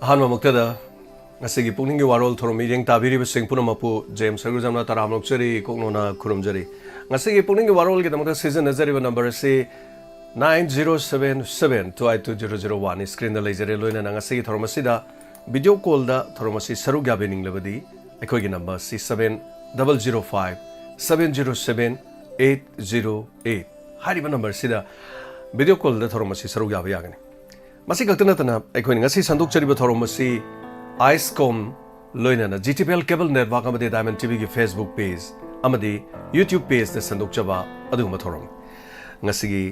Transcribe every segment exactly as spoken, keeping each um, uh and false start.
ꯑꯍꯥꯟꯕꯃꯛꯇꯗ ꯉꯁꯤꯒꯤ ꯄꯨꯛꯅꯤꯡꯒꯤ ꯋꯥꯔꯣꯜ ꯊꯧꯔꯝ ꯃꯤꯠꯌꯦꯡ ꯇꯥꯕꯤꯔꯤꯕꯁꯤꯡ ꯄꯨꯝꯅꯃꯛꯄꯨ ꯖꯦꯝꯁ ꯁꯔꯒꯨꯖꯝꯅ ꯇꯔꯥꯝꯅ ꯑꯣꯛꯆꯔꯤ, ꯀꯣꯛꯅꯣꯅ ꯈꯨꯔꯨꯝꯖꯔꯤ꯫ ꯉꯁꯤꯒꯤ ꯄꯨꯛꯅꯤꯡꯒꯤ ꯋꯥꯔꯣꯜꯒꯤꯗꯃꯛꯇ ꯁꯤꯖꯤꯟꯅꯖꯔꯤꯕ ꯅꯝꯕꯔ ꯑꯁꯤ nine zero seven seven two eight two zero zero one ꯅꯤ꯫ ꯁ꯭ꯀ꯭ꯔꯤꯟꯗ ꯂꯩꯖꯔꯦ꯫ ꯂꯣꯏꯅꯅ ꯉꯁꯤꯒꯤ ꯊꯧꯔꯝ ꯑꯁꯤꯗ ꯚꯤꯗꯤꯑꯣ ꯀꯣꯜꯗ ꯊꯧꯔꯝ ꯑꯁꯤ ꯁꯔꯨꯛ ꯌꯥꯕꯤꯅꯤꯡꯂꯕꯗꯤ ꯑꯩꯈꯣꯏꯒꯤ ꯅꯝꯕꯔ ꯑꯁꯤ seven double zero five seven zero seven eight zero eight ꯍꯥꯏꯔꯤꯕ ꯅꯝꯕꯔꯁꯤꯗ ꯚꯤꯗꯤꯑꯣ ꯀꯣꯜꯗ ꯊꯧꯔꯝ ꯑꯁꯤ ꯁꯔꯨꯛ ꯌꯥꯕ ꯌꯥꯒꯅꯤ꯫ ꯃꯁꯤ ꯈꯛꯇ ꯅꯠꯇꯅ ꯑꯩꯈꯣꯏꯅ ꯉꯁꯤ ꯁꯟꯗꯣꯛꯆꯔꯤꯕ ꯊꯧꯔꯝ ꯑꯁꯤ ꯑꯥꯏꯁꯀꯣꯝ ꯂꯣꯏꯅꯅ G T P L cable network ꯑꯃꯗꯤ ꯗꯥꯏꯃꯟ ꯇꯤ ꯚꯤꯒꯤ ꯐꯦꯁꯕꯨꯛ ꯄꯦꯖ ꯑꯃꯗꯤ ꯌꯨꯇ꯭ꯌꯨꯕ ꯄꯦꯖꯇ ꯁꯟꯗꯣꯛꯆꯕ ꯑꯗꯨꯒꯨꯝꯕ ꯊꯧꯔꯝꯅꯤ꯫ ꯉꯁꯤꯒꯤ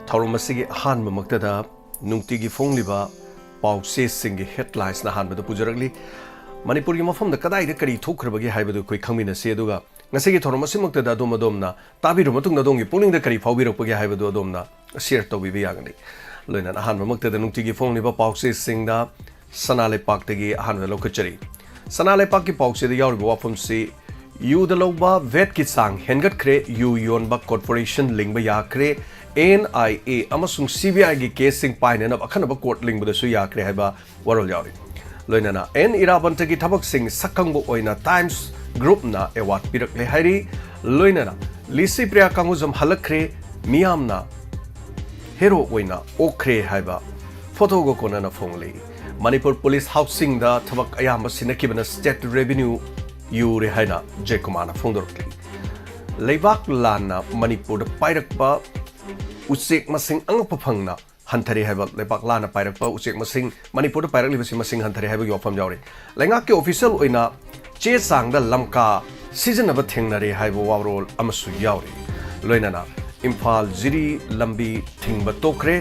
ꯊꯧꯔꯝ ꯑꯁꯤꯒꯤ ꯑꯍꯥꯟꯕꯃꯛꯇꯗ ꯅꯨꯡꯇꯤꯒꯤ ꯐꯣꯡꯂꯤꯕ ꯄꯥꯎꯆꯦꯁꯤꯡꯒꯤ ꯍꯦꯗꯂꯥꯏꯟꯁꯅ ꯑꯍꯥꯟꯕꯗ ꯄꯨꯖꯔꯛꯂꯤ꯫ ꯃꯅꯤꯄꯨꯔꯒꯤ ꯃꯐꯝꯗ ꯀꯗꯥꯏꯗ ꯀꯔꯤ ꯊꯣꯛꯈ꯭ꯔꯕꯒꯦ ꯍꯥꯏꯕꯗꯨ ꯑꯩꯈꯣꯏ ꯈꯪꯃꯤꯟꯅꯁꯤ, ꯑꯗꯨꯒ ꯉꯁꯤꯒꯤ ꯊꯧꯔꯝ ꯑꯁꯤꯃꯛꯇꯗ ꯑꯗꯣꯝ ꯑꯗꯣꯝꯅ ꯇꯥꯕꯤꯔꯕ ꯃꯇꯨꯡꯗ ꯑꯗꯣꯝꯒꯤ ꯄꯨꯛꯅꯤꯡꯗ ꯀꯔꯤ ꯐꯥꯎꯕꯤꯔꯛꯄꯒꯦ ꯍꯥꯏꯕꯗꯨ ꯑꯗꯣꯝꯅ ꯁꯤꯌꯔ ꯇꯧꯕꯤꯕ ꯌꯥꯒꯅꯤ꯫ ꯂꯣꯏꯅꯅ ꯑꯍꯥꯟꯕꯃꯛꯇꯗ ꯅꯨꯡꯇꯤꯒꯤ ꯐꯣꯡꯂꯤꯕ ꯄꯥꯎꯆꯦꯁꯤꯡꯗ ꯁꯅꯥ ꯂꯩꯄꯥꯛꯇꯒꯤ ꯑꯍꯥꯟꯕꯗ ꯂꯧꯈꯠꯆꯔꯤ꯫ ꯁꯅꯥ ꯂꯩꯄꯥꯛꯀꯤ ꯄꯥꯎꯆꯦꯗ ꯌꯥꯎꯔꯤꯕ ꯋꯥꯐꯝꯁꯤ, ꯌꯨꯗ ꯂꯧꯕ ꯚꯦꯠꯀꯤ ꯆꯥꯡ ꯍꯦꯟꯒꯠꯈ꯭ꯔꯦ, ꯌꯨ ꯌꯣꯟꯕ ꯀꯣꯔꯄꯣꯔꯦꯁꯟ ꯂꯤꯡꯕ ꯌꯥꯈ꯭ꯔꯦ, ꯑꯦꯟ ꯑꯥꯏ ꯑꯦ ꯑꯃꯁꯨꯡ ꯁꯤ ꯕꯤ ꯑꯥꯏꯒꯤ ꯀꯦꯁꯁꯤꯡ ꯄꯥꯏꯅꯅꯕ ꯑꯈꯟꯅꯕ ꯀꯣꯔꯠ ꯂꯤꯡꯕꯗꯁꯨ ꯌꯥꯈ꯭ꯔꯦ ꯍꯥꯏꯕ ꯋꯥꯔꯣꯜ ꯌꯥꯎꯔꯤ꯫ ꯂꯣꯏꯅꯅ ꯑꯦꯟ ꯏꯔꯥꯕꯟꯇꯒꯤ ꯊꯕꯛꯁꯤꯡ ꯁꯛꯈꯪꯕ ꯑꯣꯏꯅ ꯇꯥꯏꯝꯁ ꯒ꯭ꯔꯨꯞꯅ ꯑꯦꯋꯥꯔꯗ ꯄꯤꯔꯛꯂꯦ ꯍꯥꯏꯔꯤ꯫ ꯂꯣꯏꯅꯅ ꯂꯤꯁꯤ ꯄ꯭ꯔꯤꯌꯥ ꯀꯥꯡꯒꯨꯖꯝ ꯍꯜꯂꯛꯈ꯭ꯔꯦ, ꯃꯤꯌꯥꯝꯅ ꯍꯦꯔꯣ ꯑꯣꯏꯅ ꯑꯣꯛꯈ꯭ꯔꯦ ꯍꯥꯏꯕ ꯐꯣꯇꯣꯒ ꯀꯣꯟꯅꯅ ꯐꯣꯡꯂꯤ꯫ ꯃꯅꯤꯄꯨꯔ ꯄꯨꯂꯤꯁ ꯍꯥꯎꯁꯤꯡꯗ ꯊꯕꯛ ꯑꯌꯥꯝꯕ ꯁꯤꯟꯅꯈꯤꯕꯅ ꯁ꯭ꯇꯦꯠ ꯔꯦꯚꯤꯅ꯭ꯌꯨ ꯌꯨꯔꯦ ꯍꯥꯏꯅ ꯖꯦꯀꯨꯃꯥꯔꯅ ꯐꯣꯡꯗꯣꯔꯛꯂꯤ꯫ ꯂꯩꯕꯥꯛ ꯂꯥꯟꯅ ꯃꯅꯤꯄꯨꯔꯗ ꯄꯥꯏꯔꯛꯄ ꯎꯆꯦꯛ ꯃꯁꯤꯡ ꯑꯉꯛꯄ ꯐꯪꯅ ꯍꯟꯊꯔꯦ ꯍꯥꯏꯕ, ꯂꯩꯕꯥꯛ ꯂꯥꯟꯅ ꯄꯥꯏꯔꯛꯄ ꯎꯆꯦꯛ ꯃꯁꯤꯡ, ꯃꯅꯤꯄꯨꯔꯗ ꯄꯥꯏꯔꯛꯂꯤꯕꯁꯤ ꯃꯁꯤꯡ ꯍꯟꯊꯔꯦ ꯍꯥꯏꯕꯒꯤ ꯋꯥꯐꯝ ꯌꯥꯎꯔꯤ꯫ ꯂꯩꯉꯥꯛꯀꯤ ꯑꯣꯐꯤꯁꯤꯌꯦꯜ ꯑꯣꯏꯅ ꯆꯦ ꯆꯥꯡꯗ ꯂꯝꯀꯥ ꯁꯤꯖꯤꯟꯅꯕ ꯊꯦꯡꯅꯔꯦ ꯍꯥꯏꯕ ꯋꯥꯔꯣꯜ ꯑꯃꯁꯨ ꯌꯥꯎꯔꯤ꯫ ꯂꯣꯏꯅꯅ ꯏꯝꯐꯥꯜ ꯖꯤꯔꯤ ꯂꯝꯕꯤ ꯊꯤꯡꯕ ꯇꯣꯛꯈ꯭ꯔꯦ,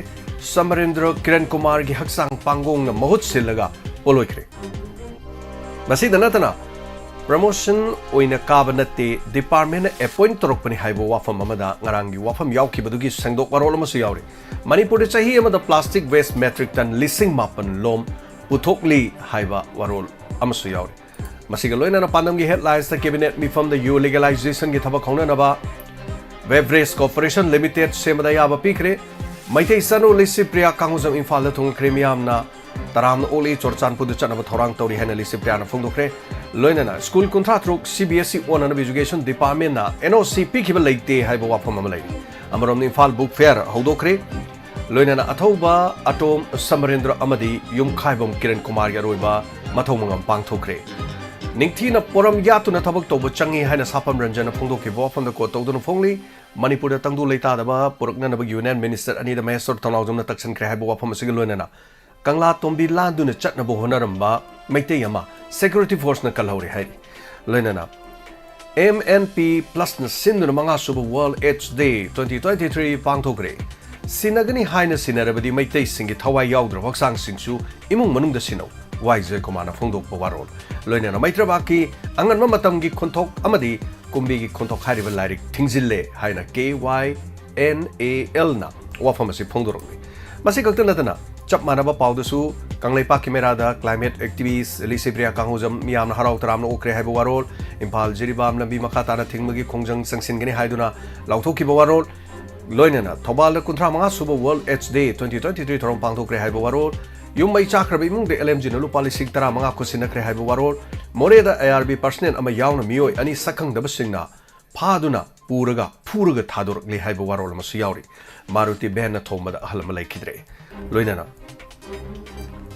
ꯁꯃꯔꯦꯟꯗ꯭ꯔ ꯀꯤꯔꯟ ꯀꯨꯃꯥꯔꯒꯤ ꯍꯛꯆꯥꯡ ꯄꯥꯡꯒꯣꯡꯅ ꯃꯍꯨꯠ ꯁꯤꯜꯂꯒ ꯄꯣꯂꯣꯏꯈ꯭ꯔꯦ꯫ ꯃꯁꯤꯗ ꯅꯠꯇꯅ ꯄ꯭ꯔꯃꯣꯁꯟ ꯑꯣꯏꯅ ꯀꯥꯕ ꯅꯠꯇꯦ, ꯗꯤꯄꯥꯔꯠꯃꯦꯟꯅ ꯑꯦꯄꯣꯏꯟꯠ ꯇꯧꯔꯛꯄꯅꯤ ꯍꯥꯏꯕ ꯋꯥꯐꯝ ꯑꯃꯗ ꯉꯔꯥꯡꯒꯤ ꯋꯥꯐꯝ ꯌꯥꯎꯈꯤꯕꯗꯨꯒꯤ ꯁꯦꯡꯗꯣꯛ ꯋꯥꯔꯣꯜ ꯑꯃꯁꯨ ꯌꯥꯎꯔꯤ꯫ ꯃꯅꯤꯄꯨꯔꯗ ꯆꯍꯤ ꯑꯃꯗ ꯄ꯭ꯂꯥꯁꯇꯤꯛ ꯋꯦꯁ ꯃꯦꯇ꯭ꯔꯤꯛ ꯇꯟ ꯂꯤꯁꯤꯡ ꯃꯥꯄꯟ ꯂꯣꯝ ꯄꯨꯊꯣꯛꯂꯤ ꯍꯥꯏꯕ ꯋꯥꯔꯣꯜ ꯑꯃꯁꯨ ꯌꯥꯎꯔꯤ꯫ ꯃꯁꯤꯒ ꯂꯣꯏꯅꯅ ꯄꯥꯟꯗꯝꯒꯤ ꯍꯦꯗꯂꯥꯏꯟꯁꯇ ꯀꯦꯕꯤꯅꯦꯠ ꯃꯤꯐꯝꯗ ꯌꯨ ꯂꯤꯒꯦꯂꯥꯏꯖꯦꯁꯟꯒꯤ ꯊꯕꯛ ꯍꯧꯅꯅꯕ ꯕꯦꯚꯔꯦꯖ ꯀꯣꯔꯄꯣꯔꯦꯁꯟ ꯂꯤꯃꯤꯇꯦꯗ ꯁꯦꯝꯕꯗ ꯑꯌꯥꯕ ꯄꯤꯈ꯭ꯔꯦ꯫ ꯃꯩꯇꯩ ꯏꯆꯥꯅꯨ ꯂꯤꯁꯤ ꯄ꯭ꯔꯤꯌꯥ ꯀꯥꯡꯒꯨꯖꯝ ꯏꯝꯐꯥꯜꯗ ꯊꯨꯡꯂꯈ꯭ꯔꯦ꯫ ꯃꯤꯌꯥꯝꯅ ꯇꯔꯥꯝꯅ ꯑꯣꯛꯂꯤ꯫ ꯆꯨꯔꯆꯥꯟꯄꯨꯔꯗ ꯆꯠꯅꯕ ꯊꯧꯔꯥꯡ ꯇꯧꯔꯤ ꯍꯥꯏꯅ ꯂꯤꯁꯤꯄ꯭ꯔꯤꯌꯥꯅ ꯐꯣꯡꯗꯣꯛꯈ꯭ꯔꯦ꯫ ꯂꯣꯏꯅꯅ ꯁ꯭ꯀꯨꯜ ꯀꯨꯟꯊ꯭ꯔꯥ ꯇꯔꯨꯛ ꯁꯤ ꯕꯤ ꯑꯦꯁ ꯏ ꯑꯣꯟꯅꯅꯕ ꯏꯖꯨꯀꯦꯁꯟ ꯗꯤꯄꯥꯔꯠꯃꯦꯟꯅ ꯑꯦꯟ ꯑꯣ ꯁꯤ ꯄꯤꯈꯤꯕ ꯂꯩꯇꯦ ꯍꯥꯏꯕ ꯋꯥꯐꯝ ꯑꯃ ꯂꯩꯔꯤ꯫ ꯑꯃꯔꯣꯝꯗ ꯏꯝꯐꯥꯜ ꯕꯨꯛ ꯐꯤꯌꯔ ꯍꯧꯗꯣꯛꯈ꯭ꯔꯦ꯫ ꯂꯣꯏꯅꯅ ꯑꯊꯧꯕ ꯑꯇꯣꯝ ꯁꯃꯔꯦꯟꯗ꯭ꯔ ꯑꯃꯗꯤ ꯌꯨꯝꯈꯥꯏꯕꯝ ꯀꯤꯔꯟ ꯀꯨꯃꯥꯔꯒꯤ ꯑꯔꯣꯏꯕ ꯃꯊꯧ ꯃꯉꯝ ꯄꯥꯡꯊꯣꯛꯈ꯭ꯔꯦ꯫ ꯅꯤꯡꯊꯤꯅ ꯄꯣꯔꯝ ꯌꯥꯠꯇꯨꯅ ꯊꯕꯛ ꯇꯧꯕ ꯆꯪꯉꯤ ꯍꯥꯏꯅ ꯁꯥꯐꯝ ꯔꯟꯖꯟꯅ ꯐꯣꯡꯗꯣꯛꯈꯤꯕ ꯋꯥꯐꯝꯗ ꯀꯣꯠ ꯇꯧꯗꯨꯅ ꯐꯣꯡꯂꯤ꯫ ꯃꯅꯤꯄꯨꯔꯗ ꯇꯪꯗꯨ ꯂꯩꯇꯥꯗꯕ ꯄꯨꯔꯛꯅꯅꯕꯒꯤ ꯌꯨꯅꯤꯌꯟ ꯃꯤꯅꯤꯁꯇꯔ ꯑꯅꯤꯗ ꯃꯍꯦꯁ꯭ꯋꯔ ꯊꯧꯅꯥꯎꯖꯝꯅ ꯇꯛꯁꯤꯟꯈ꯭ꯔꯦ ꯍꯥꯏꯕ ꯋꯥꯐꯝ ꯑꯁꯤꯒ ꯂꯣꯏꯅꯅ ꯀꯪꯂꯥ ꯇꯣꯝꯕꯤ ꯂꯥꯟꯗꯨꯅ ꯆꯠꯅꯕ ꯍꯣꯠꯅꯔꯝꯕ ꯃꯩꯇꯩ ꯑꯃ ꯁꯦꯀ꯭ꯌꯨꯔꯤꯇꯤ ꯐꯣꯔꯁꯅ ꯀꯜꯍꯧꯔꯦ ꯍꯥꯏꯔꯤ꯫ ꯂꯣꯏꯅꯅ ꯑꯦꯝ ꯑꯦꯟ ꯄꯤ ꯄ꯭ꯂꯁꯅ ꯁꯤꯟꯗꯨꯅ ꯃꯉꯥꯁꯨꯕ ꯋꯥꯔꯜꯗ ꯑꯦꯗꯁ ꯗꯦ ꯇ꯭ꯋꯦꯟꯇꯤ ꯇ꯭ꯋꯦꯟꯇꯤ ꯊ꯭ꯔꯤ ꯄꯥꯡꯊꯣꯛꯈ꯭ꯔꯦ꯫ ꯁꯤꯟꯅꯒꯅꯤ ꯍꯥꯏꯅ ꯁꯤꯟꯅꯔꯕꯗꯤ ꯃꯩꯇꯩꯁꯤꯡꯒꯤ ꯊꯋꯥꯏ ꯌꯥꯎꯗ꯭ꯔꯕ ꯍꯛꯆꯥꯡꯁꯤꯡꯁꯨ ꯏꯃꯨꯡ ꯃꯅꯨꯡꯗ ꯁꯤꯟꯅꯧ, ꯋꯥꯏ ꯖꯌꯀꯨꯃꯥꯔꯅ ꯐꯣꯡꯗꯣꯛꯄ ꯋꯥꯔꯣꯜ꯫ ꯂꯣꯏꯅꯅ ꯃꯩꯇ꯭ꯔꯕꯥꯛꯀꯤ ꯑꯉꯟꯕ ꯃꯇꯝꯒꯤ ꯈꯣꯟꯊꯣꯛ ꯑꯃꯗꯤ ꯀꯨꯝꯕꯤꯒꯤ ꯈꯣꯟꯊꯣꯛ ꯍꯥꯏꯔꯤꯕ ꯂꯥꯏꯔꯤꯛ ꯊꯤꯡꯖꯤꯜꯂꯦ ꯍꯥꯏꯅ ꯀꯦ ꯋꯥꯏ ꯑꯦꯟ ꯑꯦ ꯑꯦꯜꯅ ꯋꯥꯐꯝ ꯑꯁꯤ ꯐꯣꯡꯗꯣꯔꯛꯂꯤ꯫ ꯃꯁꯤ ꯈꯛꯇ ꯅꯠꯇꯅ ꯆꯞ ꯃꯥꯟꯅꯕ ꯄꯥꯎꯗꯁꯨ ꯀꯪꯂꯩꯄꯥꯛꯀꯤ ꯃꯦꯔꯥꯗ ꯀ꯭ꯂꯥꯏꯃꯦꯠ ꯑꯦꯛꯇꯤꯚꯤꯁ ꯂꯤꯁꯤꯄ꯭ꯔꯤꯌꯥ ꯀꯥꯡꯍꯧꯖꯝ ꯃꯤꯌꯥꯝꯅ ꯍꯔꯥꯎ ꯇꯔꯥꯝꯅ ꯑꯣꯛꯈ꯭ꯔꯦ ꯍꯥꯏꯕ ꯋꯥꯔꯣꯜ, ꯏꯝꯐꯥꯜ ꯖꯤꯔꯤꯕꯥꯝ ꯂꯝꯕꯤ ꯃꯈꯥ ꯇꯥꯅ ꯊꯤꯡꯕꯒꯤ ꯈꯣꯡꯖꯪ ꯆꯪꯁꯤꯟꯒꯅꯤ ꯍꯥꯏꯗꯨꯅ ꯂꯥꯎꯊꯣꯛꯈꯤꯕ ꯋꯥꯔꯣꯜ, ꯂꯣꯏꯅꯅ ꯊꯧꯕꯥꯜꯗ ꯀꯨꯟꯊ꯭ꯔꯥ ꯃꯉꯥ ꯁꯨꯕ ꯋꯥꯔꯜꯗ ꯑꯦꯗꯁ ꯗꯦ ꯇ꯭ꯋꯦꯟꯇꯤ ꯇ꯭ꯋꯦꯟꯇꯤ ꯊ꯭ꯔꯤ ꯊꯧꯔꯝ ꯄꯥꯡꯊꯣꯛꯈ꯭ꯔꯦ ꯍꯥꯏꯕ ꯋꯥꯔꯣꯜ, ꯌꯨꯝ ꯃꯩ ꯆꯥꯛꯈ꯭ꯔꯕ ꯏꯃꯨꯡꯗ ꯑꯦꯜ ꯑꯦꯝ ꯖꯤꯅ ꯂꯨꯄꯥ ꯂꯤꯁꯤꯡ ꯇꯔꯥ ꯃꯉꯥ ꯈꯨꯠꯁꯤꯟꯅꯈ꯭ꯔꯦ ꯍꯥꯏꯕ ꯋꯥꯔꯣꯜ, ꯃꯣꯔꯦꯗ ꯑꯥꯏ ꯑꯥꯔ ꯕꯤ ꯄꯔꯁꯅꯦꯜ ꯑꯃ ꯌꯥꯎꯅ ꯃꯤꯑꯣꯏ ꯑꯅꯤ ꯁꯛꯈꯪꯗꯕꯁꯤꯡꯅ ꯐꯥꯗꯨꯅ ꯄꯨꯔꯒ ꯐꯨꯔꯒ ꯊꯥꯗꯣꯔꯛꯂꯤ ꯍꯥꯏꯕ ꯋꯥꯔꯣꯜ ꯑꯃꯁꯨ ꯌꯥꯎꯔꯤ꯫ ꯃꯥꯔꯨꯇꯤ ꯚꯦꯟꯅ ꯊꯣꯝꯕꯗ ꯑꯍꯜ ꯑꯃ ꯂꯩꯈꯤꯗ꯭ꯔꯦ꯫ ꯂꯣꯏꯅꯅ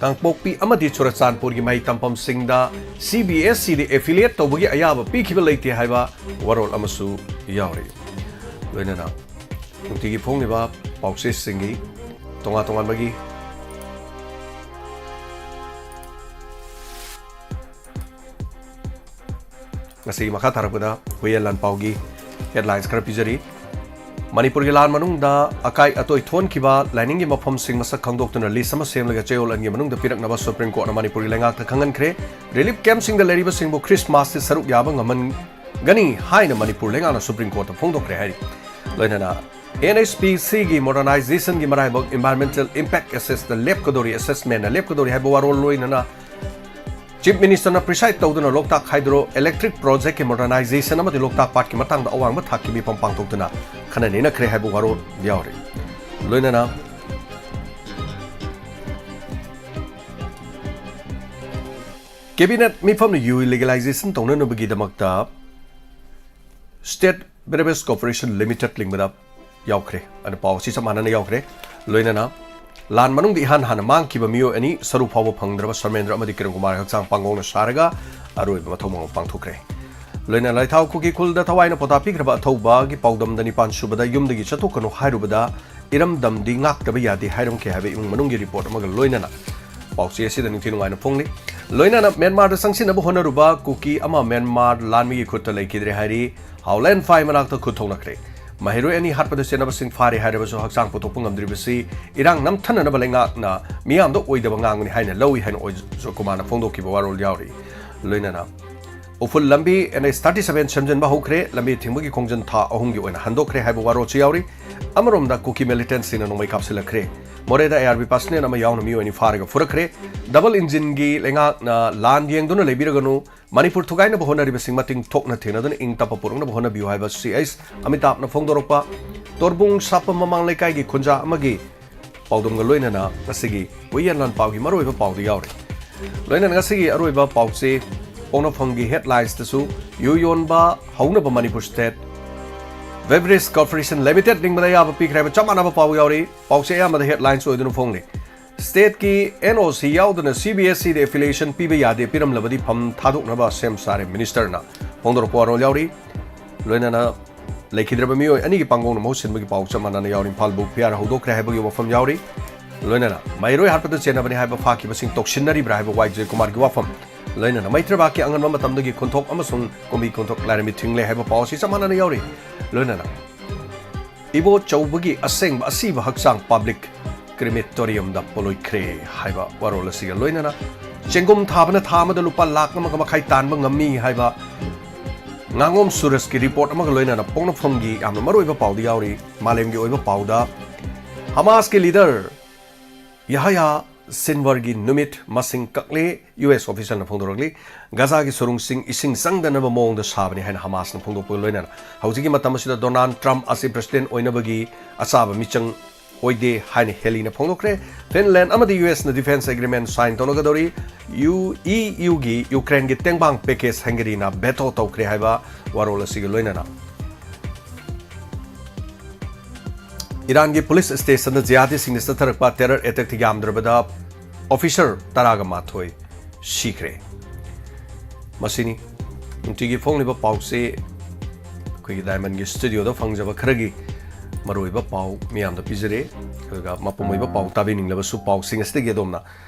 ꯀꯥꯡꯄꯣꯛꯄꯤ ꯑꯃꯗꯤ ꯆꯨꯔꯆꯥꯟꯄꯨꯔꯒꯤ ꯃꯍꯩ ꯇꯝꯐꯝꯁꯤꯡꯗ ꯁꯤ ꯕꯤ ꯑꯦꯁ ꯏꯗ ꯑꯦꯐꯤꯂꯤꯌꯦꯠ ꯇꯧꯕꯒꯤ ꯑꯌꯥꯕ ꯄꯤꯈꯤꯕ ꯂꯩꯇꯦ ꯍꯥꯏꯕ ꯋꯥꯔꯣꯜ ꯑꯃꯁꯨ ꯌꯥꯎꯔꯤ꯫ ꯂꯣꯏꯅꯅ ꯅꯨꯡꯇꯤꯒꯤ ꯐꯣꯡꯂꯤꯕ ꯄꯥꯎꯆꯦꯁꯤꯡꯒꯤ ꯇꯣꯉꯥꯟ ꯇꯣꯉꯥꯟꯕꯒꯤ ꯉꯁꯤꯒꯤ ꯃꯈꯥ ꯇꯥꯔꯛꯄꯗ ꯍꯨꯏꯌꯦꯟ ꯂꯥꯟꯄꯥꯎꯒꯤ ꯍꯦꯗꯂꯥꯏꯟꯁ ꯈꯔ ꯄꯤꯖꯔꯤ꯫ ꯃꯅꯤꯄꯨꯔꯒꯤ ꯂꯥꯟ ꯃꯅꯨꯡꯗ ꯑꯀꯥꯏ ꯑꯇꯣꯏ ꯊꯣꯛꯍꯟꯈꯤꯕ ꯂꯥꯏꯅꯤꯡꯒꯤ ꯃꯐꯝꯁꯤꯡ ꯃꯁꯛ ꯈꯪꯗꯣꯛꯇꯨꯅ ꯂꯤꯁ ꯑꯃ ꯁꯦꯝꯂꯒ ꯆꯌꯣꯜ ꯑꯅꯤꯒꯤ ꯃꯅꯨꯡꯗ ꯄꯤꯔꯛꯅꯕ ꯁꯨꯄ꯭ꯔꯤꯝ ꯀꯣꯔꯠꯅ ꯃꯅꯤꯄꯨꯔꯒꯤ ꯂꯩꯉꯥꯛꯇ ꯈꯪꯍꯟꯈ꯭ꯔꯦ꯫ ꯔꯤꯂꯤꯐ ꯀꯦꯝꯞꯁꯤꯡꯗ ꯂꯩꯔꯤꯕꯁꯤꯡꯕꯨ ꯈ꯭ꯔꯤꯁꯃꯥꯁꯇ ꯁꯔꯨꯛ ꯌꯥꯕ ꯉꯝꯍꯟꯒꯅꯤ ꯍꯥꯏꯅ ꯃꯅꯤꯄꯨꯔ ꯂꯩꯉꯥꯛꯅ ꯁꯨꯄ꯭ꯔꯤꯝ ꯀꯣꯔꯠꯇ ꯐꯣꯡꯗꯣꯛꯈ꯭ꯔꯦ ꯍꯥꯏꯔꯤ꯫ ꯂꯣꯏꯅꯅ ꯑꯦꯟ ꯑꯩꯆ ꯄꯤ ꯁꯤꯒꯤ ꯃꯣꯗꯔꯅꯥꯏꯖꯦꯁꯟꯒꯤ ꯃꯔꯥꯏꯕꯛ ꯏꯟꯚꯥꯏꯔꯣꯟꯃꯦꯟꯇꯦꯜ ꯏꯝꯄꯦꯛ ꯑꯦꯁꯦꯁꯇ ꯂꯦꯞꯀꯗꯧꯔꯤ, ꯑꯦꯁꯦꯁꯃꯦꯟꯅ ꯂꯦꯞꯀꯗꯧꯔꯤ ꯍꯥꯏꯕ ꯋꯥꯔꯣꯜ ꯂꯣꯏꯅꯅ ꯆꯤꯐ ꯃꯤꯅꯤꯁꯇꯔꯅ ꯄ꯭ꯔꯤꯁꯥꯏꯗ ꯇꯧꯗꯨꯅ ꯂꯣꯛꯇꯥꯛ ꯍꯥꯏꯗ꯭ꯔꯣ ꯏꯂꯦꯛꯇ꯭ꯔꯤꯛ ꯄ꯭ꯔꯣꯖꯦꯛꯀꯤ ꯃꯣꯗꯔꯅꯥꯏꯖꯦꯁꯟ ꯑꯃꯗꯤ ꯂꯣꯛꯇꯥꯛ ꯄꯥꯠꯀꯤ ꯃꯇꯥꯡꯗ ꯑꯋꯥꯡꯕ ꯊꯥꯛꯀꯤ ꯃꯤꯐꯝ ꯄꯥꯡꯊꯣꯛꯇꯨꯅ ꯈꯟꯅ ꯅꯩꯅꯈ꯭ꯔꯦ ꯍꯥꯏꯕ ꯋꯥꯔꯣꯜ ꯌꯥꯎꯔꯤ꯫ ꯂꯣꯏꯅꯅ ꯀꯦꯕꯤꯅꯦꯠ ꯃꯤꯐꯝꯅ ꯌꯨ ꯂꯤꯒꯦꯂꯥꯏꯖꯦꯁꯟ ꯇꯧꯅꯅꯕꯒꯤꯗꯃꯛꯇ ꯁ꯭ꯇꯦꯠ ꯕꯦꯕꯔꯦꯖ ꯀꯣꯔꯄꯣꯔꯦꯁꯟ ꯂꯤꯃꯤꯇꯦꯗ ꯂꯤꯡꯕꯗ ꯌꯥꯎꯈ꯭ꯔꯦ꯫ ꯑꯗꯨ ꯄꯥꯎ ꯑꯁꯤ ꯆꯞ ꯃꯥꯟꯅꯅ ꯌꯥꯎꯈ꯭ꯔꯦ꯫ ꯂꯣꯏꯅꯅ ꯂꯥꯟ ꯃꯅꯨꯡꯗ ꯏꯍꯥꯟ ꯍꯥꯟꯅ ꯃꯥꯡꯈꯤꯕ ꯃꯤꯑꯣꯏ ꯑꯅꯤ ꯁꯔꯨ ꯐꯥꯎꯕ ꯐꯪꯗ꯭ꯔꯕ ꯁꯔꯃꯦꯟꯗ꯭ꯔ ꯑꯃꯗꯤ ꯀꯤꯔꯟ ꯀꯨꯃꯥꯔ ꯍꯛꯆꯥꯡ ꯄꯥꯡꯒꯣꯡꯅ ꯁꯥꯔꯒ ꯑꯔꯣꯏꯕ ꯃꯊꯧ ꯃꯉꯝ ꯄꯥꯡꯊꯣꯛꯈ꯭ꯔꯦ꯫ ꯂꯣꯏꯅꯅ ꯂꯩꯊꯥꯎ ꯀꯨꯀꯤ ꯈꯨꯜꯗ ꯊꯋꯥꯏꯅ ꯄꯣꯊꯥ ꯄꯤꯈ꯭ꯔꯕ ꯑꯊꯧꯕꯒꯤ ꯄꯥꯎꯗꯝꯗ ꯅꯤꯄꯥꯟ ꯁꯨꯕꯗ ꯌꯨꯝꯗꯒꯤ ꯆꯠꯊꯣꯛꯀꯅꯨ ꯍꯥꯏꯔꯨꯕꯗ ꯏꯔꯝꯗꯝꯗꯤ ꯉꯥꯛꯇꯕ ꯌꯥꯗꯦ ꯍꯥꯏꯔꯝꯈꯤ ꯍꯥꯏꯕ ꯏꯃꯨꯡ ꯃꯅꯨꯡꯒꯤ ꯔꯤꯄꯣꯔꯠ ꯑꯃꯒ ꯂꯣꯏꯅꯅ ꯄꯥꯎꯆꯦ ꯑꯁꯤꯗ ꯅꯤꯡꯊꯤ ꯅꯨꯡꯉꯥꯏꯅ ꯐꯣꯡꯂꯤ꯫ ꯂꯣꯏꯅꯅ ꯃ꯭ꯌꯥꯟꯃꯥꯔꯗ ꯆꯪꯁꯤꯟꯅꯕ ꯍꯣꯠꯅꯔꯨꯕ ꯀꯨꯀꯤ ꯑꯃ ꯃ꯭ꯌꯥꯟꯃꯥꯔ ꯂꯥꯟꯃꯤꯒꯤ ꯈꯨꯠꯇ ꯂꯩꯈꯤꯗ꯭ꯔꯦ ꯍꯥꯏꯔꯤ꯫ ꯍꯥꯎꯂꯦꯟ ꯐꯥꯏ ꯃꯅꯥꯛꯇ ꯈꯨꯠ ꯊꯣꯛꯅꯈ꯭ꯔꯦ꯫ ꯃꯍꯩꯔꯣꯏ ꯑꯅꯤ ꯍꯥꯠꯄꯗ ꯆꯦꯟꯅꯕꯁꯤꯡ ꯐꯥꯔꯦ ꯍꯥꯏꯔꯕꯁꯨ ꯍꯛꯆꯥꯡ ꯄꯨꯊꯣꯛꯄ ꯉꯝꯗ꯭ꯔꯤꯕꯁꯤ ꯏꯔꯥꯡ ꯅꯝꯊꯅꯅꯕ ꯂꯩꯉꯥꯛꯅ ꯃꯤꯌꯥꯝꯗ ꯑꯣꯏꯗꯕ ꯉꯥꯡꯕꯅꯤ ꯍꯥꯏꯅ ꯂꯧꯏ ꯍꯥꯏꯅ ꯑꯣꯏꯖꯀꯨꯃꯥꯔꯅ ꯐꯣꯡꯗꯣꯛꯈꯤꯕ ꯋꯥꯔꯣꯜ ꯌꯥꯎꯔꯤ꯫ ꯂꯣꯏꯅꯅ ꯎꯐꯨꯜ ꯂꯝꯕꯤ NH thirty seven ꯁꯦꯝꯖꯤꯟꯕ ꯍꯧꯈ꯭ꯔꯦ꯫ ꯂꯝꯕꯤ ꯊꯤꯡꯕꯒꯤ ꯈꯣꯡꯖꯪ ꯊꯥ ꯑꯍꯨꯝꯒꯤ ꯑꯣꯏꯅ ꯍꯟꯗꯣꯛꯈ꯭ꯔꯦ ꯍꯥꯏꯕ ꯋꯥꯔꯣꯜꯁꯨ ꯌꯥꯎꯔꯤ꯫ ꯑꯃꯔꯣꯝꯗ ꯀꯨꯀꯤ ꯃꯤꯂꯤꯇꯦꯟꯁꯤꯡꯅ ꯅꯣꯡꯃꯩ ꯀꯥꯞꯁꯤꯜꯂꯛꯈ꯭ꯔꯦ꯫ ꯃꯣꯔꯦꯗ ARB personnel ꯑꯃ ꯌꯥꯎꯅ ꯃꯤꯑꯣꯏ ꯑꯅꯤ ꯐꯥꯔꯒ ꯐꯨꯔꯛꯈ꯭ꯔꯦ꯫ ꯗꯕꯜ ꯏꯟꯖꯤꯟꯒꯤ ꯂꯩꯉꯥꯛꯅ ꯂꯥꯟ ꯌꯦꯡꯗꯨꯅ ꯂꯩꯕꯤꯔꯒꯅꯨ, ꯃꯅꯤꯄꯨꯔ ꯊꯨꯒꯥꯏꯅꯕ ꯍꯣꯠꯅꯔꯤꯕꯁꯤꯡ ꯃꯇꯤꯡ ꯊꯣꯛꯅ ꯊꯦꯡꯅꯗꯨꯅ ꯏꯪ ꯇꯞꯄ ꯄꯨꯔꯛꯅꯕ ꯍꯣꯠꯅꯕꯤꯌꯨ ꯍꯥꯏꯕ CH ꯑꯃꯤꯇꯥꯕꯅ ꯐꯣꯡꯗꯣꯔꯛꯄ꯫ ꯇꯣꯔꯕꯨꯡ ꯁꯥꯄꯝ ꯃꯃꯥꯡ ꯂꯩꯀꯥꯏꯒꯤ ꯈꯨꯟꯖꯥ ꯑꯃꯒꯤ ꯄꯥꯎꯗꯝꯒ ꯂꯣꯏꯅꯅ ꯉꯁꯤꯒꯤ ꯀꯨꯏꯌꯦꯟ ꯂꯥꯟꯄꯥꯎꯒꯤ ꯃꯔꯨꯑꯣꯏꯕ ꯄꯥꯎꯗ ꯌꯥꯎꯔꯤ꯫ ꯂꯣꯏꯅꯅ ꯉꯁꯤꯒꯤ ꯑꯔꯣꯏꯕ ꯄꯥꯎꯆꯦ ꯄꯣꯛꯅꯐꯝꯒꯤ headlinesꯇꯁꯨ ꯌꯨ ꯌꯣꯟꯕ ꯍꯧꯅꯕ Manipur state beverage corporation limited ꯂꯤꯡꯕꯗ ꯑꯌꯥꯕ ꯄꯤꯈ꯭ꯔꯦ ꯍꯥꯏꯕ ꯆꯞ ꯃꯥꯟꯅꯕ ꯄꯥꯎ ꯌꯥꯎꯔꯤ꯫ ꯄꯥꯎꯆꯦ ꯑꯌꯥꯝꯕꯗ headlines ꯑꯣꯏꯗꯨꯅ ꯐꯣꯡꯂꯤ꯫ ꯁ꯭ꯇꯦꯠꯀꯤ NOC ꯌꯥꯎꯗꯅ CBSEꯗ affiliation ꯄꯤꯕ ꯌꯥꯗꯦ, ꯄꯤꯔꯝꯂꯕꯗꯤ ꯐꯝ ꯊꯥꯗꯣꯛꯅꯕ ꯁꯦꯝ ꯁꯥꯔꯦ ꯃꯤꯅꯤꯁꯇꯔꯅ ꯐꯣꯡꯗꯣꯔꯛꯄ ꯋꯥꯔꯣꯜ ꯌꯥꯎꯔꯤ꯫ ꯂꯣꯏꯅꯅ ꯂꯩꯈꯤꯗ꯭ꯔꯕ ꯃꯤꯑꯣꯏ ꯑꯅꯤꯒꯤ ꯄꯥꯡꯒꯣꯡꯅ ꯃꯍꯨꯠ ꯁꯤꯟꯕꯒꯤ ꯄꯥꯎ ꯆꯞ ꯃꯥꯟꯅꯅ ꯌꯥꯎꯔꯤ꯫ ꯏꯝꯐꯥꯜ ꯕꯨꯛ ꯐꯤꯌꯥꯔ ꯍꯧꯗꯣꯛꯈ꯭ꯔꯦ ꯍꯥꯏꯕꯒꯤ ꯋꯥꯐꯝ ꯌꯥꯎꯔꯤ꯫ ꯂꯣꯏꯅꯅ ꯃꯍꯩꯔꯣꯏ ꯍꯥꯠꯄꯗ ꯆꯦꯟꯅꯕꯅꯤ ꯍꯥꯏꯕ ꯐꯥꯈꯤꯕꯁꯤꯡ ꯇꯧꯁꯤꯟꯅꯔꯤꯕ꯭ꯔꯥ ꯍꯥꯏꯕ ꯋꯥꯏ ꯖꯦꯀꯨꯃꯥꯔꯒꯤ ꯋꯥꯐꯝ꯫ ꯂꯣꯏꯅꯅ ꯃꯩꯇ꯭ꯔꯕꯥꯛꯀꯤ ꯑꯉꯟꯕ ꯃꯇꯝꯗꯒꯤ ꯈꯨꯟꯊꯣꯛ ꯑꯃꯁꯨꯡ ꯀꯨꯝꯕꯤ ꯈꯨꯟꯊꯣꯛ ꯂꯥꯏꯔꯦꯝꯕꯤ ꯊꯤꯡꯂꯦ ꯍꯥꯏꯕ ꯄꯥꯎ ꯑꯁꯤ ꯆꯞ ꯃꯥꯟꯅꯅ ꯌꯥꯎꯔꯤ꯫ ꯂꯣꯏꯅꯅ ꯏꯕꯣꯆꯧꯕꯒꯤ ꯑꯁꯦꯡꯕ ꯑꯁꯤꯕ ꯍꯛꯆꯥꯡ ꯄꯕ꯭ꯂꯤꯛ ꯀ꯭ꯔꯤꯃꯦꯇꯣꯔꯤꯌꯝꯗ ꯄꯣꯂꯣꯏꯈ꯭ꯔꯦ ꯍꯥꯏꯕ ꯋꯥꯔꯣꯜ ꯑꯁꯤꯒ ꯂꯣꯏꯅꯅ ꯆꯦꯡꯒꯨꯝ ꯊꯥꯕꯅ ꯊꯥ ꯑꯃꯗ ꯂꯨꯄꯥ ꯂꯥꯈ ꯑꯃꯒ ꯃꯈꯥꯏ ꯇꯥꯟꯕ ꯉꯝꯃꯤ ꯍꯥꯏꯕ ꯉꯥꯉꯣꯝ ꯁꯨꯔꯖꯀꯤ ꯔꯤꯄꯣꯔꯠ ꯑꯃꯒ ꯂꯣꯏꯅꯅ ꯄꯣꯛꯅꯐꯝꯒꯤ ꯌꯥꯝꯅ ꯃꯔꯨꯑꯣꯏꯕ ꯄꯥꯎꯗ ꯌꯥꯎꯔꯤ꯫ ꯃꯥꯂꯦꯝꯒꯤ ꯑꯣꯏꯕ ꯄꯥꯎꯗ ꯍꯃꯥꯁꯀꯤ ꯂꯤꯗꯔ ꯌꯍꯌꯥ ꯁꯤꯟꯋꯔꯒꯤ ꯅꯨꯃꯤꯠ ꯃꯁꯤꯡ ꯀꯛꯂꯦ꯫ US officialꯅ ꯐꯣꯡꯗꯣꯔꯛꯂꯤ꯫ ꯒꯖꯥꯒꯤ ꯁꯨꯔꯨꯡꯁꯤꯡ ꯏꯁꯤꯡ ꯆꯪꯗꯅꯕ ꯃꯑꯣꯡꯗ ꯁꯥꯕꯅꯤ ꯍꯥꯏꯅ ꯍꯃꯥꯁꯅ ꯐꯣꯡꯗꯣꯛꯄꯒ ꯂꯣꯏꯅꯅ ꯍꯧꯖꯤꯛꯀꯤ ꯃꯇꯝ ꯑꯁꯤꯗ ꯗꯣꯅꯥꯜꯗ ꯇ꯭ꯔꯝꯞ ꯑꯁꯤ president ꯑꯣꯏꯅꯕꯒꯤ ꯑꯆꯥꯕ ꯃꯤꯆꯪ ꯑꯣꯏꯗꯦ ꯍꯥꯏꯅ ꯍꯦꯂꯤꯅ ꯐꯣꯡꯗꯣꯛꯈ꯭ꯔꯦ꯫ ꯐꯤꯟꯂꯦꯟ ꯑꯃꯗꯤ ꯌꯨ ꯑꯦꯁꯅ defence agreement sign ꯇꯧꯅꯒꯗꯧꯔꯤ꯫ ꯌꯨ, ꯏ ꯌꯨꯒꯤ ꯌꯨꯀ꯭ꯔꯦꯟꯒꯤ ꯇꯦꯡꯕꯥꯡ package ꯍꯪꯒꯦꯔꯤꯅ veto ꯇꯧꯈ꯭ꯔꯦ ꯍꯥꯏꯕ ꯋꯥꯔꯣꯜ ꯑꯁꯤꯒ ꯂꯣꯏꯅꯅ ꯏꯔꯥꯟꯒꯤ police stationꯗ ꯖꯤꯍꯥꯗꯤꯁꯤꯡꯅ ꯆꯠꯊꯔꯛꯄ terror attackꯇ ꯌꯥꯝꯗ꯭ꯔꯕꯗ officer ꯇꯔꯥꯒ ꯃꯥꯊꯣꯏ ꯁꯤꯈ꯭ꯔꯦ꯫ ꯃꯁꯤꯅꯤ ꯅꯨꯡꯇꯤꯒꯤ ꯐꯣꯡꯂꯤꯕ ꯄꯥꯎꯁꯦ꯫ ꯑꯩꯈꯣꯏꯒꯤ Diamondꯒꯤ studioꯗ ꯐꯪꯖꯕ ꯈꯔꯒꯤ ꯃꯔꯨꯑꯣꯏꯕ ꯄꯥꯎ ꯃꯤꯌꯥꯝꯗ ꯄꯤꯖꯔꯦ꯫ ꯑꯗꯨꯒ ꯃꯄꯨꯡ ꯑꯣꯏꯕ ꯄꯥꯎ ꯇꯥꯕꯤꯅꯤꯡꯂꯕꯁꯨ ꯄꯥꯎꯁꯤꯡ ꯑꯁꯤꯗꯒꯤ ꯑꯗꯣꯝꯅ,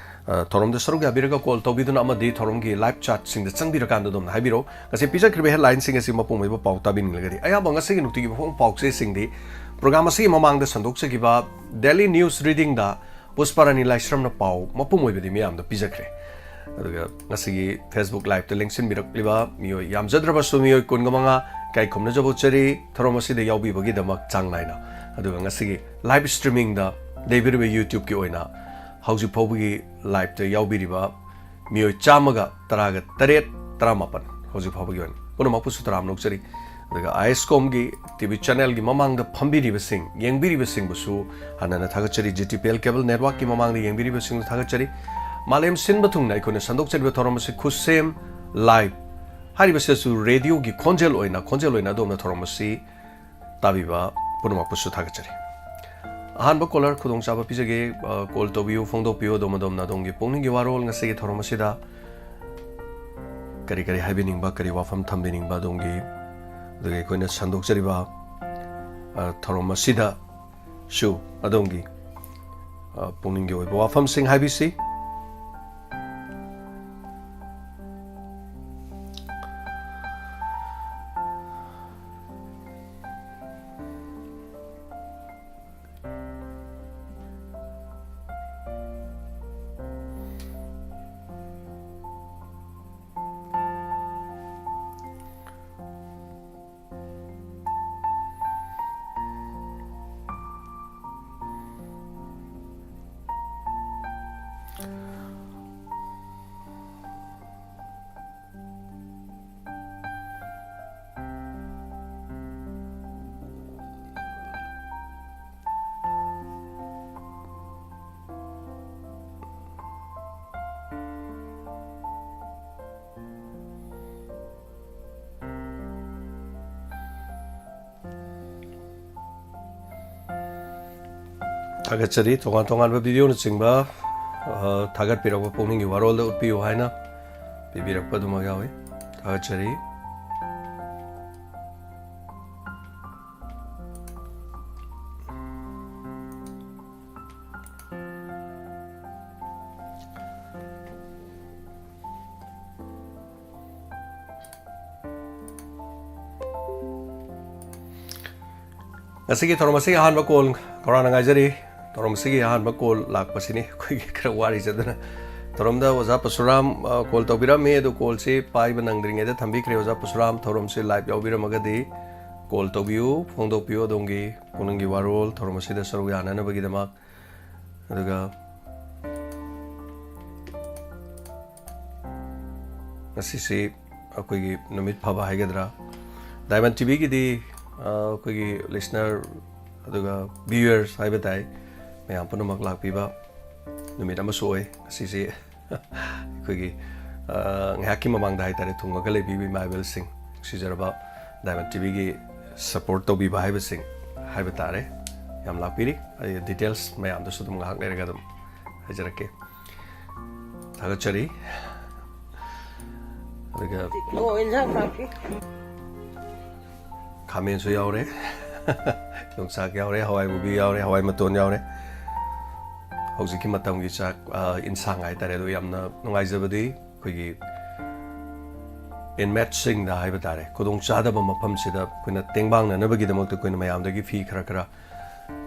ꯑ, ꯊꯧꯔꯝꯗ ꯁꯔꯨꯛ ꯌꯥꯕꯤꯔꯒ call ꯇꯧꯕꯤꯗꯨꯅ ꯑꯃꯗꯤ ꯊꯧꯔꯝꯒꯤ live chatꯁꯤꯡꯗ ꯆꯪꯕꯤꯔꯀꯥꯟꯗ ꯑꯗꯣꯝꯅ ꯍꯥꯏꯕꯤꯔꯛꯎ꯫ ꯉꯁꯤ ꯄꯤꯖꯈ꯭ꯔꯤꯕ headlineꯁꯤꯡ ꯑꯁꯤ ꯃꯄꯨꯡ ꯑꯣꯏꯕ ꯄꯥꯎ ꯇꯥꯕꯤꯅꯤꯡꯂꯒꯗꯤ ꯑꯌꯥꯝꯕ ꯉꯁꯤꯒꯤ ꯅꯨꯡꯇꯤꯒꯤ ꯐꯣꯡꯕ ꯄꯥꯎꯆꯦꯁꯤꯡꯗꯤ program ꯑꯁꯤꯒꯤ ꯃꯃꯥꯡꯗ ꯁꯟꯗꯣꯛꯆꯈꯤꯕ daily news readingꯗ ꯄꯨꯁꯄꯥꯔꯥꯅꯤ ꯂꯥꯏꯁ꯭ꯔꯝꯅ ꯄꯥꯎ ꯃꯄꯨꯡ ꯑꯣꯏꯕꯗꯤ ꯃꯤꯌꯥꯝꯗ ꯄꯤꯖꯈ꯭ꯔꯦ꯫ ꯑꯗꯨꯒ ꯉꯁꯤꯒꯤ Facebook liveꯇ ꯂꯦꯡꯁꯤꯟꯕꯤꯔꯛꯂꯤꯕ ꯃꯤꯑꯣꯏ ꯌꯥꯝꯖꯗ꯭ꯔꯕꯁꯨ ꯃꯤꯑꯣꯏ ꯀꯨꯟꯒ ꯃꯉꯥ ꯏꯀꯥꯏ ꯈꯨꯝꯅꯖꯕ ꯎꯠꯆꯔꯤ ꯊꯧꯔꯝ ꯑꯁꯤꯗ ꯌꯥꯎꯕꯤꯕꯒꯤꯗꯃꯛ ꯆꯥꯡ ꯅꯥꯏꯅ꯫ ꯑꯗꯨꯒ ꯉꯁꯤꯒꯤ live streamingꯗ ꯂꯩꯕꯤꯔꯤꯕ YouTubeꯀꯤ ꯑꯣꯏꯅ ꯍꯧꯖꯤꯛ ꯐꯥꯎꯕꯒꯤ liveꯇ ꯌꯥꯎꯕꯤꯔꯤꯕ ꯃꯤꯑꯣꯏ ꯆꯥꯝꯃꯒ ꯇꯔꯥꯒ ꯇꯔꯦꯠ, ꯇꯔꯥꯃꯥꯄꯟ ꯍꯧꯖꯤꯛ ꯐꯥꯎꯕꯒꯤ ꯑꯣꯏꯅ ꯄꯨꯝꯅꯃꯛꯄꯨꯁꯨ ꯇꯔꯥꯝꯅ ꯑꯣꯛꯆꯔꯤ꯫ ꯑꯗꯨꯒ ISCOMꯒꯤ TV channelꯒꯤ ꯃꯃꯥꯡꯗ ꯐꯝꯕꯤꯔꯤꯕꯁꯤꯡ, ꯌꯦꯡꯕꯤꯔꯤꯕꯁꯤꯡꯕꯨꯁꯨ ꯍꯟꯅ ꯍꯟꯅ ꯊꯥꯒꯠꯆꯔꯤ꯫ GTPL cable networkꯀꯤ ꯃꯃꯥꯡꯗ ꯌꯦꯡꯕꯤꯔꯤꯕꯁꯤꯡꯕꯨ ꯊꯥꯒꯠꯆꯔꯤ꯫ ꯃꯥꯂꯦꯝ ꯁꯤꯟꯕ ꯊꯨꯡꯅ ꯑꯩꯈꯣꯏꯅ ꯁꯟꯗꯣꯛꯆꯔꯤꯕ ꯊꯧꯔꯝ ꯑꯁꯤ ꯈꯨꯠꯁꯦꯝ live ꯍꯥꯏꯔꯤꯕꯁꯤꯗꯁꯨ radioꯒꯤ ꯈꯣꯟꯖꯦꯜ ꯑꯣꯏꯅ, ꯈꯣꯟꯖꯦꯜ ꯑꯣꯏꯅ ꯑꯗꯣꯝꯅ ꯊꯧꯔꯝ ꯑꯁꯤ ꯇꯥꯕꯤꯕ ꯄꯨꯝꯅꯃꯛꯄꯨꯁꯨ ꯊꯥꯒꯠꯆꯔꯤ꯫ ꯑꯍꯥꯟꯕ caller ꯈꯨꯗꯣꯡꯆꯥꯕ ꯄꯤꯖꯒꯦ꯫ ꯑ, call ꯇꯧꯕꯤꯌꯨ, ꯐꯣꯡꯗꯣꯛꯄꯤꯌꯨ ꯑꯗꯣꯝ ꯑꯗꯣꯝꯅ ꯑꯗꯣꯝꯒꯤ ꯄꯨꯛꯅꯤꯡꯒꯤ ꯋꯥꯔꯣꯜ ꯉꯁꯤꯒꯤ ꯊꯧꯔꯝ ꯑꯁꯤꯗ ꯀꯔꯤ ꯀꯔꯤ ꯍꯥꯏꯕꯤꯅꯤꯡꯕ, ꯀꯔꯤ ꯋꯥꯐꯝ ꯊꯝꯕꯤꯅꯤꯡꯕ ꯑꯗꯣꯝꯒꯤ, ꯑꯗꯨꯒ ꯑꯩꯈꯣꯏꯅ ꯁꯟꯗꯣꯛꯆꯔꯤꯕ, ꯑ, ꯊꯧꯔꯝ ꯑꯁꯤꯗꯁꯨ ꯑꯗꯣꯝꯒꯤ, ꯑ, ꯄꯨꯛꯅꯤꯡꯒꯤ ꯑꯣꯏꯕ ꯋꯥꯐꯝꯁꯤꯡ ꯍꯥꯏꯕꯤꯁꯤ꯫ ꯊꯥꯒꯠꯆꯔꯤ꯫ ꯇꯣꯉꯥꯟ ꯇꯣꯉꯥꯟꯕ videoꯅꯆꯤꯡꯕ, ꯑ, ꯊꯥꯒꯠꯄꯤꯔꯛꯄ, ꯄꯨꯛꯅꯤꯡꯒꯤ ꯋꯥꯔꯣꯜꯗ ꯎꯠꯄꯤꯌꯨ ꯍꯥꯏꯅ ꯄꯤꯕꯤꯔꯛꯄ ꯑꯗꯨꯃꯛ ꯌꯥꯎꯏ꯫ ꯊꯥꯒꯠꯆꯔꯤ꯫ ꯉꯁꯤꯒꯤ ꯊꯧꯔꯝ ꯑꯁꯤꯒꯤ ꯑꯍꯥꯟꯕ call ꯈꯧꯔꯥꯡꯅ ꯉꯥꯏꯖꯔꯤ꯫ ꯊꯧꯔꯝ ꯑꯁꯤꯒꯤ ꯑꯍꯥꯟꯕ call ꯂꯥꯛꯄꯁꯤꯅꯤ ꯑꯩꯈꯣꯏꯒꯤ ꯈꯔ ꯋꯥꯔꯤꯁꯦ꯫ ꯑꯗꯨꯅ ꯊꯧꯔꯝꯗ ꯑꯣꯖꯥ ꯄꯔꯁꯨꯔꯥꯝ, ꯑ, call ꯇꯧꯕꯤꯔꯝꯃꯤ, ꯑꯗꯨ callꯁꯤ ꯄꯥꯏꯕ ꯅꯪꯗ꯭ꯔꯤꯉꯩꯗ ꯊꯝꯕꯤꯈ꯭ꯔꯦ꯫ ꯑꯣꯖꯥ ꯄꯔꯁꯨꯔꯥꯝ, ꯊꯧꯔꯝꯁꯤ live ꯌꯥꯎꯕꯤꯔꯝꯃꯒꯗꯤ call ꯇꯧꯕꯤꯌꯨ, ꯐꯣꯡꯗꯣꯛꯄꯤꯌꯨ ꯑꯗꯣꯝꯒꯤ ꯄꯨꯛꯅꯤꯡꯒꯤ ꯋꯥꯔꯣꯜ ꯊꯧꯔꯝ ꯑꯁꯤꯗ ꯁꯔꯨꯛ ꯌꯥꯅꯅꯕꯒꯤꯗꯃꯛ꯫ ꯑꯗꯨꯒ ꯉꯁꯤꯁꯤ ꯑꯩꯈꯣꯏꯒꯤ ꯅꯨꯃꯤꯠ ꯐꯕ ꯍꯥꯏꯒꯗ꯭ꯔꯥ, Diamond TVꯒꯤꯗꯤ, ꯑ, ꯑꯩꯈꯣꯏꯒꯤ listener ꯑꯗꯨꯒ viewers ꯍꯥꯏꯕ ꯇꯥꯏ, ꯃꯌꯥꯝ ꯄꯨꯝꯅꯃꯛ ꯂꯥꯛꯄꯤꯕ ꯅꯨꯃꯤꯠ ꯑꯃꯁꯨ ꯑꯣꯏ꯫ ꯉꯁꯤꯁꯤ ꯑꯩꯈꯣꯏꯒꯤ, ꯑ, ꯉꯥꯏꯍꯥꯛꯀꯤ ꯃꯃꯥꯡꯗ ꯍꯥꯏꯇꯥꯔꯦ, ꯊꯨꯡꯉꯒ ꯂꯩꯕꯤꯕ ꯏꯃꯥ ꯏꯕꯦꯜꯁꯤꯡ, ꯅꯨꯡꯁꯤꯖꯔꯕ Diamond TVꯒꯤ support ꯇꯧꯕꯤꯕ ꯍꯥꯏꯕꯁꯤꯡ ꯍꯥꯏꯕ ꯇꯥꯔꯦ, ꯌꯥꯝ ꯂꯥꯛꯄꯤꯔꯤ꯫ ꯑꯩ details ꯃꯌꯥꯝꯗꯨꯁꯨ ꯑꯗꯨꯝ ꯉꯥꯏꯍꯥꯛ ꯂꯩꯔꯒ ꯑꯗꯨꯝ ꯍꯥꯏꯖꯔꯛꯀꯦ꯫ ꯊꯥꯒꯠꯆꯔꯤ꯫ ꯑꯗꯨꯒ ꯑꯣ, ꯏꯟꯖꯥꯡ ꯅꯥꯄꯤ꯫ ꯈꯥꯃꯦꯟꯁꯨ ꯌꯥꯎꯔꯦ, ꯌꯣꯡꯆꯥꯛ ꯌꯥꯎꯔꯦ, ꯍꯋꯥꯏ ꯃꯨꯕꯤ ꯌꯥꯎꯔꯦ, ꯍꯋꯥꯏ ꯃꯇꯣꯟ ꯌꯥꯎꯔꯦ꯫ ꯍꯧꯖꯤꯛꯀꯤ ꯃꯇꯝꯒꯤ ꯆꯥꯛ, ꯑ, ꯏꯟꯁꯥꯡ ꯍꯥꯏꯇꯥꯔꯦ꯫ ꯑꯗꯣ ꯌꯥꯝꯅ ꯅꯨꯡꯉꯥꯏꯖꯕꯗꯤ ꯑꯩꯈꯣꯏꯒꯤ inmateꯁꯤꯡꯗ ꯍꯥꯏꯕ ꯇꯥꯔꯦ, ꯈꯨꯗꯣꯡꯆꯥꯗꯕ ꯃꯐꯝꯁꯤꯗ ꯑꯩꯈꯣꯏꯅ ꯇꯦꯡꯕꯥꯡꯅꯅꯕꯒꯤꯗꯃꯛꯇ ꯑꯩꯈꯣꯏꯅ ꯃꯌꯥꯝꯗꯒꯤ ꯐꯤ ꯈꯔ ꯈꯔ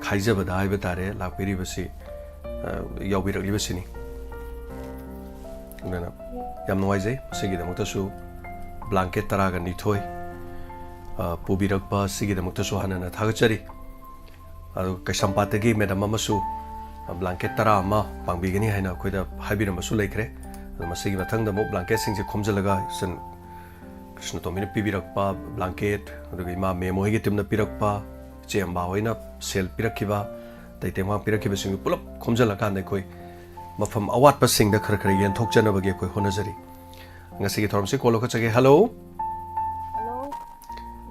ꯈꯥꯏꯖꯕꯗ ꯍꯥꯏꯕ ꯇꯥꯔꯦ, ꯂꯥꯛꯄꯤꯔꯤꯕꯁꯤ, ꯑ, ꯌꯥꯎꯕꯤꯔꯛꯂꯤꯕꯁꯤꯅꯤ꯫ ꯑꯗꯨꯅ ꯌꯥꯝ ꯅꯨꯡꯉꯥꯏꯖꯩ꯫ ꯃꯁꯤꯒꯤꯗꯃꯛꯇꯁꯨ blanket ꯇꯔꯥꯒ ꯅꯤꯊꯣꯏ, ꯑ, ꯄꯨꯕꯤꯔꯛꯄ ꯑꯁꯤꯒꯤꯗꯃꯛꯇꯁꯨ ꯍꯥꯟꯅꯅ ꯊꯥꯒꯠꯆꯔꯤ꯫ ꯑꯗꯨꯒ ꯀꯩꯁꯥꯝꯄꯥꯠꯇꯒꯤ madam ꯑꯃꯁꯨ, ꯑ, blanket ꯇꯔꯥ ꯑꯃ ꯄꯥꯡꯕꯤꯒꯅꯤ ꯍꯥꯏꯅ ꯑꯩꯈꯣꯏꯗ ꯍꯥꯏꯕꯤꯔꯝꯕꯁꯨ ꯂꯩꯈ꯭ꯔꯦ꯫ ꯑꯗꯣ ꯃꯁꯤꯒꯤ ꯃꯊꯪꯗ ꯑꯃꯨꯛ blanketꯁꯤꯡꯁꯦ ꯈꯣꯝꯖꯤꯜꯂꯒ ꯏꯆꯟ ꯀ꯭ꯔꯤꯁꯅꯇꯣꯝꯕꯤꯅ ꯄꯤꯕꯤꯔꯛꯄ blanket, ꯑꯗꯨꯒ ꯏꯃꯥ ꯃꯦꯝ ꯍꯣꯏꯒꯤ teamꯅ ꯄꯤꯔꯛꯄ, ꯏꯆꯦ ꯑꯝꯕꯥ ꯍꯣꯏꯅ ꯁꯦꯜ ꯄꯤꯔꯛꯈꯤꯕ, ꯑꯇꯩ ꯇꯦꯡꯕꯥꯡ ꯄꯤꯔꯛꯈꯤꯕꯁꯤꯡꯗꯨ ꯄꯨꯂꯞ ꯈꯣꯝꯖꯤꯜꯂꯀꯥꯟꯗ ꯑꯩꯈꯣꯏ ꯃꯐꯝ ꯑꯋꯥꯠꯄꯁꯤꯡꯗ ꯈꯔ ꯈꯔ ꯌꯦꯟꯊꯣꯛꯆꯅꯕꯒꯤ ꯑꯩꯈꯣꯏ ꯍꯣꯠꯅꯖꯔꯤ꯫ ꯉꯁꯤꯒꯤ ꯊꯧꯔꯝꯁꯤ call ꯂꯧꯈꯠꯆꯒꯦ꯫ Hello꯫ Hello꯫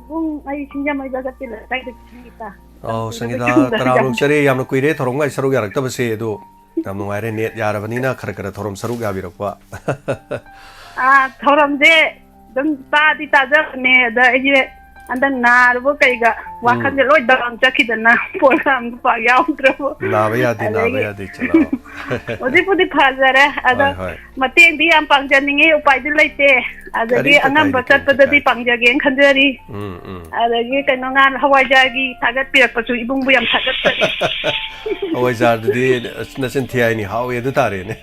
ꯏꯕꯨꯡ, ꯑꯩ ꯁꯤꯡꯖꯃꯩ ꯖꯒꯠꯀꯤ ꯂꯩꯀꯥꯏꯗꯒꯤ ꯁꯪꯒꯤꯇꯥ꯫ ꯑꯧ, ꯁꯪꯒꯤꯇꯥ, ꯇꯔꯥꯝꯅ ꯑꯣꯛꯆꯔꯤ꯫ ꯌꯥꯝꯅ ꯀꯨꯏꯔꯦ ꯊꯧꯔꯝꯒ ꯁꯔꯨꯛ ꯌꯥꯔꯛꯇꯕꯁꯦ, ꯑꯗꯨ ꯌꯥꯝ ꯅꯨꯡꯉꯥꯏꯔꯦ꯫ ꯅꯦꯠ ꯌꯥꯔꯕꯅꯤꯅ ꯈꯔ ꯈꯔ ꯊꯧꯔꯝ ꯁꯔꯨꯛ ꯌꯥꯕꯤꯔꯛꯄ꯫ ꯑꯥ, ꯊꯧꯔꯝꯁꯦ ꯑꯗꯨꯝ ꯇꯥꯗꯤ ꯇꯥꯖꯕꯅꯦ, ꯑꯗ ꯑꯩꯁꯦ ꯍꯟꯗꯛ ꯅꯥꯔꯨꯕ ꯀꯩꯒ ꯋꯥꯈꯜꯁꯦ ꯎꯝ꯫ ꯂꯣꯏ ꯗꯥꯎꯟ ꯆꯠꯈꯤꯗꯅ ꯄ꯭ꯔꯣꯒ꯭ꯔꯥꯝꯗꯨ ꯄꯥꯛ ꯌꯥꯎꯗ꯭ꯔꯕ꯫ ꯅꯥꯕ ꯌꯥꯗꯦ, ꯅꯥꯕ ꯑꯗꯒꯤ ꯌꯥꯗꯦ, ꯏꯆꯤꯜ ꯏꯅꯥꯎ꯫ ꯍꯧꯖꯤꯛꯄꯨꯗꯤ ꯐꯖꯔꯦ, ꯑꯗꯣ ꯍꯣꯏ, ꯍꯣꯏ꯫ ꯃꯇꯦꯡꯗꯤ ꯌꯥꯝ ꯄꯥꯡꯖꯅꯤꯡꯉꯤ, ꯎꯄꯥꯏꯗꯤ ꯂꯩꯇꯦ꯫ ꯑꯗꯒꯤ ꯀꯔꯤꯝꯇ ꯑꯉꯝꯕ ꯀꯥꯏꯗꯦ, ꯀꯔꯤꯝꯇ ꯆꯠꯄꯗꯗꯤ ꯀꯥꯏꯗꯦ꯫ ꯄꯥꯡꯖꯒꯦꯅ ꯈꯟꯖꯔꯤ꯫ ꯎꯝ, ꯎꯝ꯫ ꯑꯗꯒꯤ ꯀꯩꯅꯣ, ꯉꯥ ꯍꯋꯥꯏꯖꯥꯔꯒꯤ ꯊꯥꯒꯠꯄꯤꯔꯛꯄꯁꯨ ꯏꯕꯨꯡꯕꯨ ꯌꯥꯝ ꯊꯥꯒꯠꯆꯔꯤ꯫ ꯍꯋꯥꯏꯖꯥꯔꯗꯨꯗꯤ ꯑꯁ ꯅꯆꯤꯟ ꯊꯤ ꯍꯥꯏꯅꯤ, ꯍꯥꯎꯋꯦ ꯑꯗꯨ ꯇꯥꯔꯦꯅꯦ꯫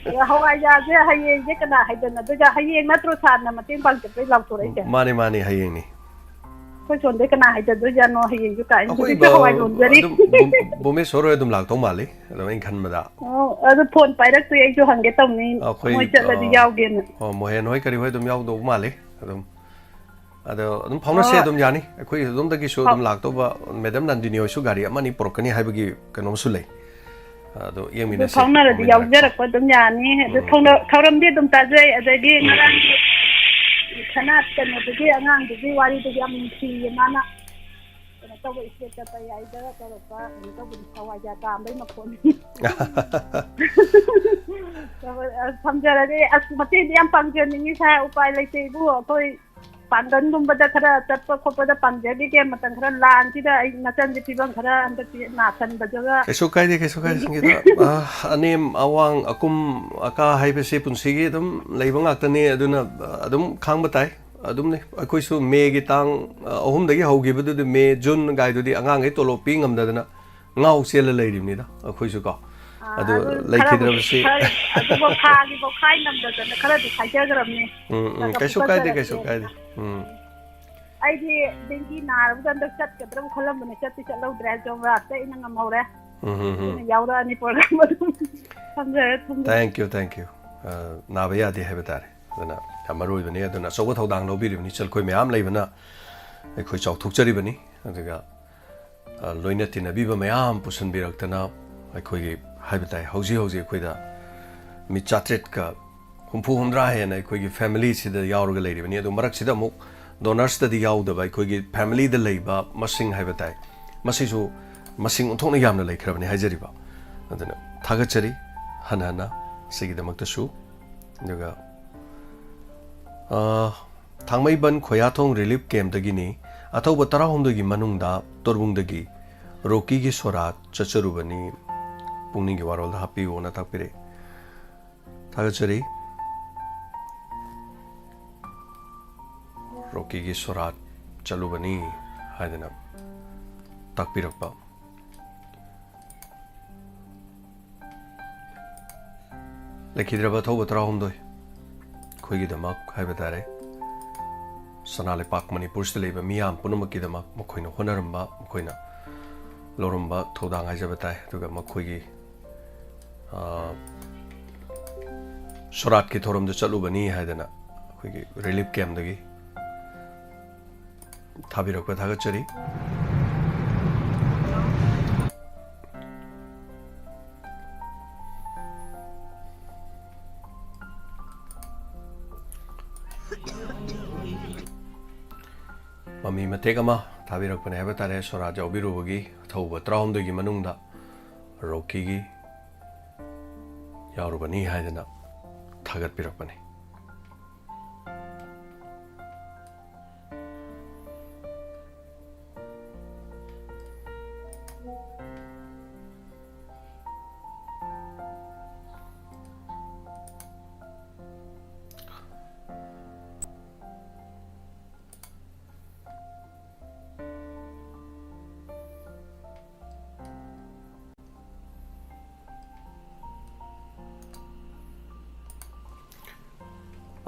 ꯑꯗꯣ ꯍꯋꯥꯏꯖꯥꯔꯁꯦ ꯍꯌꯦꯡꯁꯦ ꯀꯅꯥ ꯍꯥꯏꯗꯅꯗꯣꯏꯖꯥ? ꯍꯌꯦꯡ ꯅꯠꯇ꯭ꯔꯣ ꯁꯥꯔꯅ ꯃꯇꯦꯡ ꯄꯥꯡꯖꯕꯩ ꯂꯥꯎꯊꯣꯔꯛꯏꯁꯦ? ꯃꯥꯅꯤ, ꯃꯥꯅꯤ, ꯍꯌꯦꯡꯅꯤ꯫ ꯑꯩꯈꯣꯏ ꯁꯣꯝꯗꯩ ꯀꯅꯥ ꯍꯥꯏꯗꯗꯣꯏꯖꯥꯠꯅꯣ ꯍꯌꯦꯡꯁꯨ ꯀꯥꯏꯅ? ꯑꯩꯈꯣꯏ ꯍꯧꯖꯤꯛꯁꯨ ꯕ-, ꯍꯋꯥꯏ ꯂꯣꯟꯖꯔꯤ꯫ ꯑꯗꯨꯝ ꯕꯨꯝ-, ꯕꯨꯃꯦꯁꯣꯔ ꯍꯣꯏ ꯑꯗꯨꯝ ꯂꯥꯛꯇꯧ ꯃꯥꯜꯂꯤ, ꯑꯗꯨꯝ ꯑꯩꯅ ꯈꯟꯕꯗ꯫ ꯑꯣ, ꯑꯗꯨ ꯐꯣꯟ ꯄꯥꯏꯔꯛꯇ꯭ꯔꯤ, ꯑꯩꯁꯨ ꯍꯪꯒꯦ ꯇꯧꯅꯤ꯫ ꯑꯩꯈꯣꯏ, ꯃꯣꯏ ꯆꯠꯂꯗꯤ ꯑ, ꯌꯥꯎꯒꯦꯅ꯫ ꯑꯣ, ꯃꯣꯍꯦꯟ ꯍꯣꯏ ꯀꯔꯤ ꯍꯣꯏ ꯑꯗꯨꯝ ꯌꯥꯎꯗꯧ ꯃꯥꯜꯂꯤ꯫ ꯑꯗꯨꯝ, ꯑꯗꯣ ꯑꯗꯨꯝ ꯐꯥꯎꯅꯁꯦ, ꯑꯣ꯫ ꯑꯗꯨꯝ ꯌꯥꯅꯤ꯫ ꯑꯩꯈꯣꯏ ꯑꯗꯣꯝꯗꯒꯤꯁꯨ ꯐꯥꯎ- ꯑꯗꯨꯝ ꯂꯥꯛꯇꯧꯕ ꯃꯦꯗꯝ ꯅꯟꯗꯤꯅꯤ ꯍꯣꯏꯁꯨ ꯒꯥꯔꯤ ꯑꯃ ꯑꯅꯤ ꯄꯨꯔꯛꯀꯅꯤ ꯍꯥꯏꯕꯒꯤ ꯀꯩꯅꯣꯝꯁꯨ ꯂꯩ꯫ ꯑꯗꯣ ꯑꯗꯨ ꯌꯦꯡꯃꯤꯟꯅꯁꯦ, ꯐꯥꯎꯅꯔꯗꯤ ꯐꯥꯎꯃꯤꯟꯅꯔꯒ꯫ ꯌꯥꯎꯖꯔꯛꯄ ꯑꯗꯨꯝ ꯌꯥꯅꯤ꯫ ꯑꯗꯨ ꯎꯝ, ꯊꯧꯅ-, ꯎꯝ꯫ ꯊꯧꯔꯝꯗꯤ ꯑꯗꯨꯝ ꯇꯥꯖꯩ꯫ ꯑꯗꯒꯤ ꯎꯝ, ꯎꯝ꯫ ꯉꯔꯥꯡꯒꯤ ꯁꯅꯥ ꯀꯩꯅꯣꯗꯨꯒꯤ ꯑꯉꯥꯡꯗꯨꯒꯤ ꯋꯥꯔꯤꯗꯨꯗꯤ ꯌꯥꯝ ꯅꯨꯡꯁꯤꯌꯦ꯫ ꯃꯥꯅ ꯀꯩꯅꯣ ꯇꯧꯕ, ꯏꯁꯇꯦꯠꯇ ꯀꯩ ꯍꯥꯏꯗ ꯇꯧꯔꯛꯄ ꯀꯩꯅꯣ ꯇꯧꯕꯗꯤ ꯍꯋꯥꯏꯖꯥꯔ ꯀꯥꯝꯕꯩ ꯃꯈꯣꯟ꯫ ꯑ, ꯊꯝꯖꯔꯒꯦ꯫ ꯑꯁ, ꯃꯇꯦꯡꯗꯤ ꯌꯥꯝ ꯄꯥꯡꯖꯅꯤꯡꯉꯤ ꯁꯥꯔ, ꯎꯄꯥꯏ ꯂꯩꯇꯦ ꯏꯕꯨꯡꯉꯣ꯫ ꯑꯩꯈꯣꯏ ꯄꯥꯡꯒꯟꯒꯨꯝꯕꯗ ꯈꯔ ꯆꯠꯄ ꯈꯣꯠꯄꯗ ꯄꯥꯡꯖꯈꯤꯒꯦ꯫ ꯃꯇꯝ ꯈꯔ ꯂꯥꯟꯁꯤꯗ ꯑꯩ ꯅꯆꯟꯁꯦ ꯐꯤꯕꯝ ꯈꯔ ꯍꯟꯗꯛꯇꯤ ꯅꯥꯁꯟꯕꯗꯨꯒ꯫ ꯀꯩꯁꯨ ꯀꯥꯏꯗꯦ, ꯀꯩꯁꯨ ꯀꯥꯏꯗꯦ, ꯁꯪꯒꯤꯇꯥ꯫ ꯑ, ꯑꯅꯦꯝ ꯑꯋꯥꯡ ꯑꯀꯨꯝ ꯑꯀꯥ ꯍꯥꯏꯕꯁꯤ ꯄꯨꯟꯁꯤꯒꯤ ꯑꯗꯨꯝ ꯂꯩꯕ ꯉꯥꯛꯇꯅꯤ꯫ ꯑꯗꯨꯅ, ꯑ, ꯑꯗꯨꯝ ꯈꯥꯡꯕ ꯇꯥꯏ꯫ ꯑꯗꯨꯝꯅꯤ꯫ ꯑꯩꯈꯣꯏꯁꯨ ꯃꯦꯒꯤ ꯇꯥꯡ, ꯑ, ꯑꯍꯨꯝꯗꯒꯤ ꯍꯧꯈꯤꯕꯗꯨꯗꯤ ꯃꯦ, ꯖꯨꯟ ꯒꯥꯏꯗꯨꯗꯤ ꯑꯉꯥꯡꯈꯩ ꯇꯣꯂꯣꯞ ꯄꯤ ꯉꯝꯗꯗꯅ ꯉꯥꯎ ꯆꯦꯜꯂ ꯂꯩꯔꯤꯕꯅꯤꯗ ꯑꯩꯈꯣꯏꯁꯨ ꯀꯣ꯫ ꯑꯥ, ꯑꯗꯨ ꯑꯗꯨ ꯂꯩꯈꯤꯗ꯭ꯔꯕꯁꯤ ꯈꯔꯕꯨꯗꯤ ꯈꯔ ꯑꯗꯨꯐꯥꯎ ꯊꯥꯒꯤꯐꯥꯎ ꯈꯥꯏ ꯉꯝꯗꯗꯅ ꯈꯔꯗꯤ ꯈꯥꯏꯖꯈ꯭ꯔꯕꯅꯤ꯫ ꯎꯝ, ꯎꯝ, ꯈꯔ ꯈꯔ ꯀꯩꯁꯨ ꯀꯥꯏꯗꯦ, ꯀꯩꯁꯨ ꯐꯨꯒꯠꯆꯔꯛꯀꯦꯅ꯫ ꯀꯥꯏꯗꯦ꯫ ꯎꯝ꯫ ꯑꯩꯗꯤ ꯗꯦꯡꯒꯤ ꯅꯥꯔꯕꯗ ꯍꯟꯗꯛ ꯆꯠꯀꯗ꯭ꯔꯕ ꯈꯜꯂꯝꯕꯅꯦ, ꯆꯠꯇꯤ ꯆꯠꯍꯧꯗ꯭ꯔꯦ꯫ ꯖꯣꯕ ꯔꯥꯁꯇ ꯑꯩꯅ ꯉꯝꯍꯧꯔꯦ꯫ ꯎꯝ, ꯎꯝ, ꯎꯝ꯫ ꯑꯗꯨꯅ ꯌꯥꯎꯔꯛꯑꯅꯤ ꯄ꯭ꯔꯣꯒ꯭ꯔꯥꯝ ꯑꯗꯨꯝ꯫ ꯊꯝꯖꯔꯦ, ꯊꯝꯖꯔꯦ꯫ Thank you, thank you꯫ ꯑ, ꯅꯥꯕ ꯌꯥꯗꯦ ꯍꯥꯏꯕ ꯇꯥꯔꯦ꯫ ꯑꯗꯨꯅ ꯌꯥꯝ ꯃꯔꯨ ꯑꯣꯏꯕꯅꯤ꯫ ꯑꯗꯨꯅ ꯑꯆꯧꯕ ꯊꯧꯗꯥꯡ ꯂꯧꯕꯤꯔꯤꯕꯅꯤ꯫ ꯏꯆꯜꯈꯣꯏ ꯃꯌꯥꯝ ꯂꯩꯕꯅ ꯑꯩꯈꯣꯏ ꯆꯥꯎꯊꯣꯛꯆꯔꯤꯕꯅꯤ꯫ ꯑꯗꯨꯒ ꯑ, ꯂꯣꯏꯅ ꯇꯤꯟꯅꯕꯤꯕ ꯃꯌꯥꯝ ꯄꯨꯁꯤꯟꯕꯤꯔꯛꯇꯅ ꯑꯩꯈꯣꯏꯒꯤ ꯍꯥꯏꯕ ꯇꯥꯏ, ꯍꯧꯖꯤꯛ ꯍꯧꯖꯤꯛ ꯑꯩꯈꯣꯏꯗ ꯃꯤ ꯆꯥꯇ꯭ꯔꯦꯠꯀ ꯍꯨꯝꯐꯨ ꯍꯨꯝꯗ꯭ꯔꯥ ꯍꯦꯟꯅ ꯑꯩꯈꯣꯏꯒꯤ ꯐꯦꯃꯤꯂꯤꯁꯤꯗ ꯌꯥꯎꯔꯒ ꯂꯩꯔꯤꯕꯅꯤ꯫ ꯑꯗꯨ ꯃꯔꯛꯁꯤꯗ ꯑꯃꯨꯛ ꯗꯣꯅꯔꯁꯇꯗꯤ ꯌꯥꯎꯗꯕ ꯑꯩꯈꯣꯏꯒꯤ ꯐꯦꯃꯤꯂꯤꯗ ꯂꯩꯕ ꯃꯁꯤꯡ ꯍꯥꯏꯕ ꯇꯥꯏ, ꯃꯁꯤꯁꯨ ꯃꯁꯤꯡ ꯑꯣꯟꯊꯣꯛꯅ ꯌꯥꯝꯅ ꯂꯩꯈ꯭ꯔꯕꯅꯤ ꯍꯥꯏꯖꯔꯤꯕ꯫ ꯑꯗꯨꯅ ꯊꯥꯒꯠꯆꯔꯤ ꯍꯟꯅ ꯍꯟꯅ ꯁꯤꯒꯤꯗꯃꯛꯇꯁꯨ꯫ ꯑꯗꯨꯒ, ꯑ, ꯊꯥꯡꯃꯩꯕꯟ ꯈꯣꯌꯥꯊꯣꯡ ꯔꯤꯂꯤꯐ ꯀꯦꯝꯞꯇꯒꯤꯅꯤ꯫ ꯑꯊꯧꯕ ꯇꯔꯥꯍꯨꯝꯗꯣꯏꯒꯤ ꯃꯅꯨꯡꯗ ꯇꯣꯔꯕꯨꯡꯗꯒꯤ ꯔꯣꯀꯤꯒꯤ ꯁꯣꯔꯥꯠ ꯆꯠꯆꯔꯨꯕꯅꯤ, ꯄꯨꯛꯅꯤꯡꯒꯤ ꯋꯥꯔꯣꯜꯗ ꯍꯥꯞꯄꯤꯌꯨꯅ ꯇꯥꯛꯄꯤꯔꯛꯏ꯫ ꯊꯥꯒꯠꯆꯔꯤ꯫ ꯔꯣꯀꯤꯒꯤ ꯁꯣꯔꯥꯠ ꯆꯠꯂꯨꯕꯅꯤ ꯍꯥꯏꯗꯅ ꯇꯥꯛꯄꯤꯔꯛꯄ꯫ ꯂꯩꯈꯤꯗ꯭ꯔꯕ ꯑꯊꯧꯕ ꯇꯔꯥꯍꯨꯝꯗꯣꯏ, ꯑꯩꯈꯣꯏꯒꯤꯗꯃꯛ ꯍꯥꯏꯕ ꯇꯥꯔꯦ, ꯁꯅꯥ ꯂꯩꯄꯥꯛ ꯃꯅꯤꯄꯨꯔꯁꯤꯗ ꯂꯩꯕ ꯃꯤꯌꯥꯝ ꯄꯨꯝꯅꯃꯛꯀꯤꯗꯃꯛ ꯃꯈꯣꯏꯅ ꯍꯣꯠꯅꯔꯝꯕ, ꯃꯈꯣꯏꯅ ꯂꯧꯔꯝꯕ ꯊꯧꯗꯥꯡ ꯍꯥꯏꯖꯕ ꯇꯥꯏ꯫ ꯑꯗꯨꯒ ꯃꯈꯣꯏꯒꯤ, ꯑ, ꯁꯣꯔꯥꯠꯀꯤ ꯊꯧꯔꯝꯗ ꯆꯠꯂꯨꯕꯅꯤ ꯍꯥꯏꯗꯅ ꯑꯩꯈꯣꯏꯒꯤ ꯔꯤꯂꯤꯐ ꯀꯦꯝꯞꯇꯒꯤ ꯊꯥꯕꯤꯔꯛꯄ ꯊꯥꯒꯠꯆꯔꯤ꯫ ꯃꯃꯤ ꯃꯇꯦꯛ ꯑꯃ ꯊꯥꯕꯤꯔꯛꯄꯅꯦ ꯍꯥꯏꯕ ꯇꯥꯔꯦ, ꯁꯣꯔꯥꯠ ꯌꯥꯎꯕꯤꯔꯨꯕꯒꯤ꯫ ꯑꯊꯧꯕ ꯇꯔꯥꯍꯨꯝꯗꯣꯏꯒꯤ ꯃꯅꯨꯡꯗ ꯔꯣꯀꯤꯒꯤ ꯌꯥꯎꯔꯨꯕꯅꯤ ꯍꯥꯏꯗꯅ ꯊꯥꯒꯠꯄꯤꯔꯛꯄꯅꯤ꯫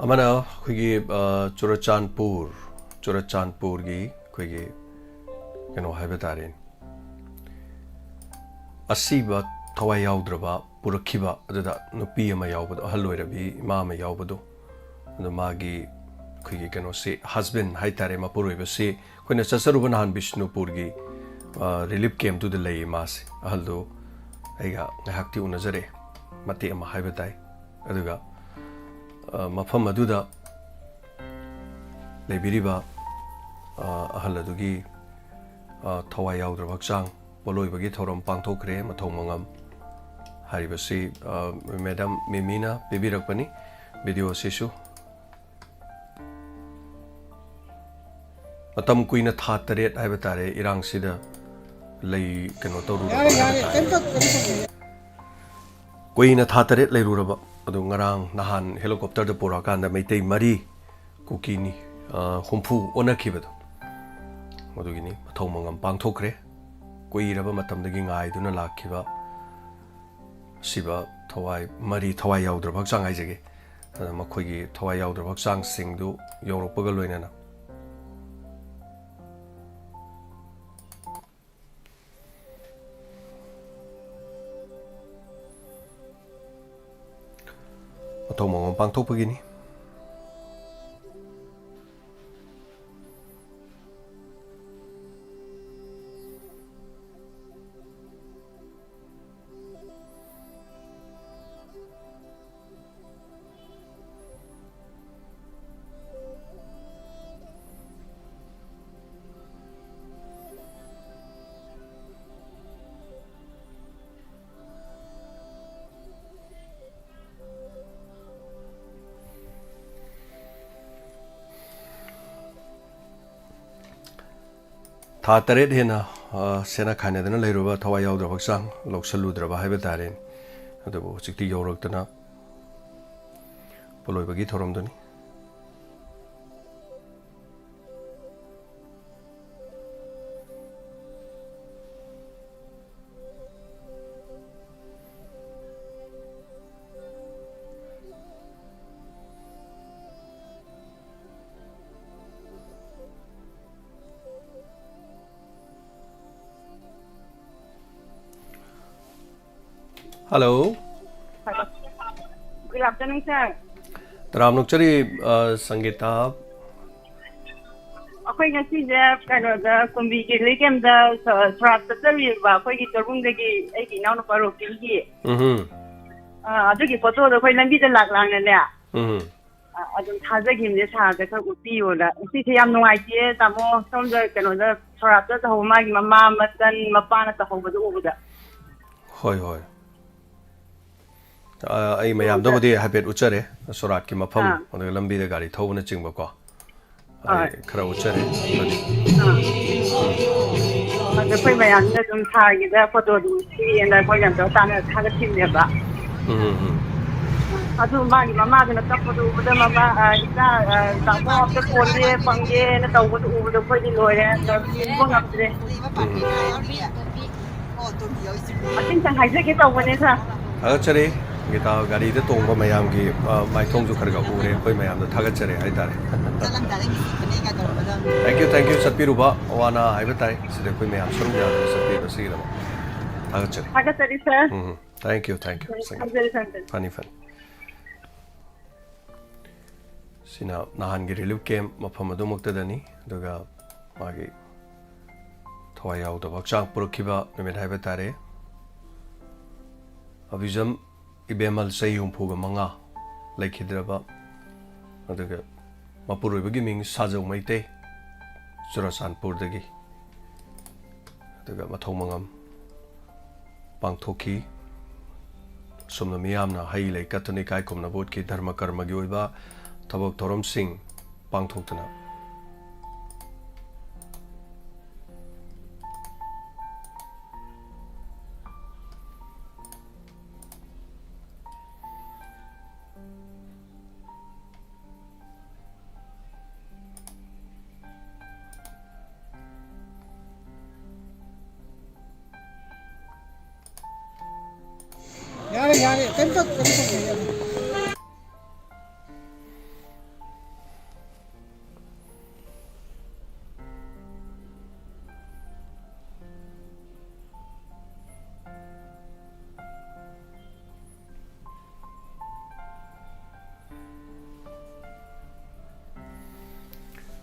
ꯑꯃꯅ ꯑꯩꯈꯣꯏꯒꯤ, ꯑ, ꯆꯨꯔꯆꯥꯟꯄꯨꯔ, ꯆꯨꯔꯆꯥꯟꯄꯨꯔꯒꯤ ꯑꯩꯈꯣꯏꯒꯤ ꯀꯩꯅꯣ ꯍꯥꯏꯕ ꯇꯥꯔꯦꯅꯦ, ꯑꯁꯤꯕ ꯊꯋꯥꯏ ꯌꯥꯎꯗ꯭ꯔꯕ ꯄꯨꯔꯛꯈꯤꯕ ꯑꯗꯨꯗ ꯅꯨꯄꯤ ꯑꯃ ꯌꯥꯎꯕꯗꯣ, ꯑꯍꯜ ꯑꯣꯏꯔꯕꯤ ꯏꯃꯥ ꯑꯃ ꯌꯥꯎꯕꯗꯣ, ꯑꯗꯣ ꯃꯥꯒꯤ ꯑꯩꯈꯣꯏꯒꯤ ꯀꯩꯅꯣꯁꯤ, ꯍꯁꯕꯦꯟ ꯍꯥꯏ ꯇꯥꯔꯦ, ꯃꯄꯨꯔꯣꯏꯕꯁꯤ ꯑꯩꯈꯣꯏꯅ ꯆꯠꯆꯔꯨꯕ ꯅꯍꯥꯟ ꯕꯤꯁꯅꯨꯄꯨꯔꯒꯤ, ꯑ, ꯔꯤꯂꯤꯐ ꯀꯦꯝꯞꯇꯨꯗ ꯂꯩꯌꯦ ꯃꯥꯁꯦ꯫ ꯑꯍꯜꯗꯣ ꯑꯩꯒ ꯉꯥꯏꯍꯥꯛꯇꯤ ꯎꯅꯖꯔꯦ, ꯃꯇꯦꯛ ꯑꯃ ꯍꯥꯏꯕ ꯇꯥꯏ꯫ ꯑꯗꯨꯒ, ꯑ, ꯃꯐꯝ ꯑꯗꯨꯗ ꯂꯩꯕꯤꯔꯤꯕ, ꯑ, ꯑꯍꯜ ꯑꯗꯨꯒꯤ, ꯑ, ꯊꯋꯥꯏ ꯌꯥꯎꯗ꯭ꯔꯕ ꯍꯛꯆꯥꯡ ꯄꯣꯠꯂꯣꯏꯕꯒꯤ ꯊꯧꯔꯝ ꯄꯥꯡꯊꯣꯛꯈ꯭ꯔꯦ, ꯃꯊꯧ ꯃꯉꯝ꯫ ꯍꯥꯏꯔꯤꯕꯁꯤ, ꯑ, ꯃꯦꯗꯥꯝ ꯃꯤꯃꯤꯅ ꯄꯤꯕꯤꯔꯛꯄꯅꯤ꯫ ꯚꯤꯗꯤꯑꯣ ꯑꯁꯤꯁꯨ ꯃꯇꯝ ꯀꯨꯏꯅ, ꯊꯥ ꯇꯔꯦꯠ ꯍꯥꯏꯕ ꯇꯥꯔꯦ, ꯏꯔꯥꯡꯁꯤꯗ ꯂꯩ, ꯀꯩꯅꯣ ꯇꯧꯔꯨꯔꯕ ꯌꯥꯔꯦ, ꯍꯥꯏꯕ ꯌꯥꯔꯦ, ꯇꯥꯔꯦ꯫ ꯀꯩꯝꯇ, ꯀꯩꯝꯇ꯫ ꯀꯨꯏꯅ, ꯊꯥ ꯇꯔꯦꯠ ꯂꯩꯔꯨꯔꯕ ꯑꯗꯨ ꯉꯔꯥꯡ ꯅꯍꯥꯟ ꯍꯦꯂꯤꯀꯣꯞꯇꯔꯗ ꯄꯨꯔꯛꯑꯀꯥꯟꯗ ꯃꯩꯇꯩ ꯃꯔꯤ, ꯀꯨꯀꯤꯅꯤ, ꯑ, ꯍꯨꯝꯐꯨ ꯑꯣꯟꯅꯈꯤꯕꯗꯣ, ꯃꯗꯨꯒꯤꯅꯤ ꯃꯊꯧ ꯃꯉꯝ ꯄꯥꯡꯊꯣꯛꯈ꯭ꯔꯦ꯫ ꯀꯨꯏꯔꯕ ꯃꯇꯝꯗꯒꯤ ꯉꯥꯏꯗꯨꯅ ꯂꯥꯛꯈꯤꯕ ꯑꯁꯤꯕ ꯊꯋꯥꯏ ꯃꯔꯤ, ꯊꯋꯥꯏ ꯌꯥꯎꯗ꯭ꯔꯕ ꯍꯛꯆꯥꯡ ꯍꯥꯏꯖꯒꯦ꯫ ꯑꯗ ꯃꯈꯣꯏꯒꯤ ꯊꯋꯥꯏ ꯌꯥꯎꯗ꯭ꯔꯕ ꯍꯛꯆꯥꯡꯁꯤꯡꯗꯨ ꯌꯧꯔꯛꯄꯒ ꯂꯣꯏꯅꯅ ꯃꯊꯧ ꯃꯉꯝ ꯄꯥꯡꯊꯣꯛꯄꯒꯤꯅꯤ꯫ ꯊꯥ ꯇꯔꯦꯠ ꯍꯦꯟꯅ, ꯑ, ꯁꯦꯠꯅ ꯈꯥꯏꯅꯗꯅ ꯂꯩꯔꯨꯕ ꯊꯋꯥꯏ ꯌꯥꯎꯗ꯭ꯔꯕ ꯍꯛꯆꯥꯡ ꯂꯧꯁꯜꯂꯨꯗ꯭ꯔꯕ ꯍꯥꯏꯕ ꯇꯥꯔꯦꯅꯦ꯫ ꯑꯗꯨꯕꯨ ꯍꯧꯖꯤꯛꯇꯤ ꯌꯧꯔꯛꯇꯅ ꯄꯣꯠꯂꯣꯏꯕꯒꯤ ꯊꯧꯔꯝꯗꯨꯅꯤ꯫ Hello. Good afternoon, sir. ꯇꯔꯥꯝꯅ ꯑꯣꯛꯆꯔꯤ, ꯑ, ꯁꯪꯒꯤꯇꯥ꯫ ꯑꯩꯈꯣꯏ ꯉꯁꯤꯁꯦ ꯀꯩꯅꯣꯗ, ꯀꯨꯝꯕꯤꯒꯤ relief camp ꯇ ꯁ-, ꯁꯣꯔꯥꯠ ꯆꯠꯆꯔꯨꯏꯕ, ꯑꯩꯈꯣꯏꯒꯤ ꯇꯣꯔꯕꯨꯡꯗꯒꯤ ꯑꯩꯒꯤ ꯏꯅꯥꯎꯅꯨꯄꯥ ꯔꯣꯀꯤꯒꯤ꯫ ꯎꯝꯍꯨꯝ꯫ ꯑ, ꯑꯗꯨꯒꯤ photo ꯗꯣ ꯑꯩꯈꯣꯏ ꯂꯝꯕꯤꯗ ꯂꯥꯛ ꯂꯥꯛꯅꯅꯦ꯫ ꯎꯝꯍꯨꯝ꯫ ꯑ, ꯑꯗꯨꯝ ꯊꯥꯖꯈꯤꯕꯅꯦ ꯁꯥꯔꯗ ꯈꯔ ꯎꯠꯄꯤꯌꯣꯅ꯫ ꯉꯁꯤꯁꯦ ꯌꯥꯝ ꯅꯨꯡꯉꯥꯏꯇꯦ ꯇꯥꯃꯣ, ꯁꯣꯝꯗ ꯀꯩꯅꯣꯗ ꯁꯣꯔꯥꯠꯇ ꯇꯧꯍꯧꯕ ꯃꯥꯒꯤ ꯃꯃꯥ, ꯃꯆꯟ, ꯃꯄꯥꯅ ꯇꯧꯍꯧꯕꯗꯣ ꯎꯕꯗ꯫ ꯍꯣꯏ, ꯍꯣꯏ꯫ ꯑ, ꯑꯩ ꯃꯌꯥꯝꯗꯕꯨꯗꯤ ꯍꯥꯏꯐꯦꯠ ꯎꯠꯆꯔꯦ, ꯁꯣꯔꯥꯠꯀꯤ ꯃꯐꯝ, ꯑꯥ꯫ ꯑꯗꯨꯒ ꯂꯝꯕꯤꯗ ꯒꯥꯔꯤ ꯊꯧꯕꯅꯆꯤꯡꯕꯀꯣ꯫ ꯑꯩ ꯍꯣꯏ꯫ ꯈꯔ ꯎꯠꯆꯔꯦ ꯑꯗꯨꯗꯤ꯫ ꯑꯥ꯫ ꯑꯗ ꯑꯩꯈꯣꯏ ꯃꯌꯥꯝꯅ ꯑꯗꯨꯝ ꯁꯥꯔꯒꯤꯗ ꯐꯣꯇꯣ ꯑꯗꯨꯝ ꯄꯤꯔꯛꯑꯦꯅ ꯑꯩꯈꯣꯏ ꯃꯌꯥꯝ ꯇꯧꯔ ꯇꯥꯟꯅꯔ ꯊꯥꯒꯠꯈꯤꯕꯅꯦꯕ꯫ ꯎꯝ, ꯎꯝ, ꯎꯝ꯫ ꯑꯗꯨ ꯃꯥꯒꯤ ꯃꯃꯥꯗꯨꯅ ꯀꯞꯄꯗꯣ ꯎꯕꯗ, "ꯃꯃꯥ, ꯑ, ꯏꯆꯥ, ꯑ, ꯇꯥꯃꯣ ꯑꯝꯇ ꯀꯣꯟꯒꯦ, ꯄꯪꯒꯦꯅ ꯇꯧꯕꯗꯣ ꯎꯕꯗ ꯑꯩꯈꯣꯏꯗꯤ ꯂꯣꯏꯔꯦ, ꯇꯧꯕ ꯉꯝꯗ꯭ꯔꯦ"꯫ ꯎꯝ꯫ ꯍꯥꯏꯖꯒꯦ ꯇꯧꯕꯅꯦ, ꯁꯥꯔ꯫ ꯊꯥꯒꯠꯆꯔꯤ꯫ ꯒꯤꯇꯥ ꯒꯥꯔꯤꯗ ꯇꯣꯡꯕ ꯃꯌꯥꯝꯒꯤ, ꯑ, ꯃꯥꯏꯊꯣꯡꯁꯨ ꯈꯔ ꯈꯔ ꯎꯔꯦ꯫ ꯑꯩꯈꯣꯏ ꯃꯌꯥꯝꯗ ꯊꯥꯒꯠꯆꯔꯤ ꯍꯥꯏꯇꯥꯔꯦ꯫ ꯆꯠꯂꯝꯗꯥꯏꯗ ꯃꯤꯁꯤꯡꯗꯨꯅꯦ ꯀꯥꯏ ꯇꯧꯔꯝꯕꯗꯣ꯫ Thank you, thank you꯫ ꯆꯠꯄꯤꯔꯨꯕ ꯑꯋꯥ ꯑꯅꯥ ꯍꯥꯏꯕ ꯇꯥꯏ꯫ ꯁꯤꯗ ꯑꯩꯈꯣꯏ ꯃꯌꯥꯝ ꯁꯔꯨꯛ ꯌꯥꯗꯨꯅ ꯆꯠꯄꯤꯕꯁꯤꯒꯤꯗꯃꯛ ꯊꯥꯒꯠꯆꯔꯤ꯫ ꯊꯥꯒꯠꯆꯔꯤ, ꯁꯥꯔ꯫ ꯎꯝ, thank you, thank you꯫ ꯊꯝꯖꯔꯦ, ꯊꯝꯖꯔꯦ꯫ ꯐꯅꯤ, ꯐꯅꯤ꯫ ꯁꯤꯅ ꯅꯍꯥꯟꯒꯤ relief camp ꯃꯐꯝ ꯑꯗꯨꯃꯛꯇꯗꯅꯤ꯫ ꯑꯗꯨꯒ ꯃꯥꯒꯤ ꯊꯋꯥꯏ ꯌꯥꯎꯗꯕ ꯍꯛꯆꯥꯡ ꯄꯨꯔꯛꯈꯤꯕ ꯅꯨꯃꯤꯠ ꯍꯥꯏꯕ ꯇꯥꯔꯦ꯫ ꯑꯕꯤꯖꯝ ꯏꯕꯦꯝꯍꯜ, ꯆꯍꯤ ꯍꯨꯝꯐꯨꯒ ꯃꯉꯥ, ꯂꯩꯈꯤꯗ꯭ꯔꯕ꯫ ꯑꯗꯨꯒ ꯃꯄꯨꯔꯣꯏꯕꯒꯤ ꯃꯤꯡ ꯁꯥꯖꯧ ꯃꯩꯇꯩ, ꯆꯨꯔꯆꯥꯟꯄꯨꯔꯗꯒꯤ꯫ ꯑꯗꯨꯒ ꯃꯊꯧ ꯃꯉꯝ ꯄꯥꯡꯊꯣꯛꯈꯤ꯫ ꯑꯁꯨꯝꯅ ꯃꯤꯌꯥꯝꯅ ꯍꯩ ꯂꯩ ꯀꯠꯇꯨꯅ ꯏꯀꯥꯏ ꯈꯨꯝꯅꯕ ꯎꯠꯈꯤ꯫ ꯙꯔꯃ ꯀꯔꯃꯒꯤ ꯑꯣꯏꯕ ꯊꯕꯛ ꯊꯧꯔꯝꯁꯤꯡ ꯄꯥꯡꯊꯣꯛꯇꯨꯅ꯫ ꯌꯥꯔꯦ, ꯌꯥꯔꯦ꯫ ꯀꯩꯝꯇ, ꯀꯩꯝꯇ ꯇꯧꯗꯦ, ꯌꯥꯔꯦ꯫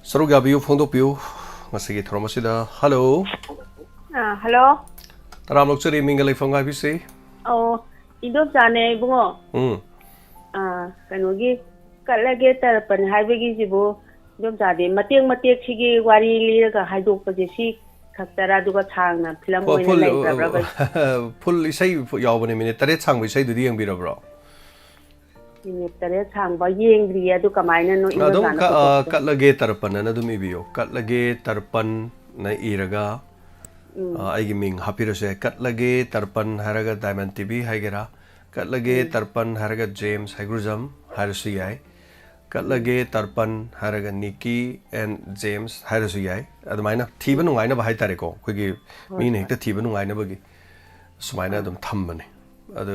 ꯁꯔꯨꯛ ꯌꯥꯕꯤꯌꯨ, ꯐꯣꯡꯗꯣꯛꯄꯤꯌꯨ꯫ ꯉꯁꯤꯒꯤ ꯊꯧꯔꯝ ꯑꯁꯤꯗ, ꯍꯜꯂꯣ꯫ ꯑꯥ, ꯍꯜꯂꯣ꯫ ꯇꯔꯥꯝ ꯑꯣꯛꯆꯔꯤ, ꯃꯤꯡꯒ ꯂꯩꯐꯝꯒ ꯍꯥꯏꯕꯤꯁꯤ꯫ ꯑꯣ, ꯏꯟꯗꯣꯝꯆꯥꯅꯦ, ꯏꯕꯨꯡꯉꯣ꯫ ꯎꯝ꯫ ꯑꯥ, ꯀꯩꯅꯣꯒꯤ, ꯀꯠꯂꯒꯦ ꯇꯔꯄꯟ ꯍꯥꯏꯕꯒꯤꯁꯤꯕꯨ, ꯏꯗꯣꯝꯆꯥꯗꯤ ꯃꯇꯦꯛ ꯃꯇꯦꯛꯁꯤꯒꯤ ꯋꯥꯔꯤ ꯂꯤꯔꯒ ꯍꯥꯏꯗꯣꯛꯄꯁꯦ ꯁꯤ ꯈꯛꯇꯔꯥ, ꯑꯗꯨꯒ ꯁꯥꯡꯅ ꯐꯤꯂꯝ ꯑꯣꯏꯅ ꯐꯨꯜ, ꯂꯩꯕ꯭ꯔꯕ? ꯐꯨꯜ ꯏꯁꯩ ꯌꯥꯎꯕꯅꯦ, ꯃꯤꯅꯤꯠ ꯇꯔꯦꯠ ꯁꯥꯡꯕ ꯏꯁꯩꯗꯨꯗꯤ ꯌꯦꯡꯕꯤꯔꯕ꯭ꯔꯣ? ꯃꯤꯅꯤꯠ ꯇꯔꯦꯠ ꯁꯥꯡꯕ ꯌꯦꯡꯗ꯭ꯔꯤꯌꯦ, ꯑꯗꯨ ꯀꯃꯥꯏꯅꯅꯣ? ꯑꯗꯨꯝ ꯏꯟꯗꯣꯆꯥꯅ ꯀ- ꯑ, ꯄꯨꯊꯣꯛꯄꯗꯣ? "ꯀꯠꯂꯒꯦ ꯇꯔꯄꯟ" ꯑꯅ ꯑꯗꯨꯝ ꯏꯕꯤꯌꯣ꯫ "ꯀꯠꯂꯒꯦ ꯇꯔꯄꯟ" ꯅ ꯏꯔꯒ, ꯑ, ꯑꯩꯒꯤ ꯃꯤꯡ ꯍꯥꯞꯄꯤꯔꯁꯨ ꯌꯥꯏ꯫ "ꯀꯠꯂꯒꯦ ꯇꯔꯄꯟ" ꯍꯥꯏꯔꯒ ꯗꯥꯏꯃꯟ ꯇꯤꯚꯤ ꯍꯥꯏꯒꯦꯔꯥ, "ꯀꯠꯂꯒꯦ ꯇꯔꯄꯟ" ꯍꯥꯏꯔꯒ ꯖꯦꯝꯁ ꯍꯩꯒ꯭ꯔꯨꯖꯝ ꯍꯥꯏꯔꯁꯨ ꯌꯥꯏ꯫ "ꯀꯠꯂꯒꯦ ꯇꯔꯄꯟ" ꯍꯥꯏꯔꯒ ꯅꯤꯀꯤ ꯑꯦꯟ ꯖꯦꯝꯁ ꯍꯥꯏꯔꯁꯨ ꯌꯥꯏ꯫ ꯑꯗꯨꯃꯥꯏꯅ ꯊꯤꯕ ꯅꯨꯡꯉꯥꯏꯅꯕ ꯍꯥꯏꯇꯥꯔꯦꯀꯣ, ꯑꯩꯈꯣꯏꯒꯤ ꯃꯤꯅ ꯍꯦꯛꯇ ꯊꯤꯕ ꯅꯨꯡꯉꯥꯏꯅꯕꯒꯤ ꯁꯨꯃꯥꯏꯅ ꯑꯗꯨꯝ ꯊꯝꯕꯅꯦ꯫ ꯑꯗꯨ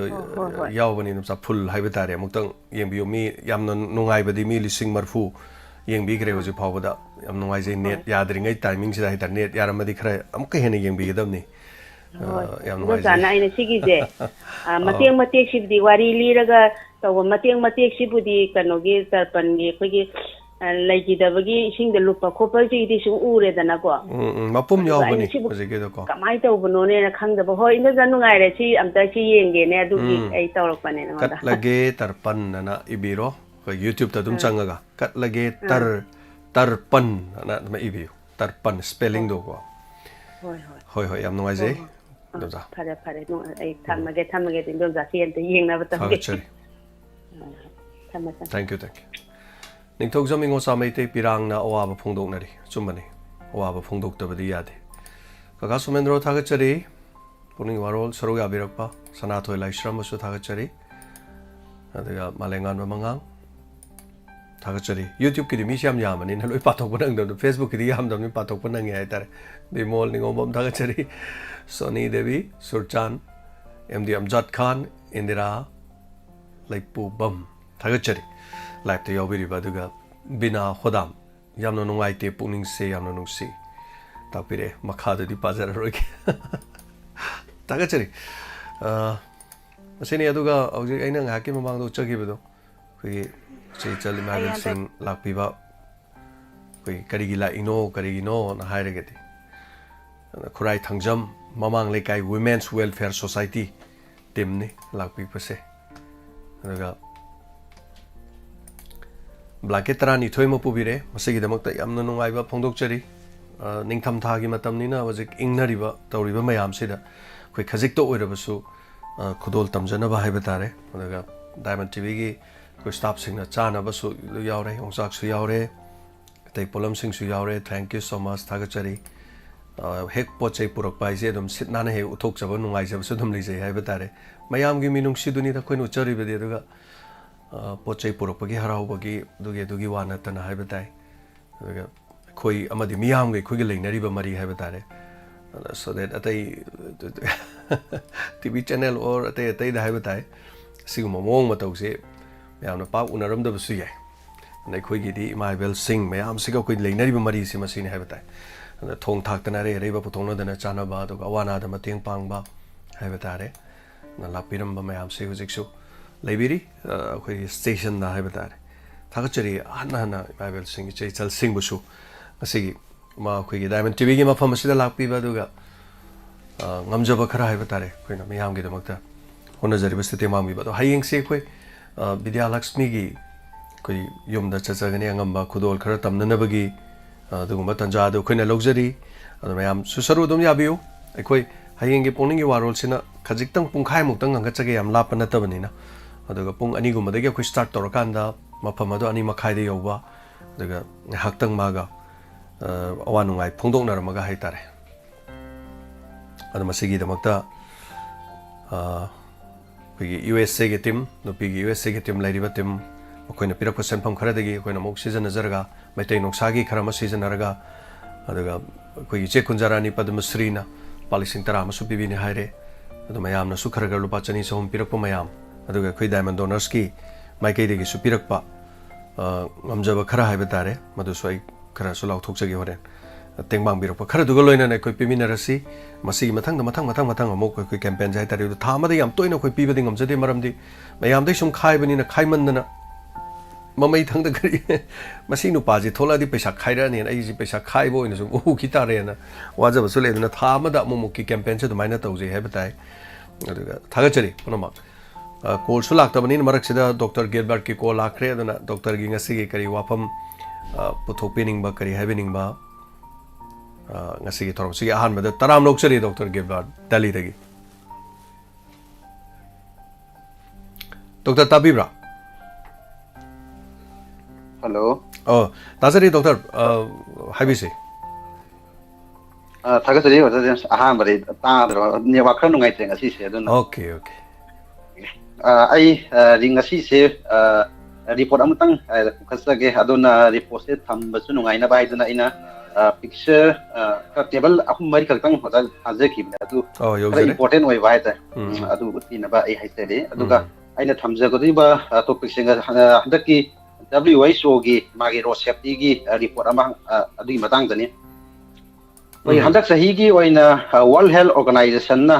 ꯌꯥꯎꯕꯅꯤ ꯑꯗꯨꯝ ꯆꯥ ꯐꯨꯜ ꯍꯥꯏꯕ ꯇꯥꯔꯦ꯫ ꯑꯃꯨꯛꯇꯪ ꯌꯦꯡꯕꯤꯌꯨ꯫ ꯃꯤ ꯌꯥꯝꯅ ꯅꯨꯡꯉꯥꯏꯕꯗꯤ, ꯃꯤ ꯂꯤꯁꯤꯡ ꯃꯔꯐꯨ ꯌꯦꯡꯕꯤꯈ꯭ꯔꯦ ꯍꯧꯖꯤꯛ ꯐꯥꯎꯕꯗ꯫ ꯌꯥꯝ ꯅꯨꯡꯉꯥꯏꯖꯩ꯫ ꯅꯦꯠ ꯌꯥꯗ꯭ꯔꯤꯉꯩ ꯇꯥꯏꯃꯤꯡꯁꯤꯗ ꯍꯥꯏꯇꯥꯔꯦ꯫ ꯅꯦꯠ ꯌꯥꯔꯝꯃꯗꯤ ꯈꯔ ꯑꯃꯨꯛꯀ ꯍꯦꯟꯅ ꯌꯦꯡꯕꯤꯒꯗꯕꯅꯤ꯫ ꯑ, ꯌꯥꯝ ꯏꯗꯣꯆꯥꯅ ꯅꯨꯡꯉꯥꯏꯖꯩ꯫ ꯑꯩꯅ ꯁꯤꯒꯤꯁꯦ, ꯑ, ꯃꯇꯦꯛ ꯃꯇꯦꯛꯁꯤꯕꯨꯗꯤ, ꯋꯥꯔꯤ ꯂꯤꯔꯒ ꯇꯧꯕ ꯃꯇꯦꯛ ꯃꯇꯦꯛꯁꯤꯕꯨꯗꯤ ꯀꯩꯅꯣꯒꯤ ꯇꯔꯄꯟꯒꯤ ꯑꯩꯈꯣꯏꯒꯤ, ꯑ, ꯂꯩꯈꯤꯗꯕꯒꯤ ꯏꯁꯤꯡꯗ ꯂꯨꯞꯄ ꯈꯣꯠꯄꯁꯤꯗꯤ ꯁꯨꯝ ꯎꯔꯦꯗꯅꯀꯣ꯫ ꯎꯝ, ꯎꯝ, ꯃꯄꯨꯝ ꯑꯗꯨꯒ ꯑꯩꯅ ꯌꯥꯎꯕꯅꯤ ꯁꯤꯕꯨ ꯍꯧꯖꯤꯛꯀꯤꯗꯣꯀꯣ꯫ ꯀꯃꯥꯏꯅ ꯇꯧꯕꯅꯣꯅꯦꯅ ꯈꯪꯗꯕ꯫ ꯍꯣꯏ, ꯏꯗꯣꯆꯥ ꯅꯨꯡꯉꯥꯏꯔꯦ, ꯁꯤ ꯑꯝꯇ ꯁꯤ ꯌꯦꯡꯒꯦꯅꯦ, ꯑꯗꯨꯒꯤ ꯑꯩ ꯇꯧꯔꯛꯄꯅꯦ ꯅꯉꯣꯟꯗ꯫ "ꯀꯠꯂꯒꯦ ꯇꯔꯄꯟ" ꯑꯅ ꯏꯕꯤꯔꯣ꯫ ꯑꯩꯈꯣꯏ YouTube-ꯇ ꯑꯗꯨꯝ ꯆꯪꯉꯒ "ꯀꯠꯂꯒꯦ ꯇꯔ-, ꯇꯔꯄꯟ" ꯑꯅ ꯑꯗꯨꯝ ꯏꯕꯤꯌꯨ꯫ ꯇꯔꯄꯟ spelling-ꯗꯣꯀꯣ꯫ ꯍꯣꯏ, ꯍꯣꯏ꯫ ꯍꯣꯏ, ꯍꯣꯏ, ꯌꯥꯝ ꯅꯨꯡꯉꯥꯏꯖꯩ꯫ ꯍꯣꯏ, ꯍꯣꯏ꯫ ꯑ, ꯑꯗꯨꯗ꯫ ꯐꯔꯦ, ꯐꯔꯦ꯫ ꯅꯨꯡ-, ꯑꯩ ꯊꯝꯃꯒꯦ, ꯊꯝꯃꯒꯦ꯫ ꯏꯗꯣꯆꯥ ꯁꯤ ꯑꯝꯇ ꯌꯦꯡꯅꯕ ꯇꯧꯒꯦ꯫ ꯊꯥꯒꯠꯆꯔꯤ꯫ ꯑ, ꯊꯝꯃꯦ, ꯊꯝꯃꯦ꯫ Thank you, thank you. ꯅꯤꯡꯊꯧꯖꯝ ꯏꯉꯣꯆꯥ ꯃꯩꯇꯩ ꯄꯤꯔꯥꯡꯅ ꯑꯋꯥꯕ ꯐꯣꯡꯗꯣꯛꯅꯔꯤ꯫ ꯑꯆꯨꯝꯕꯅꯤ꯫ ꯑꯋꯥꯕ ꯐꯣꯡꯗꯣꯛꯇꯕꯗꯤ ꯌꯥꯗꯦ꯫ ꯀꯀꯥ ꯁꯣꯃꯦꯟꯗ꯭ꯔꯣ ꯊꯥꯒꯠꯆꯔꯤ꯫ ꯄꯨꯛꯅꯤꯡ ꯋꯥꯔꯣꯜ ꯁꯔꯨꯛ ꯌꯥꯕꯤꯔꯛꯄ ꯁꯅꯥꯊꯣꯏ ꯂꯥꯏꯁ꯭ꯔꯝꯕꯨꯁꯨ ꯊꯥꯒꯠꯆꯔꯤ꯫ ꯑꯗꯨꯒ ꯃꯥꯂꯦꯝꯉꯥꯟꯕ ꯃꯉꯥꯡ ꯊꯥꯒꯠꯆꯔꯤ꯫ YouTube-ꯀꯤꯗꯤ ꯃꯤꯁꯤ ꯌꯥꯝ ꯌꯥꯝꯕꯅꯤꯅ ꯂꯣꯏ ꯄꯥꯊꯣꯛꯄ ꯅꯪꯗꯕꯗꯣ, Facebook-ꯀꯤꯗꯤ ꯌꯥꯝꯗꯕꯅꯤ ꯄꯥꯊꯣꯛꯄ ꯅꯪꯉꯤ ꯍꯥꯏꯇꯥꯔꯦ꯫ ꯕꯤꯃꯣꯜ ꯅꯤꯉꯣꯝꯕꯝ ꯊꯥꯒꯠꯆꯔꯤ꯫ ꯁꯣꯅꯤ ꯗꯦꯕꯤ, ꯁꯨꯔꯆꯥꯟ, ꯑꯦꯝ ꯗꯤ ꯑꯝꯖꯥꯗ ꯈꯥꯟ, ꯏꯟꯗꯤꯔꯥ ꯂꯩꯄꯨꯕꯝ ꯊꯥꯒꯠꯆꯔꯤ꯫ Live-ꯇ ꯌꯥꯎꯕꯤꯔꯤꯕ, ꯑꯗꯨꯒ ꯕꯤꯅꯥ ꯍꯣꯗꯥꯝ, "ꯌꯥꯝꯅ ꯅꯨꯡꯉꯥꯏꯇꯦ, ꯄꯨꯛꯅꯤꯡꯁꯦ ꯌꯥꯝꯅ ꯅꯨꯡꯁꯤ" ꯇꯥꯛꯄꯤꯔꯛꯑꯦ꯫ ꯃꯈꯥꯗꯗꯤ ꯄꯥꯖꯔꯔꯣꯏꯒꯦ꯫ ꯊꯥꯒꯠꯆꯔꯤ꯫ ꯑ, ꯃꯁꯤꯅꯤ꯫ ꯑꯗꯨꯒ ꯍꯧꯖꯤꯛ ꯑꯩꯅ ꯉꯥꯏꯍꯥꯛꯀꯤ ꯃꯃꯥꯡꯗ ꯎꯠꯆꯈꯤꯕꯗꯣ, ꯑꯩꯈꯣꯏꯒꯤ ꯆꯦ ꯏꯆꯜ ꯏꯃꯥ ꯑꯩ ꯏꯕꯦꯜꯁꯤꯡ ꯂꯥꯛꯄꯤꯕ, ꯑꯩꯈꯣꯏꯒꯤ "ꯀꯔꯤꯒꯤ ꯂꯥꯛꯏꯅꯣ, ꯀꯔꯤꯒꯤꯅꯣꯅ" ꯍꯥꯏꯔꯒꯗꯤ, ꯑꯗ ꯈꯨꯔꯥꯏ ꯊꯥꯡꯖꯝ ꯃꯃꯥꯡ ꯂꯩꯀꯥꯏ Women's Welfare Society team-ꯅꯤ ꯂꯥꯛꯄꯤꯕꯁꯦ꯫ ꯑꯗꯨꯒ ꯕ꯭ꯂꯥꯡꯀꯦꯠ ꯇꯔꯥꯅꯤꯊꯣꯏ ꯑꯃ ꯄꯨꯕꯤꯔꯦ꯫ ꯃꯁꯤꯒꯤꯗꯃꯛꯇ ꯌꯥꯝꯅ ꯅꯨꯡꯉꯥꯏꯕ ꯐꯣꯡꯗꯣꯛꯆꯔꯤ꯫ ꯑ, ꯅꯤꯡꯊꯝꯊꯥꯒꯤ ꯃꯇꯝꯅꯤꯅ ꯍꯧꯖꯤꯛ ꯏꯪꯅꯔꯤꯕ, ꯇꯧꯔꯤꯕ ꯃꯌꯥꯝꯁꯤꯗ ꯑꯩꯈꯣꯏ ꯈꯖꯤꯛꯇ ꯑꯣꯏꯔꯕꯁꯨ, ꯑ, ꯈꯨꯗꯣꯜ ꯇꯝꯖꯅꯕ ꯍꯥꯏꯕ ꯇꯥꯔꯦ꯫ ꯑꯗꯨꯒ Diamond ꯇꯤꯚꯤꯒꯤ ꯑꯩꯈꯣꯏ staffꯁꯤꯡꯅ ꯆꯥꯅꯕꯁꯨ ꯌꯥꯎꯔꯦ, ꯌꯣꯡꯆꯥꯛꯁꯨ ꯌꯥꯎꯔꯦ, ꯑꯇꯩ ꯄꯣꯠꯂꯝꯁꯤꯡꯁꯨ ꯌꯥꯎꯔꯦ꯫ Thank you so much, ꯊꯥꯒꯠꯆꯔꯤ꯫ ꯑ, ꯍꯦꯛ ꯄꯣꯠ ꯆꯩ ꯄꯨꯔꯛꯄ ꯍꯥꯏꯁꯦ ꯑꯗꯨꯝ ꯁꯤꯠ ꯅꯥꯟꯅ ꯍꯦꯛ ꯎꯠꯊꯣꯛꯆꯕ, ꯅꯨꯡꯉꯥꯏꯖꯕꯁꯨ ꯑꯗꯨꯝ ꯂꯩꯖꯩ ꯍꯥꯏꯕ ꯇꯥꯔꯦ꯫ ꯃꯌꯥꯝꯒꯤ ꯃꯤꯅꯨꯡꯁꯤꯗꯨꯅꯤꯗ ꯑꯩꯈꯣꯏꯅ ꯎꯠꯆꯔꯤꯕꯗꯤ꯫ ꯑꯗꯨꯒ, ꯑ, ꯄꯣꯠ ꯆꯩ ꯄꯨꯔꯛꯄꯒꯤ ꯍꯔꯥꯎꯕꯒꯤ ꯑꯗꯨꯒꯤ, ꯑꯗꯨꯒꯤ ꯋꯥ ꯅꯠꯇꯅ ꯍꯥꯏꯕ ꯇꯥꯏ꯫ ꯑꯗꯨꯒ ꯑꯩꯈꯣꯏ ꯑꯃꯗꯤ ꯃꯤꯌꯥꯝꯒ ꯑꯩꯈꯣꯏꯒ ꯂꯩꯅꯔꯤꯕ ꯃꯔꯤ ꯍꯥꯏꯕ ꯇꯥꯔꯦ꯫ ꯑꯗ so that ꯑꯇꯩ ꯇꯤ ꯚꯤ channel or ꯑꯇꯩ ꯑꯇꯩꯗ ꯍꯥꯏꯕ ꯇꯥꯏ, ꯁꯤꯒꯨꯝꯕ ꯃꯑꯣꯡ ꯃꯇꯧꯁꯦ ꯃꯌꯥꯝꯅ ꯄꯥꯛ ꯎꯅꯔꯝꯗꯕꯁꯨ ꯌꯥꯏ꯫ ꯑꯗ ꯑꯩꯈꯣꯏꯒꯤꯗꯤ ꯏꯃꯥ ꯏꯕꯦꯜꯁꯤꯡ ꯃꯌꯥꯝꯁꯤꯒ ꯑꯩꯈꯣꯏ ꯂꯩꯅꯔꯤꯕ ꯃꯔꯤꯁꯤ ꯃꯁꯤꯅꯤ ꯍꯥꯏꯕ ꯇꯥꯏ꯫ ꯑꯗ ꯊꯣꯡ ꯊꯥꯛꯇꯅ ꯑꯔꯩ ꯑꯔꯩꯕ ꯄꯨꯊꯣꯛꯅꯗꯅ ꯆꯥꯅꯕ, ꯑꯗꯨꯒ ꯑꯋꯥ ꯑꯅꯥꯗ ꯃꯇꯦꯡ ꯄꯥꯡꯕ ꯍꯥꯏꯕ ꯇꯥꯔꯦ꯫ ꯑꯗ ꯂꯥꯛꯄꯤꯔꯝꯕ ꯃꯌꯥꯝꯁꯤ ꯍꯧꯖꯤꯛꯁꯨ ꯂꯩꯕꯤꯔꯤ, ꯑ, ꯑꯩꯈꯣꯏꯒꯤ stationꯗ ꯍꯥꯏꯕ ꯇꯥꯔꯦ꯫ ꯊꯥꯒꯠꯆꯔꯤ ꯍꯟꯅ ꯍꯟꯅ ꯏꯃꯥ ꯏꯕꯦꯜꯁꯤꯡ, ꯏꯆꯦ ꯏꯆꯜꯁꯤꯡꯕꯨꯁꯨ ꯉꯁꯤꯒꯤ ꯃꯥ ꯑꯩꯈꯣꯏꯒꯤ Diamond ꯇꯤꯚꯤꯒꯤ ꯃꯐꯝ ꯑꯁꯤꯗ ꯂꯥꯛꯄꯤꯕ, ꯑꯗꯨꯒ, ꯑ, ꯉꯝꯖꯕ ꯈꯔ ꯍꯥꯏꯕ ꯇꯥꯔꯦ, ꯑꯩꯈꯣꯏꯅ ꯃꯤꯌꯥꯝꯒꯤꯗꯃꯛꯇ ꯍꯣꯠꯅꯖꯔꯤꯕꯁꯤꯗ ꯇꯦꯡꯕꯥꯡꯕꯤꯕ꯫ ꯑꯗꯣ ꯍꯌꯦꯡꯁꯦ ꯑꯩꯈꯣꯏ, ꯑ, ꯕꯤꯗ꯭ꯌꯥꯂꯛꯁꯃꯤꯒꯤ ꯑꯩꯈꯣꯏ ꯌꯨꯝꯗ ꯆꯠꯆꯒꯅꯤ, ꯑꯉꯝꯕ ꯈꯨꯗꯣꯜ ꯈꯔ ꯇꯝꯅꯅꯕꯒꯤ, ꯑ, ꯑꯗꯨꯒꯨꯝꯕ ꯇꯥꯟꯖꯥ ꯑꯗꯨ ꯑꯩꯈꯣꯏꯅ ꯂꯧꯖꯔꯤ꯫ ꯑꯗꯣ ꯃꯌꯥꯝꯁꯨ ꯁꯔꯨ ꯑꯗꯨꯝ ꯌꯥꯕꯤꯌꯨ꯫ ꯑꯩꯈꯣꯏ ꯍꯌꯦꯡꯒꯤ ꯄꯨꯛꯅꯤꯡꯒꯤ ꯋꯥꯔꯣꯜꯁꯤꯅ ꯈꯖꯤꯛꯇꯪ ꯄꯨꯡꯈꯥꯏꯃꯨꯛꯇꯪ ꯉꯟꯈꯠꯆꯒꯦ, ꯌꯥꯝ ꯂꯥꯞꯄ ꯅꯠꯇꯕꯅꯤꯅ꯫ ꯑꯗꯨꯒ ꯄꯨꯡ ꯑꯅꯤꯒꯨꯝꯕꯗꯒꯤ ꯑꯩꯈꯣꯏ start ꯇꯧꯔꯀꯥꯟꯗ ꯃꯐꯝ ꯑꯗꯨ ꯑꯅꯤ ꯃꯈꯥꯏꯗ ꯌꯧꯕ, ꯑꯗꯨꯒ ꯉꯥꯏꯍꯥꯛꯇꯪ ꯃꯥꯒ, ꯑ, ꯑꯋꯥ ꯅꯨꯡꯉꯥꯏ ꯐꯣꯡꯗꯣꯛꯅꯔꯝꯃꯒ ꯍꯥꯏꯇꯥꯔꯦ꯫ ꯑꯗꯣ ꯃꯁꯤꯒꯤꯗꯃꯛꯇ, ꯑ, ꯑꯩꯈꯣꯏꯒꯤ ꯌꯨ ꯑꯦꯁ ꯑꯦꯒꯤ team, ꯅꯨꯄꯤꯒꯤ ꯌꯨ ꯑꯦꯁ ꯑꯦꯒꯤ team ꯂꯩꯔꯤꯕ team, ꯃꯈꯣꯏꯅ ꯄꯤꯔꯛꯄ ꯁꯦꯟꯐꯝ ꯈꯔꯗꯒꯤ ꯑꯩꯈꯣꯏꯅ ꯑꯃꯨꯛ ꯁꯤꯖꯤꯟꯅꯖꯔꯒ, ꯃꯩꯇꯩ ꯅꯣꯡꯁꯥꯒꯤ ꯈꯔ ꯑꯃ ꯁꯤꯖꯤꯟꯅꯔꯒ, ꯑꯗꯨꯒ ꯑꯩꯈꯣꯏꯒꯤ ꯏꯆꯦ ꯀꯨꯟꯖꯥꯔꯥꯅꯤ ꯄꯗꯃꯁ꯭ꯔꯤꯅ ꯂꯨꯄꯥ ꯂꯤꯁꯤꯡ ꯇꯔꯥ ꯑꯃꯁꯨ ꯄꯤꯕꯤꯅꯤ ꯍꯥꯏꯔꯦ꯫ ꯑꯗꯨ ꯃꯌꯥꯝꯅꯁꯨ ꯈꯔ ꯈꯔ ꯂꯨꯄꯥ ꯆꯅꯤ ꯆꯍꯨꯝ ꯄꯤꯔꯛꯄ ꯃꯌꯥꯝ, ꯑꯗꯨꯒ ꯑꯩꯈꯣꯏ Diamond Donorsꯀꯤ ꯃꯥꯏꯀꯩꯗꯒꯤꯁꯨ ꯄꯤꯔꯛꯄ, ꯑ, ꯉꯝꯖꯕ ꯈꯔ ꯍꯥꯏꯕ ꯇꯥꯔꯦ, ꯃꯗꯨꯁꯨ ꯑꯩ ꯈꯔꯁꯨ ꯂꯥꯎꯊꯣꯛꯆꯒꯦ ꯍꯣꯔꯦꯟ꯫ ꯇꯦꯡꯕꯥꯡꯕꯤꯔꯛꯄ ꯈꯔꯗꯨꯒ ꯂꯣꯏꯅꯅ ꯑꯩꯈꯣꯏ ꯄꯤꯃꯤꯟꯅꯔꯁꯤ꯫ ꯃꯁꯤꯒꯤ ꯃꯊꯪꯗ, ꯃꯊꯪ, ꯃꯊꯪ, ꯃꯊꯪ ꯑꯃꯨꯛ ꯑꯩꯈꯣꯏ campaignꯁꯦ ꯍꯥꯏ ꯇꯥꯔꯦ, ꯑꯗꯨ ꯊꯥ ꯑꯃꯗ ꯌꯥꯝ ꯇꯣꯏꯅ ꯑꯩꯈꯣꯏ ꯄꯤꯕꯗꯤ ꯉꯝꯖꯗꯦ, ꯃꯔꯝꯗꯤ ꯃꯌꯥꯝꯗꯩ ꯁꯨꯝ ꯈꯥꯏꯕꯅꯤꯅ, ꯈꯥꯏꯃꯟꯗꯅ ꯃꯃꯩ ꯊꯪꯗ ꯀꯔꯤ, "ꯃꯁꯤ ꯅꯨꯄꯥꯁꯤ ꯊꯣꯛꯂꯛꯑꯗꯤ ꯄꯩꯁꯥ ꯈꯥꯏꯔꯛꯑꯅꯤꯅ ꯑꯩꯁꯤ ꯄꯩꯁꯥ ꯈꯥꯏꯕ ꯑꯣꯏꯅ ꯁꯨꯝ ꯎꯈꯤ ꯇꯥꯔꯦꯅ" ꯋꯥꯖꯕꯁꯨ ꯂꯩ꯫ ꯑꯗꯨꯅ ꯊꯥ ꯑꯃꯗ ꯑꯃꯨꯛꯃꯨꯛꯀꯤ campaignꯁꯦ ꯑꯗꯨꯃꯥꯏꯅ ꯇꯧꯖꯩ ꯍꯥꯏꯕ ꯇꯥꯏ꯫ ꯑꯗꯨꯒ ꯊꯥꯒꯠꯆꯔꯤ ꯄꯨꯝꯅꯃꯛ꯫ ꯀꯣꯜꯁꯨ ꯂꯥꯛꯇꯕꯅꯤꯅ ꯃꯔꯛꯁꯤꯗ ꯗꯣꯛꯇꯔ ꯒꯤꯜꯕꯔꯠꯀꯤ ꯀꯣꯜ ꯂꯥꯛꯈ꯭ꯔꯦ꯫ ꯑꯗꯨꯅ ꯗꯣꯛꯇꯔꯒꯤ ꯉꯁꯤꯒꯤ ꯀꯔꯤ ꯋꯥꯐꯝ ꯄꯨꯊꯣꯛꯄꯤꯅꯤꯡꯕ, ꯀꯔꯤ ꯍꯥꯏꯕꯤꯅꯤꯡꯕ? ꯉꯁꯤꯒꯤ ꯊꯧꯔꯝꯁꯤꯒꯤ ꯑꯍꯥꯟꯕꯗ ꯇꯔꯥꯝ ꯂꯧꯖꯔꯤ ꯗꯣꯛꯇꯔ ꯒꯤꯜꯕꯔꯠ, ꯗꯦꯜꯂꯤꯗꯒꯤ꯫ ꯗꯣꯛꯇꯔ, ꯇꯥꯕꯤꯕ꯭ꯔꯥ? ꯍꯜꯂꯣ꯫ ꯑꯣ, ꯇꯥꯖꯔꯤ ꯗꯣꯛꯇꯔ꯫ ꯍꯥꯏꯕꯤꯁꯦ꯫ ꯊꯥꯒꯠꯆꯔꯤ ꯑꯣꯖꯥ ꯖꯦꯝꯁ꯫ ꯑꯍꯥꯟꯕꯗꯤ ꯇꯥꯗ꯭ꯔꯕ, ꯅꯦꯠꯋꯥꯛ ꯈꯔ ꯅꯨꯡꯉꯥꯏꯇ꯭ꯔꯦ ꯉꯁꯤꯁꯦ, ꯑꯗꯨꯅ꯫ Okay, okay. ꯑꯩ ꯉꯁꯤꯁꯦ ꯔꯤꯄꯣꯔꯠ ꯑꯃꯇꯪ ꯄꯨꯈꯠꯆꯒꯦ꯫ ꯑꯗꯨꯅ ꯔꯤꯄꯣꯔꯠꯁꯦ ꯊꯝꯕꯁꯨ ꯅꯨꯡꯉꯥꯏꯅꯕ ꯍꯥꯏꯗꯨꯅ ꯑꯩꯅ ꯄꯤꯛꯆꯔ ꯈꯔ, ꯇꯦꯕꯜ ꯑꯍꯨꯝ ꯃꯔꯤ ꯈꯛꯇꯪ ꯑꯣꯖꯥ ꯊꯥꯖꯈꯤꯕꯅꯦ꯫ ꯑꯗꯨ ꯑꯣ, ꯈꯔ ꯌꯧꯖꯔꯦ꯫ ꯏꯝꯄꯣꯔꯇꯦꯟ ꯑꯣꯏꯕ ꯍꯥꯏꯇꯥꯔꯦ꯫ ꯎꯝ꯫ ꯎꯝ, ꯑꯗꯨ ꯎꯠꯄꯤꯅꯕ ꯑꯩ ꯍꯥꯏꯖꯔꯤ꯫ ꯑꯗꯨꯒ ꯎꯝ꯫ ꯑꯩꯅ ꯊꯝꯖꯒꯗꯧꯔꯤꯕ ꯇꯣꯄꯤꯛꯁꯤꯡ ꯍꯟꯗꯛꯀꯤ W H O ꯒꯤ ꯃꯥꯒꯤ ꯔꯣꯗ ꯁꯦꯐꯇꯤꯒꯤ ꯔꯤꯄꯣꯔꯠ ꯑꯃ, ꯑ, ꯑꯗꯨꯒꯤ ꯃꯇꯥꯡꯗꯅꯤ꯫ ꯑꯩꯈꯣꯏ ꯎꯝ꯫ ꯍꯟꯗꯛ ꯆꯍꯤꯒꯤ ꯑꯣꯏꯅ, ꯑ, World Health Organization ꯅ,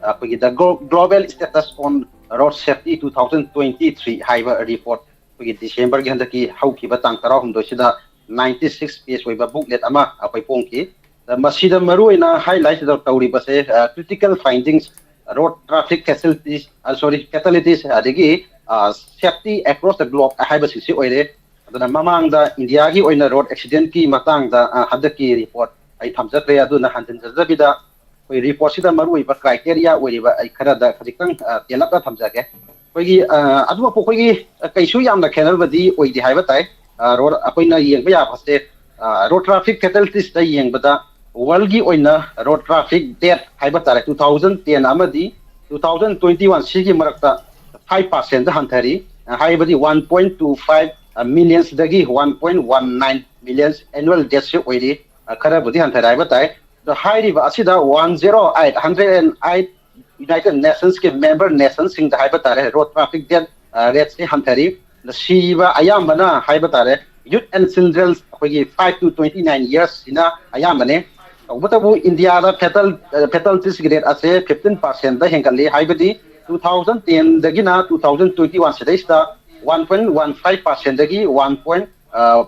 ꯑ, ꯑꯩꯈꯣꯏꯒꯤ The Glo-, Global Status on Road Safety two thousand twenty-three ꯍꯥꯏꯕ ꯔꯤꯄꯣꯔꯠ, ꯑꯩꯈꯣꯏꯒꯤ ꯗꯤꯁꯦꯝꯕꯔꯒꯤ ꯍꯟꯗꯛꯀꯤ ꯍꯧꯈꯤꯕ ꯇꯥꯡ ꯇꯔꯥꯍꯨꯝꯗꯣꯏꯁꯤꯗ ninety six page ꯑꯣꯏꯕ ꯕꯨꯛꯂꯦꯠ ꯑꯃ ꯑꯩꯈꯣꯏ ꯐꯣꯡꯈꯤ꯫ ꯑ, ꯃꯁꯤꯗ ꯃꯔꯨꯑꯣꯏꯅ ꯍꯥꯏꯂꯥꯏꯠ ꯇꯧꯔꯤꯕꯁꯦ, ꯑ, critical findings, road traffic facilities, ꯑ, sorry, fatalities, ꯑꯗꯒꯤ, ꯑ, safety across the globe ꯍꯥꯏꯕꯁꯤꯡꯁꯤ ꯑꯣꯏꯔꯦ꯫ ꯑꯗꯨꯅ ꯃꯃꯥꯡꯗ ꯏꯟꯗꯤꯌꯥꯒꯤ ꯑꯣꯏꯅ ꯔꯣꯗ ꯑꯦꯛꯁꯤꯗꯦꯟꯠꯀꯤ ꯃꯇꯥꯡꯗ, ꯑ, ꯍꯟꯗꯛꯀꯤ ꯔꯤꯄꯣꯔꯠ ꯑꯩ ꯊꯝꯖꯗ꯭ꯔꯦ꯫ ꯑꯗꯨꯅ ꯍꯟꯖꯤꯟꯖꯗꯕꯤꯗ ꯑꯩꯈꯣꯏ ꯔꯤꯄꯣꯔꯠꯁꯤꯗ ꯃꯔꯨꯑꯣꯏꯕ ꯀ꯭ꯔꯥꯏꯇꯦꯔꯤꯌꯥ ꯑꯣꯏꯔꯤꯕ ꯑꯩ ꯈꯔꯗ ꯈꯖꯤꯛꯇꯪ, ꯑ, ꯇꯦꯜꯂꯞꯅ ꯊꯝꯖꯒꯦ꯫ ꯑꯩꯈꯣꯏꯒꯤ, ꯑ, ꯑꯗꯨꯃꯛꯄꯨ ꯑꯩꯈꯣꯏꯒꯤ, ꯑ, ꯀꯩꯁꯨ ꯌꯥꯝꯅ ꯈꯦꯠꯅꯕꯗꯤ ꯑꯣꯏꯗꯦ ꯍꯥꯏꯕ ꯇꯥꯏ꯫ ꯑ, ꯔꯣꯗ ꯑꯩꯈꯣꯏꯅ ꯌꯦꯡꯕ ꯌꯥꯕꯁꯦ, ꯑ, road traffic fatalities ꯇ ꯌꯦꯡꯕꯗ ꯋꯥꯔꯜꯒꯤ ꯑꯣꯏꯅ ꯔꯣꯗ ꯇ꯭ꯔꯥꯐꯤꯛ ꯗꯦꯠ ꯍꯥꯏꯕ ꯇꯥꯔꯦ, two thousand ten ꯑꯃꯗꯤ two thousand twenty one ꯁꯤꯒꯤ ꯃꯔꯛꯇ five percent ꯍꯟꯊꯔꯤ꯫ ꯑ, ꯍꯥꯏꯕꯗꯤ one point two five million ꯗꯒꯤ one point one nine million annual death ꯁꯤ ꯑꯣꯏꯔꯤ꯫ ꯑ, ꯈꯔꯕꯨꯗꯤ ꯍꯟꯊꯔꯦ ꯍꯥꯏꯕ ꯇꯥꯏ꯫ ꯑꯗꯣ ꯍꯥꯏꯔꯤꯕ ꯑꯁꯤꯗ one zero eight, hundred and eight United Nations ꯀꯤ member nation ꯁꯤꯡꯗ ꯍꯥꯏꯕ ꯇꯥꯔꯦ, ꯔꯣꯗ ꯇ꯭ꯔꯥꯐꯤꯛ ꯗꯦꯠ, ꯑ, ꯔꯦꯠꯁꯤ ꯍꯟꯊꯔꯤ꯫ ꯑꯗ ꯁꯤꯕ ꯑꯌꯥꯝꯕꯅ ꯍꯥꯏꯕ ꯇꯥꯔꯦ, youth and children, ꯑꯩꯈꯣꯏꯒꯤ five to twenty nine years ꯁꯤꯅ ꯑꯌꯥꯝꯕꯅꯦ꯫ ꯇꯧꯕꯇꯕꯨ ꯏꯟꯗꯤꯌꯥꯗ ꯐꯦꯇꯜ, ꯑ, fatalities ꯒꯤ ꯔꯦꯠ ꯑꯁꯦ fifteen percent ꯍꯦꯟꯒꯠꯂꯤ꯫ ꯍꯥꯏꯕꯗꯤ two thousand ten ꯗꯒꯤꯅ two thousand twenty one ꯁꯤꯗꯩꯁꯤꯗ one point one five percent ꯗꯒꯤ one point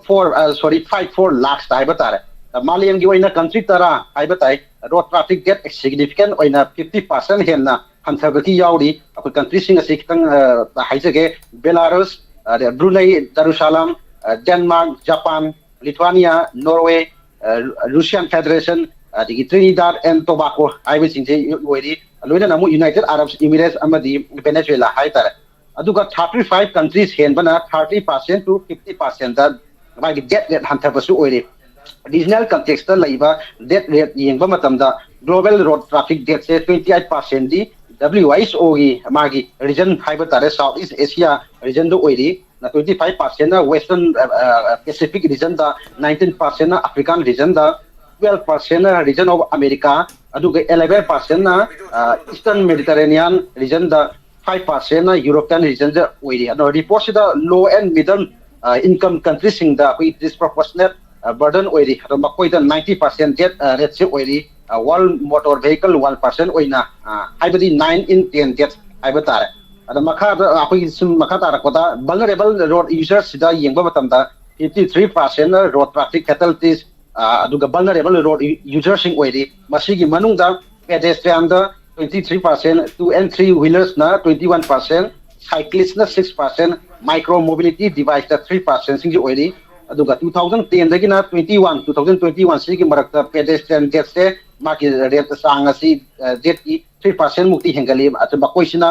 four, ꯑ, sorry, five four lakhs ꯍꯥꯏꯕ ꯇꯥꯔꯦ꯫ ꯑ, ꯃꯥꯂꯦꯝꯒꯤ ꯑꯣꯏꯅ country ꯇꯔꯥ ꯍꯥꯏꯕ ꯇꯥꯏ, road traffic death significant ꯑꯣꯏꯅ fifty percent ꯍꯦꯟꯅ ꯍꯟꯊꯕꯒꯤ ꯌꯥꯎꯔꯤ꯫ ꯑꯩꯈꯣꯏ countryꯁꯤꯡ ꯑꯁꯤ ꯈꯤꯇꯪ ꯍꯥꯏꯖꯒꯦ: Belarus, Brunei Darussalam, Denmark, Japan, Lithuania, Norway, Russian Federation, ꯑꯗꯒꯤ Trinidad and Tobago ꯍꯥꯏꯕꯁꯤꯡꯁꯦ ꯑꯣꯏꯔꯤ꯫ ꯂꯣꯏꯅꯅ ꯑꯃꯨꯛ United Arab Emirates ꯑꯃꯗꯤ Venezuela ꯍꯥꯏꯇꯥꯔꯦ꯫ ꯑꯗꯨꯒ thirty five countries ꯍꯦꯟꯕꯅ thirty percent to fifty percent ꯃꯥꯒꯤ death rate ꯍꯟꯊꯕꯁꯨ ꯑꯣꯏꯔꯤ꯫ Regional contextꯇ ꯂꯩꯕ death rate ꯌꯦꯡꯕ ꯃꯇꯝꯗ global road traffic deathꯁꯦ twenty eight percentꯗꯤ WHOꯒꯤ ꯃꯥꯒꯤ region ꯍꯥꯏꯕ ꯇꯥꯔꯦ, South East Asia regionꯗ ꯑꯣꯏꯔꯤ꯫ Twenty five percentꯅ Western Pacific regionꯗ, nineteen percentꯅ African regionꯗ, twelve percentꯅ region of America, ꯑꯗꯨꯒ eleven percentꯅ Eastern Mediterranean regionꯗ, five percentꯅ European regionꯗ ꯑꯣꯏꯔꯤ꯫ ꯑꯗꯣ reportꯁꯤꯗ low and middle income countryꯁꯤꯡꯗ ꯑꯩꯈꯣꯏ disproportionate burden ꯑꯣꯏꯔꯤ꯫ ꯑꯗꯣ ꯃꯈꯣꯏꯗ ninety percent death rateꯁꯦ ꯑꯣꯏꯔꯤ꯫ World motor vehicle one percent ꯑꯣꯏꯅ, ꯍꯥꯏꯕꯗꯤ nine in ten death ꯍꯥꯏꯕ ꯇꯥꯔꯦ꯫ ꯑꯗ ꯃꯈꯥꯗ ꯑꯩꯈꯣꯏꯒꯤ ꯁꯨꯝ ꯃꯈꯥ ꯇꯥꯔꯛꯄꯗ vulnerable road usersꯁꯤꯗ ꯌꯦꯡꯕ ꯃꯇꯝꯗ fifty three percentꯅ road traffic fatalities, ꯑꯗꯨꯒ vulnerable road userꯁꯤꯡ ꯑꯣꯏꯔꯤ꯫ ꯃꯁꯤꯒꯤ ꯃꯅꯨꯡꯗ pedestrianꯗ twenty three percent, two and three wheelersꯅ twenty one percent, cyclistꯅ six percent, micro mobility deviceꯇ three percentꯁꯤꯡꯁꯤ ꯑꯣꯏꯔꯤ꯫ ꯑꯗꯨꯒ two thousand tenꯗꯒꯤꯅ twenty one, two thousand twenty one ꯁꯤꯒꯤ ꯃꯔꯛꯇ pedestrian deathꯁꯦ ꯃꯥꯒꯤ rate ꯆꯥꯡ ꯑꯁꯤ deathꯀꯤ three percent ꯃꯨꯛꯇꯤ ꯍꯦꯟꯒꯠꯂꯤ꯫ ꯑꯗꯨ ꯃꯈꯣꯏꯁꯤꯅ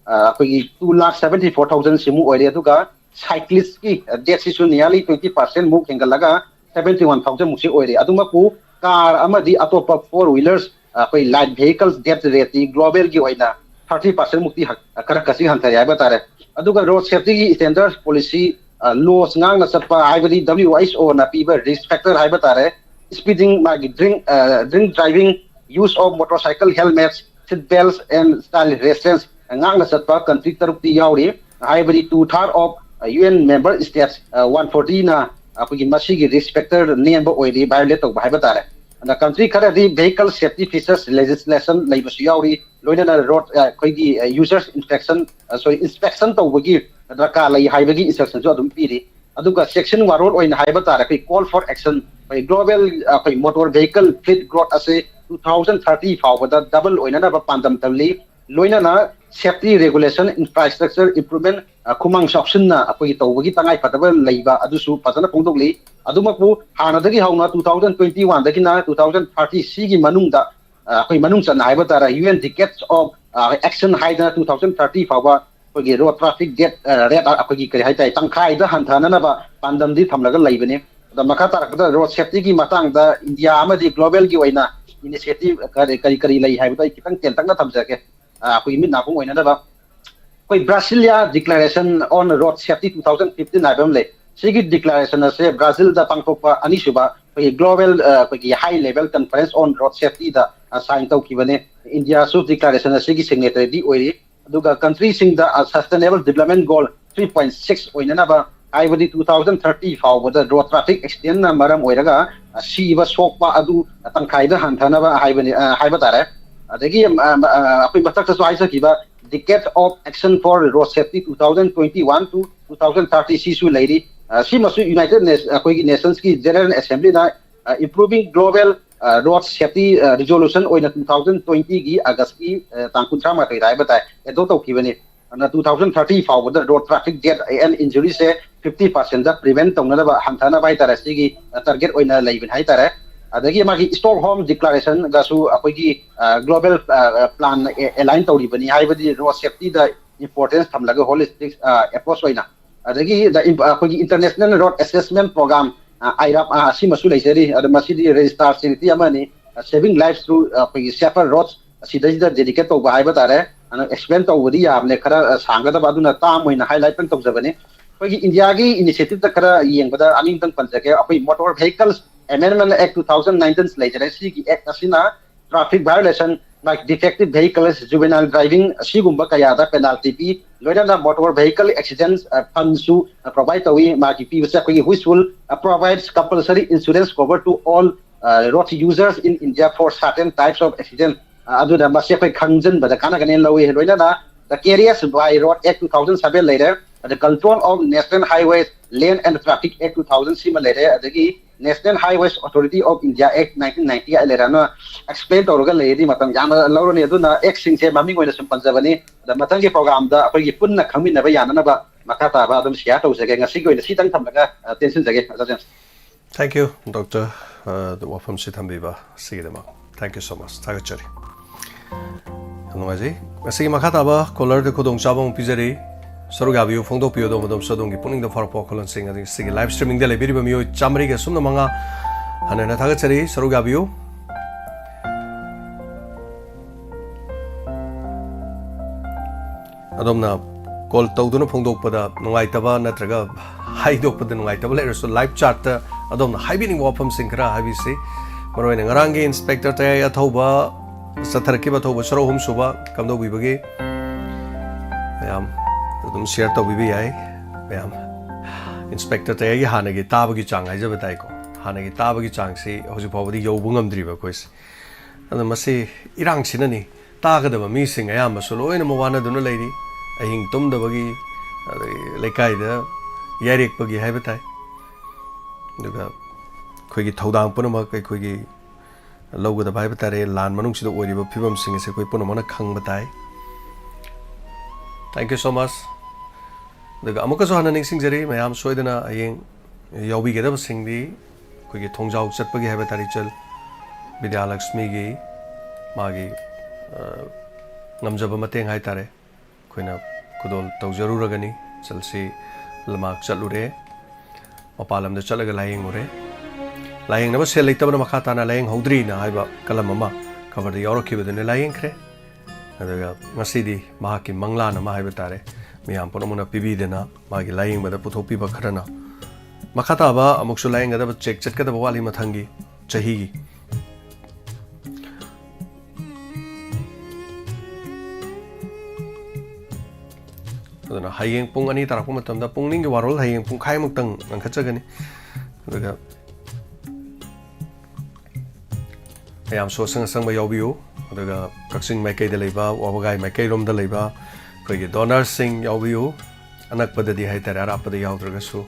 ꯑꯩꯈꯣꯏꯒꯤ two lakh seventy four thousand ꯁꯤꯃꯨꯛ ꯑꯣꯏꯔꯦ꯫ ꯑꯗꯨꯒ cyclistꯀꯤ deathꯁꯤꯁꯨ nearly twenty percent ꯃꯨꯛ ꯍꯦꯟꯒꯠꯂꯒ seventy one thousand ꯃꯨꯛꯁꯤ ꯑꯣꯏꯔꯦ꯫ ꯑꯗꯨꯃꯛꯄꯨ car ꯑꯃꯗꯤ ꯑꯇꯣꯞꯄ four wheelers, ꯑꯩꯈꯣꯏ light vehicles death rateꯇꯤ globalꯒꯤ ꯑꯣꯏꯅ thirty percent ꯃꯨꯛꯇꯤ ꯈꯔ ꯈꯁꯤ ꯍꯟꯊꯔꯦ ꯍꯥꯏꯕ ꯇꯥꯔꯦ꯫ ꯑꯗꯨꯒ road safetyꯒꯤ standard policy, laws ꯉꯥꯛꯅ ꯆꯠꯄ, ꯍꯥꯏꯕꯗꯤ WHOꯅ ꯄꯤꯕ risk factor ꯍꯥꯏꯕ ꯇꯥꯔꯦ, speeding, ꯃꯥꯒꯤ drink, drink driving, use of motorcycle helmets, seat belts and child restraints ꯉꯥꯛꯅ ꯆꯠꯄ country ꯇꯔꯨꯛꯇꯤ ꯌꯥꯎꯔꯤ꯫ ꯍꯥꯏꯕꯗꯤ two third of UN member states, one fortyꯅ ꯑꯩꯈꯣꯏꯒꯤ ꯃꯁꯤꯒꯤ risk factor ꯅꯦꯝꯕ ꯑꯣꯏꯔꯤ, violate ꯇꯧꯕ ꯍꯥꯏꯕ ꯇꯥꯔꯦ꯫ ꯑꯗ country ꯈꯔꯗꯤ vehicle safety features legislation ꯂꯩꯕꯁꯨ ꯌꯥꯎꯔꯤ, ꯂꯣꯏꯅꯅ road, ꯑꯩꯈꯣꯏꯒꯤ users inspection, sorry, inspection ꯇꯧꯕꯒꯤ ꯗꯔꯀꯥꯔ ꯂꯩ ꯍꯥꯏꯕꯒꯤ instructionꯁꯨ ꯑꯗꯨꯝ ꯄꯤꯔꯤ꯫ ꯑꯗꯨꯒ section ꯋꯥꯔꯣꯜ ꯑꯣꯏꯅ ꯍꯥꯏꯕ ꯇꯥꯔꯦ, ꯑꯩꯈꯣꯏ call for action, ꯑꯩꯈꯣꯏ global ꯑꯩꯈꯣꯏ motor vehicle fleet growth ꯑꯁꯤ two thousand thirty ꯐꯥꯎꯕꯗ double ꯑꯣꯏꯅꯅꯕ ꯄꯥꯟꯗꯝ ꯊꯝꯂꯤ꯫ ꯂꯣꯏꯅꯅ safety regulation infrastructure improvement, ꯑ, ꯈꯨꯃꯥꯡ ꯆꯥꯎꯁꯤꯟꯅ ꯑꯩꯈꯣꯏꯒꯤ ꯇꯧꯕꯒꯤ ꯇꯉꯥꯏ ꯐꯗꯕ ꯂꯩꯕ ꯑꯗꯨꯁꯨ ꯐꯖꯅ ꯐꯣꯡꯗꯣꯛꯂꯤ꯫ ꯑꯗꯨꯃꯛꯄꯨ ꯍꯥꯟꯅꯗꯒꯤ ꯍꯧꯅ two thousand twenty one ꯗꯒꯤꯅ two thousand thirty ꯁꯤꯒꯤ ꯃꯅꯨꯡꯗ, ꯑ, ꯑꯩꯈꯣꯏ ꯃꯅꯨꯡ ꯆꯟꯅ ꯍꯥꯏꯕ ꯇꯥꯔꯦ, U N Decades of, ꯑ, Action ꯍꯥꯏꯗꯅ two thousand thirty ꯐꯥꯎꯕ ꯑꯩꯈꯣꯏꯒꯤ road traffic death, ꯑ, rate ꯑꯩꯈꯣꯏꯒꯤ ꯀꯔꯤ ꯍꯥꯏꯇꯥꯔꯦ, ꯇꯪꯈꯥꯏꯗ ꯍꯟꯊꯅꯅꯕ ꯄꯥꯟꯗꯝꯗꯤ ꯊꯝꯂꯒ ꯂꯩꯕꯅꯤ꯫ ꯑꯗ ꯃꯈꯥ ꯇꯥꯔꯛꯄꯗ road safety ꯒꯤ ꯃꯇꯥꯡꯗ ꯏꯟꯗꯤꯌꯥ ꯑꯃꯗꯤ global ꯒꯤ ꯑꯣꯏꯅ initiative ꯀꯔꯤ ꯀꯔꯤ ꯀꯔꯤ ꯂꯩ ꯍꯥꯏꯕꯗꯣ ꯑꯩ ꯈꯤꯇꯪ ꯇꯦꯟꯇꯛꯅ ꯊꯝꯖꯔꯛꯀꯦ, ꯑ, ꯑꯩꯈꯣꯏꯒꯤ ꯃꯤꯠ ꯅꯥꯀꯣꯡ ꯑꯣꯏꯅꯅꯕ꯫ ꯑꯩꯈꯣꯏ Brasilia Declaration on Road Safety two thousand fifteen ꯍꯥꯏꯕ ꯑꯃ ꯂꯩ꯫ ꯁꯤꯒꯤ declaration ꯑꯁꯦ ꯕ꯭ꯔꯥꯖꯤꯜꯗ ꯄꯥꯡꯊꯣꯛꯄ ꯑꯅꯤꯁꯨꯕ ꯑꯩꯈꯣꯏꯒꯤ global, ꯑ, ꯑꯩꯈꯣꯏꯒꯤ high level conference on road safety ꯗ, ꯑ, sign ꯇꯧꯈꯤꯕꯅꯦ꯫ ꯏꯟꯗꯤꯌꯥꯁꯨ declaration ꯑꯁꯤꯒꯤ signatory ꯗꯤ ꯑꯣꯏꯔꯤ꯫ ꯑꯗꯨꯒ country ꯁꯤꯡꯗ, ꯑ, Sustainable Development Goal three point six ꯑꯣꯏꯅꯅꯕ, ꯍꯥꯏꯕꯗꯤ two thousand thirty ꯐꯥꯎꯕꯗ road traffic accident ꯅ ꯃꯔꯝ ꯑꯣꯏꯔꯒ, ꯑ, ꯁꯤꯕ ꯁꯣꯛꯄ ꯑꯗꯨ ꯇꯪꯈꯥꯏꯗ ꯍꯟꯊꯅꯕ ꯍꯥꯏꯕꯅꯤ, ꯑ, ꯍꯥꯏꯕ ꯇꯥꯔꯦ꯫ ꯑꯗꯒꯤ, ꯑ, ꯑ, ꯑꯩꯈꯣꯏ ꯃꯊꯛꯇꯁꯨ ꯍꯥꯏꯖꯈꯤꯕ Decade of Action for Road Safety two thousand twenty one to two thousand thirty ꯁꯤꯁꯨ ꯂꯩꯔꯤ꯫ ꯑ, ꯁꯤꯃꯁꯨ United Nations, ꯑꯩꯈꯣꯏꯒꯤ Nations ꯀꯤ General Assembly ꯅ, ꯑ, Improving Global, ꯑ, Road Safety, ꯑ, Resolution ꯑꯣꯏꯅ two thousand twenty ꯒꯤ August ꯀꯤ, ꯑ, ꯇꯥꯡ ꯀꯨꯟꯊ꯭ꯔꯥ ꯃꯥꯊꯣꯏꯗ ꯍꯥꯏꯕ ꯇꯥꯏ, adopt ꯇꯧꯈꯤꯕꯅꯤ꯫ ꯑꯗꯨꯅ two thousand thirty ꯐꯥꯎꯕꯗ road traffic death and injury say fifty percent the prevent ꯇꯧꯅꯅꯕ, ꯍꯟꯊꯅꯕ ꯍꯥꯏꯇꯥꯔꯦ, ꯁꯤꯒꯤ, ꯑ, target ꯑꯣꯏꯅ ꯂꯩꯕꯅꯤ ꯍꯥꯏꯇꯥꯔꯦ꯫ ꯑꯗꯒꯤ ꯃꯥꯒꯤ Stockholm Declaration ꯒꯁꯨ ꯑꯩꯈꯣꯏꯒꯤ, ꯑ, global, ꯑ, plan align ꯇꯧꯔꯤꯕꯅꯤ, ꯍꯥꯏꯕꯗꯤ road safety ꯗ importance ꯊꯝꯂꯒ holistic, ꯑ, approach ꯑꯣꯏꯅ꯫ ꯑꯗꯒꯤ the im-, ꯑꯩꯈꯣꯏꯒꯤ International Road Assessment Program, ꯑ, IRAP, ꯑ, ꯑꯁꯤꯃꯁꯨ ꯂꯩꯖꯔꯤ꯫ ꯑꯗꯣ ꯃꯁꯤꯗꯤ registrar charity ꯑꯃꯅꯤ, ꯑ, Saving Lives Through, ꯑ, ꯑꯩꯈꯣꯏꯒꯤ Safer Roads, ꯑꯁꯤꯗꯩꯁꯤꯗ dedicate ꯇꯧꯕ ꯍꯥꯏꯕ ꯇꯥꯔꯦ꯫ ꯑꯗꯣ explain ꯇꯧꯕꯗꯤ ꯌꯥꯝꯅ ꯈꯔ, ꯑ, ꯁꯥꯡꯒꯗꯕ, ꯑꯗꯨꯅ term ꯑꯣꯏꯅ highlight ꯇꯪ ꯇꯧꯖꯕꯅꯤ꯫ ꯑꯩꯈꯣꯏꯒꯤ ꯏꯟꯗꯤꯌꯥꯒꯤ initiative ꯇ ꯈꯔ ꯌꯦꯡꯕꯗ ꯑꯅꯤꯗꯪ ꯄꯟꯖꯒꯦ꯫ ꯑꯩꯈꯣꯏ Motor Vehicles Amendment Act two thousand nineteen ꯂꯩꯖꯔꯦ꯫ ꯁꯤꯒꯤ act ꯑꯁꯤꯅ traffic violation like defective vehicles, juvenile driving ꯑꯁꯤꯒꯨꯝꯕ ꯀꯌꯥꯗ penalty ꯄꯤ꯫ ꯂꯣꯏꯅꯅ motor vehicle accident, ꯑ, fund ꯁꯨ, ꯑ, provide ꯇꯧꯏ꯫ ꯃꯥꯒꯤ ꯄꯤꯕꯁꯦ ꯑꯩꯈꯣꯏꯒꯤ which will, uh, provides compulsory insurance cover to all, uh, road users in India for certain types of accident꯫ ꯑ, ꯑꯗꯨꯅ ꯃꯁꯤ ꯑꯩꯈꯣꯏ ꯈꯪꯖꯤꯟꯕꯗ ꯀꯥꯟꯅꯒꯅꯦꯅ ꯂꯧꯏ꯫ ꯂꯣꯏꯅꯅ the Carriers by Road Act two thousand seven ꯂꯩꯔꯦ, ꯑꯗ Control of National Highways, Land and Traffic Act two thousand ꯁꯤꯃ ꯂꯩꯔꯦ, ꯑꯗꯒꯤ National Highways Authority of India Act nineteen ninety ꯍꯥꯏ ꯂꯩꯔꯦ, ꯑꯗꯨꯅ explain ꯇꯧꯔꯒ ꯂꯩꯔꯗꯤ ꯃꯇꯝ ꯌꯥꯝꯅ ꯂꯧꯔꯅꯤ꯫ ꯑꯗꯨꯅ actꯁꯤꯡꯁꯦ ꯃꯃꯤꯡ ꯑꯣꯏꯅ ꯁꯨꯝ ꯄꯟꯖꯕꯅꯤ꯫ ꯑꯗ ꯃꯊꯪꯒꯤ programꯗ ꯑꯩꯈꯣꯏꯒꯤ ꯄꯨꯟꯅ ꯈꯪꯃꯤꯟꯅꯕ ꯌꯥꯅꯅꯕ ꯃꯈꯥ ꯇꯥꯕ ꯑꯗꯨꯝ share ꯇꯧꯖꯒꯦ꯫ ꯉꯁꯤꯒꯤ ꯑꯣꯏꯅ ꯁꯤꯇꯪ ꯊꯝꯂꯒ, ꯑ, ꯇꯦꯟꯁꯤꯟꯖꯒꯦ, ꯑꯣꯖꯥ ꯖꯦꯝꯁ꯫ Thank you, doctor, ꯑ, ꯋꯥꯐꯝꯁꯤ ꯊꯝꯕꯤꯕ ꯑꯁꯤꯒꯤꯗꯃꯛ꯫ Thank you so much. ꯊꯥꯒꯠꯆꯔꯤ꯫ ꯌꯥꯝ ꯅꯨꯡꯉꯥꯏꯖꯩ꯫ ꯉꯁꯤꯒꯤ ꯃꯈꯥ ꯇꯥꯕ callerꯗ ꯈꯨꯗꯣꯡꯆꯥꯕ ꯑꯃꯨꯛ ꯄꯤꯖꯔꯤ꯫ ꯁꯔꯨꯛ ꯌꯥꯕꯤꯌꯨ, ꯐꯣꯡꯗꯣꯛꯄꯤꯌꯨ, ꯑꯗꯣꯝ ꯑꯗꯣꯝꯁꯨ ꯑꯗꯣꯝꯒꯤ ꯄꯨꯛꯅꯤꯡꯗ ꯐꯥꯎꯔꯛꯄ ꯋꯥꯈꯜꯂꯣꯟꯁꯤꯡ ꯑꯗꯒꯤ ꯁꯤꯒꯤ live streamingꯗ ꯂꯩꯕꯤꯔꯤꯕ ꯃꯤꯑꯣꯏ ꯆꯥꯃꯔꯤꯒ ꯁꯨꯞꯅ ꯃꯉꯥ ꯍꯟꯅ ꯍꯟꯅ ꯊꯥꯒꯠꯆꯔꯤ꯫ ꯁꯔꯨꯛ ꯌꯥꯕꯤꯌꯨ꯫ ꯑꯗꯣꯝꯅ call ꯇꯧꯗꯨꯅ ꯐꯣꯡꯗꯣꯛꯄꯗ ꯅꯨꯡꯉꯥꯏꯇꯕ ꯅꯠꯇ꯭ꯔꯒ ꯍꯥꯏꯗꯣꯛꯄꯗ ꯅꯨꯡꯉꯥꯏꯇꯕ ꯂꯩꯔꯁꯨ live chatꯇ ꯑꯗꯣꯝꯅ ꯍꯥꯏꯕꯤꯅꯤꯡꯕ ꯋꯥꯐꯝꯁꯤꯡ ꯈꯔ ꯍꯥꯏꯕꯤꯁꯤ꯫ ꯃꯔꯨꯑꯣꯏꯅ ꯉꯔꯥꯡꯒꯤ Inspector ꯇꯌꯥꯏ ꯑꯊꯧꯕ ꯆꯠꯊꯔꯛꯈꯤꯕ ꯑꯊꯧꯕ ꯁꯔꯨꯛ ꯑꯍꯨꯝ ꯁꯨꯕ ꯀꯝꯗꯧꯕꯤꯕꯒꯦ? ꯃꯌꯥꯝ ꯑꯗꯨꯝ share ꯇꯧꯕꯤꯕ ꯌꯥꯏ꯫ ꯃꯌꯥꯝ Inspector ꯇꯌꯥꯏꯒꯤ ꯍꯥꯟꯅꯒꯤ ꯇꯥꯕꯒꯤ ꯆꯥꯡ ꯍꯥꯏꯖꯕ ꯇꯥꯏꯀꯣ꯫ ꯍꯥꯟꯅꯒꯤ ꯇꯥꯕꯒꯤ ꯆꯥꯡꯁꯤ ꯍꯧꯖꯤꯛ ꯐꯥꯎꯕꯗꯤ ꯌꯧꯕ ꯉꯝꯗ꯭ꯔꯤꯕ ꯑꯩꯈꯣꯏꯁꯦ꯫ ꯑꯗꯣ ꯃꯁꯤ ꯏꯔꯥꯡꯁꯤꯅꯅꯤ꯫ ꯇꯥꯒꯗꯕ ꯃꯤꯁꯤꯡ ꯑꯌꯥꯝꯕꯁꯨ ꯂꯣꯏꯅꯃꯛ ꯋꯥꯅꯗꯨꯅ ꯂꯩꯔꯤ꯫ ꯑꯍꯤꯡ ꯇꯨꯝꯗꯕꯒꯤ, ꯑꯗꯒꯤ ꯂꯩꯀꯥꯏꯗ ꯌꯥꯏꯔꯦꯛꯄꯒꯤ ꯍꯥꯏꯕ ꯇꯥꯏ꯫ ꯑꯗꯨꯒ ꯑꯩꯈꯣꯏꯒꯤ ꯊꯧꯗꯥꯡ ꯄꯨꯝꯅꯃꯛ ꯑꯩꯈꯣꯏꯒꯤ ꯂꯧꯒꯗꯕ ꯍꯥꯏꯕ ꯇꯥꯔꯦ꯫ ꯂꯥꯟ ꯃꯅꯨꯡꯁꯤꯗ ꯑꯣꯏꯔꯤꯕ ꯐꯤꯕꯝꯁꯤꯡ ꯑꯁꯦ ꯑꯩꯈꯣꯏ ꯄꯨꯝꯅꯃꯛꯅ ꯈꯪꯕ ꯇꯥꯏ꯫ Thank you so much꯫ ꯑꯗꯨꯒ ꯑꯃꯨꯛꯀꯁꯨ ꯍꯟꯅ ꯅꯤꯡꯁꯤꯡꯖꯔꯤ, ꯃꯌꯥꯝ ꯁꯣꯏꯗꯅ ꯍꯌꯦꯡ ꯌꯥꯎꯕꯤꯒꯗꯕꯁꯤꯡꯗꯤ ꯑꯩꯈꯣꯏꯒꯤ ꯊꯣꯡꯖꯥꯎ ꯆꯠꯄꯒꯤ ꯍꯥꯏꯕ ꯇꯥꯔꯦ, ꯏꯆꯜ ꯕꯤꯗ꯭ꯌꯥꯂꯛꯁꯃꯤꯒꯤ ꯃꯥꯒꯤ, ꯑ, ꯉꯝꯖꯕ ꯃꯇꯦꯡ ꯍꯥꯏ ꯇꯥꯔꯦ, ꯑꯩꯈꯣꯏꯅ ꯈꯨꯗꯣꯜ ꯇꯧꯖꯔꯨꯔꯒꯅꯤ꯫ ꯏꯆꯜꯁꯤ ꯂꯝꯃꯥꯛ ꯆꯠꯂꯨꯔꯦ, ꯃꯄꯥꯟ ꯂꯝꯗ ꯆꯠꯂꯒ ꯂꯥꯌꯦꯡꯉꯨꯔꯦ꯫ ꯂꯥꯌꯦꯡꯅꯕ ꯁꯦꯜ ꯂꯩꯇꯕꯅ ꯃꯈꯥ ꯇꯥꯅ ꯂꯥꯌꯦꯡꯍꯧꯗ꯭ꯔꯤꯅ ꯍꯥꯏꯕ ꯀꯂꯝ ꯑꯃ coverꯗ ꯌꯥꯎꯔꯛꯈꯤꯕꯗꯨꯅ ꯂꯥꯌꯦꯡꯈ꯭ꯔꯦ꯫ ꯑꯗꯨꯒ ꯉꯁꯤꯗꯤ ꯃꯍꯥꯛꯀꯤ ꯃꯪꯂꯥꯟ ꯑꯃ ꯍꯥꯏꯕ ꯇꯥꯔꯦ, ꯃꯌꯥꯝ ꯄꯨꯝꯅꯃꯛꯅ ꯄꯤꯕꯤꯗꯅ ꯃꯥꯒꯤ ꯂꯥꯌꯦꯡꯕꯗ ꯄꯨꯊꯣꯛꯄꯤꯕ ꯈꯔꯅ꯫ ꯃꯈꯥ ꯇꯥꯕ ꯑꯃꯨꯛꯁꯨ ꯂꯥꯌꯦꯡꯒꯗꯕ, check ꯆꯠꯀꯗꯕ ꯋꯥꯠꯂꯤ ꯃꯊꯪꯒꯤ ꯆꯍꯤꯒꯤ꯫ ꯑꯗꯨꯅ ꯍꯌꯦꯡ ꯄꯨꯡ ꯑꯅꯤ ꯇꯥꯔꯛꯄ ꯃꯇꯝꯗ ꯄꯨꯡ ꯑꯅꯤꯒꯤ ꯋꯥꯔꯣꯜ ꯍꯌꯦꯡ ꯄꯨꯡꯈꯥꯏꯃꯨꯛꯇꯪ ꯉꯟꯈꯠꯆꯒꯅꯤ꯫ ꯑꯗꯨꯒ ꯃꯌꯥꯝꯁꯨ ꯑꯁꯪ ꯑꯁꯪꯕ ꯌꯥꯎꯕꯤꯌꯨ꯫ ꯑꯗꯨꯒ ꯀꯛꯆꯤꯡ ꯃꯥꯏꯀꯩꯗ ꯂꯩꯕ, ꯋꯥꯕꯒꯥꯏ ꯃꯥꯏꯀꯩꯔꯣꯝꯗ ꯂꯩꯕ ꯑꯩꯈꯣꯏꯒꯤ donorꯁꯤꯡ ꯌꯥꯎꯕꯤꯌꯨ꯫ ꯑꯅꯛꯄꯗꯗꯤ ꯍꯥꯏꯇꯥꯔꯦ, ꯑꯔꯥꯞꯄꯗ ꯌꯥꯎꯗ꯭ꯔꯒꯁꯨ꯫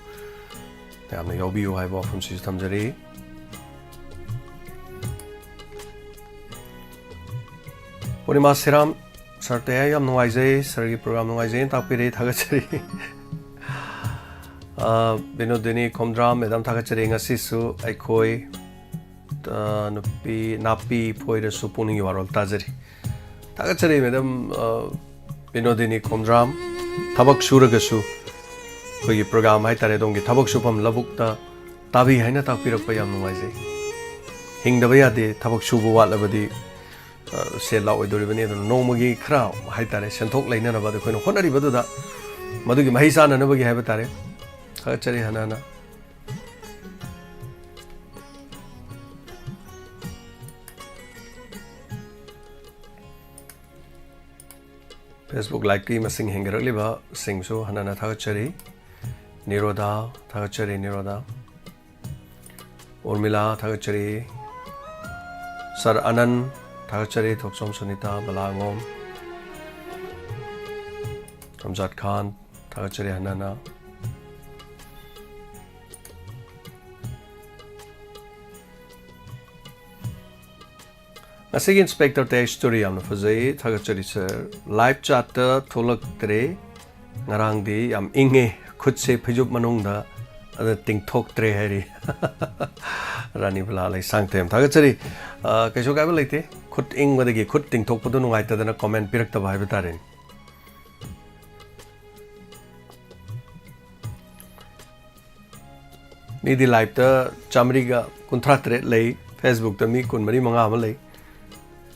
ꯃꯌꯥꯝꯅ ꯌꯥꯎꯕꯤꯌꯨ ꯍꯥꯏꯕ ꯋꯥꯐꯝꯁꯤꯁꯨ ꯊꯝꯖꯔꯤ꯫ ꯄꯨꯔꯅꯤꯃꯥ ꯁꯤꯔꯥꯝ, ꯁꯥꯔ ꯇꯌꯥ, ꯌꯥꯝ ꯅꯨꯡꯉꯥꯏꯖꯩ, ꯁꯥꯔꯒꯤ ꯄ꯭ꯔꯣꯒ꯭ꯔꯥꯝ ꯅꯨꯡꯉꯥꯏꯖꯩꯅ ꯇꯥꯛꯄꯤꯔꯦ, ꯊꯥꯒꯠꯆꯔꯤ꯫ ꯑ, ꯕꯤꯅꯣꯗꯤꯅꯤ ꯈꯣꯝꯗ꯭ꯔꯥꯝ, ꯃꯦꯗꯥꯝ, ꯊꯥꯒꯠꯆꯔꯤ꯫ ꯉꯁꯤꯁꯨ ꯑꯩꯈꯣꯏ, ꯑ, ꯅꯨꯄꯤ ꯅꯥꯄꯤ ꯐꯣꯏꯔꯁꯨ ꯄꯨꯛꯅꯤꯡꯒꯤ ꯋꯥꯔꯣꯜ ꯇꯥꯖꯔꯤ꯫ ꯊꯥꯒꯠꯆꯔꯤ, ꯃꯦꯗꯥꯝ, ꯑ, ꯕꯤꯅꯣꯗꯤꯅꯤ ꯈꯣꯝꯗ꯭ꯔꯥꯝ꯫ ꯊꯕꯛ ꯁꯨꯔꯒꯁꯨ ꯑꯩꯈꯣꯏꯒꯤ ꯄ꯭ꯔꯣꯒ꯭ꯔꯥꯝ ꯍꯥꯏꯇꯥꯔꯦ, ꯑꯗꯣꯝꯒꯤ ꯊꯕꯛ ꯁꯨꯐꯝ ꯂꯧꯕꯨꯛꯇ ꯇꯥꯕꯤ ꯍꯥꯏꯅ ꯇꯥꯛꯄꯤꯔꯛꯄ ꯌꯥꯝ ꯅꯨꯡꯉꯥꯏꯖꯩ꯫ ꯍꯤꯡꯗꯕ ꯌꯥꯗꯦ, ꯊꯕꯛ ꯁꯨꯕ ꯋꯥꯠꯂꯕꯗꯤ, ꯑ, ꯁꯦꯜ ꯂꯥꯛꯑꯣꯏꯗꯧꯔꯤꯕꯅꯤ꯫ ꯑꯗꯨꯅ ꯅꯣꯡꯃꯒꯤ ꯈꯔ ꯍꯥꯏꯇꯥꯔꯦ, ꯁꯦꯟꯊꯣꯛ ꯂꯩꯅꯅꯕ ꯑꯗꯨ ꯑꯩꯈꯣꯏꯅ ꯍꯣꯠꯅꯔꯤꯕꯗꯨꯗ ꯃꯗꯨꯒꯤ ꯃꯍꯩ ꯆꯥꯅꯅꯕꯒꯤ ꯍꯥꯏꯕ ꯇꯥꯔꯦ꯫ ꯊꯥꯒꯠꯆꯔꯤ ꯍꯟꯅ ꯍꯟꯅ꯫ Facebook ꯂꯥꯏꯛꯀꯤ ꯃꯁꯤꯡ ꯍꯦꯟꯒꯠꯂꯛꯂꯤꯕꯁꯤꯡꯁꯨ ꯍꯟꯅ ꯍꯟꯅ ꯊꯥꯒꯠꯆꯔꯤ꯫ ꯅꯤꯔꯣꯗꯥ, ꯊꯥꯒꯠꯆꯔꯤ ꯅꯤꯔꯣꯗꯥ꯫ ꯎꯔꯃꯤꯂꯥ, ꯊꯥꯒꯠꯆꯔꯤ꯫ ꯁꯥꯔ ꯑꯅꯟ, ꯊꯥꯒꯠꯆꯔꯤ꯫ ꯊꯣꯛꯆꯣꯝ ꯁꯨꯅꯤꯇꯥ, ꯕꯂꯥꯉꯣꯝ, ꯔꯝꯖꯥꯠ ꯈꯥꯟ, ꯊꯥꯒꯠꯆꯔꯤ ꯍꯟꯅ ꯍꯟꯅ꯫ ꯉꯁꯤꯒꯤ ꯏꯟꯁꯄꯦꯛꯇꯔ ꯇꯦꯛꯁ ꯁ꯭ꯇꯣꯔꯤ ꯌꯥꯝꯅ ꯐꯖꯩ, ꯊꯥꯒꯠꯆꯔꯤ ꯁꯥꯔ꯫ ꯂꯥꯏꯚ ꯆꯥꯠꯇ ꯊꯣꯛꯂꯛꯇ꯭ꯔꯦ, ꯉꯔꯥꯡꯗꯤ ꯌꯥꯝ ꯏꯪꯉꯦ, ꯈꯨꯠꯁꯦ ꯐꯩꯖꯨꯞ ꯃꯅꯨꯡꯗ, ꯑꯗꯨꯅ ꯇꯤꯡꯊꯣꯛꯇ꯭ꯔꯦ ꯍꯥꯏꯔꯤ꯫ ꯔꯥꯅꯤꯕꯂꯥ ꯂꯩꯁꯥꯡꯊꯦꯝ, ꯊꯥꯒꯠꯆꯔꯤ꯫ ꯑ, ꯀꯩꯁꯨ ꯀꯥꯏꯕ ꯂꯩꯇꯦ, ꯈꯨꯠ ꯏꯪꯕꯗꯒꯤ ꯈꯨꯠ ꯇꯤꯡꯊꯣꯛꯄꯗꯨ ꯅꯨꯡꯉꯥꯏꯇꯗꯅ ꯀꯣꯃꯦꯟ ꯄꯤꯔꯛꯇꯕ ꯍꯥꯏꯕ ꯇꯥꯔꯦꯅꯦ꯫ ꯃꯤꯗꯤ ꯂꯥꯏꯚꯇ ꯆꯥꯃꯔꯤꯒ ꯀꯨꯟꯊ꯭ꯔꯥ ꯇꯔꯦꯠ ꯂꯩ, ꯐꯦꯁꯕꯨꯛꯇ ꯃꯤ ꯀꯨꯟꯃꯔꯤ ꯃꯉꯥ ꯑꯃ ꯂꯩ꯫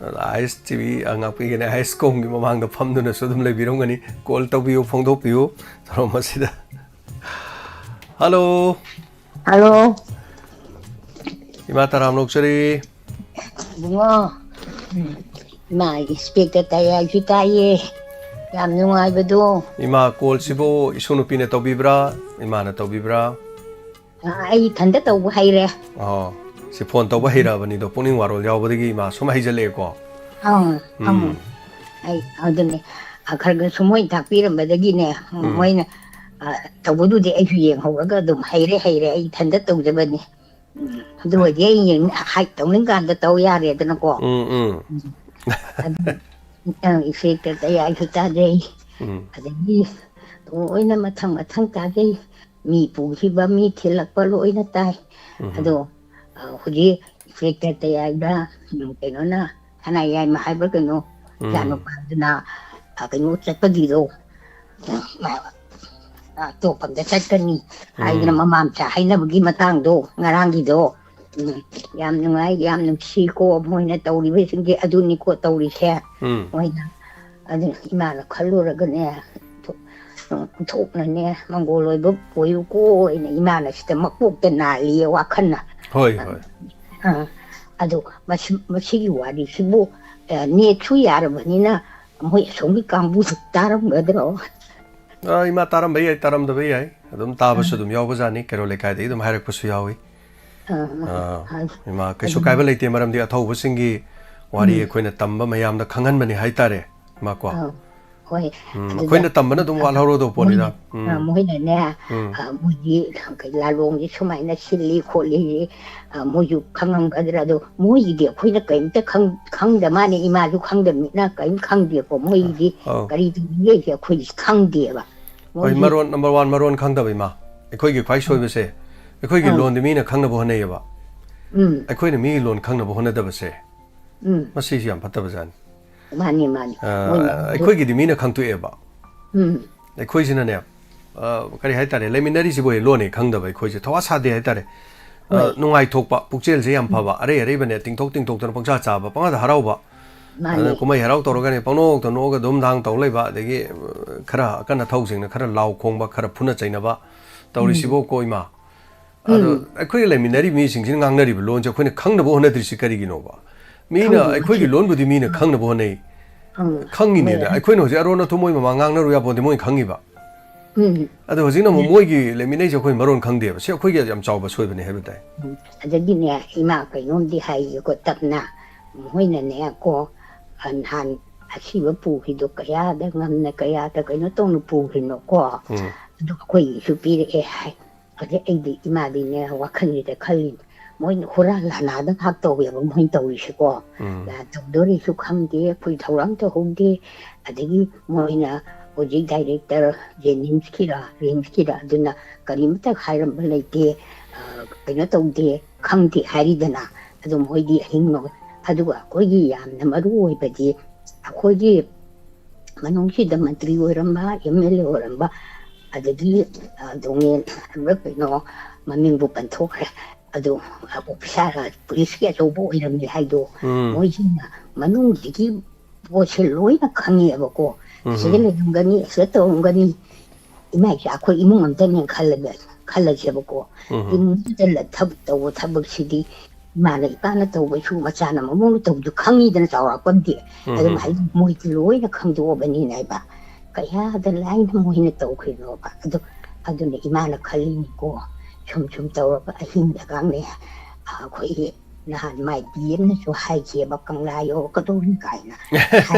ꯑꯥꯏ ꯑꯦꯁ ꯇꯤ ꯚꯤ ꯉꯥꯛꯄꯤꯒꯅꯤ, ꯑꯥꯏ ꯑꯦꯁ ꯀꯣꯝꯒꯤ ꯃꯃꯥꯡꯗ ꯐꯝꯗꯨꯅꯁꯨ ꯑꯗꯨꯝ ꯂꯩꯕꯤꯔꯝꯒꯅꯤ꯫ ꯀꯣꯜ ꯇꯧꯕꯤꯌꯨ, ꯐꯣꯡꯗꯣꯛꯄꯤꯌꯨ, ꯊꯧꯔꯝ ꯑꯁꯤꯗ꯫ ꯍꯜꯂꯣ꯫ ꯍꯜꯂꯣ꯫ ꯏꯃꯥ ꯇꯔꯥꯝ ꯂꯣꯛꯆꯔꯤ꯫ ꯏꯕꯨꯡꯉꯣ, ꯏꯃꯥ ꯏꯟꯁꯄꯦꯛꯇꯔ ꯇꯌꯥꯏꯁꯨ ꯇꯥꯏꯌꯦ꯫ ꯌꯥꯝ ꯅꯨꯡꯉꯥꯏꯕꯗꯣ꯫ ꯏꯃꯥ, ꯀꯣꯜꯁꯤꯕꯨ ꯏꯁꯨ ꯅꯨꯄꯤꯅ ꯇꯧꯕꯤꯕ꯭ꯔꯥ, ꯏꯃꯥꯅ ꯇꯧꯕꯤꯕ꯭ꯔꯥ? ꯑ, ꯑꯩ ꯏꯊꯟꯇ ꯇꯧꯕ ꯍꯩꯔꯦ꯫ ꯑꯣ, ꯁꯤ ꯐꯣꯟ ꯇꯧꯕ ꯍꯩꯔꯛꯑꯕꯅꯤꯗꯣ, ꯄꯨꯛꯅꯤꯡ ꯋꯥꯔꯣꯜ ꯌꯥꯎꯕꯗꯒꯤ ꯏꯃꯥ ꯁꯨꯝ ꯍꯩꯖꯜꯂꯛꯑꯦꯀꯣ꯫ ꯑꯪ, ꯑꯪ꯫ ꯎꯝ꯫ ꯑꯩ ꯑꯗꯨꯅꯦ, ꯑ, ꯈꯔ ꯈꯔ ꯁꯨꯝ ꯃꯣꯏ ꯇꯥꯛꯄꯤꯔꯝꯕꯗꯒꯤꯅꯦ, ꯎꯝ꯫ ꯃꯣꯏꯅ ꯑ, ꯇꯧꯕꯗꯨꯗꯤ ꯑꯩꯁꯨ ꯌꯦꯡꯍꯧꯔꯒ ꯑꯗꯨꯝ ꯍꯩꯔꯦ, ꯍꯩꯔꯦ, ꯑꯩ ꯏꯊꯟꯇ ꯇꯧꯖꯕꯅꯤ꯫ ꯎꯝ, ꯑꯗꯨ ꯑꯣꯏꯔꯗꯤ ꯑꯩ ꯌꯦꯡ-, ꯍꯥꯏ-, ꯇꯧꯅꯤꯡꯀꯥꯟꯗ ꯇꯧ ꯌꯥꯔꯦꯗꯅꯀꯣ꯫ ꯎꯝ, ꯎꯝ꯫ ꯎꯝ꯫ ꯑꯗꯨ, ꯑ, ꯏꯐꯦꯛꯇ ꯀꯌꯥꯁꯨ ꯇꯥꯖꯩ꯫ ꯎꯝ꯫ ꯑꯗꯒꯤ ꯂꯣꯏꯅ ꯃꯊꯪ ꯃꯊꯪ ꯇꯥꯖꯩ꯫ ꯃꯤ ꯄꯨꯈꯤꯕ, ꯃꯤ ꯊꯤꯜꯂꯛꯄ ꯂꯣꯏꯅ ꯇꯥꯏ꯫ ꯎꯝ꯫ ꯑꯗꯣ, ꯑ, ꯍꯧꯖꯤꯛ ꯏꯐꯦꯛꯇ ꯇꯌꯥꯏꯗ, ꯎꯝ, ꯀꯩꯅꯣꯅ, ꯁꯅꯥ ꯌꯥꯏꯃ ꯍꯥꯏꯕ꯭ꯔꯥ ꯀꯩꯅꯣ, ꯎꯝ꯫ ꯏꯆꯥꯅꯨꯄꯥꯗꯨꯅ, ꯑ, ꯀꯩꯅꯣ ꯆꯠꯄꯒꯤꯗꯣ, ꯑ, ꯇꯣꯞꯐꯝꯗ ꯆꯠꯀꯅꯤ ꯍꯥꯏꯗꯅ ꯎꯝ꯫ ꯃꯃꯥ ꯃꯆꯥ ꯍꯥꯏꯅꯕꯒꯤ ꯃꯇꯥꯡꯗꯣ, ꯉꯔꯥꯡꯒꯤꯗꯣ, ꯎꯝ, ꯌꯥꯝ ꯅꯨꯡꯉꯥꯏ, ꯌꯥꯝ ꯅꯨꯡꯁꯤꯀꯣ, ꯃꯣꯏꯅ ꯇꯧꯔꯤꯕꯁꯤꯡꯁꯦ ꯑꯗꯨꯅꯤꯀꯣ ꯇꯧꯔꯤꯁꯦ꯫ ꯎꯝ꯫ ꯃꯣꯏꯅ, ꯑꯗꯨ ꯏꯃꯥꯅ ꯈꯜꯂꯨꯔꯒꯅꯦ, ꯊꯣ-, ꯑꯣꯟꯊꯣꯛꯅꯅꯦ, ꯃꯪꯒꯣꯜ ꯑꯣꯏꯕ ꯑꯣꯏꯌꯨꯀꯣ, ꯑꯩꯅ ꯏꯃꯥꯅ ꯁꯤꯗ ꯃꯀꯣꯛꯇ ꯅꯥꯜꯂꯤꯌꯦ ꯋꯥꯈꯜꯅ꯫ ꯍꯣꯏ, ꯍꯣꯏ꯫ ꯑ, ꯑꯗꯣ ꯃꯁꯤ-, ꯃꯁꯤꯒꯤ ꯋꯥꯔꯤꯁꯤꯕꯨ, ꯑ, ꯅꯦꯠꯁꯨ ꯌꯥꯔꯕꯅꯤꯅ ꯃꯣꯏ ꯑꯁꯣꯝꯒꯤ ꯀꯥꯡꯕꯨꯁꯨ ꯇꯥꯔꯝꯒꯗ꯭ꯔꯣ? ꯑ, ꯏꯃꯥ ꯇꯥꯔꯝꯕ ꯌꯥꯏ, ꯇꯥꯔꯝꯗꯕ ꯌꯥꯏ꯫ ꯑꯗꯨꯝ ꯇꯥꯕꯁꯨ ꯑ꯫ ꯑꯗꯨꯝ ꯌꯥꯎꯕꯖꯥꯠꯅꯤ, ꯀꯩꯔꯣꯜ ꯂꯩꯀꯥꯏꯗꯒꯤ ꯑꯗꯨꯝ ꯍꯥꯏꯔꯛꯄꯁꯨ ꯌꯥꯎꯏ꯫ ꯑ, ꯑ, ꯑ, ꯑ, ꯏꯃꯥ, ꯀꯩꯁꯨ ꯑꯗꯨꯅ꯫ ꯀꯥꯏꯕ ꯂꯩꯇꯦ, ꯃꯔꯝꯗꯤ ꯑꯊꯧꯕꯁꯤꯡꯒꯤ ꯋꯥꯔꯤ ꯎꯝ꯫ ꯑꯩꯈꯣꯏꯅ ꯇꯝꯕ ꯃꯌꯥꯝꯗ ꯈꯪꯍꯟꯕꯅꯤ ꯍꯥꯏꯇꯥꯔꯦ, ꯏꯃꯥ ꯀꯣ꯫ ꯑ, ꯍꯣꯏ, ꯎꯝ, ꯑꯗꯨꯗ, ꯑꯩꯈꯣꯏꯅ ꯇꯝꯕꯅ ꯑꯗꯨꯝ ꯑ, ꯋꯥꯠꯍꯧꯔꯗꯧ ꯄꯣꯠꯅꯤꯗ꯫ ꯃꯣꯏꯅ, ꯑ, ꯎꯝ꯫ ꯃꯣꯏꯅꯅꯦ, ꯎꯝ꯫ ꯑ, ꯃꯣꯏꯒꯤ ꯂꯥꯂꯣꯡꯁꯦ ꯁꯨꯃꯥꯏꯅ ꯁꯤꯜꯂꯤ ꯈꯣꯠꯂꯤ, ꯑ, ꯃꯣꯏꯁꯨ ꯈꯪꯉꯝꯒꯗ꯭ꯔꯥ? ꯑꯗꯣ ꯃꯣꯏꯒꯤꯗꯤ ꯑꯩꯈꯣꯏꯅ ꯀꯔꯤꯝꯇ ꯈꯪ-, ꯈꯪꯗ ꯃꯥꯅꯤ, ꯏꯃꯥꯁꯨ ꯈꯪꯗꯕꯅꯤꯅ ꯀꯔꯤꯝ ꯈꯪꯗꯦꯀꯣ꯫ ꯃꯣꯏꯒꯤꯗꯤ ꯑꯧ꯫ ꯀꯔꯤ ꯇꯧꯔꯤꯒꯦꯁꯦ ꯑꯩꯈꯣꯏ ꯈꯪꯗꯦꯕ꯫ ꯍꯣꯏ, ꯃꯣꯏꯒꯤ ꯃꯔꯣꯟ, number one, ꯃꯔꯣꯟ ꯈꯪꯗꯕ ꯏꯃꯥ꯫ ꯑꯩꯈꯣꯏꯒꯤ ꯈ꯭ꯋꯥꯏ ꯁꯣꯏꯕꯁꯦ, ꯑꯩꯈꯣꯏꯒꯤ ꯑꯧ꯫ ꯂꯣꯟꯗꯤ ꯃꯤꯅ ꯈꯪꯅꯕ ꯍꯣꯠꯅꯩꯌꯦꯕ꯫ ꯎꯝ꯫ ꯑꯩꯈꯣꯏꯅ ꯃꯤꯒꯤ ꯂꯣꯟ ꯈꯪꯅꯕ ꯍꯣꯠꯅꯗꯕꯁꯦ, ꯎꯝ꯫ ꯃꯁꯤꯁꯨ ꯌꯥꯝ ꯐꯠꯇꯕꯖꯥꯠꯅꯤ꯫ ꯃꯥꯅꯤ, ꯃꯥꯅꯤ꯫ ꯑ, ꯃꯣꯏꯅ ꯑꯗꯨ ꯑꯩꯈꯣꯏꯒꯤꯗꯤ ꯃꯤꯅ ꯈꯪꯇꯣꯛꯑꯦꯕ꯫ ꯎꯝ꯫ ꯑꯩꯈꯣꯏꯁꯤꯅꯅꯦ, ꯑ, ꯀꯔꯤ ꯍꯥꯏꯇꯥꯔꯦ, ꯂꯩꯃꯤꯟꯅꯔꯤꯁꯤꯕꯨ ꯍꯦꯛ ꯂꯣꯟ ꯍꯦꯛ ꯈꯪꯗꯕ ꯑꯩꯈꯣꯏꯁꯦ ꯊꯋꯥ ꯁꯥꯗꯦ ꯍꯥꯏꯇꯥꯔꯦ꯫ ꯑ, ꯍꯣꯏ꯫ ꯅꯨꯡꯉꯥꯏꯊꯣꯛꯄ, ꯄꯨꯛꯆꯦꯜꯁꯦ ꯌꯥꯝ ꯎꯝ꯫ ꯐꯕ, ꯑꯔꯩ ꯑꯔꯩꯕꯅꯦ ꯇꯤꯡꯊꯣꯛ ꯇꯤꯡꯊꯣꯛꯇꯅ ꯄꯪꯆꯥ ꯆꯥꯕ, ꯄꯪꯍꯥꯗ ꯍꯔꯥꯎꯕ꯫ ꯃꯥꯅꯤ꯫ ꯑꯗꯨꯅ ꯀꯨꯝꯍꯩ ꯍꯔꯥꯎ ꯇꯧꯔꯒꯅꯦ ꯄꯪꯅꯣꯛꯇ ꯅꯣꯛꯑꯒ ꯗꯨꯝ ꯗꯥꯡ ꯇꯧ ꯂꯩꯕ, ꯑꯗꯒꯤ, ꯑ, ꯈꯔ ꯑꯀꯟ ꯑꯊꯧꯁꯤꯡꯅ ꯈꯔ ꯂꯥꯎ ꯈꯣꯡꯕ, ꯈꯔ ꯐꯨꯅ ꯆꯩꯅꯕ ꯎꯝ꯫ ꯇꯧꯔꯤꯁꯤꯕꯣ ꯀꯣ ꯏꯃꯥ? ꯑꯗꯣ ꯎꯝ꯫ ꯑꯩꯈꯣꯏꯒ ꯂꯩꯃꯤꯟꯅꯔꯤꯕ ꯃꯤꯁꯤꯡꯁꯤꯅ ꯉꯥꯡꯅꯔꯤꯕ ꯂꯣꯟꯁꯦ ꯑꯩꯈꯣꯏꯅ ꯈꯪꯅꯕ ꯍꯣꯠꯅꯗ꯭ꯔꯤꯁꯤ ꯀꯔꯤꯒꯤꯅꯣꯕ? ꯃꯤꯅ ꯈꯪꯗꯦ, ꯑꯩꯈꯣꯏꯒꯤ ꯃꯁꯤ ꯂꯣꯟꯕꯨꯗꯤ ꯃꯤꯅ ꯎꯝ꯫ ꯈꯪꯅꯕ ꯍꯣꯠꯅꯩ꯫ ꯎꯝ꯫ ꯈꯪꯉꯤꯅꯦ꯫ ꯃꯣꯏ ꯑꯗ ꯑꯩꯈꯣꯏꯅ ꯍꯧꯖꯤꯛ ꯑꯔꯣꯟ ꯑꯊꯨꯝ ꯃꯣꯏ ꯃꯃꯥꯡ ꯉꯥꯡꯅꯔꯨ ꯌꯥꯄꯣꯟꯇꯦ, ꯃꯣꯏꯅ ꯈꯪꯉꯤꯕ꯫ ꯎꯝ꯫ ꯑꯗꯣ ꯍꯧꯖꯤꯛꯅ ꯑꯃꯨꯛ ꯎꯝ꯫ ꯃꯣꯏꯒꯤ ꯂꯩꯃꯤꯟꯅꯩꯁꯦ ꯑꯩꯈꯣꯏ ꯃꯔꯣꯟ ꯈꯪꯗꯦꯕ꯫ ꯁꯤ ꯑꯩꯈꯣꯏꯒꯤ ꯌꯥꯝ ꯆꯥꯎꯕ ꯁꯣꯏꯕꯅꯦ ꯍꯥꯏꯕ ꯇꯥꯏ꯫ ꯎꯝ꯫ ꯑꯗꯒꯤꯅꯦ, ꯏꯃꯥ ꯀꯩꯅꯣꯝꯗꯤ ꯍꯥꯏꯒꯦꯀꯣ ꯇꯞꯅ꯫ ꯃꯣꯏꯅꯅꯦ ꯀꯣ, ꯑ, ꯅꯍꯥꯟ ꯑꯁꯤꯕ ꯄꯨꯈ꯭ꯔꯤꯗꯣ ꯀꯌꯥꯗ ꯉꯝꯅ ꯀꯌꯥꯗ ꯀꯩꯅꯣ ꯇꯧꯅ ꯄꯨꯈ꯭ꯔꯤꯅꯣꯀꯣ? ꯎꯝ꯫ ꯑꯗꯨ ꯑꯩꯈꯣꯏꯒꯤꯁꯨ ꯄꯤꯔꯛꯑꯦ ꯍꯥꯏ꯫ ꯑꯗꯩ ꯑꯩꯗꯤ ꯏꯃꯥꯗꯤꯅꯦ ꯋꯥꯈꯜꯁꯤꯗ ꯈꯜꯂꯤ, ꯃꯣꯏꯅ ꯍꯨꯔꯥꯟ ꯂꯥꯟꯅꯥꯗ ꯉꯥꯛ ꯇꯧꯋꯦꯕ ꯃꯣꯏꯅ ꯇꯧꯔꯤꯁꯦꯀꯣ꯫ ꯎꯝ꯫ ꯂꯥꯟ ꯇꯧꯗꯣꯔꯤꯁꯨ ꯈꯪꯗꯦ, ꯑꯩꯈꯣꯏ ꯊꯧꯔꯥꯡ ꯇꯧꯍꯧꯗꯦ꯫ ꯑꯗꯒꯤ ꯃꯣꯏꯅ ꯍꯧꯖꯤꯛ ꯗꯥꯏꯔꯦꯛꯇꯔ ꯖꯦꯅꯤꯝꯁꯀꯤꯔ ꯔꯤꯝꯁꯀꯤꯔ ꯑꯗꯨꯅ ꯀꯔꯤꯃꯇ ꯍꯥꯏꯔꯝꯕ ꯂꯩꯇꯦ, ꯑ, ꯀꯩꯅꯣ ꯇꯧꯗꯦ, ꯈꯪꯗꯦ ꯍꯥꯏꯔꯤꯗꯅ꯫ ꯑꯗꯨ ꯃꯣꯏꯗꯤ ꯑꯍꯤꯡ ꯅꯣ-, ꯑꯗꯨꯒ ꯑꯩꯈꯣꯏꯒꯤ ꯌꯥꯝꯅ ꯃꯔꯨ ꯑꯣꯏꯕꯗꯤ ꯑꯩꯈꯣꯏꯒꯤ ꯃꯅꯨꯡꯁꯤꯗ ꯃꯟꯇ꯭ꯔꯤ ꯑꯣꯏꯔꯝꯕ, ꯑꯦꯝ ꯑꯦꯜ ꯑꯦ ꯑꯣꯏꯔꯝꯕ, ꯑꯗꯒꯤ, ꯑ, ꯗꯣꯡꯉꯦꯟ ꯍꯥꯏꯕ꯭ꯔꯥ ꯀꯩꯅꯣ, ꯃꯃꯤꯡꯕꯨ ꯄꯟꯊꯣꯛꯈ꯭ꯔꯦ꯫ ꯑꯗꯨ, ꯑ, ꯑꯣꯐꯤꯁꯥꯔ, ꯄꯨꯂꯤꯁꯀꯤ ꯑꯆꯧꯕ ꯑꯣꯏꯔꯝꯃꯤ ꯍꯥꯏꯗꯣ, ꯎꯝ꯫ ꯃꯣꯏꯁꯤꯡꯅ ꯃꯅꯨꯡꯁꯤꯒꯤ ꯄꯣꯠꯁꯦ ꯂꯣꯏꯅ ꯈꯪꯉꯦꯕꯀꯣ꯫ ꯎꯝ꯫ ꯑꯁꯤꯗ ꯂꯩꯔꯝꯒꯅꯤ, ꯑꯁꯤꯗ ꯇꯧꯔꯝꯒꯅꯤ꯫ ꯏꯃꯥ ꯏꯆꯥ ꯑꯩꯈꯣꯏ ꯏꯃꯨꯡ ꯑꯝꯇꯅꯦ ꯈꯜꯂꯒ, ꯈꯜꯂꯁꯦꯕꯀꯣ꯫ ꯎꯝ꯫ ꯏꯃꯨꯡꯁꯤꯗ ꯂ-, ꯊꯕꯛ ꯇꯧꯕ ꯊꯕꯛꯁꯤꯗꯤ ꯏꯃꯥꯅ ꯏꯄꯥꯅ ꯇꯧꯕꯁꯨ ꯃꯆꯥꯅ ꯃꯃꯧꯅ ꯇꯧꯕꯁꯨ ꯈꯪꯉꯤꯗꯅ ꯆꯥꯎꯔꯥꯛꯄꯝꯗꯤ꯫ ꯎꯝ꯫ ꯑꯗꯨꯝ ꯍꯥꯏꯗꯤ ꯃꯣꯏꯗꯤ ꯂꯣꯏꯅ ꯈꯪꯗꯣꯛꯑꯕꯅꯤꯅ ꯍꯥꯏꯕ꯫ ꯀꯌꯥꯗ ꯂꯥꯏꯅ ꯃꯣꯏꯅ ꯇꯧꯈ꯭ꯔꯤꯅꯣꯕ꯫ ꯑꯗꯨ, ꯑꯗꯨꯅ ꯏꯃꯥꯅ ꯈꯜꯂꯤꯅꯤꯀꯣ, ꯁꯨꯝ ꯁꯨꯝ ꯇꯧꯔꯒ ꯑꯍꯤꯡꯗꯒꯥꯡꯅꯦ ꯑꯩꯈꯣꯏꯒꯤ ꯅꯍꯥꯟ ꯃꯥꯏ ꯄꯤ ꯑꯃꯅꯁꯨ ꯍꯥꯏꯈꯤꯑꯕ, "ꯀꯪꯂꯥ ꯌꯧꯔꯛꯀꯗꯧꯔꯤ" ꯀꯥꯏꯅ꯫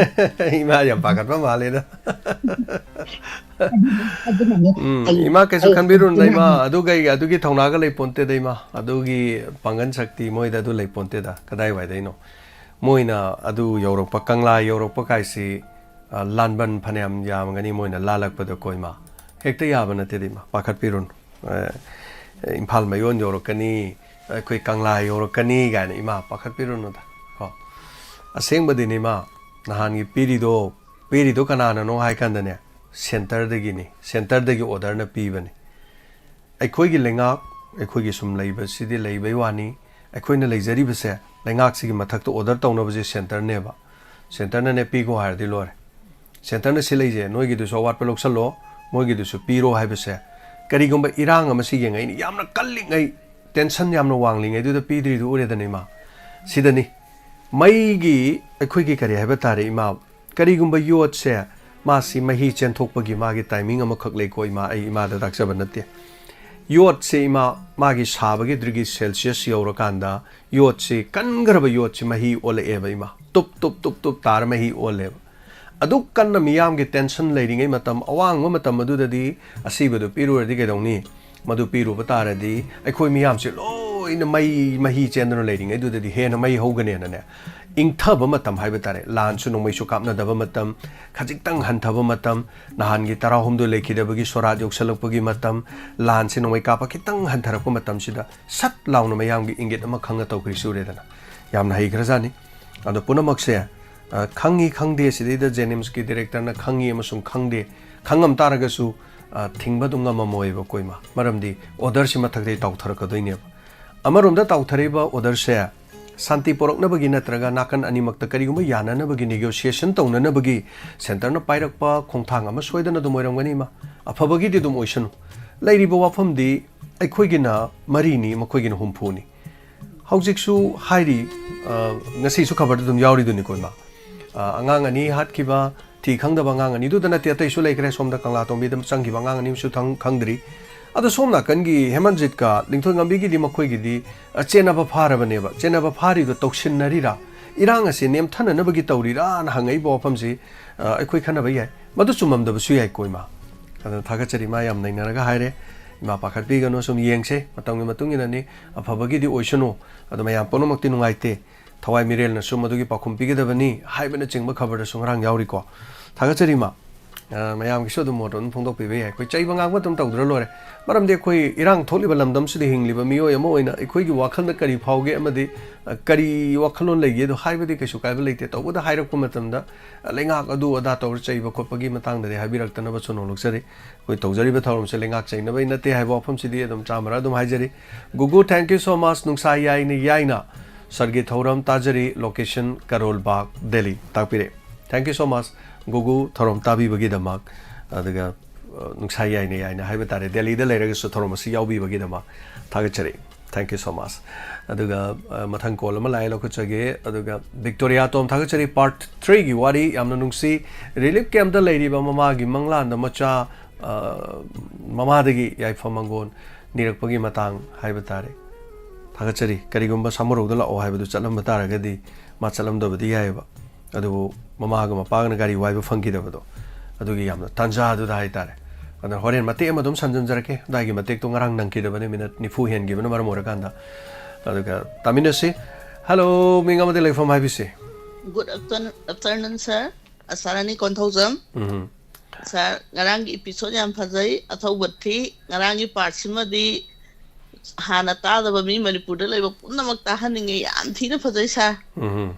ꯏꯃꯥ ꯌꯥꯝ ꯄꯥꯈꯠꯄ ꯃꯥꯜꯂꯦꯗ꯫ ꯑꯗꯨꯅꯅꯦ ꯎꯝ, ꯑꯩ, ꯏꯃꯥ ꯀꯩꯁꯨ ꯑꯩ ꯈꯟꯕꯤꯔꯨꯅꯨꯗ, ꯏꯃꯥ꯫ ꯏꯃꯥ ꯑꯗꯨꯒ ꯑꯩ, ꯑꯗꯨꯒꯤ ꯊꯧꯅꯥꯒ ꯂꯩ ꯄꯣꯟꯇꯦꯗ, ꯏꯃꯥ꯫ ꯑꯗꯨꯒꯤ ꯄꯥꯡꯒꯟ ꯁꯛꯇꯤ ꯃꯣꯏꯗ ꯑꯗꯨ ꯂꯩ ꯄꯣꯟꯇꯦꯗ꯫ ꯀꯗꯥꯏꯋꯥꯏꯗꯩꯅꯣ? ꯃꯣꯏꯅ ꯑꯗꯨ ꯌꯧꯔꯛꯄ, ꯀꯪꯂꯥ ꯌꯧꯔꯛꯄ ꯀꯥꯏꯁꯤ, ꯑ, ꯂꯥꯟꯕꯟ ꯐꯅꯌꯥꯝ ꯌꯥꯝꯒꯅꯤ ꯃꯣꯏꯅ ꯂꯥꯜꯂꯛꯄꯗꯀꯣ, ꯏꯃꯥ꯫ ꯍꯦꯛꯇ ꯌꯥꯕ ꯅꯠꯇꯦꯗ, ꯏꯃꯥ꯫ ꯄꯥꯈꯠꯄꯤꯔꯨꯅꯨ꯫ ꯑ, ꯏꯝꯐꯥꯜ ꯃꯌꯣꯟ ꯌꯧꯔꯛꯀꯅꯤ, ꯑꯩꯈꯣꯏ ꯀꯪꯂꯥ ꯌꯧꯔꯛꯀꯅꯤ ꯀꯥꯏꯅ, ꯏꯃꯥ, ꯄꯥꯈꯠꯄꯤꯔꯨꯅꯨꯗ꯫ ꯀꯣ꯫ ꯑꯁꯦꯡꯕꯗꯤꯅꯦ, ꯏꯃꯥ, ꯅꯍꯥꯟꯒꯤ ꯄꯤꯔꯤꯗꯣ, ꯄꯤꯔꯤꯗꯣ ꯀꯅꯥꯅꯅꯣ ꯍꯥꯏ ꯀꯥꯟꯗꯅꯦ, ꯁꯦꯟꯇꯔꯗꯒꯤꯅꯤ, ꯁꯦꯟꯇꯔꯗꯒꯤ ꯑꯣꯔꯗꯔꯅ ꯄꯤꯕꯅꯤ꯫ ꯑꯩꯈꯣꯏꯒꯤ ꯂꯩꯉꯥꯛ, ꯑꯩꯈꯣꯏꯒꯤ ꯁꯨꯝ ꯂꯩꯕꯁꯤꯗꯤ ꯂꯩꯕꯩ ꯋꯥꯅꯤ, ꯑꯩꯈꯣꯏꯅ ꯂꯩꯖꯔꯤꯕꯁꯦ, ꯂꯩꯉꯥꯛꯁꯤꯒꯤ ꯃꯊꯛꯇ ꯑꯣꯔꯗꯔ ꯇꯧꯅꯕꯁꯦ ꯁꯦꯟꯇꯔꯅꯦꯕ꯫ ꯁꯦꯟꯇꯔꯅꯅꯦ ꯄꯤꯈꯣ ꯍꯥꯏꯔꯗꯤ ꯂꯣꯏꯔꯦ꯫ ꯁꯦꯟꯇꯔꯅ ꯁꯤ ꯂꯩꯁꯦ, ꯅꯣꯏꯒꯤꯗꯨꯁꯨ ꯑꯋꯥꯠꯄ ꯂꯧꯁꯜꯂꯣ, ꯃꯣꯏꯒꯤꯗꯨꯁꯨ ꯄꯤꯔꯣ ꯍꯥꯏꯕꯁꯦ, ꯀꯔꯤꯒꯨꯝꯕ ꯏꯔꯥꯡ ꯑꯃ ꯁꯤ ꯌꯦꯡꯉꯛꯏꯅꯤ, ꯌꯥꯝꯅ ꯀꯜꯂꯤꯉꯩ, ꯇꯦꯟꯁꯟ ꯌꯥꯝꯅ ꯋꯥꯡꯂꯤꯉꯩꯗꯨꯗ ꯄꯤꯗ꯭ꯔꯤꯗꯨ ꯎꯔꯦꯗꯅ, ꯏꯃꯥ꯫ ꯁꯤꯗꯅꯤ ꯃꯩꯒꯤ, ꯑꯩꯈꯣꯏꯒꯤ ꯀꯔꯤ ꯍꯥꯏꯕ ꯇꯥꯔꯦ, ꯏꯃꯥ, ꯀꯔꯤꯒꯨꯝꯕ ꯌꯣꯠꯁꯦ, ꯃꯥꯁꯤ ꯃꯍꯤ ꯆꯦꯟꯊꯣꯛꯄꯒꯤ ꯃꯥꯒꯤ ꯇꯥꯏꯃꯤꯡ ꯑꯃꯈꯛ ꯂꯩꯀꯣ, ꯏꯃꯥ, ꯑꯩ ꯏꯃꯥꯗ ꯇꯥꯛꯆꯕ ꯅꯠꯇꯦ꯫ ꯌꯣꯠꯁꯦ, ꯏꯃꯥ, ꯃꯥꯒꯤ ꯁꯥꯕꯒꯤ ꯗꯤꯒ꯭ꯔꯤ ꯁꯦꯜꯁꯤꯌꯁ ꯌꯧꯔꯀꯥꯟꯗ ꯌꯣꯠꯁꯤ, ꯀꯟꯈ꯭ꯔꯕ ꯌꯣꯠꯁꯤ ꯃꯍꯤ ꯑꯣꯜꯂꯛꯑꯦꯕ, ꯏꯃꯥ꯫ ꯇꯨꯞ, ꯇꯨꯞ, ꯇꯨꯞ, ꯇꯨꯞ ꯇꯥꯔ ꯃꯍꯤ ꯑꯣꯜꯂꯦꯕ꯫ ꯑꯗꯨꯛ ꯀꯟꯅ ꯃꯤꯌꯥꯝꯒꯤ tension ꯂꯩꯔꯤꯉꯩ ꯃꯇꯝ, ꯑꯋꯥꯡꯕ ꯃꯇꯝ ꯑꯗꯨꯗꯗꯤ ꯑꯁꯤꯕꯗꯨ ꯄꯤꯔꯨꯔꯗꯤ ꯀꯩꯗꯧꯅꯤ? ꯃꯗꯨ ꯄꯤꯔꯨꯕ ꯇꯥꯔꯗꯤ ꯑꯩꯈꯣꯏ ꯃꯤꯌꯥꯝꯁꯦ ꯂꯣꯏꯅ ꯃꯩ ꯃꯍꯤ ꯆꯦꯟꯗꯨꯅ ꯂꯩꯔꯤꯉꯩꯗꯨꯗꯗꯤ ꯍꯦꯟꯅ ꯃꯩ ꯍꯧꯒꯅꯦꯅꯅꯦ, ꯏꯪꯊꯕ ꯃꯇꯝ ꯍꯥꯏꯕ ꯇꯥꯔꯦ, ꯂꯥꯟꯁꯨ ꯅꯣꯡꯃꯩꯁꯨ ꯀꯥꯞꯅꯗꯕ ꯃꯇꯝ, ꯈꯖꯤꯛꯇꯪ ꯍꯟꯊꯕ ꯃꯇꯝ, ꯅꯍꯥꯟꯒꯤ ꯇꯔꯥꯍꯨꯝꯗꯣꯏ ꯂꯩꯈꯤꯗꯕꯒꯤ ꯁꯣꯔꯥꯠ ꯌꯧꯁꯜꯂꯛꯄꯒꯤ ꯃꯇꯝ, ꯂꯥꯟꯁꯦ ꯅꯣꯡꯃꯩ ꯀꯥꯞꯄ ꯈꯤꯇꯪ ꯍꯟꯊꯔꯛꯄ ꯃꯇꯝꯁꯤꯗ ꯁꯠ ꯂꯥꯎꯅ ꯃꯌꯥꯝꯒꯤ ꯏꯪꯒꯤꯠ ꯑꯃ ꯈꯪꯉ ꯇꯧꯈ꯭ꯔꯤꯁꯤ ꯎꯔꯦꯗꯅ꯫ ꯌꯥꯝꯅ ꯍꯩꯈ꯭ꯔꯖꯥꯠꯅꯤ꯫ ꯑꯗꯣ ꯄꯨꯝꯅꯃꯛꯁꯦ, ꯑ, ꯈꯪꯉꯤ ꯈꯪꯗꯦ, ꯁꯤꯗꯩꯗ JNIMSꯀꯤ directorꯅ ꯈꯪꯉꯤ ꯑꯃꯁꯨꯡ ꯈꯪꯗꯦ, ꯈꯪꯉꯝ ꯇꯥꯔꯒꯁꯨ, ꯑ, ꯊꯤꯡꯕ ꯑꯗꯨꯝ ꯉꯝꯃꯝꯃꯣꯏꯕ ꯀꯣꯏꯃ꯫ ꯃꯔꯝꯗꯤ orderꯁꯤ ꯃꯊꯛꯇꯩ ꯇꯥꯎꯊꯔꯛꯀꯗꯣꯏꯅꯦꯕ꯫ ꯑꯃꯔꯣꯝꯗ ꯇꯥꯎꯊꯔꯛꯏꯕ orderꯁꯦ ꯁꯥꯟꯇꯤ ꯄꯣꯔꯛꯅꯕꯒꯤ ꯅꯠꯇ꯭ꯔꯒ ꯅꯥꯀꯟ ꯑꯅꯤꯃꯛꯇ ꯀꯔꯤꯒꯨꯝꯕ ꯌꯥꯅꯅꯕꯒꯤ, negotiation ꯇꯧꯅꯅꯕꯒꯤ centreꯅ ꯄꯥꯏꯔꯛꯄ ꯈꯣꯡꯊꯥꯡ ꯑꯃ ꯁꯣꯏꯗꯅ ꯑꯗꯨꯝ ꯑꯣꯏꯔꯝꯒꯅꯤ ꯏꯃꯥ꯫ ꯑꯐꯕꯒꯤꯗꯤ ꯑꯗꯨꯝ ꯑꯣꯏꯁꯅꯨ꯫ ꯂꯩꯔꯤꯕ ꯋꯥꯐꯝꯗꯤ ꯑꯩꯈꯣꯏꯒꯤꯅ ꯃꯔꯤꯅꯤ, ꯃꯈꯣꯏꯒꯤꯅ ꯍꯨꯝꯐꯨꯅꯤ꯫ ꯍꯧꯖꯤꯛꯁꯨ ꯍꯥꯏꯔꯤ, ꯑ, ꯉꯁꯤꯁꯨ ꯈꯕꯔꯗ ꯑꯗꯨꯝ ꯌꯥꯎꯔꯤꯗꯨꯅꯤꯀꯣ ꯏꯃꯥ꯫ ꯑ, ꯑꯉꯥꯡ ꯑꯅꯤ ꯍꯥꯠꯈꯤꯕ, ꯊꯤ ꯈꯪꯗꯕ ꯑꯉꯥꯡ ꯑꯅꯤꯗꯨꯗ ꯅꯠꯇꯦ, ꯑꯇꯩꯁꯨ ꯂꯩꯈ꯭ꯔꯦ꯫ ꯁꯣꯝꯗ ꯀꯪꯂꯥꯇꯣꯡꯕꯤꯗ ꯆꯪꯈꯤꯕ ꯑꯉꯥꯡ ꯑꯅꯤ ꯑꯃꯁꯨ ꯊꯪ-, ꯈꯪꯗ꯭ꯔꯤ꯫ ꯑꯗꯣ ꯁꯣꯝ ꯅꯥꯀꯟꯒꯤ ꯍꯦꯃꯟꯖꯤꯠꯀ ꯂꯤꯡꯊꯣꯏꯉꯝꯕꯤꯒꯤꯗꯤ ꯃꯈꯣꯏꯒꯤꯗꯤ, ꯑ, ꯆꯦꯟꯅꯕ ꯐꯥꯔꯕꯅꯦꯕ꯫ ꯆꯦꯟꯅꯕ ꯐꯥꯔꯤꯗꯣ ꯇꯧꯁꯤꯟꯅꯔꯤꯔꯥ? ꯏꯔꯥꯡ ꯑꯁꯤ ꯅꯦꯝꯊꯅꯅꯕꯒꯤ ꯇꯧꯔꯤꯔꯥꯅ ꯍꯪꯉꯛꯏꯕ ꯋꯥꯐꯝꯁꯤ, ꯑ, ꯑꯩꯈꯣꯏ ꯈꯟꯅꯕ ꯌꯥꯏ꯫ ꯃꯗꯨ ꯆꯨꯝꯃꯝꯗꯕꯁꯨ ꯌꯥꯏꯀꯣ ꯏꯃꯥ꯫ ꯑꯗꯨꯅ ꯊꯥꯒꯠꯆꯔꯤ, ꯃꯥ ꯌꯥꯝ ꯅꯩꯅꯔꯒ ꯍꯥꯏꯔꯦ꯫ ꯏꯃꯥ ꯄꯥꯈꯠꯄꯤꯒꯅꯨ, ꯁꯨꯝ ꯌꯦꯡꯁꯦ, ꯃꯇꯝꯒꯤ ꯃꯇꯨꯡ ꯏꯟꯅꯅꯤ꯫ ꯑꯐꯕꯒꯤꯗꯤ ꯑꯣꯏꯁꯅꯨ꯫ ꯑꯗꯣ ꯃꯌꯥꯝ ꯄꯨꯝꯅꯃꯛꯇꯤ ꯅꯨꯡꯉꯥꯏꯇꯦ꯫ ꯊꯋꯥꯏ ꯃꯤꯔꯦꯜꯅꯁꯨ ꯃꯗꯨꯒꯤ ꯄꯥꯎꯈꯨꯝ ꯄꯤꯒꯗꯕꯅꯤ ꯍꯥꯏꯕꯅꯆꯤꯡꯕ ꯈꯕꯔꯗꯁꯨ ꯉꯔꯥꯡ ꯌꯥꯎꯔꯤꯀꯣ꯫ ꯊꯥꯒꯠꯆꯔꯤ ꯏꯃꯥ꯫ ꯑ, ꯃꯌꯥꯝꯒꯤꯁꯨ ꯑꯗꯨꯝ ꯃꯣꯠ ꯑꯗꯨꯝ ꯐꯣꯡꯗꯣꯛꯄꯤꯕ ꯌꯥꯏ꯫ ꯑꯩꯈꯣꯏ ꯆꯩꯕ ꯉꯥꯡꯕ ꯑꯗꯨꯝ ꯇꯧꯗ꯭ꯔ ꯂꯣꯏꯔꯦ꯫ ꯃꯔꯝꯗꯤ ꯑꯩꯈꯣꯏ ꯏꯔꯥꯡ ꯊꯣꯛꯂꯤꯕ ꯂꯝꯗꯝꯁꯤꯗ ꯍꯤꯡꯂꯤꯕ ꯃꯤꯑꯣꯏ ꯑꯃ ꯑꯣꯏꯅ ꯑꯩꯈꯣꯏꯒꯤ ꯋꯥꯈꯜꯗ ꯀꯔꯤ ꯐꯥꯎꯒꯦ ꯑꯃꯗꯤ, ꯑ, ꯀꯔꯤ ꯋꯥꯈꯜꯂꯣꯟ ꯂꯩꯒꯦꯗꯣ ꯍꯥꯏꯕꯗꯤ ꯀꯩꯁꯨ ꯀꯥꯏꯕ ꯂꯩꯇꯦ꯫ ꯇꯧꯕꯗ ꯍꯥꯏꯔꯛꯄ ꯃꯇꯝꯗ, ꯑ, ꯂꯩꯉꯥꯛ ꯑꯗꯨ ꯑꯗꯥ ꯇꯧꯔ ꯆꯩꯕ ꯈꯣꯠꯄꯒꯤ ꯃꯇꯥꯡꯗꯗꯤ ꯍꯥꯏꯕꯤꯔꯛꯇꯅꯕꯁꯨ ꯅꯣꯂꯣꯛꯆꯔꯤ꯫ ꯑꯩꯈꯣꯏ ꯇꯧꯖꯔꯤꯕ ꯊꯧꯔꯝꯁꯦ ꯂꯩꯉꯥꯛ ꯆꯩꯅꯕꯩ ꯅꯠꯇꯦ ꯍꯥꯏꯕ ꯋꯥꯐꯝꯁꯤꯗꯤ ꯑꯗꯨꯝ ꯆꯥꯝꯃꯔ ꯑꯗꯨꯝ ꯍꯥꯏꯖꯔꯤ꯫ ꯒꯨꯒꯨ, thank you so much, ꯅꯨꯡꯁꯥ ꯌꯥꯏꯅ ꯌꯥꯏꯅ꯫ ꯁꯔꯒꯤ ꯊꯧꯔꯝ ꯇꯥꯖꯔꯤ, location ꯀꯔꯣꯜ Bagh, Delhi. ꯇꯥꯛꯄꯤꯔꯦ꯫ Thank you so much, ꯒꯨꯒꯨ, ꯊꯧꯔꯝ ꯇꯥꯕꯤꯕꯒꯤꯗꯃꯛ꯫ ꯑꯗꯨꯒ, ꯑ, ꯅꯨꯡꯁꯥ ꯌꯥꯏꯅ ꯌꯥꯏꯅ ꯍꯥꯏꯕ ꯇꯥꯔꯦ, ꯗꯦꯜꯂꯤꯗ ꯂꯩꯔꯒꯁꯨ ꯊꯧꯔꯝ ꯑꯁꯤ ꯌꯥꯎꯕꯤꯕꯒꯤꯗꯃꯛ ꯊꯥꯒꯠꯆꯔꯤ꯫ Thank you so much꯫ ꯑꯗꯨꯒ, ꯑ, ꯃꯊꯪ call ꯑꯃ ꯂꯥꯛꯑꯦ, ꯂꯧꯈꯠꯆꯒꯦ꯫ ꯑꯗꯨꯒ ꯕꯤꯛꯇꯣꯔꯤꯌꯥ ꯇꯣꯝ, ꯊꯥꯒꯠꯆꯔꯤ꯫ Part threeꯒꯤ ꯋꯥꯔꯤ ꯌꯥꯝꯅ ꯅꯨꯡꯁꯤ꯫ Relief campꯇ ꯂꯩꯔꯤꯕ ꯃꯃꯥꯒꯤ ꯃꯪꯂꯥꯟꯗ ꯃꯆꯥ, ꯑ, ꯃꯃꯥꯗꯒꯤ ꯌꯥꯏꯐ ꯃꯪꯒꯣꯜ ꯅꯤꯔꯛꯄꯒꯤ ꯃꯇꯥꯡ ꯍꯥꯏꯕ ꯇꯥꯔꯦ꯫ ꯊꯥꯒꯠꯆꯔꯤ꯫ ꯀꯔꯤꯒꯨꯝꯕ ꯁꯥꯃꯨꯔꯧꯗ ꯂꯥꯛꯑꯣ ꯍꯥꯏꯕꯗꯨ ꯆꯠꯂꯝꯕ ꯇꯥꯔꯒꯗꯤ ꯃꯥ ꯆꯠꯂꯝꯗꯕꯗꯤ ꯌꯥꯏꯑꯕ꯫ ꯑꯗꯨꯕꯨ ꯃꯃꯥꯒ ꯃꯄꯥꯒꯅ ꯒꯥꯔꯤ ꯋꯥꯏꯕ ꯐꯪꯈꯤꯗꯕꯗꯣ, ꯑꯗꯨꯒꯤ ꯌꯥꯝꯅ ꯇꯥꯟꯖꯥꯗꯨꯗ ꯍꯥꯏꯇꯥꯔꯦ꯫ ꯑꯗꯨꯅ ꯍꯣꯔꯦꯟ ꯃꯇꯦꯛ ꯑꯃ ꯑꯗꯨꯝ ꯁꯝꯖꯤꯟꯖꯔꯛꯀꯦ꯫ ꯑꯗꯥꯏꯒꯤ ꯃꯇꯦꯛꯇꯣ ꯉꯔꯥꯡ ꯅꯪꯈꯤꯗꯕꯅꯦ, ꯃꯤꯅꯠ ꯅꯤꯐꯨ ꯍꯦꯟꯈꯤꯕꯅ ꯃꯔꯝ ꯑꯣꯏꯔꯀꯥꯟꯗ꯫ ꯑꯗꯨꯒ ꯇꯥꯃꯤꯟꯅꯁꯤ꯫ ꯍꯜꯂꯣ, ꯃꯤꯡ ꯑꯃꯗꯤ ꯂꯩꯐꯝ ꯍꯥꯏꯕꯤꯁꯤ꯫ Good afternoon, afternoon, sir. ꯑꯁꯥꯔꯥꯅꯤ Konthoujam. ꯎꯝ꯫ Sir, ꯉꯔꯥꯡꯒꯤ episode ꯌꯥꯝ ꯐꯖꯩ, ꯑꯊꯧꯕ ꯊꯤ꯫ ꯉꯔꯥꯡꯒꯤ part ꯁꯤꯃꯗꯤ ꯍꯥꯟꯅ ꯇꯥꯗꯕ ꯃꯤ ꯃꯅꯤꯄꯨꯔꯗ ꯂꯩꯕ ꯄꯨꯝꯅꯃꯛ ꯇꯥꯍꯟꯅꯤꯡꯉꯦ꯫ ꯌꯥꯝ ꯊꯤꯅ ꯐꯖꯩ, sir꯫ ꯎꯝ꯫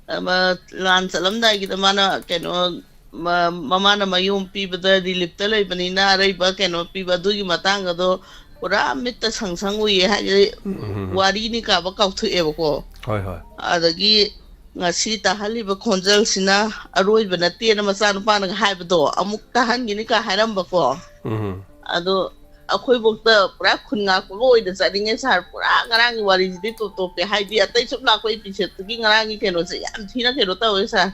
ꯑꯃ, ꯂꯥꯟ ꯆꯠꯂꯝꯗꯥꯏꯒꯤꯗ ꯃꯥꯅ ꯀꯩꯅꯣ, ꯃ-, ꯃꯃꯥꯅ ꯃꯌꯨꯝ ꯄꯤꯕꯗ relief ꯇ ꯂꯩꯕꯅꯤꯅ ꯑꯔꯩꯕ ꯀꯩꯅꯣ ꯄꯤꯕ, ꯑꯗꯨꯒꯤ ꯃꯇꯥꯡꯒꯗꯣ ꯄꯨꯔꯥ ꯃꯤꯠꯇ ꯁꯪ ꯁꯪ ꯎꯏꯌꯦ꯫ ꯍꯥꯏꯗꯤ, ꯎꯝ꯫ ꯋꯥꯔꯤꯅꯤ ꯀꯥꯕ ꯀꯥꯎꯊꯣꯛꯑꯦꯕꯀꯣ꯫ ꯍꯣꯏ, ꯍꯣꯏ꯫ ꯑꯗꯒꯤ ꯉꯁꯤ ꯇꯥꯍꯜꯂꯤꯕ ꯈꯣꯟꯖꯦꯜꯁꯤꯅ ꯑꯔꯣꯏꯕ ꯅꯠꯇꯦꯅ ꯃꯆꯥꯅꯨꯄꯥꯅꯒ ꯍꯥꯏꯕꯗꯣ, ꯑꯃꯨꯛ ꯇꯥꯍꯟꯒꯤꯅꯤ ꯀꯥ ꯍꯥꯏꯔꯝꯕꯀꯣ꯫ ꯎꯝ꯫ ꯑꯗꯣ ꯑꯩꯈꯣꯏꯐꯧꯗ ꯄꯨꯔꯥ ꯈꯨꯟ ꯉꯥꯛꯄꯒ ꯑꯣꯏꯅ ꯆꯠꯅꯤꯡꯉꯦ, sir꯫ ꯄꯨꯔꯥ ꯉꯔꯥꯡꯒꯤ ꯋꯥꯔꯤꯁꯤꯗꯤ top top ꯄꯦ꯫ ꯍꯥꯏꯗꯤ ꯑꯇꯩ ꯁꯨꯝ ꯂꯥꯛꯄ episode ꯇꯨꯒꯤ ꯉꯔꯥꯡꯒꯤ ꯀꯩꯅꯣꯁꯦ ꯌꯥꯝ ꯊꯤꯅ ꯀꯩꯅꯣ ꯇꯧꯋꯦ, sir꯫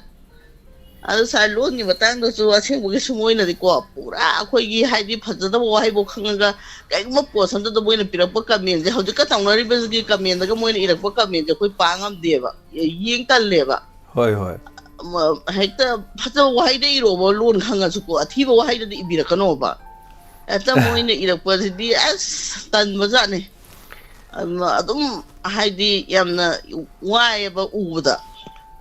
ꯑꯗꯨ, sir, ꯂꯣꯟꯒꯤ ꯃꯇꯥꯡꯗꯁꯨ ꯑꯁꯦꯡꯕꯒꯤ ꯁꯨꯝ ꯃꯣꯏꯅꯗꯤꯀꯣ, ꯄꯨꯔꯥ ꯑꯩꯈꯣꯏꯒꯤ ꯍꯥꯏꯗꯤ ꯐꯖꯗꯕ ꯋꯥꯍꯩꯐꯥꯎ ꯈꯪꯉꯒ ꯀꯩꯒꯨꯝꯕ post ꯑꯝꯇꯗ ꯃꯣꯏꯅ ꯄꯤꯔꯛꯄ comment ꯁꯦ, ꯍꯧꯖꯤꯛꯀ ꯇꯧꯅꯔꯤꯕꯁꯤꯒꯤ comment ꯇꯒ ꯃꯣꯏꯅ ꯏꯔꯛꯄ comment ꯁꯦ ꯑꯩꯈꯣꯏ ꯄꯥ ꯉꯝꯗꯦꯕ, ꯌꯦꯡ ꯇꯜꯂꯦꯕ꯫ ꯍꯣꯏ, ꯍꯣꯏ꯫ ꯃ-, ꯍꯦꯛꯇ ꯐꯖꯕ ꯋꯥꯍꯩꯗ ꯏꯔꯣꯕ, ꯂꯣꯟ ꯈꯪꯉꯁꯨꯀꯣ, ꯑꯊꯤꯕ ꯋꯥꯍꯩꯗꯗꯤ ꯏꯕꯤꯔꯛꯀꯅꯣꯕ꯫ ꯍꯦꯛꯇ ꯃꯣꯏꯅ ꯏꯔꯛꯄꯁꯤꯗꯤ ꯑꯁ ꯇꯟꯕꯖꯥꯠꯅꯤ꯫ ꯑꯗꯨꯅ ꯑꯗꯨꯝ ꯍꯥꯏꯗꯤ ꯌꯥꯝꯅ ꯋꯥꯏꯑꯦꯕ ꯎꯕꯗ꯫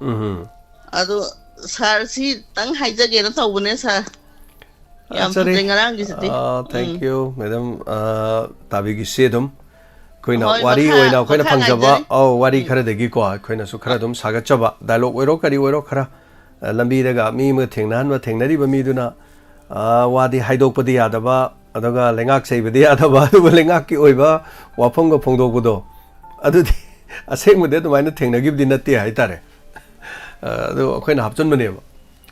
ꯎꯝ꯫ ꯑꯗꯣ sir, ꯁꯤꯇꯪ ꯍꯥꯏꯖꯒꯦꯅ ꯇꯧꯕꯅꯦ, sir꯫ ꯌꯥꯝ ꯆꯠꯆꯔꯤ꯫ ꯐꯖꯩ ꯉꯔꯥꯡꯒꯤꯁꯤꯗꯤ꯫ ꯑꯥ, thank ꯎꯝ꯫ you, madam꯫ ꯑꯥ, ꯇꯥꯕꯤꯈꯤꯁꯤ ꯑꯗꯨꯝ꯫ ꯑꯩꯈꯣꯏꯅ ꯍꯣꯏ, ꯋꯥꯔꯤ ꯃꯈꯥ, ꯑꯣꯏꯅ ꯑꯩꯈꯣꯏꯅ ꯃꯈꯥ ꯐꯪꯖꯕ, ꯉꯥꯏꯖꯔꯤ꯫ ꯑꯧ, ꯋꯥꯔꯤ ꯎꯝ꯫ ꯈꯔꯗꯒꯤꯀꯣ ꯑꯩꯈꯣꯏꯅꯁꯨ ꯈꯔ ꯑꯗꯨꯝ ꯁꯥꯒꯠꯆꯕ, dialogue ꯑꯣꯏꯔꯣ ꯀꯔꯤ ꯑꯣꯏꯔꯣ ꯈꯔ, ꯑ, ꯂꯝꯕꯤꯗꯒ ꯃꯤ ꯑꯃꯒ ꯊꯦꯡꯅꯍꯟꯕ, ꯊꯦꯡꯅꯔꯤꯕ ꯃꯤꯗꯨꯅ, ꯑ, ꯋꯥꯗꯤ ꯍꯥꯏꯗꯣꯛꯄꯗꯤ ꯌꯥꯗꯕ, ꯑꯗꯨꯒ ꯂꯩꯉꯥꯛ ꯆꯩꯕꯗꯤ ꯌꯥꯗꯕ, ꯑꯗꯨꯕꯨ ꯂꯩꯉꯥꯛꯀꯤ ꯑꯣꯏꯕ ꯋꯥꯐꯝꯒ ꯐꯣꯡꯗꯣꯛꯄꯗꯣ, ꯑꯗꯨꯗꯤ ꯑꯁꯦꯡꯕꯗꯤ ꯑꯗꯨꯃꯥꯏꯅ ꯊꯦꯡꯅꯈꯤꯕꯗꯤ ꯅꯠꯇꯦ ꯍꯥꯏꯇꯥꯔꯦ꯫ ꯑ, ꯑꯗꯨ ꯑꯩꯈꯣꯏꯅ ꯍꯥꯞꯆꯤꯟꯕꯅꯦꯕ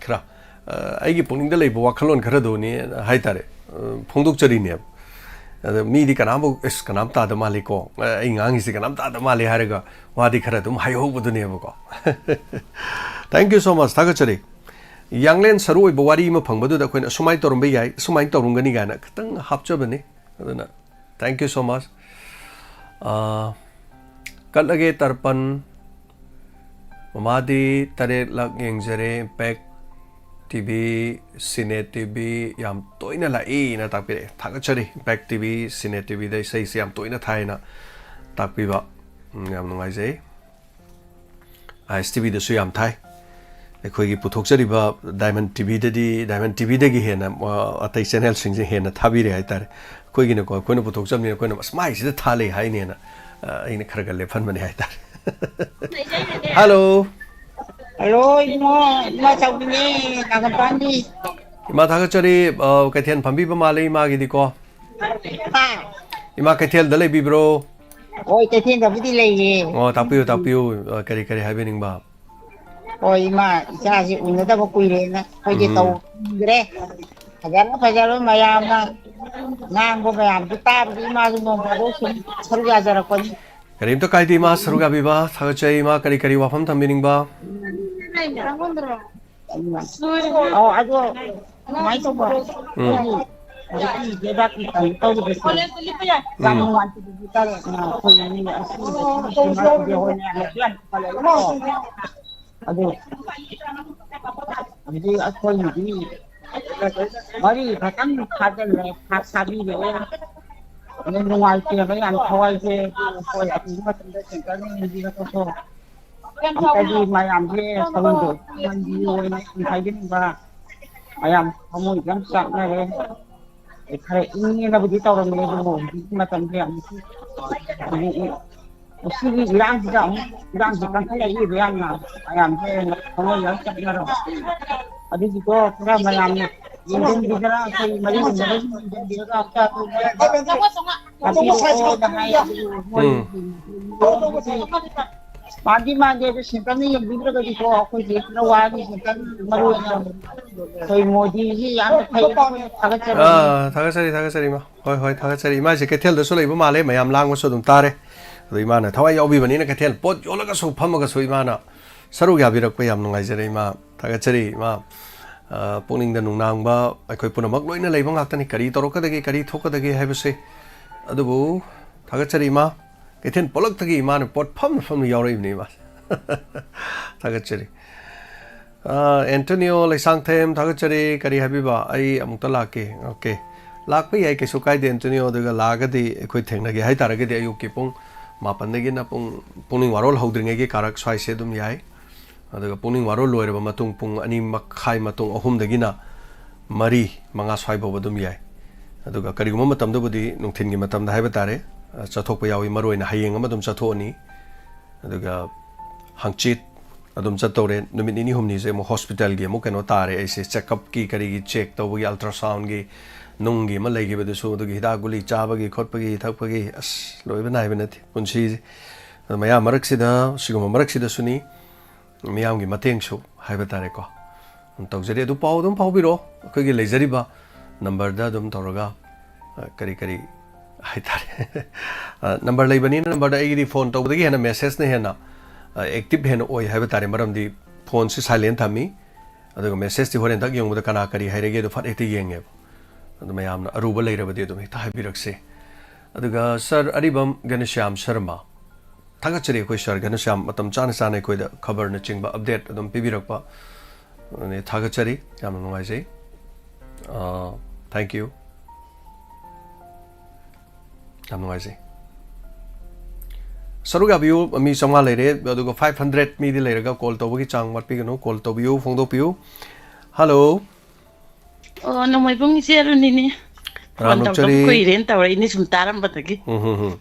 ꯈꯔ꯫ ꯑ, ꯑꯩꯒꯤ ꯄꯨꯛꯅꯤꯡꯗ ꯂꯩꯕ ꯋꯥꯈꯜꯂꯣꯟ ꯈꯔꯗꯨꯅꯤ ꯍꯥꯏꯇꯥꯔꯦ, ꯑ, ꯐꯣꯡꯗꯣꯛꯆꯔꯤꯅꯦꯕ꯫ ꯑꯗ ꯃꯤꯗꯤ ꯀꯅꯥꯝꯐꯥꯎ, "ꯑꯁ, ꯀꯅꯥꯝ ꯇꯥꯗ ꯃꯥꯜꯂꯤꯀꯣ, ꯑ, ꯑꯩ ꯉꯥꯡꯉꯤꯁꯤ ꯀꯅꯥꯝ ꯇꯥꯗ ꯃꯥꯜꯂꯤ" ꯍꯥꯏꯔꯒ ꯋꯥꯗꯤ ꯈꯔ ꯑꯗꯨꯝ ꯍꯥꯏꯍꯧꯕꯗꯨꯅꯦꯕꯀꯣ꯫ Thank you so much, ꯊꯥꯒꯠꯆꯔꯤ꯫ ꯌꯥꯡꯂꯦꯟ ꯁꯔꯨ ꯑꯣꯏꯕ ꯋꯥꯔꯤ ꯑꯃ ꯐꯪꯕꯗꯨꯗ ꯑꯩꯈꯣꯏꯅ ꯑꯁꯨꯃꯥꯏꯅ ꯇꯧꯔꯝꯕ ꯌꯥꯏ, ꯑꯁꯨꯃꯥꯏꯅ ꯇꯧꯔꯝꯒꯅꯤ ꯀꯥꯏꯅ ꯈꯤꯇꯪ ꯍꯥꯞꯆꯕꯅꯤ꯫ ꯑꯗꯨꯅ thank you so much꯫ ꯑ, ꯀꯠꯂꯒꯦ ꯇꯔꯄꯟ꯫ ꯃꯃꯥꯗꯤ ꯇꯔꯦꯠꯂꯛ ꯌꯦꯡꯖꯔꯦ꯫ ꯏꯝꯄꯦꯛ ꯇꯤ ꯚꯤ, ꯁꯤꯅꯦ ꯇꯤ ꯚꯤ ꯌꯥꯝ ꯇꯣꯏꯅ ꯂꯥꯛꯏꯅ ꯇꯥꯛꯄꯤꯔꯛꯑꯦ꯫ ꯊꯥꯒꯠꯆꯔꯤ꯫ ꯏꯝꯄꯦꯛ ꯇꯤ ꯚꯤ, ꯁꯤꯅꯦ ꯇꯤ ꯚꯤꯗ ꯏꯁꯩꯁꯤ ꯌꯥꯝ ꯇꯣꯏꯅ ꯊꯥꯏꯅ ꯇꯥꯛꯄꯤꯕ꯫ ꯎꯝ, ꯌꯥꯝ ꯅꯨꯡꯉꯥꯏꯖꯩ꯫ ꯑꯥꯏ ꯑꯦꯁ ꯇꯤ ꯚꯤꯗꯁꯨ ꯌꯥꯝ ꯊꯥꯏ꯫ ꯑꯩꯈꯣꯏꯒꯤ ꯄꯨꯊꯣꯛꯆꯔꯤꯕ ꯗꯥꯏꯃꯟ ꯇꯤ ꯚꯤꯗꯗꯤ, ꯗꯥꯏꯃꯟ ꯇꯤ ꯚꯤꯗꯒꯤ ꯍꯦꯟꯅ, ꯑ, ꯑꯇꯩ ꯆꯦꯅꯦꯜꯁꯤꯡꯁꯦ ꯍꯦꯟꯅ ꯊꯥꯕꯤꯔꯦ ꯍꯥꯏꯇꯥꯔꯦ꯫ ꯑꯩꯈꯣꯏꯒꯤꯅꯀꯣ, ꯑꯩꯈꯣꯏꯅ ꯄꯨꯊꯣꯛꯆꯕꯅꯤꯅ ꯑꯩꯈꯣꯏꯅ, "ꯑꯁ, ꯃꯥꯏꯁꯤꯗ ꯊꯥ ꯂꯩ ꯍꯥꯏꯅꯦꯅ", ꯑ, ꯑꯩꯅ ꯈꯔ ꯈꯔ ꯂꯦꯞꯍꯟꯕꯅꯦ ꯍꯥꯏꯇꯥꯔꯦ꯫ ꯍꯜꯂꯣ꯫ ꯍꯜꯂꯣ, ꯏꯃꯥ, ꯏꯃꯥ ꯆꯥꯎꯕꯤꯅꯦ, ꯅꯥꯒꯥꯃꯄꯥꯟꯗꯤ꯫ ꯏꯃꯥ ꯊꯥꯒꯠꯆꯔꯤ꯫ ꯑ, ꯀꯩꯊꯦꯜ ꯐꯝꯕꯤꯕ ꯃꯥꯜꯂꯦ ꯏꯃꯥꯒꯤꯗꯤꯀꯣ꯫ ꯍꯥ? ꯏꯃꯥ ꯀꯩꯊꯦꯜꯗ ꯂꯩꯕꯤꯕ꯭ꯔꯣ? ꯍꯣꯏ, ꯀꯩꯊꯦꯜꯗꯕꯨꯗꯤ ꯂꯩꯌꯦ꯫ ꯑꯣ, ꯇꯥꯛꯄꯤꯌꯨ, ꯇꯥꯛꯄꯤꯌꯨ꯫ ꯑ, ꯀꯔꯤ ꯀꯔꯤ ꯍꯥꯏꯕꯤꯅꯤꯡꯕ? ꯍꯣꯏ, ꯏꯃꯥ, ꯏꯆꯥꯁꯤ ꯎꯅꯗꯕ ꯀꯨꯏꯔꯦꯅ ꯑꯩꯈꯣꯏꯁꯦ ꯎꯝ꯫ ꯇꯧꯗ꯭ꯔꯦ꯫ ꯐꯖꯅ ꯐꯖꯕ ꯃꯌꯥꯝꯅ ꯉꯥꯡꯕ ꯃꯌꯥꯝꯗꯨ ꯇꯥꯕꯗ ꯏꯃꯥꯁꯨ ꯅꯣꯡ ꯐꯥꯗꯣꯛ ꯁꯨꯝ ꯁꯔꯨꯛ ꯌꯥꯖꯔꯛꯄꯅꯤ꯫ ꯀꯔꯤꯝꯇ ꯀꯥꯏꯗꯦ ꯏꯃꯥ, ꯁꯔꯨꯛ ꯌꯥꯕꯤꯕ ꯊꯥꯒꯠꯆꯩ꯫ ꯏꯃꯥ, ꯀꯔꯤ ꯀꯔꯤ ꯋꯥꯐꯝ ꯊꯝꯕꯤꯅꯤꯡꯕ? ꯑꯣ, ꯑꯗꯣ ꯀꯃꯥꯏꯅ ꯇꯧꯕ? ꯎꯝ꯫ ꯑꯩꯈꯣꯏꯒꯤ ꯍꯧꯖꯤꯛꯀꯤ ꯂꯩꯕꯥꯛꯀꯤ ꯀꯩꯅꯣ ꯇꯧꯔꯤꯕꯁꯦ ꯌꯥꯝ ꯎꯝ꯫ ꯅꯨꯡꯉꯥꯏꯇꯕ ꯍꯥꯏꯇꯥꯔꯦ꯫ ꯑꯩꯈꯣꯏ ꯃꯤ ꯑꯁꯤ ꯍꯣꯏ ꯃꯌꯥꯝꯅꯁꯨ ꯌꯥꯝ ꯄꯨꯈꯠꯂꯛꯑꯦꯕꯀꯣ꯫ ꯑꯗꯣ ꯍꯧꯖꯤꯛ ꯑꯩꯈꯣꯏꯅꯗꯤ ꯃꯔꯤ ꯈꯛꯇꯪ ꯊꯥꯖꯤꯜꯂꯦ, ꯊꯥ-, ꯊꯥꯕꯤꯔꯛꯑꯦ꯫ ꯑꯗꯨ ꯅꯨꯡꯉꯥꯏꯇꯦꯕ ꯌꯥꯝ ꯊꯋꯥꯏꯁꯦ꯫ ꯑꯗꯨ ꯍꯣꯏ, ꯑꯊꯨꯕ ꯃꯇꯝꯗ ꯁꯦꯟꯇꯔꯅ ꯌꯦꯡꯕꯤꯔꯒꯀꯣ꯫ ꯑꯝꯇꯗꯤ ꯃꯌꯥꯝꯁꯦ ꯁꯪꯒꯣꯝꯗꯣ ꯃꯟꯗꯤ ꯑꯣꯏꯅ ꯌꯥꯝ ꯍꯥꯏꯖꯅꯤꯡꯕ꯫ ꯃꯌꯥꯝ ꯊꯃꯣꯏꯁꯦ ꯌꯥꯝ ꯆꯥꯛꯅꯔꯦ꯫ ꯈꯔ ꯏꯪꯉꯦꯅꯕꯨꯗꯤ ꯇꯧꯔꯝꯃꯦ, ꯑꯗꯨꯕꯨ ꯍꯧꯖꯤꯛꯀꯤ ꯃꯇꯝꯁꯦ ꯑꯃꯨꯛ ꯍꯧꯖꯤꯛ ꯁꯤꯒꯤ ꯏꯔꯥꯡꯁꯤꯗ ꯑꯃꯨꯛ ꯏꯔꯥꯡꯁꯤ ꯀꯟꯈꯠꯂꯛꯏꯕ ꯌꯥꯝꯅ ꯃꯌꯥꯝꯁꯦ ꯊꯃꯣꯏ ꯌꯥꯝ ꯆꯠꯅꯔꯕ꯫ ꯑꯗꯨꯒꯤꯗꯣ ꯈꯔ ꯃꯌꯥꯝꯅ ꯌꯦꯡꯁꯤꯟꯕꯤꯗꯅ ꯑꯩꯈꯣꯏ ꯃꯔꯤ ꯂꯩꯅꯕꯁꯤꯡ ꯌꯦꯡꯁꯤꯟꯕꯤꯔꯒ ꯑꯝꯇ ꯇꯥꯛꯄꯤꯔꯛꯑꯣꯅ ꯍꯥꯏ꯫ ꯑꯗꯨꯕꯨ ꯃꯣꯏ ꯎꯝ꯫ ꯃꯥꯟꯗꯤ ꯃꯥꯟꯗꯦ, ꯑꯗꯨ ꯁꯦꯟꯇꯔꯅ ꯌꯦꯡꯕꯤꯗ꯭ꯔꯒꯗꯤꯀꯣ ꯑꯩꯈꯣꯏꯁꯦ ꯈꯔ ꯋꯥꯅꯤ꯫ ꯁꯦꯟꯇꯔ ꯃꯔꯨ ꯑꯣꯏꯅ ꯑꯩꯈꯣꯏ ꯃꯣꯗꯤꯁꯤ ꯌꯥꯝꯅ ꯐꯩ, ꯊꯥꯒꯠꯆꯕꯅꯤ꯫ ꯑꯥ, ꯊꯥꯒꯠꯆꯔꯤ, ꯊꯥꯒꯠꯆꯔꯤ, ꯏꯃꯥ꯫ ꯍꯣꯏ, ꯍꯣꯏ, ꯊꯥꯒꯠꯆꯔꯤ꯫ ꯏꯃꯥꯁꯦ ꯀꯩꯊꯦꯜꯗꯁꯨ ꯂꯩꯕ ꯃꯥꯜꯂꯦ, ꯃꯌꯥꯝ ꯂꯥꯡꯕꯁꯨ ꯑꯗꯨꯝ ꯇꯥꯔꯦ꯫ ꯑꯗꯣ ꯏꯃꯥꯅ ꯊꯋꯥꯏ ꯌꯥꯎꯕꯤꯕꯅꯤꯅ ꯀꯩꯊꯦꯜ ꯄꯣꯠ ꯌꯣꯜꯂꯒꯁꯨ ꯐꯝꯃꯒꯁꯨ ꯏꯃꯥꯅ ꯁꯔꯨꯛ ꯌꯥꯕꯤꯔꯛꯄ ꯌꯥꯝ ꯅꯨꯡꯉꯥꯏꯖꯔꯦ, ꯏꯃꯥ꯫ ꯊꯥꯒꯠꯆꯔꯤ, ꯏꯃꯥ꯫ ꯑ, ꯄꯨꯛꯅꯤꯡꯗ ꯅꯨꯡꯅꯥꯡꯕ ꯑꯩꯈꯣꯏ ꯄꯨꯝꯅꯃꯛ ꯂꯣꯏꯅ ꯂꯩꯕ ꯉꯥꯛꯇꯅꯤ꯫ ꯀꯔꯤ ꯇꯧꯔꯛꯀꯗꯒꯦ, ꯀꯔꯤ ꯊꯣꯛꯀꯗꯒꯦ ꯍꯥꯏꯕꯁꯦ꯫ ꯑꯗꯨꯕꯨ ꯊꯥꯒꯠꯆꯔꯤ, ꯏꯃꯥ꯫ ꯀꯩꯊꯦꯜ ꯄꯣꯠꯂꯛꯇꯒꯤ ꯏꯃꯥꯅ ꯄꯣꯠ ꯐꯝꯅ ꯐꯝꯅ ꯌꯥꯎꯔꯛꯏꯕꯅꯤ, ꯏꯃꯥ꯫ ꯊꯥꯒꯠꯆꯔꯤ꯫ ꯑꯥ, ꯑꯦꯟꯇꯣꯅꯤꯌꯣ ꯂꯩꯁꯥꯡꯊꯦꯝ, ꯊꯥꯒꯠꯆꯔꯤ꯫ ꯀꯔꯤ ꯍꯥꯏꯕꯤꯕ? ꯑꯩ ꯑꯃꯨꯛꯇ ꯂꯥꯛꯀꯦ꯫ ꯑꯣꯀꯦ꯫ ꯂꯥꯛꯄ ꯌꯥꯏ, ꯀꯩꯁꯨ ꯀꯥꯏꯗꯦ, ꯑꯦꯟꯇꯣꯅꯤꯌꯣ꯫ ꯑꯗꯨꯒ ꯂꯥꯛꯑꯒꯗꯤ ꯑꯩꯈꯣꯏ ꯊꯦꯡꯅꯒꯦ ꯍꯥꯏ ꯇꯥꯔꯒꯗꯤ ꯑꯌꯨꯛꯀꯤ ꯄꯨꯡ ꯃꯥꯄꯟꯗꯒꯤꯅ ꯄꯨꯡ, ꯄꯨꯛꯅꯤꯡ ꯋꯥꯔꯣꯜ ꯍꯧꯗ꯭ꯔꯤꯉꯩꯒꯤ ꯀꯥꯔꯛ ꯁ꯭ꯋꯥꯏꯁꯦ ꯑꯗꯨꯝ ꯌꯥꯏ꯫ ꯑꯗꯨꯒ ꯄꯨꯛꯅꯤꯡ ꯋꯥꯔꯣꯜ ꯂꯣꯏꯔꯕ ꯃꯇꯨꯡ ꯄꯨꯡ ꯑꯅꯤ ꯃꯈꯥꯏ ꯃꯇꯨꯡ, ꯑꯍꯨꯝꯗꯒꯤꯅ ꯃꯔꯤ, ꯃꯉꯥ ꯁ꯭ꯋꯥꯏꯐꯥꯎꯕ ꯑꯗꯨꯝ ꯌꯥꯏ꯫ ꯑꯗꯨꯒ ꯀꯔꯤꯒꯨꯝꯕ ꯃꯇꯝꯗꯕꯨꯗꯤ ꯅꯨꯡꯊꯤꯜꯒꯤ ꯃꯇꯝꯗ ꯍꯥꯏꯕ ꯇꯥꯔꯦ, ꯑ, ꯆꯠꯊꯣꯛꯄ ꯌꯥꯎꯏ꯫ ꯃꯔꯨ ꯑꯣꯏꯅ ꯍꯌꯦꯡ ꯑꯃ ꯑꯗꯨꯝ ꯆꯠꯊꯣꯛꯑꯅꯤ꯫ ꯑꯗꯨꯒ ꯍꯪꯆꯤꯠ ꯑꯗꯨꯝ ꯆꯠꯇꯧꯔꯦ꯫ ꯅꯨꯃꯤꯠ ꯅꯤꯅꯤ ꯍꯨꯝꯅꯤꯁꯦ ꯑꯃꯨꯛ ꯍꯣꯁꯄꯤꯇꯥꯜꯒꯤ ꯑꯃꯨꯛ ꯀꯩꯅꯣ ꯇꯥꯔꯦ ꯑꯩꯁꯦ, ꯆꯦꯛꯑꯞꯀꯤ ꯀꯔꯤꯒꯤ ꯆꯦꯛ ꯇꯧꯕꯒꯤ, ꯑꯜꯇ꯭ꯔꯥꯁꯥꯎꯟꯒꯤ ꯅꯨꯡꯒꯤ ꯑꯃ ꯂꯩꯈꯤꯕꯗꯨꯁꯨ, ꯑꯗꯨꯒꯤ ꯍꯤꯗꯥꯛ ꯒꯨꯂꯤ ꯆꯥꯕꯒꯤ ꯈꯣꯠꯄꯒꯤ ꯊꯛꯄꯒꯤ, ꯑꯁ, ꯂꯣꯏꯕ ꯅꯥꯏꯕ ꯅꯠꯇꯦ ꯄꯨꯟꯁꯤꯁꯦ꯫ ꯑꯗꯣ ꯃꯌꯥꯝ ꯃꯔꯛꯁꯤꯗ, ꯁꯤꯒꯨꯝꯕ ꯃꯔꯛꯁꯤꯗꯁꯨꯅꯤ, ꯃꯤꯌꯥꯝꯒꯤ ꯃꯇꯦꯡꯁꯨ ꯍꯥꯏꯕ ꯇꯥꯔꯦꯀꯣ, ꯑꯗꯨꯝ ꯇꯧꯖꯔꯤ꯫ ꯑꯗꯨ ꯄꯥꯎ ꯑꯗꯨꯝ ꯐꯥꯎꯕꯤꯔꯛꯑꯣ, ꯑꯩꯈꯣꯏꯒꯤ ꯂꯩꯖꯔꯤꯕ ꯅꯝꯕꯔꯗ ꯑꯗꯨꯝ ꯇꯧꯔꯒ, ꯑ, ꯀꯔꯤ ꯀꯔꯤ ꯍꯥꯏꯇꯥꯔꯦ꯫ ꯑ, ꯅꯝꯕꯔ ꯂꯩꯕꯅꯤꯅ ꯅꯝꯕꯔꯗ ꯑꯩꯒꯤꯗꯤ ꯐꯣꯟ ꯇꯧꯕꯗꯒꯤ ꯍꯦꯟꯅ ꯃꯦꯁꯦꯖꯅ ꯍꯦꯟꯅ, ꯑ, ꯑꯦꯛꯇꯤꯚ ꯍꯦꯟꯅ ꯑꯣꯏ ꯍꯥꯏꯕ ꯇꯥꯔꯦ, ꯃꯔꯝꯗꯤ ꯐꯣꯟꯁꯤ ꯁꯥꯏꯂꯦꯟ ꯊꯝꯃꯤ, ꯑꯗꯨꯒ ꯃꯦꯁꯦꯖꯇꯤ ꯍꯣꯔꯦꯟ ꯇꯛ ꯌꯦꯡꯕꯗ ꯀꯅꯥ ꯀꯔꯤ ꯍꯥꯏꯔꯒꯦꯗꯣ ꯐꯠ ꯍꯦꯛꯇ ꯌꯦꯡꯉꯦꯕ꯫ ꯑꯗꯨ ꯃꯌꯥꯝꯅ ꯑꯔꯨꯕ ꯂꯩꯔꯕꯗꯤ ꯑꯗꯨꯝ ꯍꯦꯛꯇ ꯍꯥꯏꯕꯤꯔꯛꯁꯦ꯫ ꯑꯗꯨꯒ ꯁꯥꯔ ꯑꯔꯤꯕꯝ ꯘꯅꯁ꯭ꯌꯥꯝ ꯁꯔꯃ, ꯊꯥꯒꯠꯆꯔꯤ ꯑꯩꯈꯣꯏ ꯁꯥꯔ ꯘꯅꯁ꯭ꯌꯥꯝ, ꯃꯇꯝ ꯆꯥꯅ ꯆꯥꯅ ꯑꯩꯈꯣꯏꯗ ꯈꯕꯔꯅꯆꯤꯡꯕ ꯑꯞꯗꯦꯠ ꯑꯗꯨꯝ ꯄꯤꯕꯤꯔꯛꯄ, ꯑꯗꯨꯅꯤ, ꯊꯥꯒꯠꯆꯔꯤ, ꯌꯥꯝꯅ ꯅꯨꯡꯉꯥꯏꯖꯩ꯫ ꯑꯥ, thank you꯫ ꯌꯥꯝ ꯅꯨꯡꯉꯥꯏꯖꯩ꯫ ꯁꯔꯨꯛ ꯌꯥꯕꯤꯌꯨ, ꯃꯤ ꯆꯥꯝꯃꯉꯥ ꯂꯩꯔꯦ, ꯑꯗꯨꯒ five hundred ꯃꯤꯗꯤ ꯂꯩꯔꯒ ꯀꯣꯜ ꯇꯧꯕꯒꯤ ꯆꯥꯡ ꯋꯥꯠꯄꯤꯒꯅꯨ, ꯀꯣꯜ ꯇꯧꯕꯤꯌꯨ, ꯐꯣꯡꯗꯣꯛꯄꯤꯌꯨ꯫ ꯍꯜꯂꯣ꯫ ꯑꯣ, ꯅꯣꯡꯃꯩꯕꯨꯡ ꯏꯆꯦ ꯑꯔꯨꯅꯤꯅꯦ꯫ ꯐꯣꯟ ꯇꯧꯗꯕ ꯀꯨꯏꯔꯦꯅ ꯇꯧꯔꯛꯏꯅꯦ, ꯁꯨꯝ ꯇꯥꯔꯝꯕꯗꯒꯤ꯫ ꯎꯝ, ꯍꯝ, ꯍꯝ꯫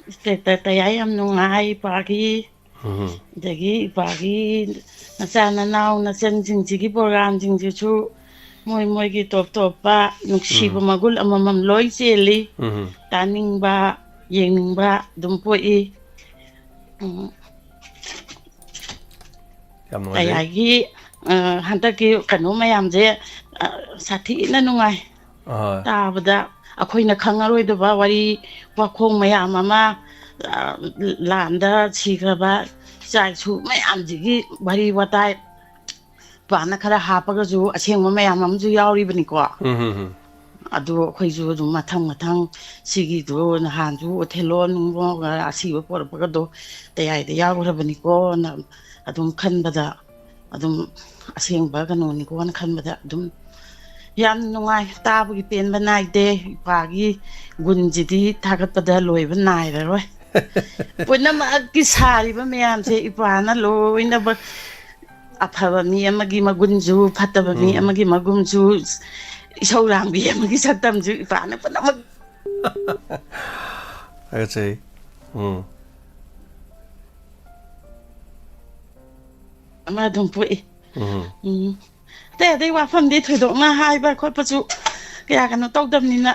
ꯏꯁꯇꯦꯇꯁꯇ ꯌꯥꯏ, ꯌꯥꯝ ꯅꯨꯡꯉꯥꯏ ꯏꯄꯥꯒꯤ꯫ ꯎꯝ, ꯍꯝ꯫ ꯑꯗꯒꯤ ꯏꯄꯥꯒꯤ ꯅꯆꯥ ꯅꯅꯥꯎ ꯅꯆꯟꯁꯤꯡꯁꯤꯒꯤ ꯄ꯭ꯔꯣꯒ꯭ꯔꯥꯝꯁꯤꯡꯁꯤꯁꯨ ꯃꯣꯏ ꯃꯣꯏꯒꯤ ꯇꯣꯞ ꯇꯣꯞꯄ ꯅꯨꯡꯁꯤꯕ ꯎꯝ꯫ ꯃꯒꯨꯟ ꯑꯃꯃꯝ ꯂꯣꯏ ꯆꯦꯜꯂꯤ꯫ ꯎꯝ, ꯍꯝ꯫ ꯇꯥꯅꯤꯡꯕ, ꯌꯦꯡꯅꯤꯡꯕ ꯑꯗꯨꯝ ꯄꯣꯛꯏ꯫ ꯎꯝ꯫ ꯌꯥꯝ ꯅꯨꯡꯉꯥꯏꯖꯩ꯫ ꯀꯌꯥꯒꯤ, ꯑ, ꯍꯟꯗꯛꯀꯤ ꯀꯩꯅꯣ ꯃꯌꯥꯝꯁꯦ, ꯑ, ꯁꯥꯊꯤꯅ ꯅꯨꯡꯉꯥꯏ꯫ ꯑꯍꯣꯏ꯫ ꯇꯥꯕꯗ ꯑꯩꯈꯣꯏꯅ ꯈꯪꯉꯔꯣꯏꯗꯕ ꯋꯥꯔꯤ ꯋꯥꯈꯣꯡ ꯃꯌꯥꯝ ꯑꯃ, ꯑ, ꯂꯥꯟꯗ ꯁꯤꯈ꯭ꯔꯕ ꯏꯆꯥ ꯏꯁꯨ ꯃꯌꯥꯝꯁꯤꯒꯤ ꯋꯥꯔꯤ ꯋꯥꯇꯥꯏ ꯄꯥꯅ ꯈꯔ ꯍꯥꯞꯄꯒꯁꯨ ꯑꯁꯦꯡꯕ ꯃꯌꯥꯝ ꯑꯃꯁꯨ ꯌꯥꯎꯔꯤꯕꯅꯤꯀꯣ꯫ ꯎꯝ, ꯎꯝ, ꯎꯝ꯫ ꯑꯗꯨ ꯑꯩꯈꯣꯏꯁꯨ ꯑꯗꯨꯝ ꯃꯊꯪ ꯃꯊꯪ ꯁꯤꯒꯤꯗꯣ ꯅꯍꯥꯟꯁꯨ ꯑꯣꯊꯦꯂꯣ ꯅꯨꯡꯂꯣꯒ ꯑꯁꯤꯕ ꯄꯣꯔꯛꯄꯒꯗꯣ ꯇꯌꯥꯏꯗ ꯌꯥꯎꯈ꯭ꯔꯕꯅꯤꯀꯣꯅ ꯑꯗꯨꯝ ꯈꯟꯕꯗ ꯑꯗꯨꯝ ꯑꯁꯦꯡꯕ ꯀꯩꯅꯣꯅꯤꯀꯣꯅ ꯈꯟꯕꯗ ꯑꯗꯨꯝ ꯌꯥꯝ ꯅꯨꯡꯉꯥꯏ꯫ ꯇꯥꯕꯒꯤ ꯄꯦꯟꯕ ꯅꯥꯏꯗꯦ꯫ ꯏꯄꯥꯒꯤ ꯒꯨꯟꯁꯤꯗꯤ ꯊꯥꯒꯠꯄꯗ ꯂꯣꯏꯕ ꯅꯥꯏꯔꯔꯣꯏ꯫ ꯄꯨꯝꯅꯃꯛꯀꯤ ꯁꯥꯔꯤꯕ ꯃꯌꯥꯝꯁꯦ ꯏꯄꯥꯅ ꯂꯣꯏꯅꯃꯛ, ꯑꯐꯕ ꯃꯤ ꯑꯃꯒꯤ ꯃꯒꯨꯟꯁꯨ, ꯐꯠꯇꯕ ꯃꯤ ꯎꯝ꯫ ꯑꯃꯒꯤ ꯃꯒꯨꯟꯁꯨ, ꯏꯁꯧ ꯂꯥꯡꯕꯤ ꯑꯃꯒꯤ ꯁꯛꯇꯝꯁꯨ ꯏꯄꯥꯅ ꯄꯨꯝꯅꯃꯛ ꯊꯥꯒꯠꯆꯩ꯫ ꯎꯝ꯫ ꯑꯃ ꯑꯗꯨꯝ ꯄꯣꯛꯏ꯫ ꯎꯝ꯫ ꯎꯝ꯫ ꯑꯇꯩ ꯑꯇꯩ ꯋꯥꯐꯝꯗꯤ ꯊꯣꯏꯗꯣꯛꯅ ꯍꯥꯏꯕ ꯈꯣꯠꯄꯁꯨ ꯀꯌꯥ ꯀꯩꯅꯣ ꯇꯧꯗꯕꯅꯤꯅ,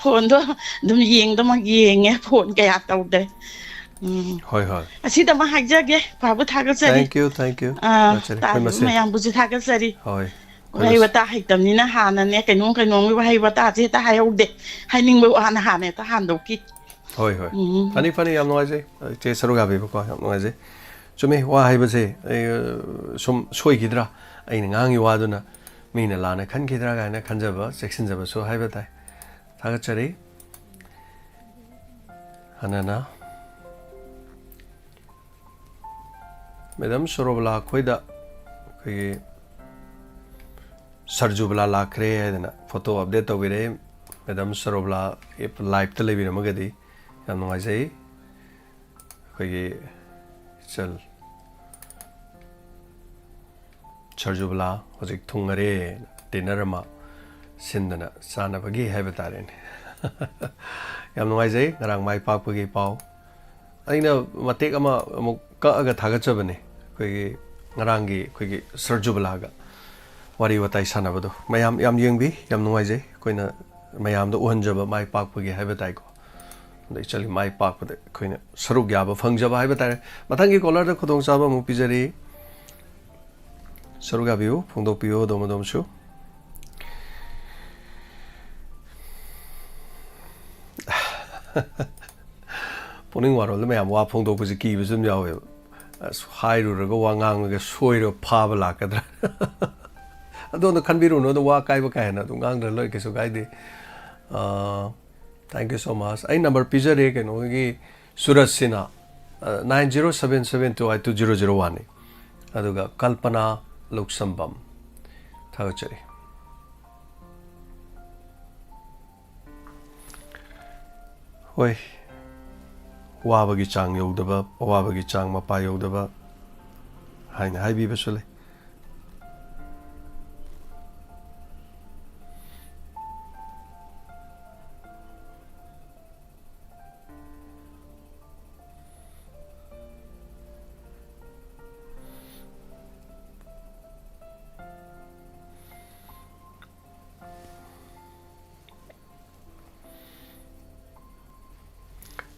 ꯐꯣꯟꯗꯣ ꯑꯗꯨꯝ ꯌꯦꯡꯗꯃꯛ ꯌꯦꯡꯉꯦ, ꯐꯣꯟ ꯀꯌꯥ ꯇꯧꯗ꯭ꯔꯦ꯫ ꯎꯝ꯫ ꯍꯣꯏ, ꯍꯣꯏ꯫ ꯑꯁꯤꯗꯃꯛ ꯍꯥꯏꯖꯒꯦ, ꯄꯥꯕꯨ ꯊꯥꯒꯠꯆꯔꯤ꯫ Thank you, thank you꯫ ꯑꯥ, ꯊꯥꯒꯠꯆꯔꯤ꯫ ꯑꯩꯈꯣꯏ ꯇꯥꯔꯤꯕ ꯃꯁꯦꯟ꯫ ꯃꯌꯥꯝꯕꯨꯁꯨ ꯊꯥꯒꯠꯆꯔꯤ꯫ ꯍꯣꯏ꯫ ꯑꯩꯈꯣꯏ ꯋꯥꯍꯩ ꯃꯁꯦꯟ꯫ ꯋꯥꯇꯥ ꯍꯩꯇꯕꯅꯤꯅ ꯍꯥꯟꯅꯅꯦ, ꯀꯩꯅꯣꯝ ꯀꯩꯅꯣꯝꯒꯤ ꯋꯥꯍꯩ ꯋꯥꯇꯥꯁꯦ ꯍꯦꯛꯇ ꯍꯥꯏꯍꯧꯗꯦ꯫ ꯍꯥꯏꯅꯤꯡꯕ ꯋꯥꯅ ꯍꯥꯟꯅ ꯍꯦꯛꯇ ꯍꯟꯗꯣꯛꯈꯤ꯫ ꯍꯣꯏ, ꯍꯣꯏ꯫ ꯎꯝ꯫ ꯐꯅꯤ, ꯐꯅꯤ, ꯌꯥꯝ ꯅꯨꯡꯉꯥꯏꯖꯩ꯫ ꯏꯆꯦ ꯁꯔꯨꯛ ꯌꯥꯕꯤꯕꯀꯣ, ꯌꯥꯝ ꯅꯨꯡꯉꯥꯏꯖꯩ꯫ ꯆꯨꯝꯃꯤ, ꯋꯥ ꯍꯥꯏꯕꯁꯦ, ꯑꯩ, ꯁꯨꯝ ꯁꯣꯏꯈꯤꯗ꯭ꯔꯥ? ꯑꯩꯅ ꯉꯥꯡꯉꯤ ꯋꯥꯗꯨꯅ ꯃꯤꯅ ꯂꯥꯟꯅ ꯈꯟꯈꯤꯗ꯭ꯔꯥ ꯀꯥꯏꯅ ꯈꯟꯖꯕ, ꯆꯦꯛꯁꯤꯟꯖꯕꯁꯨ ꯍꯥꯏꯕ ꯇꯥꯏ꯫ ꯊꯥꯒꯠꯆꯔꯤ꯫ ꯍꯥꯟꯅꯅ ꯃꯦꯗꯥꯝ ꯁꯣꯔꯣꯕꯂꯥ ꯑꯩꯈꯣꯏꯗ ꯑꯩꯈꯣꯏꯒꯤ ꯁꯔꯖꯨꯕꯂꯥ ꯂꯥꯛꯈ꯭ꯔꯦ ꯍꯥꯏꯗꯅ photo update ꯇꯧꯕꯤꯔꯛꯑꯦ꯫ ꯃꯦꯗꯥꯝ ꯁꯣꯔꯣꯕꯂꯥ live ꯇ ꯂꯩꯕꯤꯔꯝꯃꯒꯗꯤ ꯌꯥꯝ ꯅꯨꯡꯉꯥꯏꯖꯩ꯫ ꯑꯩꯈꯣꯏꯒꯤ ꯏꯆꯜ ꯁꯔꯖꯨꯕꯂꯥ ꯍꯧꯖꯤꯛ ꯊꯨꯡꯉꯔꯦ, dinner ꯑꯃ ꯁꯤꯟꯗꯅ ꯆꯥꯅꯕꯒꯤ ꯍꯥꯏꯕ ꯇꯥꯔꯦꯅꯦ꯫ ꯌꯥꯝ ꯅꯨꯡꯉꯥꯏꯖꯩ ꯉꯔꯥꯡ ꯃꯥꯏ ꯄꯥꯛꯄꯒꯤ ꯄꯥꯎ꯫ ꯑꯩꯅ ꯃꯇꯦꯛ ꯑꯃ ꯑꯃꯨꯛ ꯀꯛꯑꯒ ꯊꯥꯒꯠꯆꯕꯅꯤ, ꯑꯩꯈꯣꯏꯒꯤ ꯉꯔꯥꯡꯒꯤ ꯑꯩꯈꯣꯏꯒꯤ ꯁꯔꯖꯨꯕꯂꯥꯒ ꯋꯥꯔꯤ ꯋꯥꯇꯥꯏ ꯁꯥꯟꯅꯕꯗꯣ꯫ ꯃꯌꯥꯝ ꯌꯥꯝ ꯌꯦꯡꯕꯤ, ꯌꯥꯝ ꯅꯨꯡꯉꯥꯏꯖꯩ꯫ ꯑꯩꯈꯣꯏꯅ ꯃꯌꯥꯝꯗ ꯎꯍꯟꯖꯕ ꯃꯥꯏ ꯄꯥꯛꯄꯒꯤ ꯍꯥꯏꯕ ꯇꯥꯏꯀꯣ꯫ ꯑꯗ ꯏꯆꯜꯒꯤ ꯃꯥꯏ ꯄꯥꯛꯄꯗ ꯑꯩꯈꯣꯏꯅ ꯁꯔꯨꯛ ꯌꯥꯕ ꯐꯪꯖꯕ ꯍꯥꯏꯕ ꯇꯥꯔꯦ꯫ ꯃꯊꯪꯒꯤ caller ꯗ ꯈꯨꯗꯣꯡꯆꯥꯕ ꯑꯃꯨꯛ ꯄꯤꯖꯔꯤ꯫ ꯁꯔꯨꯛ ꯌꯥꯕꯤꯌꯨ, ꯐꯣꯡꯗꯣꯛꯄꯤꯌꯨ ꯑꯗꯣꯝ ꯑꯗꯣꯝꯁꯨ꯫ ꯄꯨꯛꯅꯤꯡ ꯋꯥꯔꯣꯜꯗ ꯃꯌꯥꯝ ꯋꯥ ꯐꯣꯡꯗꯣꯛꯄꯁꯦ ꯀꯤꯕꯁꯨ ꯑꯗꯨꯝ ꯌꯥꯎꯋꯦꯕ꯫ ꯑꯁ, ꯍꯥꯏꯔꯨꯔꯒ ꯋꯥ ꯉꯥꯡꯉꯒ ꯁꯣꯏꯔꯒ ꯐꯥꯕ ꯂꯥꯛꯀꯗ꯭ꯔꯥ? ꯑꯗꯣꯝꯗ ꯈꯟꯕꯤꯔꯨꯅꯨ, ꯑꯗꯣ ꯋꯥ ꯀꯥꯏꯕ ꯀꯥ ꯍꯦꯟꯅ ꯑꯗꯨꯝ ꯉꯥꯡꯗ꯭ꯔ ꯂꯣꯏ, ꯀꯩꯁꯨ ꯀꯥꯏꯗꯦ꯫ ꯑ, thank you so much꯫ ꯑꯩ ꯅꯝꯕꯔ ꯄꯤꯖꯔꯦ ꯀꯩꯅꯣꯒꯤ, ꯁꯨꯔꯖꯁꯤꯅ, ꯑ, nine zero seven seven two eight two zero zero one ꯅꯤ꯫ ꯑꯗꯨꯒ ꯀꯜꯄꯅꯥ ꯂꯧꯁꯝꯕꯝ꯫ ꯊꯥꯒꯠꯆꯔꯤ꯫ ꯍꯣꯏ, ꯋꯥꯕꯒꯤ ꯆꯥꯡ ꯌꯧꯗꯕ, ꯑꯋꯥꯕꯒꯤ ꯆꯥꯡ ꯃꯄꯥ ꯌꯧꯗꯕ ꯍꯥꯏꯅ ꯍꯥꯏꯕꯤꯕꯁꯨ ꯂꯩ꯫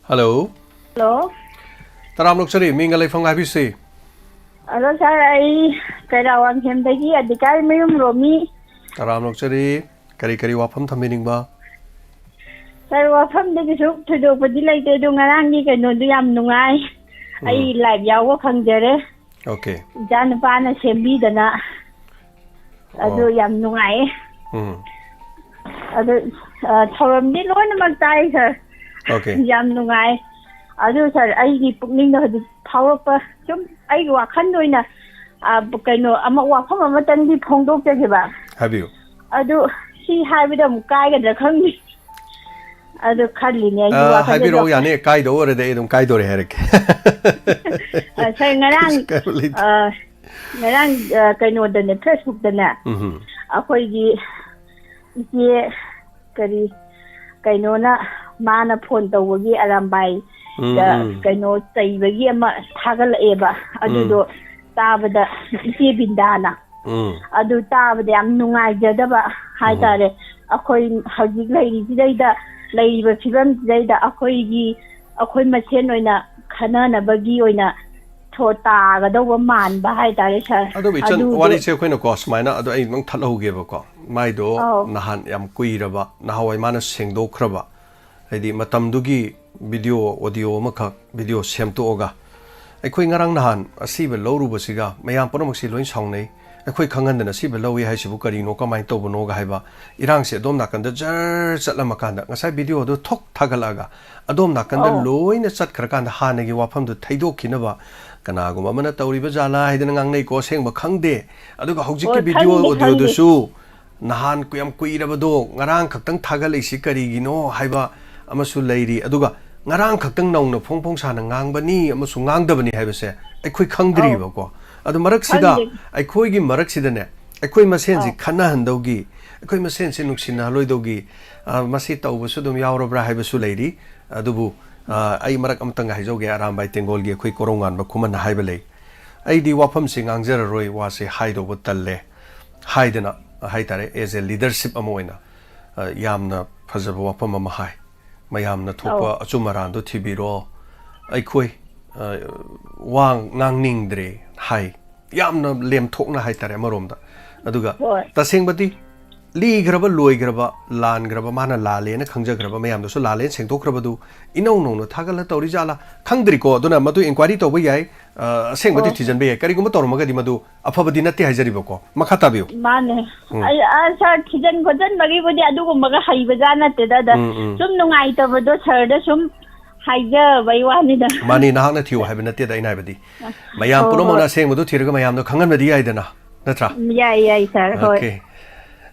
Hello꯫ Hello꯫ ꯇꯔꯥꯝ ꯂꯣꯛꯆꯔꯤ, ꯃꯤꯡꯒ ꯂꯩꯐꯝꯒ ꯍꯥꯏꯕꯤꯁꯤ꯫ ꯑꯗꯣ ꯁꯥꯔ, ꯑꯩ ꯀꯩꯔꯥ ꯋꯥꯡꯈꯦꯝꯗꯒꯤ ꯑꯗꯤꯀꯥꯏ ꯃꯌꯨꯝ ꯔꯣꯃꯤ꯫ ꯇꯔꯥꯝ ꯂꯣꯛꯆꯔꯤ, ꯀꯔꯤ ꯀꯔꯤ ꯋꯥꯐꯝ ꯊꯝꯕꯤꯅꯤꯡꯕ? ꯁꯥꯔ, ꯋꯥꯐꯝꯗꯤ ꯀꯩꯁꯨ ꯊꯣꯏꯗꯣꯛꯄꯗꯤ ꯂꯩꯇꯦ, ꯑꯗꯣ ꯉꯔꯥꯡꯒꯤ ꯀꯩꯅꯣꯗꯨ ꯌꯥꯝ ꯅꯨꯡꯉꯥꯏ꯫ ꯎꯝ꯫ ꯑꯩ ꯂꯥꯏꯚ ꯌꯥꯎꯕ ꯐꯪꯖꯔꯦ꯫ ꯑꯣꯀꯦ꯫ ꯏꯆꯥ ꯅꯨꯄꯥꯅ ꯁꯦꯝꯕꯤꯗꯅ꯫ ꯑꯗꯨ ꯑꯣ꯫ ꯌꯥꯝ ꯅꯨꯡꯉꯥꯏꯌꯦ꯫ ꯎꯝ꯫ ꯑꯗꯨ, ꯑ, ꯊꯧꯔꯝꯗꯤ ꯂꯣꯏꯅꯃꯛ ꯇꯥꯏ, ꯁꯥꯔ꯫ ꯑꯣꯀꯦ꯫ ꯌꯥꯝ ꯅꯨꯡꯉꯥꯏ꯫ ꯑꯗꯨ, ꯁꯥꯔ, ꯑꯩꯒꯤ ꯄꯨꯛꯅꯤꯡꯗ ꯍꯧꯖꯤꯛ ꯐꯥꯎꯔꯛꯄ, ꯁꯨꯝ ꯑꯩꯒꯤ ꯋꯥꯈꯜꯗ ꯑꯣꯏꯅ, ꯑ, ꯀꯩꯅꯣ, ꯑꯃ, ꯋꯥꯐꯝ ꯑꯃꯇꯪꯗꯤ ꯐꯣꯡꯗꯣꯛꯆꯒꯦꯕ꯫ ꯍꯥꯏꯕꯤꯌꯨ꯫ ꯑꯗꯨ ꯁꯤ ꯍꯥꯏꯕꯗ ꯑꯃꯨꯛ ꯀꯥꯏꯒꯗ꯭ꯔꯥ ꯈꯪꯗꯦ꯫ ꯑꯗꯨ ꯈꯜꯂꯤꯅꯦ ꯑꯩꯒꯤ ꯑ, ꯋꯥꯈꯜꯗꯁꯨ꯫ ꯍꯥꯏꯕꯤꯔꯛꯑꯣ, ꯌꯥꯅꯤ꯫ ꯀꯥꯏꯗꯧ ꯑꯣꯏꯔꯗꯤ ꯑꯩ ꯑꯗꯨꯝ ꯀꯥꯏꯗꯧꯔꯦ ꯍꯥꯏꯔꯛꯀꯦ꯫ ꯑ, ꯁꯥꯔ, ꯉꯔꯥꯡ, ꯀꯩꯁꯨ ꯀꯥꯏꯕ ꯂꯩꯇꯦ꯫ ꯑ, ꯉꯔꯥꯡ, ꯑ, ꯀꯩꯅꯣꯗꯅꯦ, Facebookꯇꯅꯦ, ꯎꯝꯍꯨꯝ꯫ ꯑꯩꯈꯣꯏꯒꯤ ꯏꯆꯦ ꯀꯔꯤ, ꯀꯩꯅꯣꯅ, ꯃꯥꯅ ꯐꯣꯟ ꯇꯧꯕꯒꯤ ꯑꯔꯥꯝꯕꯥꯏꯗ ꯎꯝ, ꯎꯝ꯫ ꯀꯩꯅꯣ ꯆꯩꯕꯒꯤ ꯑꯃ ꯊꯥꯒꯠꯂꯛꯑꯦꯕ꯫ ꯎꯝ꯫ ꯑꯗꯨꯗꯣ ꯇꯥꯕꯗ, ꯏꯆꯦ ꯕꯤꯟꯗꯥꯅ꯫ ꯎꯝ꯫ ꯑꯗꯨ ꯇꯥꯕꯗ ꯌꯥꯝ ꯅꯨꯡꯉꯥꯏꯖꯗꯕ ꯎꯝ꯫ ꯍꯥꯏꯇꯥꯔꯦ꯫ ꯑꯩꯈꯣꯏ ꯍꯧꯖꯤꯛ ꯂꯩꯔꯤꯁꯤꯗꯩꯗ, ꯂꯩꯔꯤꯕ ꯐꯤꯕꯝꯁꯤꯗꯩꯗ ꯑꯩꯈꯣꯏꯒꯤ, ꯑꯩꯈꯣꯏ ꯃꯁꯦꯟ ꯑꯣꯏꯅ ꯈꯟꯅꯅꯕꯒꯤ ꯑꯣꯏꯅ ꯊꯣ-, ꯇꯥꯒꯗꯧꯕ ꯃꯥꯟꯕ ꯍꯥꯏꯇꯥꯔꯦ, ꯁꯥꯔ꯫ ꯑꯗꯨꯕꯨ ꯏꯆꯟ, ꯑꯗꯨꯗꯣ ꯋꯥꯔꯤꯁꯦ ꯑꯩꯈꯣꯏꯅꯀꯣ ꯁꯨꯃꯥꯏꯅ, ꯑꯗꯣ ꯑꯩ ꯑꯗꯨꯝ ꯊꯠꯍꯧꯒꯦꯕꯀꯣ꯫ ꯃꯥꯏꯗꯣ ꯑꯧ꯫ ꯅꯍꯥꯟ ꯌꯥꯝ ꯀꯨꯏꯔꯕ, ꯅꯍꯥꯟꯋꯥꯏ ꯃꯥꯅ ꯁꯦꯡꯗꯣꯛꯈ꯭ꯔꯕ, ꯍꯥꯏꯗꯤ ꯃꯇꯝꯗꯨꯒꯤ video, audio ꯑꯃꯈꯛ, video ꯁꯦꯝꯗꯣꯛꯑꯒ, ꯑꯩꯈꯣꯏ ꯉꯔꯥꯡ ꯅꯍꯥꯟ ꯑꯁꯤꯕ ꯂꯧꯔꯨꯕꯁꯤꯒ ꯃꯌꯥꯝ ꯄꯨꯝꯅꯃꯛꯁꯤ ꯂꯣꯏ ꯁꯥꯎꯅꯩ꯫ ꯑꯩꯈꯣꯏ ꯈꯪꯍꯟꯗꯅ ꯁꯤꯕ ꯂꯧꯏ ꯍꯥꯏꯁꯤꯕꯨ ꯀꯔꯤꯅꯣ, ꯀꯃꯥꯏꯅ ꯇꯧꯕꯅꯣꯒ ꯍꯥꯏꯕ ꯏꯔꯥꯡꯁꯦ ꯑꯗꯣꯝ ꯅꯥꯀꯟꯗ ꯖꯔ ꯆꯠꯂꯝꯃꯀꯥꯟꯗ, ꯉꯁꯥꯏ ꯚꯤꯗꯤꯑꯣꯗꯣ ꯊꯣꯛ ꯊꯥꯒꯠꯂꯛꯑꯒ ꯑꯗꯣꯝ ꯅꯥꯀꯟꯗ ꯑꯧ꯫ ꯂꯣꯏꯅ ꯆꯠꯈ꯭ꯔꯀꯥꯟꯗ ꯍꯥꯟꯅꯒꯤ ꯋꯥꯐꯝꯗꯨ ꯊꯩꯗꯣꯛꯈꯤꯅꯕ, ꯀꯅꯥꯒꯨꯝꯕ ꯑꯃꯅ ꯇꯧꯔꯤꯕ ꯖꯥꯠꯂꯥ ꯍꯥꯏꯗꯅ ꯉꯥꯡꯅꯩꯀꯣ, ꯑꯁꯦꯡꯕ ꯈꯪꯗꯦ꯫ ꯑꯗꯨꯒ ꯍꯧꯖꯤꯛꯀꯤ ꯍꯣꯏ, ꯚꯤꯗꯤꯑꯣ ꯈꯪꯗꯦ, ꯈꯪꯗꯦ꯫ ꯑꯣꯗꯤꯑꯣꯗꯨꯁꯨ ꯅꯍꯥꯟ ꯀꯨ-, ꯌꯥꯝ ꯀꯨꯏꯔꯕꯗꯣ ꯉꯔꯥꯡ ꯈꯛꯇꯪ ꯊꯥꯒꯠꯂꯛꯏꯁꯤ ꯀꯔꯤꯒꯤꯅꯣ ꯍꯥꯏꯕ ꯑꯃꯁꯨ ꯂꯩꯔꯤ꯫ ꯑꯗꯨꯒ ꯉꯔꯥꯡ ꯈꯛꯇꯪ ꯅꯧꯅ ꯐꯣꯡ ꯐꯣꯡ ꯁꯥꯅ ꯉꯥꯡꯕꯅꯤ ꯑꯃꯁꯨꯡ ꯉꯥꯡꯗꯕꯅꯤ ꯍꯥꯏꯕꯁꯦ ꯑꯩꯈꯣꯏ ꯑꯧ꯫ ꯈꯪꯗ꯭ꯔꯤꯕꯀꯣ꯫ ꯑꯗꯨ ꯃꯔꯛꯁꯤꯗ, ꯈꯪꯗꯦ꯫ ꯑꯩꯈꯣꯏꯒꯤ ꯃꯔꯛꯁꯤꯗꯅꯦ, ꯑꯩꯈꯣꯏ ꯃꯁꯦꯟꯁꯤ ꯑꯧ꯫ ꯈꯠꯅꯍꯟꯗꯧꯒꯤ, ꯑꯩꯈꯣꯏ ꯃꯁꯦꯟꯁꯤ ꯅꯨꯡꯁꯤꯅꯍꯜꯂꯣꯏꯗꯧꯒꯤ, ꯑ, ꯃꯁꯤ ꯇꯧꯕꯁꯨ ꯑꯗꯨꯝ ꯌꯥꯎꯔꯕ꯭ꯔꯥ ꯍꯥꯏꯕꯁꯨ ꯂꯩꯔꯤ꯫ ꯑꯗꯨꯕꯨ, ꯑ, ꯑꯩ ꯃꯔꯛ ꯑꯃꯇꯪ ꯍꯥꯏꯖꯧꯒꯦ, ꯑꯔꯥꯝꯕꯥꯏ ꯇꯦꯡꯒꯣꯜꯒꯤ ꯑꯩꯈꯣꯏ ꯀꯣꯔꯧꯉꯥꯟꯕ ꯈꯨꯃꯟꯅ ꯍꯥꯏꯕ ꯂꯩ, "ꯑꯩꯗꯤ ꯋꯥꯐꯝꯁꯤ ꯉꯥꯡꯖꯔꯔꯣꯏ, ꯋꯥꯁꯦ ꯍꯥꯏꯗꯧꯕ ꯇꯜꯂꯦ" ꯍꯥꯏꯗꯅ, ꯍꯥꯏꯇꯥꯔꯦ, as a leadership ꯑꯃ ꯑꯣꯏꯅ, ꯑ, ꯌꯥꯝꯅ ꯐꯖꯕ ꯋꯥꯐꯝ ꯑꯃ ꯍꯥꯏ꯫ "ꯃꯌꯥꯝꯅ ꯊꯣꯛꯄ ꯑꯧ꯫ ꯑꯆꯨꯝ ꯑꯔꯥꯟꯗꯣ ꯊꯤꯕꯤꯔꯣ, ꯑꯩꯈꯣꯏ, ꯑ, ꯋꯥ ꯉꯥꯡꯅꯤꯡꯗ꯭ꯔꯦ" ꯍꯥꯏ꯫ ꯌꯥꯝꯅ ꯂꯦꯝꯊꯣꯛꯅ ꯍꯥꯏꯇꯥꯔꯦ ꯑꯃꯔꯣꯝꯗ꯫ ꯑꯗꯨꯒ ꯍꯣꯏ꯫ ꯇꯁꯦꯡꯕꯗꯤ ꯂꯤꯈ꯭ꯔꯕ, ꯂꯣꯏꯈ꯭ꯔꯕ, ꯂꯥꯟꯈ꯭ꯔꯕ, ꯃꯥꯅ ꯂꯥꯜꯂꯦꯅ ꯈꯪꯖꯈ꯭ꯔꯕ ꯃꯌꯥꯝꯗꯨꯁꯨ ꯂꯥꯜꯂꯦꯅ ꯁꯦꯡꯗꯣꯛꯈ꯭ꯔꯕꯗꯨ ꯏꯅꯧ ꯅꯧꯅ ꯊꯥꯒꯠꯂ ꯇꯧꯔꯤ ꯖꯥꯠꯂꯥ? ꯈꯪꯗ꯭ꯔꯤꯀꯣ꯫ ꯑꯗꯨꯅ ꯃꯗꯨ inquiry ꯇꯧꯕ ꯌꯌꯥꯏ, ꯑ, ꯑꯁꯦꯡꯕꯗꯤ ꯍꯣꯏ꯫ ꯊꯤꯖꯤꯟꯕ ꯌꯥꯏ꯫ ꯀꯔꯤꯒꯨꯝꯕ ꯇꯧꯔꯝꯃꯒꯗꯤ ꯃꯗꯨ ꯑꯐꯕꯗꯤ ꯅꯠꯇꯦ ꯍꯥꯏꯖꯔꯤꯕꯀꯣ꯫ ꯃꯈꯥ ꯇꯥꯕꯤꯌꯨ꯫ ꯃꯥꯅꯦ꯫ ꯎꯝ꯫ ꯑꯩ, ꯑ, ꯁꯥꯔ, ꯊꯤꯖꯤꯟ ꯈꯣꯠꯆꯤꯟꯕꯒꯤꯕꯨꯗꯤ ꯑꯗꯨꯒꯨꯝꯕꯒ ꯍꯩꯕꯖꯥꯠ ꯅꯠꯇꯦꯗ, ꯑꯗ ꯎꯝ, ꯎꯝ꯫ ꯁꯨꯝ ꯅꯨꯡꯉꯥꯏꯇꯕꯗꯣ ꯁꯥꯔꯗ ꯁꯨꯝ ꯍꯥꯏꯖꯕꯩ ꯋꯥꯅꯤꯗ꯫ ꯃꯥꯅꯤ, ꯅꯍꯥꯛꯅ ꯊꯤꯌꯨ ꯍꯥꯏꯕ ꯅꯠꯇꯦꯗ ꯑꯩꯅ ꯍꯥꯏꯕꯗꯤ꯫ ꯃꯌꯥꯝ ꯍꯣꯏ, ꯄꯨꯝꯅꯃꯛꯅ ꯍꯣꯏ꯫ ꯑꯁꯦꯡꯕꯗꯨ ꯊꯤꯔꯒ ꯃꯌꯥꯝꯗꯣ ꯈꯪꯍꯟꯕꯗꯤ ꯌꯥꯏꯗꯅ, ꯅꯠꯇ꯭ꯔꯥ? ꯎꯝ, ꯌꯥꯏ, ꯌꯥꯏ, ꯁꯥꯔ, ꯍꯣꯏ꯫ ꯑꯣꯀꯦ꯫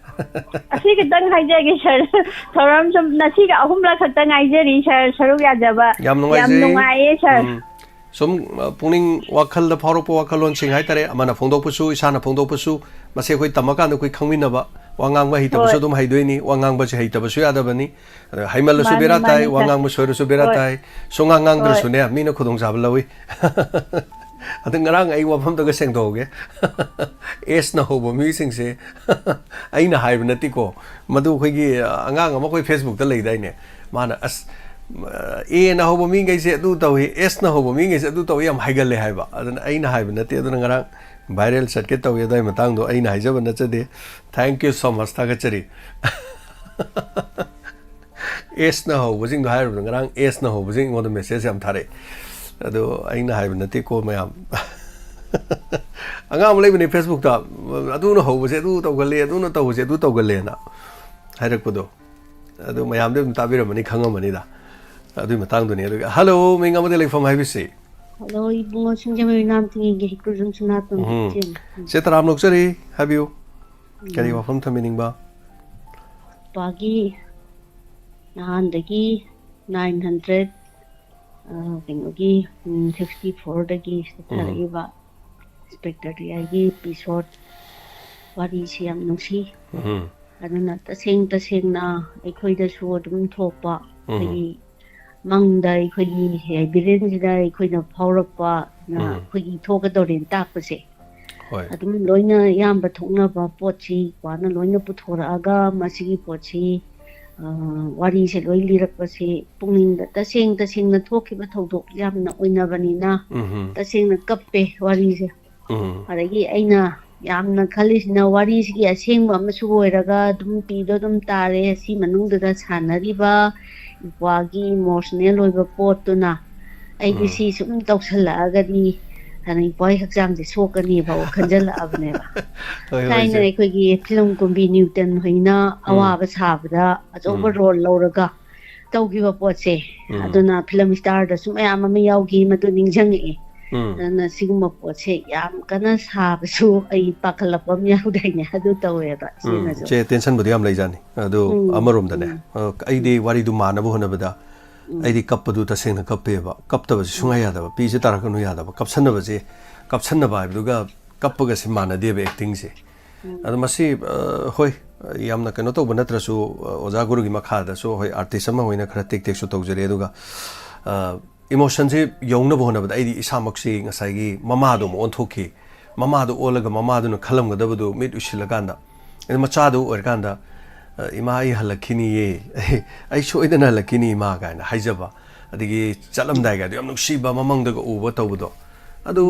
ꯑꯁꯤ ꯈꯤꯇꯪ ꯍꯥꯏꯖꯒꯦ, ꯁꯥꯔ꯫ ꯊꯧꯔꯝ ꯁꯨꯝ ꯉꯁꯤꯒ ꯑꯍꯨꯝꯂꯛ ꯈꯛꯇ ꯉꯥꯏꯖꯔꯤ, ꯁꯥꯔ, ꯁꯔꯨꯛ ꯌꯥꯖꯕ꯫ ꯌꯥꯝ ꯌꯥꯝ ꯅꯨꯡꯉꯥꯏꯖꯩ꯫ ꯅꯨꯡꯉꯥꯏꯌꯦ, ꯁꯥꯔ꯫ ꯎꯝ꯫ ꯁꯨꯝ, ꯑ, ꯄꯨꯛꯅꯤꯡ ꯋꯥꯈꯜꯗ ꯐꯥꯎꯔꯛꯄ ꯋꯥꯈꯜꯂꯣꯟꯁꯤꯡ ꯍꯥꯏꯇꯥꯔꯦ, ꯑꯃꯅ ꯐꯣꯡꯗꯣꯛꯄꯁꯨ, ꯏꯁꯥꯅ ꯐꯣꯡꯗꯣꯛꯄꯁꯨ, ꯃꯁꯤ ꯑꯩꯈꯣꯏ ꯇꯝꯃꯀꯥꯟꯗ ꯑꯩꯈꯣꯏ ꯈꯪꯃꯤꯟꯅꯕ, ꯋꯥ ꯉꯥꯡꯕ ꯍꯩꯇꯕꯁꯨ ꯍꯣꯏ꯫ ꯑꯗꯨꯝ ꯍꯩꯗꯣꯏꯅꯤ, ꯋꯥ ꯉꯥꯡꯕꯁꯦ ꯍꯩꯇꯕꯁꯨ ꯌꯥꯗꯕꯅꯤ꯫ ꯑꯗ ꯍꯩꯃꯜꯂꯁꯨ ꯃꯥꯅꯤ, ꯕꯦꯔꯥ ꯇꯥꯏ, ꯃꯥꯅꯤ, ꯋꯥ ꯁꯥꯔ꯫ ꯉꯥꯡꯕ ꯁꯣꯏꯔꯁꯨ ꯕꯦꯔꯥ ꯍꯣꯏ꯫ ꯇꯥꯏ, ꯁꯨꯡꯉꯥꯡ ꯍꯣꯏ꯫ ꯉꯥꯡꯗ꯭ꯔꯁꯨꯅꯦ, ꯃꯤꯅ ꯈꯨꯗꯣꯡꯆꯥꯕ ꯂꯧꯏ꯫ ꯑꯗꯨ ꯉꯔꯥꯡ ꯑꯩ ꯋꯥꯐꯝꯗꯒ ꯁꯦꯡꯗꯣꯛꯍꯧꯒꯦ꯫ ꯑꯦꯁꯅ ꯍꯧꯕ ꯃꯤꯁꯤꯡꯁꯦ ꯑꯩꯅ ꯍꯥꯏꯕ ꯅꯠꯇꯦꯀꯣ, ꯃꯗꯨ ꯑꯩꯈꯣꯏꯒꯤ, ꯑ, ꯑꯉꯥꯡ ꯑꯃ ꯑꯩꯈꯣꯏ Facebook ꯇ ꯂꯩꯗꯥꯏꯅꯦ, ꯃꯥꯅ, "ꯑꯁ, ꯑ, ꯑꯦꯅ ꯍꯧꯕ ꯃꯤꯈꯩꯁꯦ ꯑꯗꯨ ꯇꯧꯏ, ꯑꯦꯁꯅ ꯍꯧꯕ ꯃꯤꯈꯩꯁꯦ ꯑꯗꯨ ꯇꯧꯏ" ꯌꯥꯝ ꯍꯥꯏꯒꯜꯂꯦ ꯍꯥꯏꯕ꯫ ꯑꯗꯨꯅ ꯑꯩꯅ ꯍꯥꯏꯕ ꯅꯠꯇꯦ, ꯑꯗꯨꯅ ꯉꯔꯥꯡ viral ꯆꯠꯀꯦ ꯇꯧꯏ, ꯑꯗꯨꯋꯥꯏ ꯃꯇꯥꯡꯗꯣ ꯑꯩꯅ ꯍꯥꯏꯖꯕ ꯅꯠꯆꯗꯦ꯫ Thank you so much, ꯊꯥꯒꯠꯆꯔꯤ꯫ ꯑꯦꯁꯅ ꯍꯧꯕꯁꯤꯡꯗꯣ ꯍꯥꯏꯔꯨꯕꯗ ꯉꯔꯥꯡ ꯑꯦꯁꯅ ꯍꯧꯕꯁꯤꯡ ꯑꯩꯉꯣꯟꯗ message ꯌꯥꯝ ꯊꯥꯔꯛꯑꯦ꯫ ꯑꯗꯣ ꯑꯩꯅ ꯍꯥꯏꯕ ꯅꯠꯇꯦꯀꯣ ꯃꯌꯥꯝ꯫ ꯑꯉꯥꯡ ꯑꯃ ꯂꯩꯕꯅꯦ ꯐꯦꯁꯕꯨꯛꯇ, "ꯑꯗꯨꯅ ꯍꯧꯕꯁꯦ ꯑꯗꯨ ꯇꯧꯒꯜꯂꯦ, ꯑꯗꯨꯅ ꯇꯧꯕꯁꯦ ꯑꯗꯨ ꯇꯧꯒꯜꯂꯦꯅ" ꯍꯥꯏꯔꯛꯄꯗꯣ꯫ ꯑꯗꯨ ꯃꯌꯥꯝꯗꯤ ꯑꯗꯨꯝ ꯇꯥꯕꯤꯔꯝꯃꯅꯤ, ꯈꯪꯉꯝꯃꯅꯤꯗ꯫ ꯑꯗꯨꯒꯤ ꯃꯇꯥꯡꯗꯨꯅꯤ꯫ ꯑꯗꯨꯒ, "ꯍꯜꯂꯣ, ꯃꯤꯡ ꯑꯃꯗꯤ ꯂꯩꯐꯝ" ꯍꯥꯏꯕꯁꯤ꯫ ꯍꯜꯂꯣ, ꯏꯕꯨꯡꯉꯣ ꯁꯤꯡꯖꯃꯩ ꯅꯥꯝꯊꯤꯒꯤ ꯍꯩꯀ꯭ꯔꯨꯖꯝ ꯁꯅꯥꯇꯣꯝꯕꯤ ꯎꯝ꯫ ꯏꯆꯦꯅꯤ꯫ ꯎꯝ꯫ ꯆꯦ ꯇꯔꯥꯝꯅ ꯑꯣꯛꯆꯔꯤ, ꯍꯥꯏꯕꯤꯌꯨ꯫ ꯀꯔꯤ ꯎꯝ꯫ ꯋꯥꯐꯝ ꯊꯝꯕꯤꯅꯤꯡꯕ? ꯏꯄꯥꯒꯤ ꯅꯍꯥꯟꯗꯒꯤ ꯅꯥꯏꯟ ꯍꯟꯗ꯭ꯔꯦꯠ, ꯑ, ꯀꯩꯅꯣꯒꯤ, ꯎꯝ, ꯁꯤꯛꯁꯇꯤ ꯐꯣꯔꯗꯒꯤ ꯆꯠꯊꯔꯛꯏꯕ ꯎꯝ꯫ ꯏꯟꯁꯄꯦꯛꯇꯔ ꯗꯤ ꯑꯥꯏꯒꯤ ꯄꯤ ꯁꯣꯔꯠ ꯋꯥꯔꯤꯁꯤ ꯌꯥꯝ ꯅꯨꯡꯁꯤ꯫ ꯎꯝ꯫ ꯑꯗꯨꯅ ꯇꯁꯦꯡ ꯇꯁꯦꯡꯅ ꯑꯩꯈꯣꯏꯗꯁꯨ ꯑꯗꯨꯝ ꯊꯣꯛꯄ, ꯎꯝ꯫ ꯑꯩꯈꯣꯏꯒꯤ ꯃꯪꯗ ꯑꯩꯈꯣꯏꯒꯤ ꯕ꯭ꯔꯦꯟꯁꯤꯗ ꯑꯩꯈꯣꯏꯅ ꯐꯥꯎꯔꯛꯄ, ꯎꯝ꯫ ꯑꯩꯈꯣꯏꯒꯤ ꯊꯣꯛꯀꯗꯧꯔꯦꯅ ꯇꯥꯛꯄꯁꯦ꯫ ꯍꯣꯏ꯫ ꯑꯗꯨꯝ ꯂꯣꯏꯅ ꯑꯌꯥꯝꯕ ꯊꯣꯛꯅꯕ ꯄꯣꯠꯁꯤ ꯏꯄꯥꯅ ꯂꯣꯏꯅ ꯄꯨꯊꯣꯔꯛꯑꯒ ꯃꯁꯤꯒꯤ ꯄꯣꯠꯁꯤ, ꯑ, ꯋꯥꯔꯤꯁꯦ ꯂꯣꯏ ꯂꯤꯔꯛꯄꯁꯤ ꯄꯨꯛꯅꯤꯡꯗ ꯇꯁꯦꯡ ꯇꯁꯦꯡꯅ ꯊꯣꯛꯈꯤꯕ ꯊꯧꯗꯣꯛ ꯌꯥꯝꯅ ꯑꯣꯏꯅꯕꯅꯤꯅ ꯎꯝꯍꯨꯝ꯫ ꯇꯁꯦꯡꯅ ꯀꯞꯄꯦ ꯋꯥꯔꯤꯁꯦ꯫ ꯎꯝ꯫ ꯑꯗꯒꯤ ꯑꯩꯅ ꯌꯥꯝꯅ ꯈꯜꯂꯤꯁꯤꯅ ꯋꯥꯔꯤꯁꯤꯒꯤ ꯑꯁꯦꯡꯕ ꯑꯃꯁꯨ ꯑꯣꯏꯔꯒ ꯑꯗꯨꯝ ꯄꯤꯗꯣ ꯑꯗꯨꯝ ꯇꯥꯔꯦ꯫ ꯁꯤ ꯃꯅꯨꯡꯗꯨꯗ ꯁꯥꯟꯅꯔꯤꯕ ꯏꯄ꯭ꯋꯥꯒꯤ ꯏꯃꯣꯁꯅꯦꯜ ꯑꯣꯏꯕ ꯄꯣꯠꯇꯨꯅ ꯑꯩꯗꯤ ꯎꯝ꯫ ꯁꯤ ꯁꯨꯝ ꯇꯧꯁꯜꯂꯛꯑꯒꯗꯤ ꯍꯥꯟꯅ ꯏꯄ꯭ꯋꯥꯒꯤ ꯍꯛꯆꯥꯡꯁꯦ ꯁꯣꯛꯀꯅꯦꯕ ꯈꯟꯖꯜꯂꯛꯑꯕꯅꯦꯕ꯫ ꯍꯣꯏ, ꯍꯣꯏ, ꯊꯥꯏꯅ ꯏꯆꯦ꯫ ꯑꯩꯈꯣꯏꯒꯤ ꯐꯤꯂꯝ ꯀꯨꯝꯕꯤ ꯅ꯭ꯌꯨꯇꯟ ꯍꯣꯏꯅ ꯎꯝ꯫ ꯑꯋꯥꯕ ꯁꯥꯕꯗ ꯑꯆꯧꯕ ꯎꯝ꯫ ꯔꯣꯜ ꯂꯧꯔꯒ ꯇꯧꯈꯤꯕ ꯄꯣꯠꯁꯦ꯫ ꯎꯝ꯫ ꯑꯗꯨꯅ ꯐꯤꯂꯝ ꯁ꯭ꯇꯥꯔꯗꯁꯨ ꯃꯌꯥꯝ ꯑꯃ ꯌꯥꯎꯈꯤ, ꯃꯗꯨ ꯅꯤꯡꯁꯤꯡꯉꯛꯑꯦ꯫ ꯎꯝ꯫ ꯑꯗꯨꯅ ꯁꯤꯒꯨꯝꯕ ꯄꯣꯠꯁꯦ ꯌꯥꯝ ꯀꯟꯅ ꯁꯥꯕꯁꯨ ꯑꯩ ꯄꯥꯈꯠꯂꯛꯄ ꯑꯃ ꯌꯥꯎꯗꯥꯏꯅꯦ, ꯑꯗꯨ ꯇꯧꯋꯦꯕ ꯎꯝ, ꯏꯆꯦꯅꯁꯨ꯫ ꯆꯦ, ꯇꯦꯟꯁꯟꯕꯨꯗꯤ ꯌꯥꯝ ꯂꯩꯖꯥꯠꯅꯤ꯫ ꯑꯗꯨ ꯎꯝ, ꯑꯃꯔꯣꯝꯗꯅꯦ, ꯎꯝ꯫ ꯑ, ꯑꯩꯗꯤ ꯎꯝ꯫ ꯋꯥꯔꯤꯗꯨ ꯃꯥꯟꯅꯕ ꯍꯣꯠꯅꯕꯗ ꯎꯝ꯫ ꯑꯩꯗꯤ ꯀꯞꯄꯗꯨ ꯇꯁꯦꯡꯅ ꯀꯞꯄꯦꯕ꯫ ꯀꯞꯇꯕꯁꯤ ꯁꯨꯡꯌꯥ ꯎꯝ꯫ ꯌꯥꯗꯕ꯫ ꯄꯤꯁꯦ ꯇꯥꯔꯛꯀꯅꯨ ꯌꯥꯗꯕ꯫ ꯀꯞꯁꯟꯅꯕꯁꯦ, ꯀꯞꯁꯟꯅꯕ ꯍꯥꯏꯕꯗꯨꯒ ꯀꯞꯄꯒꯁꯦ ꯃꯥꯟꯅꯗꯦꯕ ꯑꯦꯛꯇꯤꯡꯁꯦ꯫ ꯎꯝ꯫ ꯑꯗꯣ ꯃꯁꯤ, ꯑ, ꯍꯣꯏ, ꯌꯥꯝꯅ ꯀꯩꯅꯣ ꯇꯧꯕ ꯅꯠꯇ꯭ꯔꯁꯨ, ꯑ, ꯑꯣꯖꯥ ꯒꯨꯔꯨꯒꯤ ꯃꯈꯥꯗꯁꯨ, ꯍꯣꯏ, ꯑꯥꯔꯇꯤꯁ ꯑꯃ ꯑꯣꯏꯅ ꯈꯔ ꯇꯦꯛ ꯇꯦꯛꯁꯨ ꯇꯧꯖꯔꯦ꯫ ꯑꯗꯨꯒ, ꯑ, ꯏꯃꯣꯁꯟꯁꯦ ꯌꯧꯅꯕ ꯍꯣꯠꯅꯕꯗ ꯑꯩꯗꯤ ꯏꯁꯥꯃꯛꯁꯤ ꯉꯁꯥꯏꯒꯤ ꯃꯃꯥꯗꯣ ꯑꯃꯨꯛ ꯑꯣꯟꯊꯣꯛꯈꯤ꯫ ꯃꯃꯥꯗꯣ ꯑꯣꯜꯂꯒ ꯃꯃꯥꯗꯨꯅ ꯈꯜꯂꯝꯒꯗꯕꯗꯨ ꯃꯤꯠ ꯎꯏꯁꯤꯜꯂꯀꯥꯟꯗ, ꯑꯗ ꯃꯆꯥꯗꯨ ꯑꯣꯏꯔꯀꯥꯟꯗ, "ꯑ, ꯏꯃꯥ, ꯑꯩ ꯍꯜꯂꯛꯈꯤꯅꯤꯌꯦ, ꯑꯩ ꯁꯣꯏꯗꯅ ꯍꯜꯂꯛꯈꯤꯅꯤ, ꯏꯃꯥ" ꯀꯥꯏꯅ ꯍꯥꯏꯖꯕ, ꯑꯗꯒꯤ ꯆꯠꯂꯝꯗꯥꯏꯒꯗꯣ ꯌꯥꯝ ꯅꯨꯡꯁꯤꯕ, ꯃꯃꯪꯗꯒ ꯎꯕ ꯇꯧꯕꯗꯣ꯫ ꯑꯗꯨ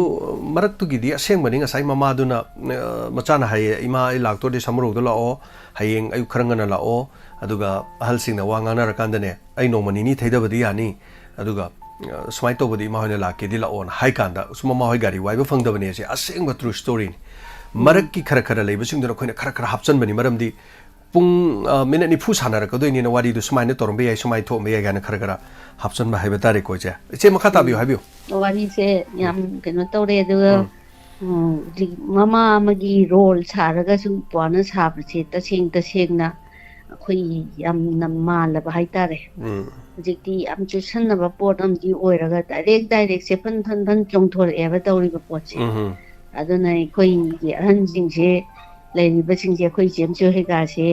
ꯃꯔꯛꯇꯨꯒꯤꯗꯤ ꯑꯁꯦꯡꯕꯅꯤ, ꯉꯁꯥꯏ ꯃꯃꯥꯗꯨꯅ, ꯑ, ꯃꯆꯥꯅ ꯍꯥꯏꯌꯦ, "ꯏꯃꯥ, ꯑꯩ ꯂꯥꯛꯇꯣꯔꯗꯤ ꯁꯃꯨꯔꯧꯗ ꯂꯥꯛꯑꯣ, ꯍꯌꯦꯡ ꯑꯌꯨꯛ ꯈꯔ ꯉꯟꯅ ꯂꯥꯛꯑꯣ, ꯑꯗꯨꯒ ꯑꯍꯜꯁꯤꯡꯅ ꯋꯥ ꯉꯥꯡꯅꯔꯀꯥꯟꯗꯅꯦ, ꯑꯩ ꯅꯣꯡꯃ ꯅꯤꯅꯤ ꯊꯩꯗꯕꯗꯤ ꯌꯥꯅꯤ, ꯑꯗꯨꯒ, ꯑ, ꯁꯨꯃꯥꯏꯅ ꯇꯧꯕꯗꯤ ꯏꯃꯥ ꯍꯣꯏꯅ ꯂꯥꯛꯀꯦꯗꯤ ꯂꯥꯛꯑꯣꯅ ꯍꯥꯏ ꯀꯥꯟꯗ, ꯁꯨꯝ ꯃꯃꯥ ꯍꯣꯏ ꯒꯥꯔꯤ ꯋꯥꯏꯕ ꯐꯪꯗꯕꯅꯦ, ꯑꯁꯤ ꯑꯁꯦꯡꯕ true storyꯅꯤ꯫ ꯃꯔꯛꯀꯤ ꯈꯔ ꯈꯔ ꯂꯩꯕꯁꯤꯡꯗꯨꯅ ꯑꯩꯈꯣꯏꯅ ꯈꯔ ꯈꯔ ꯍꯥꯞꯆꯟꯕꯅꯤ꯫ ꯃꯔꯝꯗꯤ ꯄꯨꯡ, ꯑ, ꯃꯤꯅꯠ ꯅꯤꯐꯨ ꯁꯥꯟꯅꯔꯛꯀꯗꯣꯏꯅꯤꯅ ꯋꯥꯔꯤꯗꯨ ꯁꯨꯃꯥꯏꯅ ꯇꯧꯔꯝꯕ ꯌꯥꯏ, ꯁꯨꯃꯥꯏꯅ ꯊꯣꯛꯑꯝꯕ ꯌꯥꯏ ꯀꯥꯏꯅ ꯈꯔ ꯈꯔ ꯍꯥꯞꯆꯟꯕ ꯍꯥꯏꯕ ꯇꯥꯔꯦꯀꯣ, ꯏꯆꯦ꯫ ꯏꯆꯦ, ꯃꯈꯥ ꯇꯥꯕꯤꯌꯨ, ꯍꯥꯏꯕꯤꯌꯨ꯫ ꯋꯥꯔꯤꯁꯦ ꯌꯥꯝ ꯀꯩꯅꯣ ꯇꯧꯔꯦ꯫ ꯑꯗꯨꯒ, ꯎꯝ꯫ ꯎꯝ, ꯍꯧꯖꯤꯛ ꯃꯃꯥ ꯑꯃꯒꯤ role ꯁꯥꯔꯒꯁꯨ ꯏꯄ꯭ꯋꯥꯅ ꯁꯥꯕꯁꯦ ꯇꯁꯦꯡ ꯇꯁꯦꯡꯅ ꯑꯩꯈꯣꯏ ꯌꯥꯝꯅ ꯃꯥꯜꯂꯕ ꯍꯥꯏꯇꯥꯔꯦ꯫ ꯎꯝ꯫ ꯍꯧꯖꯤꯛꯇꯤ ꯌꯥꯝ ꯆꯨꯁꯟꯅꯕ ꯄꯣꯠ ꯑꯃꯗꯤ ꯑꯣꯏꯔꯒ direct directꯁꯦ ꯐꯟ ꯐꯟ ꯐꯟ ꯆꯣꯡꯊꯣꯔꯛꯑꯦꯕ ꯇꯧꯔꯤꯕ ꯄꯣꯠꯁꯦ꯫ ꯎꯝ꯫ ꯑꯗꯨꯅ ꯑꯩꯈꯣꯏꯒꯤ ꯑꯍꯟꯁꯤꯡꯁꯦ, ꯂꯩꯔꯤꯕꯁꯤꯡꯁꯦ, ꯑꯩꯈꯣꯏ ꯏꯆꯦꯝꯆꯦ ꯍꯣꯏꯀꯥꯁꯦ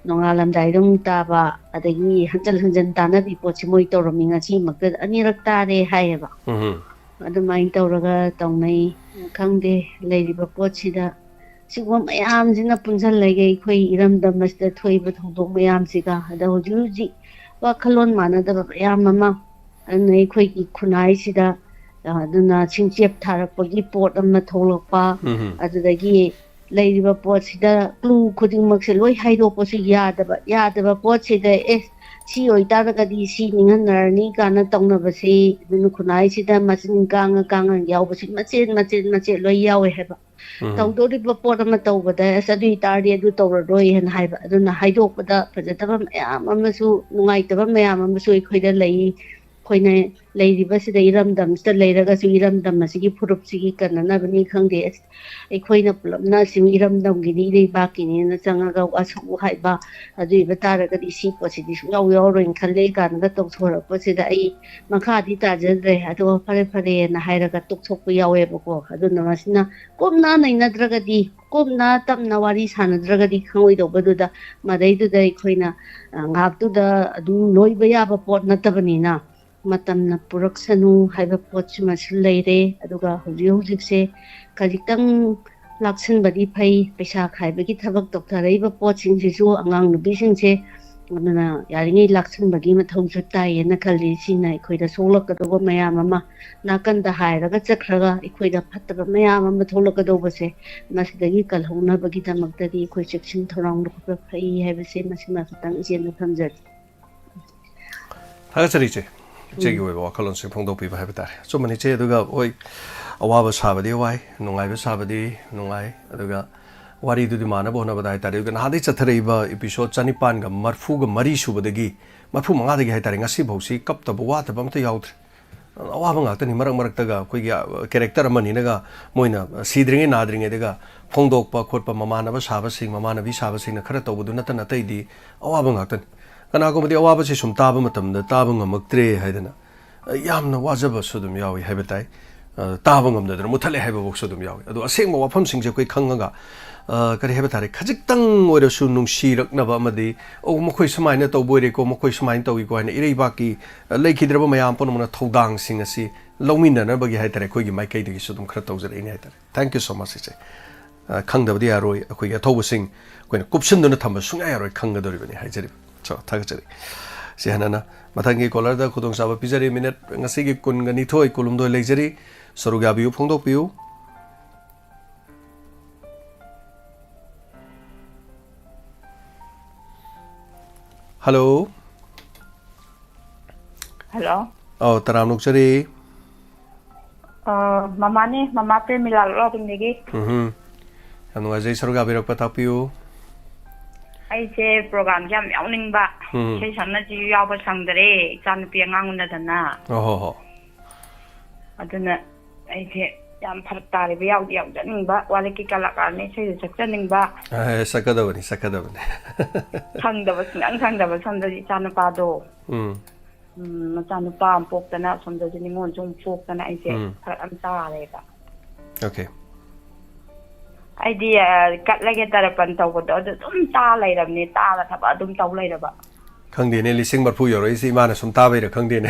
ꯅꯣꯡꯉꯥꯜꯂꯝꯗꯥꯏꯗ ꯑꯃꯨꯛ ꯇꯥꯕ, ꯑꯗꯒꯤ ꯍꯟꯖꯟ ꯍꯟꯖꯟ ꯇꯥꯟꯅꯕꯤ ꯄꯣꯠꯁꯦ ꯃꯣꯏ ꯇꯧꯔꯝꯃꯤ꯫ ꯉꯁꯤꯃꯛꯇ ꯑꯅꯤꯔꯛ ꯇꯥꯔꯦ ꯍꯥꯏꯌꯦꯕ꯫ ꯎꯝ꯫ ꯑꯗꯨꯃꯥꯏꯅ ꯇꯧꯔꯒ ꯇꯧꯅꯩ꯫ ꯈꯪꯗꯦ, ꯂꯩꯔꯤꯕ ꯄꯣꯠꯁꯤꯗ ꯁꯤꯒꯨꯝꯕ ꯃꯌꯥꯝꯁꯤꯅ ꯄꯨꯟꯁꯤꯜꯂꯒ ꯑꯩꯈꯣꯏ ꯏꯔꯝꯗꯝ ꯑꯁꯤꯗ ꯊꯣꯛꯏꯕ ꯊꯧꯗꯣꯛ ꯃꯌꯥꯝꯁꯤꯒ, ꯑꯗ ꯍꯧꯖꯤꯛ ꯍꯧꯖꯤꯛ ꯋꯥꯈꯜꯂꯣꯟ ꯃꯥꯟꯅꯗꯕ ꯃꯌꯥꯝ ꯑꯃ, ꯑꯗꯨꯅ ꯑꯩꯈꯣꯏꯒꯤ ꯈꯨꯟꯅꯥꯏꯁꯤꯗ, ꯑ, ꯑꯗꯨꯅ ꯁꯤꯡꯆꯦꯞ ꯊꯥꯔꯛꯄꯒꯤ ꯄꯣꯠ ꯑꯃ ꯊꯣꯛꯂꯛꯄ, ꯎꯝ꯫ ꯑꯗꯨꯗꯒꯤ ꯂꯩꯔꯤꯕ ꯄꯣꯠꯁꯤꯗ clue ꯈꯨꯗꯤꯡꯃꯛꯁꯦ ꯂꯣꯏ ꯍꯥꯏꯗꯣꯛꯄꯁꯨ ꯌꯥꯗꯕ, ꯌꯥꯗꯕ ꯄꯣꯠꯁꯤꯗ, "ꯑꯦ, ꯁꯤ ꯑꯣꯏꯇꯥꯔꯒꯗꯤ ꯁꯤ ꯅꯤꯡꯍꯟꯅꯔꯅꯤ" ꯀꯥꯏꯅ ꯇꯧꯅꯕꯁꯤ, ꯑꯗꯨꯅ ꯈꯨꯟꯅꯥꯏꯁꯤꯗ ꯃꯆꯤꯟ ꯀꯥꯡꯉ ꯀꯥꯡꯉ ꯌꯥꯎꯕꯁꯤ ꯃꯆꯦꯠ ꯃꯆꯦꯠ ꯃꯆꯦꯠ ꯂꯣꯏ ꯌꯥꯎꯋꯦ ꯍꯥꯏꯕ꯫ ꯎꯝ꯫ ꯇꯧꯗꯣꯔꯤꯕ ꯄꯣꯠ ꯑꯃ ꯇꯧꯕꯗ, "ꯑꯁ, ꯑꯗꯨ ꯑꯣꯏꯇꯥꯔꯗꯤ ꯑꯗꯨ ꯇꯧꯔꯔꯣꯏ" ꯍꯥꯏꯅ ꯍꯥꯏꯕ꯫ ꯑꯗꯨꯅ ꯍꯥꯏꯗꯣꯛꯄꯗ ꯐꯖꯗꯕ ꯃꯌꯥꯝ ꯑꯃꯁꯨ, ꯅꯨꯡꯉꯥꯏꯇꯕ ꯃꯌꯥꯝ ꯑꯃꯁꯨ ꯑꯩꯈꯣꯏꯗ ꯂꯩ꯫ ꯑꯩꯈꯣꯏꯅ ꯂꯩꯔꯤꯕꯁꯤꯗ, ꯏꯔꯝꯗꯝꯁꯤꯗ ꯂꯩꯔꯒꯁꯨ ꯏꯔꯝꯗꯝ ꯑꯁꯤꯒꯤ ꯐꯨꯔꯨꯞꯁꯤꯒꯤ ꯀꯟꯅꯅꯕꯅꯤ ꯈꯪꯗꯦ, ꯑꯁ, ꯑꯩꯈꯣꯏꯅ ꯄꯨꯂꯞꯅ ꯁꯤ ꯏꯔꯝꯗꯝꯒꯤꯅꯤ, ꯏꯔꯩꯕꯥꯛꯀꯤꯅꯦꯅ ꯆꯪꯉꯒ ꯋꯥꯁꯨ ꯍꯥꯏꯕ, ꯑꯗꯨ ꯑꯣꯏꯕ ꯇꯥꯔꯒꯗꯤ ꯁꯤ ꯄꯣꯠꯁꯤꯗꯤ ꯁꯨꯡꯌꯥꯎ ꯌꯥꯎꯔꯣꯏꯅ ꯈꯜꯂꯦ ꯀꯥꯏꯅꯒ ꯇꯧꯊꯣꯔꯛꯄꯁꯤꯗ ꯑꯩ ꯃꯈꯥꯗꯤ ꯇꯥꯖꯗ꯭ꯔꯦ꯫ ꯑꯗꯨꯒ "ꯐꯔꯦ, ꯐꯔꯦꯅ" ꯍꯥꯏꯔꯒ ꯇꯣꯛꯊꯣꯛꯄ ꯌꯥꯎꯋꯦꯕꯀꯣ꯫ ꯑꯗꯨꯅ ꯃꯁꯤꯅ ꯀꯨꯞꯅ ꯅꯩꯅꯗ꯭ꯔꯒꯗꯤ, ꯀꯨꯞꯅ ꯇꯞꯅ ꯋꯥꯔꯤ ꯁꯥꯟꯅꯗ꯭ꯔꯒꯗꯤ ꯈꯪꯉꯣꯏꯗꯧꯕꯗꯨꯗ, ꯃꯗꯩꯗꯨꯗ ꯑꯩꯈꯣꯏꯅ, ꯑ, ꯉꯥꯏꯍꯥꯛꯇꯨꯗ ꯑꯗꯨꯝ ꯂꯣꯏꯕ ꯌꯥꯕ ꯄꯣꯠ ꯅꯠꯇꯕꯅꯤꯅ, ꯃꯇꯝꯅ ꯄꯨꯔꯛꯁꯅꯨ ꯍꯥꯏꯕ ꯄꯣꯠꯁꯤꯃꯁꯨ ꯂꯩꯔꯦ꯫ ꯑꯗꯨꯒ ꯍꯧꯖꯤꯛ ꯍꯧꯖꯤꯛꯁꯦ ꯈꯖꯤꯛꯇꯪ ꯂꯥꯛꯁꯟꯕꯗꯤ ꯐꯩ꯫ ꯄꯩꯁꯥ ꯈꯥꯏꯕꯒꯤ ꯊꯕꯛ ꯇꯧꯊꯔꯛꯏꯕ ꯄꯣꯠꯁꯤꯡꯁꯤꯁꯨ ꯑꯉꯥꯡ ꯅꯨꯄꯤꯁꯤꯡꯁꯦ, ꯑꯗꯨꯅ ꯌꯥꯔꯤꯉꯩ ꯂꯥꯛꯁꯟꯕꯒꯤ ꯃꯊꯧꯁꯨ ꯇꯥꯏꯌꯦꯅ ꯈꯜꯂꯤ꯫ ꯁꯤꯅ ꯑꯩꯈꯣꯏꯗ ꯁꯣꯛꯂꯛꯀꯗꯧꯕ ꯃꯌꯥꯝ ꯑꯃ ꯅꯥꯀꯟꯗ ꯍꯥꯏꯔꯒ ꯆꯠꯈ꯭ꯔꯒ ꯑꯩꯈꯣꯏꯗ ꯐꯠꯇꯕ ꯃꯌꯥꯝ ꯑꯃ ꯊꯣꯛꯂꯛꯀꯗꯧꯕꯁꯦ, ꯃꯁꯤꯗꯒꯤ ꯀꯜꯍꯧꯅꯕꯒꯤꯗꯃꯛꯇꯗꯤ ꯑꯩꯈꯣꯏ ꯆꯦꯛꯁꯤꯟ ꯊꯧꯔꯥꯡ ꯂꯧꯈꯠꯄ ꯐꯩ ꯍꯥꯏꯕꯁꯦ ꯃꯁꯤꯃ ꯈꯛꯇꯪ ꯏꯆꯦꯅ ꯊꯝꯖꯒꯦ꯫ ꯊꯥꯒꯠꯆꯔꯤ, ꯏꯆꯦ꯫ ꯏꯆꯦꯒꯤ ꯑꯣꯏꯕ ꯋꯥꯈꯜꯂꯣꯟꯁꯤꯡ ꯐꯣꯡꯗꯣꯛꯄꯤꯕ ꯍꯥꯏꯕ ꯇꯥꯔꯦ꯫ ꯑꯆꯨꯝꯕꯅꯤ ꯏꯆꯦ꯫ ꯑꯗꯨꯒ ꯍꯣꯏ, ꯑꯋꯥꯕ ꯁꯥꯕꯗꯤ ꯋꯥꯏ, ꯅꯨꯡꯉꯥꯏꯕ ꯁꯥꯕꯗꯤ ꯅꯨꯡꯉꯥꯏ꯫ ꯑꯗꯨꯒ ꯋꯥꯔꯤꯗꯨꯗꯤ ꯃꯥꯟꯅꯕ ꯍꯣꯠꯅꯕꯗ ꯍꯥꯏ ꯇꯥꯔꯦ꯫ ꯑꯗꯨꯒ ꯅꯍꯥꯟꯗꯩ ꯆꯠꯊꯔꯛꯏꯕ episode ꯆꯅꯤꯄꯥꯟꯒ ꯃꯔꯐꯨꯒ ꯃꯔꯤ ꯁꯨꯕꯗꯒꯤ, ꯃꯔꯐꯨ ꯃꯉꯥꯗꯒꯤ ꯍꯥꯏ ꯇꯥꯔꯦ, ꯉꯁꯤꯐꯥꯎꯁꯤ ꯀꯞꯇꯕ ꯋꯥꯗꯕ ꯑꯝꯇ ꯌꯥꯎꯗ꯭ꯔꯦ꯫ ꯑꯋꯥꯕ ꯉꯥꯛꯇꯅꯤ꯫ ꯃꯔꯛ ꯃꯔꯛꯇꯒ ꯑꯩꯈꯣꯏꯒꯤ, ꯑ, character ꯑꯃꯅꯤꯅꯒ ꯃꯣꯏꯅ, ꯑ, ꯁꯤꯗ꯭ꯔꯤꯉꯩ ꯅꯥꯗ꯭ꯔꯤꯉꯩꯗꯒ ꯐꯣꯡꯗꯣꯛꯄ ꯈꯣꯠꯄ, ꯃꯃꯥꯟꯅꯕ ꯁꯥꯕꯁꯤꯡ, ꯃꯃꯥꯟꯅꯕꯤ ꯁꯥꯕꯁꯤꯡꯅ ꯈꯔ ꯇꯧꯕꯗꯨ ꯅꯠꯇꯅ ꯑꯇꯩꯗꯤ ꯑꯋꯥꯕ ꯉꯥꯛꯇꯅꯤ꯫ ꯀꯅꯥꯒꯨꯝꯕꯗꯤ ꯑꯋꯥꯕꯁꯤ ꯁꯨꯝ ꯇꯥꯕ ꯃꯇꯝꯗ ꯇꯥꯕ ꯉꯝꯃꯛꯇ꯭ꯔꯦ ꯍꯥꯏꯗꯅ, ꯑ, ꯌꯥꯝꯅ ꯋꯥꯖꯕꯁꯨ ꯑꯗꯨꯝ ꯌꯥꯎꯏ ꯍꯥꯏꯕ ꯇꯥꯏ꯫ ꯑ, ꯇꯥꯕ ꯉꯝꯗꯗꯅ ꯃꯨꯠꯊꯠꯂꯦ ꯍꯥꯏꯕꯐꯥꯎꯁꯨ ꯑꯗꯨꯝ ꯌꯥꯎꯏ꯫ ꯑꯗꯣ ꯑꯁꯦꯡꯕ ꯋꯥꯐꯝꯁꯤꯡꯁꯦ ꯑꯩꯈꯣꯏ ꯈꯪꯉꯒ, ꯑ, ꯀꯔꯤ ꯍꯥꯏꯕ ꯇꯥꯔꯦ, ꯈꯖꯤꯛꯇꯪ ꯑꯣꯏꯔꯁꯨ ꯅꯨꯡꯁꯤꯔꯛꯅꯕ ꯑꯃꯗꯤ, "ꯑꯣ, ꯃꯈꯣꯏ ꯁꯨꯃꯥꯏꯅ ꯇꯧꯕ ꯑꯣꯏꯔꯦꯀꯣ, ꯃꯈꯣꯏ ꯁꯨꯃꯥꯏꯅ ꯇꯧꯏꯀꯣ" ꯍꯥꯏꯅ ꯏꯔꯩꯕꯥꯛꯀꯤ, ꯑ, ꯂꯩꯈꯤꯗ꯭ꯔꯕ ꯃꯌꯥꯝ ꯄꯨꯝꯅꯃꯛꯅ ꯊꯧꯗꯥꯡꯁꯤꯡ ꯑꯁꯤ ꯂꯧꯃꯤꯟꯅꯅꯕꯒꯤ ꯍꯥꯏ ꯇꯥꯔꯦ, ꯑꯩꯈꯣꯏꯒꯤ ꯃꯥꯏꯀꯩꯗꯒꯤꯁꯨ ꯑꯗꯨꯝ ꯈꯔ ꯇꯧꯖꯔꯛꯏꯅꯦ ꯍꯥꯏ ꯇꯥꯔꯦ꯫ Thank you so much, ꯏꯆꯦ꯫ ꯑ, ꯈꯪꯗꯕꯗꯤ ꯌꯥꯔꯣꯏ꯫ ꯑꯩꯈꯣꯏꯒꯤ ꯑꯊꯧꯕꯁꯤꯡ ꯑꯩꯈꯣꯏꯅ ꯀꯨꯞꯁꯤꯟꯗꯨꯅ ꯊꯝꯕ ꯁꯨꯡꯌꯥ ꯌꯥꯔꯣꯏ, ꯈꯪꯒꯗꯧꯔꯤꯕꯅꯤ ꯍꯥꯏꯖꯔꯤꯕ꯫ So, ꯊꯥꯒꯠꯆꯔꯤ꯫ ꯁꯤ ꯍꯥꯟꯅꯅ ꯃꯊꯪꯒꯤ caller ꯗ ꯈꯨꯗꯣꯡꯆꯥꯕ ꯄꯤꯖꯔꯤ꯫ ꯃꯤꯅꯠ ꯉꯁꯤꯒꯤ ꯀꯨꯟꯒ ꯅꯤꯊꯣꯏ, ꯀꯨꯟꯍꯨꯝꯗꯣꯏ ꯂꯩꯖꯔꯤ꯫ ꯁꯔꯨꯛ ꯌꯥꯕꯤꯌꯨ, ꯐꯣꯡꯗꯣꯛꯄꯤꯌꯨ꯫ Hello꯫ Hello꯫ ꯑꯧ, ꯇꯔꯥꯝꯅ ꯑꯣꯛꯆꯔꯤ꯫ ꯑ, ꯃꯃꯥꯅꯦ, ꯃꯃꯥ ꯄ꯭ꯔꯦꯃꯤꯂꯥ ꯂꯣꯛꯂꯥꯎꯕꯤꯟꯗꯒꯤ꯫ ꯎꯝꯍꯨꯝ꯫ ꯌꯥꯝ ꯅꯨꯡꯉꯥꯏꯖꯩ ꯁꯔꯨꯛ ꯌꯥꯕꯤꯔꯛꯄ, ꯇꯥꯛꯄꯤꯌꯨ꯫ ꯑꯩꯁꯦ program ꯁꯦ ꯌꯥꯝ ꯌꯥꯎꯅꯤꯡꯕ, ꯎꯝ꯫ ꯏꯁꯩ ꯁꯛꯅꯁꯤꯁꯨ ꯌꯥꯎꯕ ꯁꯪꯗꯔꯦ, ꯏꯆꯥꯅꯨꯄꯤ ꯑꯉꯥꯡ ꯎꯅꯗꯅ꯫ ꯑꯣ ꯍꯣ ꯍꯣ꯫ ꯑꯗꯨꯅ ꯑꯩꯁꯦ ꯌꯥꯝ ꯐꯔꯛ ꯇꯥꯔꯤꯕ, ꯌꯥꯎꯗꯤ ꯌꯥꯎꯖꯅꯤꯡꯕ, ꯋꯥꯔꯤꯒꯤ ꯀꯂꯥꯀꯥꯔꯅꯤ, ꯏꯁꯩꯁꯨ ꯁꯛꯆꯅꯤꯡꯕ꯫ ꯑꯦ, ꯁꯛꯀꯗꯕꯅꯤ, ꯁꯛꯀꯗꯕꯅꯤ꯫ ꯁꯪꯗꯕ, ꯁꯨꯡꯁꯪ ꯁꯪꯗꯕ, ꯁꯣꯝꯗꯗꯤ ꯏꯆꯥꯅꯨꯄꯥꯗꯣ꯫ ꯎꯝ꯫ ꯎꯝ, ꯃꯆꯥꯅꯨꯄꯥ ꯑꯃ ꯄꯣꯛꯇꯅ, ꯁꯣꯝꯗꯁꯨ ꯅꯤꯉꯣꯜꯁꯨ ꯑꯃꯨꯛ ꯄꯣꯛꯇꯅ ꯑꯩꯁꯦ ꯎꯝ꯫ ꯐꯔꯛ ꯌꯥꯝ ꯇꯥꯔꯦꯕ꯫ Okay꯫ ꯑꯩꯗꯤ, ꯑ, ꯀꯠꯂꯒꯦ ꯇꯔꯄꯟ ꯇꯧꯕꯗꯣ ꯑꯗꯨ ꯑꯗꯨꯝ ꯇꯥ ꯂꯩꯔꯕꯅꯦ, ꯇꯥꯕ ꯊꯕꯛ ꯑꯗꯨꯝ ꯇꯧ ꯂꯩꯔꯕ꯫ ꯈꯪꯗꯦꯅꯦ, ꯂꯤꯁꯤꯡ ꯃꯔꯐꯨ ꯌꯧꯔꯛꯏꯁꯦ ꯏꯃꯥꯅ ꯁꯨꯝ ꯇꯥꯕꯩꯔꯥ ꯈꯪꯗꯦꯅꯦ꯫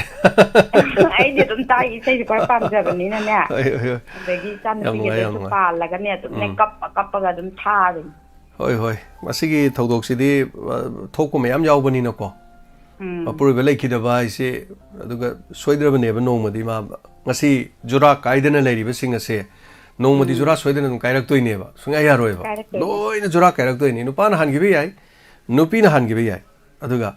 ꯑꯩꯗꯤ ꯑꯗꯨꯝ ꯇꯥꯏ, ꯏꯁꯩꯁꯨ ꯈꯔ ꯄꯥꯝꯖꯕꯅꯤꯅꯅꯦ꯫ ꯍꯣꯏ, ꯍꯣꯏ, ꯍꯣꯏ꯫ ꯑꯗꯒꯤ ꯌꯥꯝ ꯅꯨꯡꯉꯥꯏ, ꯌꯥꯝ ꯏꯆꯥꯅꯨꯄꯤꯒꯤꯗꯁꯨ ꯅꯨꯡꯉꯥꯏ꯫ ꯄꯥꯜꯂꯒꯅꯦ ꯑꯗꯨꯝꯅꯦ ꯎꯝ꯫ ꯀꯞꯄ ꯀꯞꯄꯒ ꯑꯗꯨꯝ ꯊꯥꯔꯤꯅꯤ꯫ ꯍꯣꯏ, ꯍꯣꯏ꯫ ꯃꯁꯤꯒꯤ ꯊꯧꯗꯣꯛꯁꯤꯗꯤ, ꯑ, ꯊꯣꯛꯄ ꯃꯌꯥꯝ ꯌꯥꯎꯕꯅꯤꯅꯀꯣ꯫ ꯎꯝ꯫ ꯃꯄꯨꯔꯣꯏꯕ ꯂꯩꯈꯤꯗꯕ ꯍꯥꯏꯁꯦ, ꯑꯗꯨꯒ ꯁꯣꯏꯗ꯭ꯔꯕꯅꯦꯕ ꯅꯣꯡꯃꯗꯤ ꯃꯥ, ꯉꯁꯤ ꯖꯨꯔꯥ ꯀꯥꯏꯗꯅ ꯂꯩꯔꯤꯕꯁꯤꯡ ꯑꯁꯦ ꯅꯣꯡꯃꯗꯤ ꯎꯝ꯫ ꯖꯨꯔꯥ ꯁꯣꯏꯗꯅ ꯑꯗꯨꯝ ꯀꯥꯏꯔꯛꯇꯣꯏꯅꯦꯕ꯫ ꯁꯨꯡꯌꯥ ꯌꯥꯔꯣꯏꯕ꯫ ꯀꯥꯏꯔꯛꯇꯣꯏꯅꯦ꯫ ꯂꯣꯏꯅ ꯖꯨꯔꯥ ꯀꯥꯏꯔꯛꯇꯣꯏꯅꯤ꯫ ꯅꯨꯄꯥꯅ ꯍꯥꯟꯈꯤꯕ ꯌꯥꯏ, ꯅꯨꯄꯤꯅ ꯍꯥꯟꯈꯤꯕ ꯌꯥꯏ꯫ ꯑꯗꯨꯒ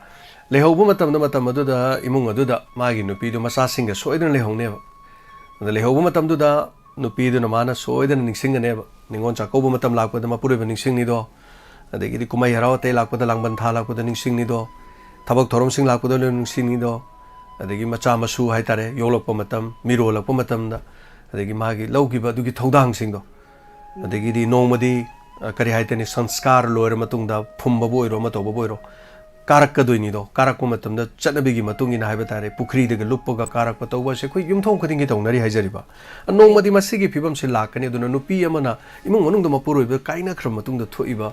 ꯂꯩꯍꯧꯕ ꯃꯇꯝꯗ, ꯃꯇꯝ ꯑꯗꯨꯗ ꯏꯃꯨꯡ ꯑꯗꯨꯗ ꯃꯥꯒꯤ ꯅꯨꯄꯤꯗꯨ ꯃꯆꯥꯁꯤꯡꯒ ꯁꯣꯏꯗꯅ ꯂꯩꯍꯧꯅꯦꯕ꯫ ꯑꯗ ꯂꯩꯍꯧꯕ ꯃꯇꯝꯗꯨꯗ ꯅꯨꯄꯤꯗꯨꯅ ꯃꯥꯅ ꯁꯣꯏꯗꯅ ꯅꯤꯡꯁꯤꯡꯒꯅꯦꯕ꯫ ꯅꯤꯉꯣꯜ ꯆꯥꯛꯀꯧꯕ ꯃꯇꯝ ꯂꯥꯛꯄꯗ ꯃꯄꯨꯔꯣꯏꯕ ꯅꯤꯡꯁꯤꯡꯅꯤꯗꯣ, ꯑꯗꯒꯤꯗꯤ ꯀꯨꯝꯍꯩ ꯍꯔꯥꯎ ꯑꯇꯩ ꯂꯥꯛꯄꯗ, ꯂꯥꯡꯕꯟ ꯊꯥ ꯂꯥꯛꯄꯗ ꯅꯤꯡꯁꯤꯡꯅꯤꯗꯣ, ꯊꯕꯛ ꯊꯧꯔꯝꯁꯤꯡ ꯂꯥꯛꯄꯗ ꯂꯣꯏ ꯅꯤꯡꯁꯤꯡꯅꯤꯗꯣ, ꯑꯗꯒꯤ ꯃꯆꯥ ꯃꯁꯨ ꯍꯥꯏꯇꯥꯔꯦ, ꯌꯣꯛꯂꯛꯄ ꯃꯇꯝ, ꯃꯤꯔꯣꯜꯂꯛꯄ ꯃꯇꯝꯗ, ꯑꯗꯒꯤ ꯃꯥꯒꯤ ꯂꯧꯈꯤꯕ ꯑꯗꯨꯒꯤ ꯊꯧꯗꯥꯡꯁꯤꯡꯗꯣ, ꯑꯗꯒꯤꯗꯤ ꯅꯣꯡꯃꯗꯤ, ꯑ, ꯀꯔꯤ ꯍꯥꯏꯇꯅꯤ, ꯁꯪꯁꯀꯥꯔ ꯂꯣꯏꯔ ꯃꯇꯨꯡꯗ ꯐꯨꯝꯕꯕꯨ ꯑꯣꯏꯔꯣ, ꯑꯃ ꯇꯧꯕꯕꯨ ꯑꯣꯏꯔꯣ, ꯀꯥꯔꯛꯀꯗꯣꯏꯅꯤꯗꯣ꯫ ꯀꯥꯔꯛꯄ ꯃꯇꯝꯗ ꯆꯠꯅꯕꯤꯒꯤ ꯃꯇꯨꯡ ꯏꯟꯅ ꯍꯥꯏꯕ ꯇꯥꯔꯦ, ꯄꯨꯈ꯭ꯔꯤꯗꯒ ꯂꯨꯞꯄꯒ ꯀꯥꯔꯛꯄ ꯇꯧꯕ ꯑꯁꯦ ꯑꯩꯈꯣꯏ ꯌꯨꯝꯊꯣꯡ ꯈꯨꯗꯤꯡꯒꯤ ꯇꯧꯅꯔꯤ ꯍꯥꯏꯖꯔꯤꯕ꯫ ꯅꯣꯡꯃꯗꯤ ꯃꯁꯤꯒꯤ ꯐꯤꯕꯝꯁꯤ ꯂꯥꯛꯀꯅꯤ꯫ ꯑꯗꯨꯅ ꯅꯨꯄꯤ ꯑꯃꯅ ꯏꯃꯨꯡ ꯃꯅꯨꯡꯗ ꯃꯄꯨꯔꯣꯏꯕ ꯀꯥꯏꯅꯈ꯭ꯔꯕ ꯃꯇꯨꯡꯗ ꯊꯣꯛꯏꯕ,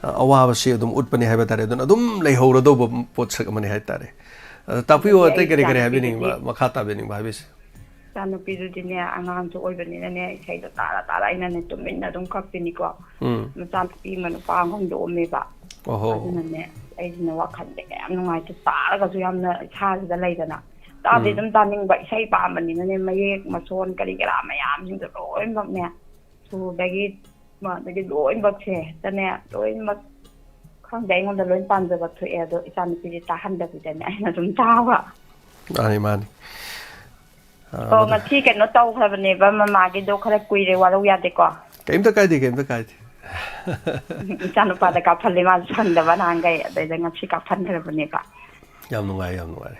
ꯑ, ꯑꯋꯥꯕꯁꯤ ꯑꯗꯨꯝ ꯎꯠꯄꯅꯤ ꯍꯥꯏꯕ ꯇꯥꯔꯦ꯫ ꯑꯗꯨꯅ ꯑꯗꯨꯝ ꯂꯩꯍꯧꯔꯗꯧꯕ ꯄꯣꯠꯁꯛ ꯑꯃꯅꯤ ꯍꯥꯏ ꯇꯥꯔꯦ꯫ ꯑꯗ ꯇꯥꯛꯄꯤꯌꯨ, ꯑꯗꯨꯅꯦ ꯑꯇꯩ ꯑꯩ ꯀꯔꯤ ꯀꯔꯤ ꯏꯆꯥꯅꯨꯄꯤꯗꯨꯗꯤ ꯍꯥꯏꯕꯤꯅꯤꯡꯕ, ꯃꯈꯥ ꯇꯥꯕꯤꯅꯤꯡꯕ ꯍꯥꯏꯕꯤꯁꯦ? ꯏꯆꯥꯅꯨꯄꯤꯗꯨꯗꯤꯅꯦ, ꯑꯉꯥꯡꯁꯨ ꯑꯣꯏꯕꯅꯤꯅꯅꯦ, ꯏꯁꯩꯗꯣ ꯇꯥꯔ ꯇꯥꯔ ꯑꯩꯅꯅꯦ ꯇꯨꯃꯤꯟꯅ ꯑꯗꯨꯝ ꯀꯞꯄꯤꯅꯤꯀꯣ꯫ ꯎꯝ꯫ ꯃꯆꯥꯅꯨꯄꯤ ꯑꯃ ꯅꯨꯄꯥ ꯑꯃ ꯍꯣꯡꯗꯣꯛꯑꯝꯃꯦꯕ꯫ ꯑꯣꯍꯣ꯫ ꯑꯗꯨꯅꯅꯦ, ꯑꯩꯁꯤꯅ ꯋꯥꯈꯜꯁꯦ ꯀꯌꯥꯝ ꯅꯨꯡꯉꯥꯏꯇꯦ, ꯇꯥꯔꯒꯁꯨ ꯌꯥꯝꯅ ꯏꯁꯥꯁꯤꯗ ꯂꯩꯗꯅ꯫ ꯇꯥꯗꯤ ꯎꯝ꯫ ꯑꯗꯨꯝ ꯇꯥꯅꯤꯡꯕ, ꯏꯁꯩ ꯄꯥꯝꯕꯅꯤꯅꯅꯦ, ꯃꯌꯦꯛ ꯃꯁꯣꯟ ꯀꯔꯤ ꯀꯔꯥ ꯃꯌꯥꯝꯁꯤꯡꯗꯣ ꯂꯣꯏꯅꯃꯛꯅꯦ, ꯁꯨꯔꯗꯒꯤ, ꯑꯗꯒꯤ ꯂꯣꯏꯅꯃꯛꯁꯦ ꯍꯦꯛꯇꯅꯦ, ꯂꯣꯏꯅꯃꯛ ꯈꯪꯗꯦ, ꯑꯩꯉꯣꯟꯗ ꯂꯣꯏ ꯄꯥꯝꯖꯕ ꯊꯣꯛꯑꯦ꯫ ꯑꯗꯣ ꯏꯆꯥꯅꯨꯄꯤꯗꯤ ꯇꯥꯍꯟꯗꯕꯤꯗꯅꯦ ꯑꯩꯅ ꯑꯗꯨꯝ ꯇꯥꯕ꯫ ꯃꯥꯅꯤ, ꯃꯥꯅꯤ꯫ ꯑ, ꯑꯣ, ꯃꯗꯨ ꯉꯁꯤ ꯀꯩꯅꯣ ꯇꯧꯈ꯭ꯔꯕꯅꯦꯕ, ꯃꯃꯥꯒꯤꯗꯣ ꯈꯔ ꯀꯨꯏꯔꯦ, ꯋꯥꯔꯧ ꯌꯥꯗꯦꯀꯣ꯫ ꯀꯩꯝꯇ ꯀꯥꯏꯗꯦ, ꯀꯩꯝꯇ ꯀꯥꯏꯗꯦ꯫ ꯎꯝ, ꯏꯆꯥꯅꯨꯄꯥꯗ ꯀꯥꯞꯍꯜꯂꯦ, ꯃꯥꯁꯨ ꯁꯪꯗꯕ ꯅꯍꯥꯟꯈꯩ, ꯑꯗꯩꯗ ꯉꯁꯤ ꯀꯥꯞꯍꯟꯈ꯭ꯔꯕꯅꯦꯕ꯫ ꯌꯥꯝ ꯅꯨꯡꯉꯥꯏ, ꯌꯥꯝ ꯅꯨꯡꯉꯥꯏꯔꯦ꯫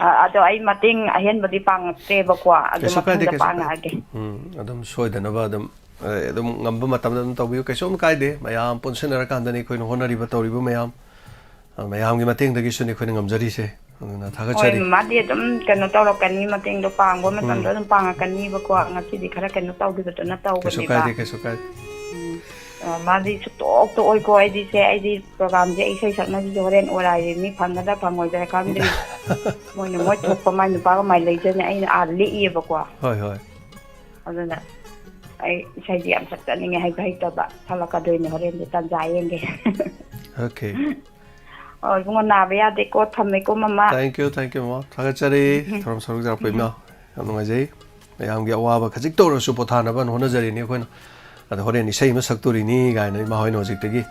ꯑ, ꯑꯗꯣ ꯑꯩ ꯃꯇꯦꯡ ꯑꯍꯦꯟꯕꯗꯤ ꯄꯥꯡꯉꯛꯇ꯭ꯔꯦꯕꯀꯣ, ꯑꯗꯣ ꯀꯩꯁꯨ ꯀꯥꯏꯗꯦ, ꯃꯊꯪꯗ ꯀꯩꯁꯨ ꯀꯥꯏꯗꯦ꯫ ꯄꯥꯡꯉꯛꯑꯒꯦ꯫ ꯎꯝ, ꯑꯗꯨꯝ ꯁꯣꯏꯗꯅꯕ ꯑꯗꯨꯝ, ꯑ, ꯑꯗꯨꯝ ꯉꯝꯕ ꯃꯇꯝꯗ ꯑꯗꯨꯝ ꯇꯧꯕꯤꯌꯨ, ꯀꯩꯁꯨꯝ ꯀꯥꯏꯗꯦ꯫ ꯃꯌꯥꯝ ꯄꯨꯟꯁꯤꯟꯅꯔꯀꯥꯟꯗꯅꯤ ꯑꯩꯈꯣꯏꯅ ꯍꯣꯠꯅꯔꯤꯕ, ꯇꯧꯔꯤꯕ ꯃꯌꯥꯝ꯫ ꯑ, ꯃꯌꯥꯝꯒꯤ ꯃꯇꯦꯡꯗꯒꯤꯁꯨꯅꯤ ꯑꯩꯈꯣꯏꯅ ꯉꯝꯖꯔꯤꯁꯦ꯫ ꯑꯗꯨꯅ ꯍꯣꯏ, ꯊꯥꯒꯠꯆꯔꯤ꯫ ꯃꯥꯗꯤ ꯑꯗꯨꯝ ꯀꯩꯅꯣ ꯇꯧꯔꯛꯀꯅꯤ, ꯃꯇꯦꯡꯗꯣ ꯄꯥꯡꯕ ꯃꯇꯝꯗ ꯎꯝ꯫ ꯑꯗꯨꯝ ꯄꯥꯡꯉꯛꯀꯅꯤꯕꯀꯣ꯫ ꯉꯁꯤꯗꯤ ꯈꯔ ꯀꯩꯅꯣ ꯇꯧꯈꯤꯕꯗꯨꯅ ꯀꯩꯁꯨ ꯇꯧꯕꯅꯦꯕ꯫ ꯀꯥꯏꯗꯦ, ꯀꯩꯁꯨ ꯀꯥꯏꯗꯦ꯫ ꯎꯝ꯫ ꯑ, ꯃꯥꯗꯤ ꯁꯨꯛꯇꯣꯛ ꯇꯣꯛꯑꯣꯏꯀꯣ꯫ ꯑꯩꯗꯤ ꯁꯦ, ꯑꯩꯗꯤ ꯄ꯭ꯔꯣꯒꯥꯝꯁꯦ, ꯏꯁꯩ ꯁꯛꯅꯕꯤꯁꯦ ꯍꯣꯔꯦꯟ ꯑꯣꯔꯥꯏꯁꯦ ꯃꯤ ꯐꯪꯒꯗ꯭ꯔꯥ ꯐꯪꯉꯣꯏꯗ꯭ꯔꯥ ꯈꯪꯗ꯭ꯔꯤ꯫ ꯃꯣꯏꯅ ꯃꯣꯏ ꯊꯣꯛꯄ ꯃꯥꯏ ꯅꯨꯄꯥꯒ ꯃꯥꯏ ꯂꯩꯖꯅꯤ꯫ ꯑꯩꯅ ꯑꯥ ꯂꯤꯛꯏꯕꯀꯣ꯫ ꯍꯣꯏ, ꯍꯣꯏ꯫ ꯑꯗꯨꯅ ꯑꯩ ꯏꯁꯩꯗꯤ ꯌꯥꯝ ꯁꯛꯆꯅꯤꯡꯉꯦ, ꯍꯩꯕ ꯍꯩꯇꯕ꯫ ꯁꯛꯂꯛꯀꯗꯣꯏꯅꯦ ꯍꯣꯔꯦꯟꯗꯤ, ꯇꯟꯖꯥ ꯌꯦꯡꯒꯦ꯫ ꯑꯣꯀꯦ꯫ ꯑꯣ, ꯏꯕꯨꯡꯉꯣ, ꯅꯥꯕ ꯌꯥꯗꯦꯀꯣ, ꯊꯝꯃꯦꯀꯣ, ꯃꯃꯥ꯫ Thank you, thank you, ꯃꯃꯥ꯫ ꯊꯥꯒꯠꯆꯔꯤ꯫ ꯎꯝ꯫ ꯊꯧꯔꯝ ꯁꯔꯨꯛ ꯌꯥꯔꯛꯄ ꯎꯝ꯫ ꯏꯃꯥ꯫ ꯌꯥꯝ ꯅꯨꯡꯉꯥꯏꯖꯩ꯫ ꯃꯌꯥꯝꯒꯤ ꯑꯋꯥꯕ ꯈꯖꯤꯛꯇ ꯑꯣꯏꯔꯁꯨ ꯄꯣꯊꯥꯅꯕ ꯍꯣꯠꯅꯖꯔꯤꯅꯤ ꯑꯩꯈꯣꯏꯅ꯫ ꯑꯗꯣ ꯍꯣꯔꯦꯟ ꯏꯁꯩ ꯑꯃ ꯁꯛꯇꯣꯔꯤꯅꯤ ꯀꯥꯏꯅ ꯏꯃꯥ ꯍꯣꯏꯅ ꯍꯧꯖꯤꯛꯇꯒꯤ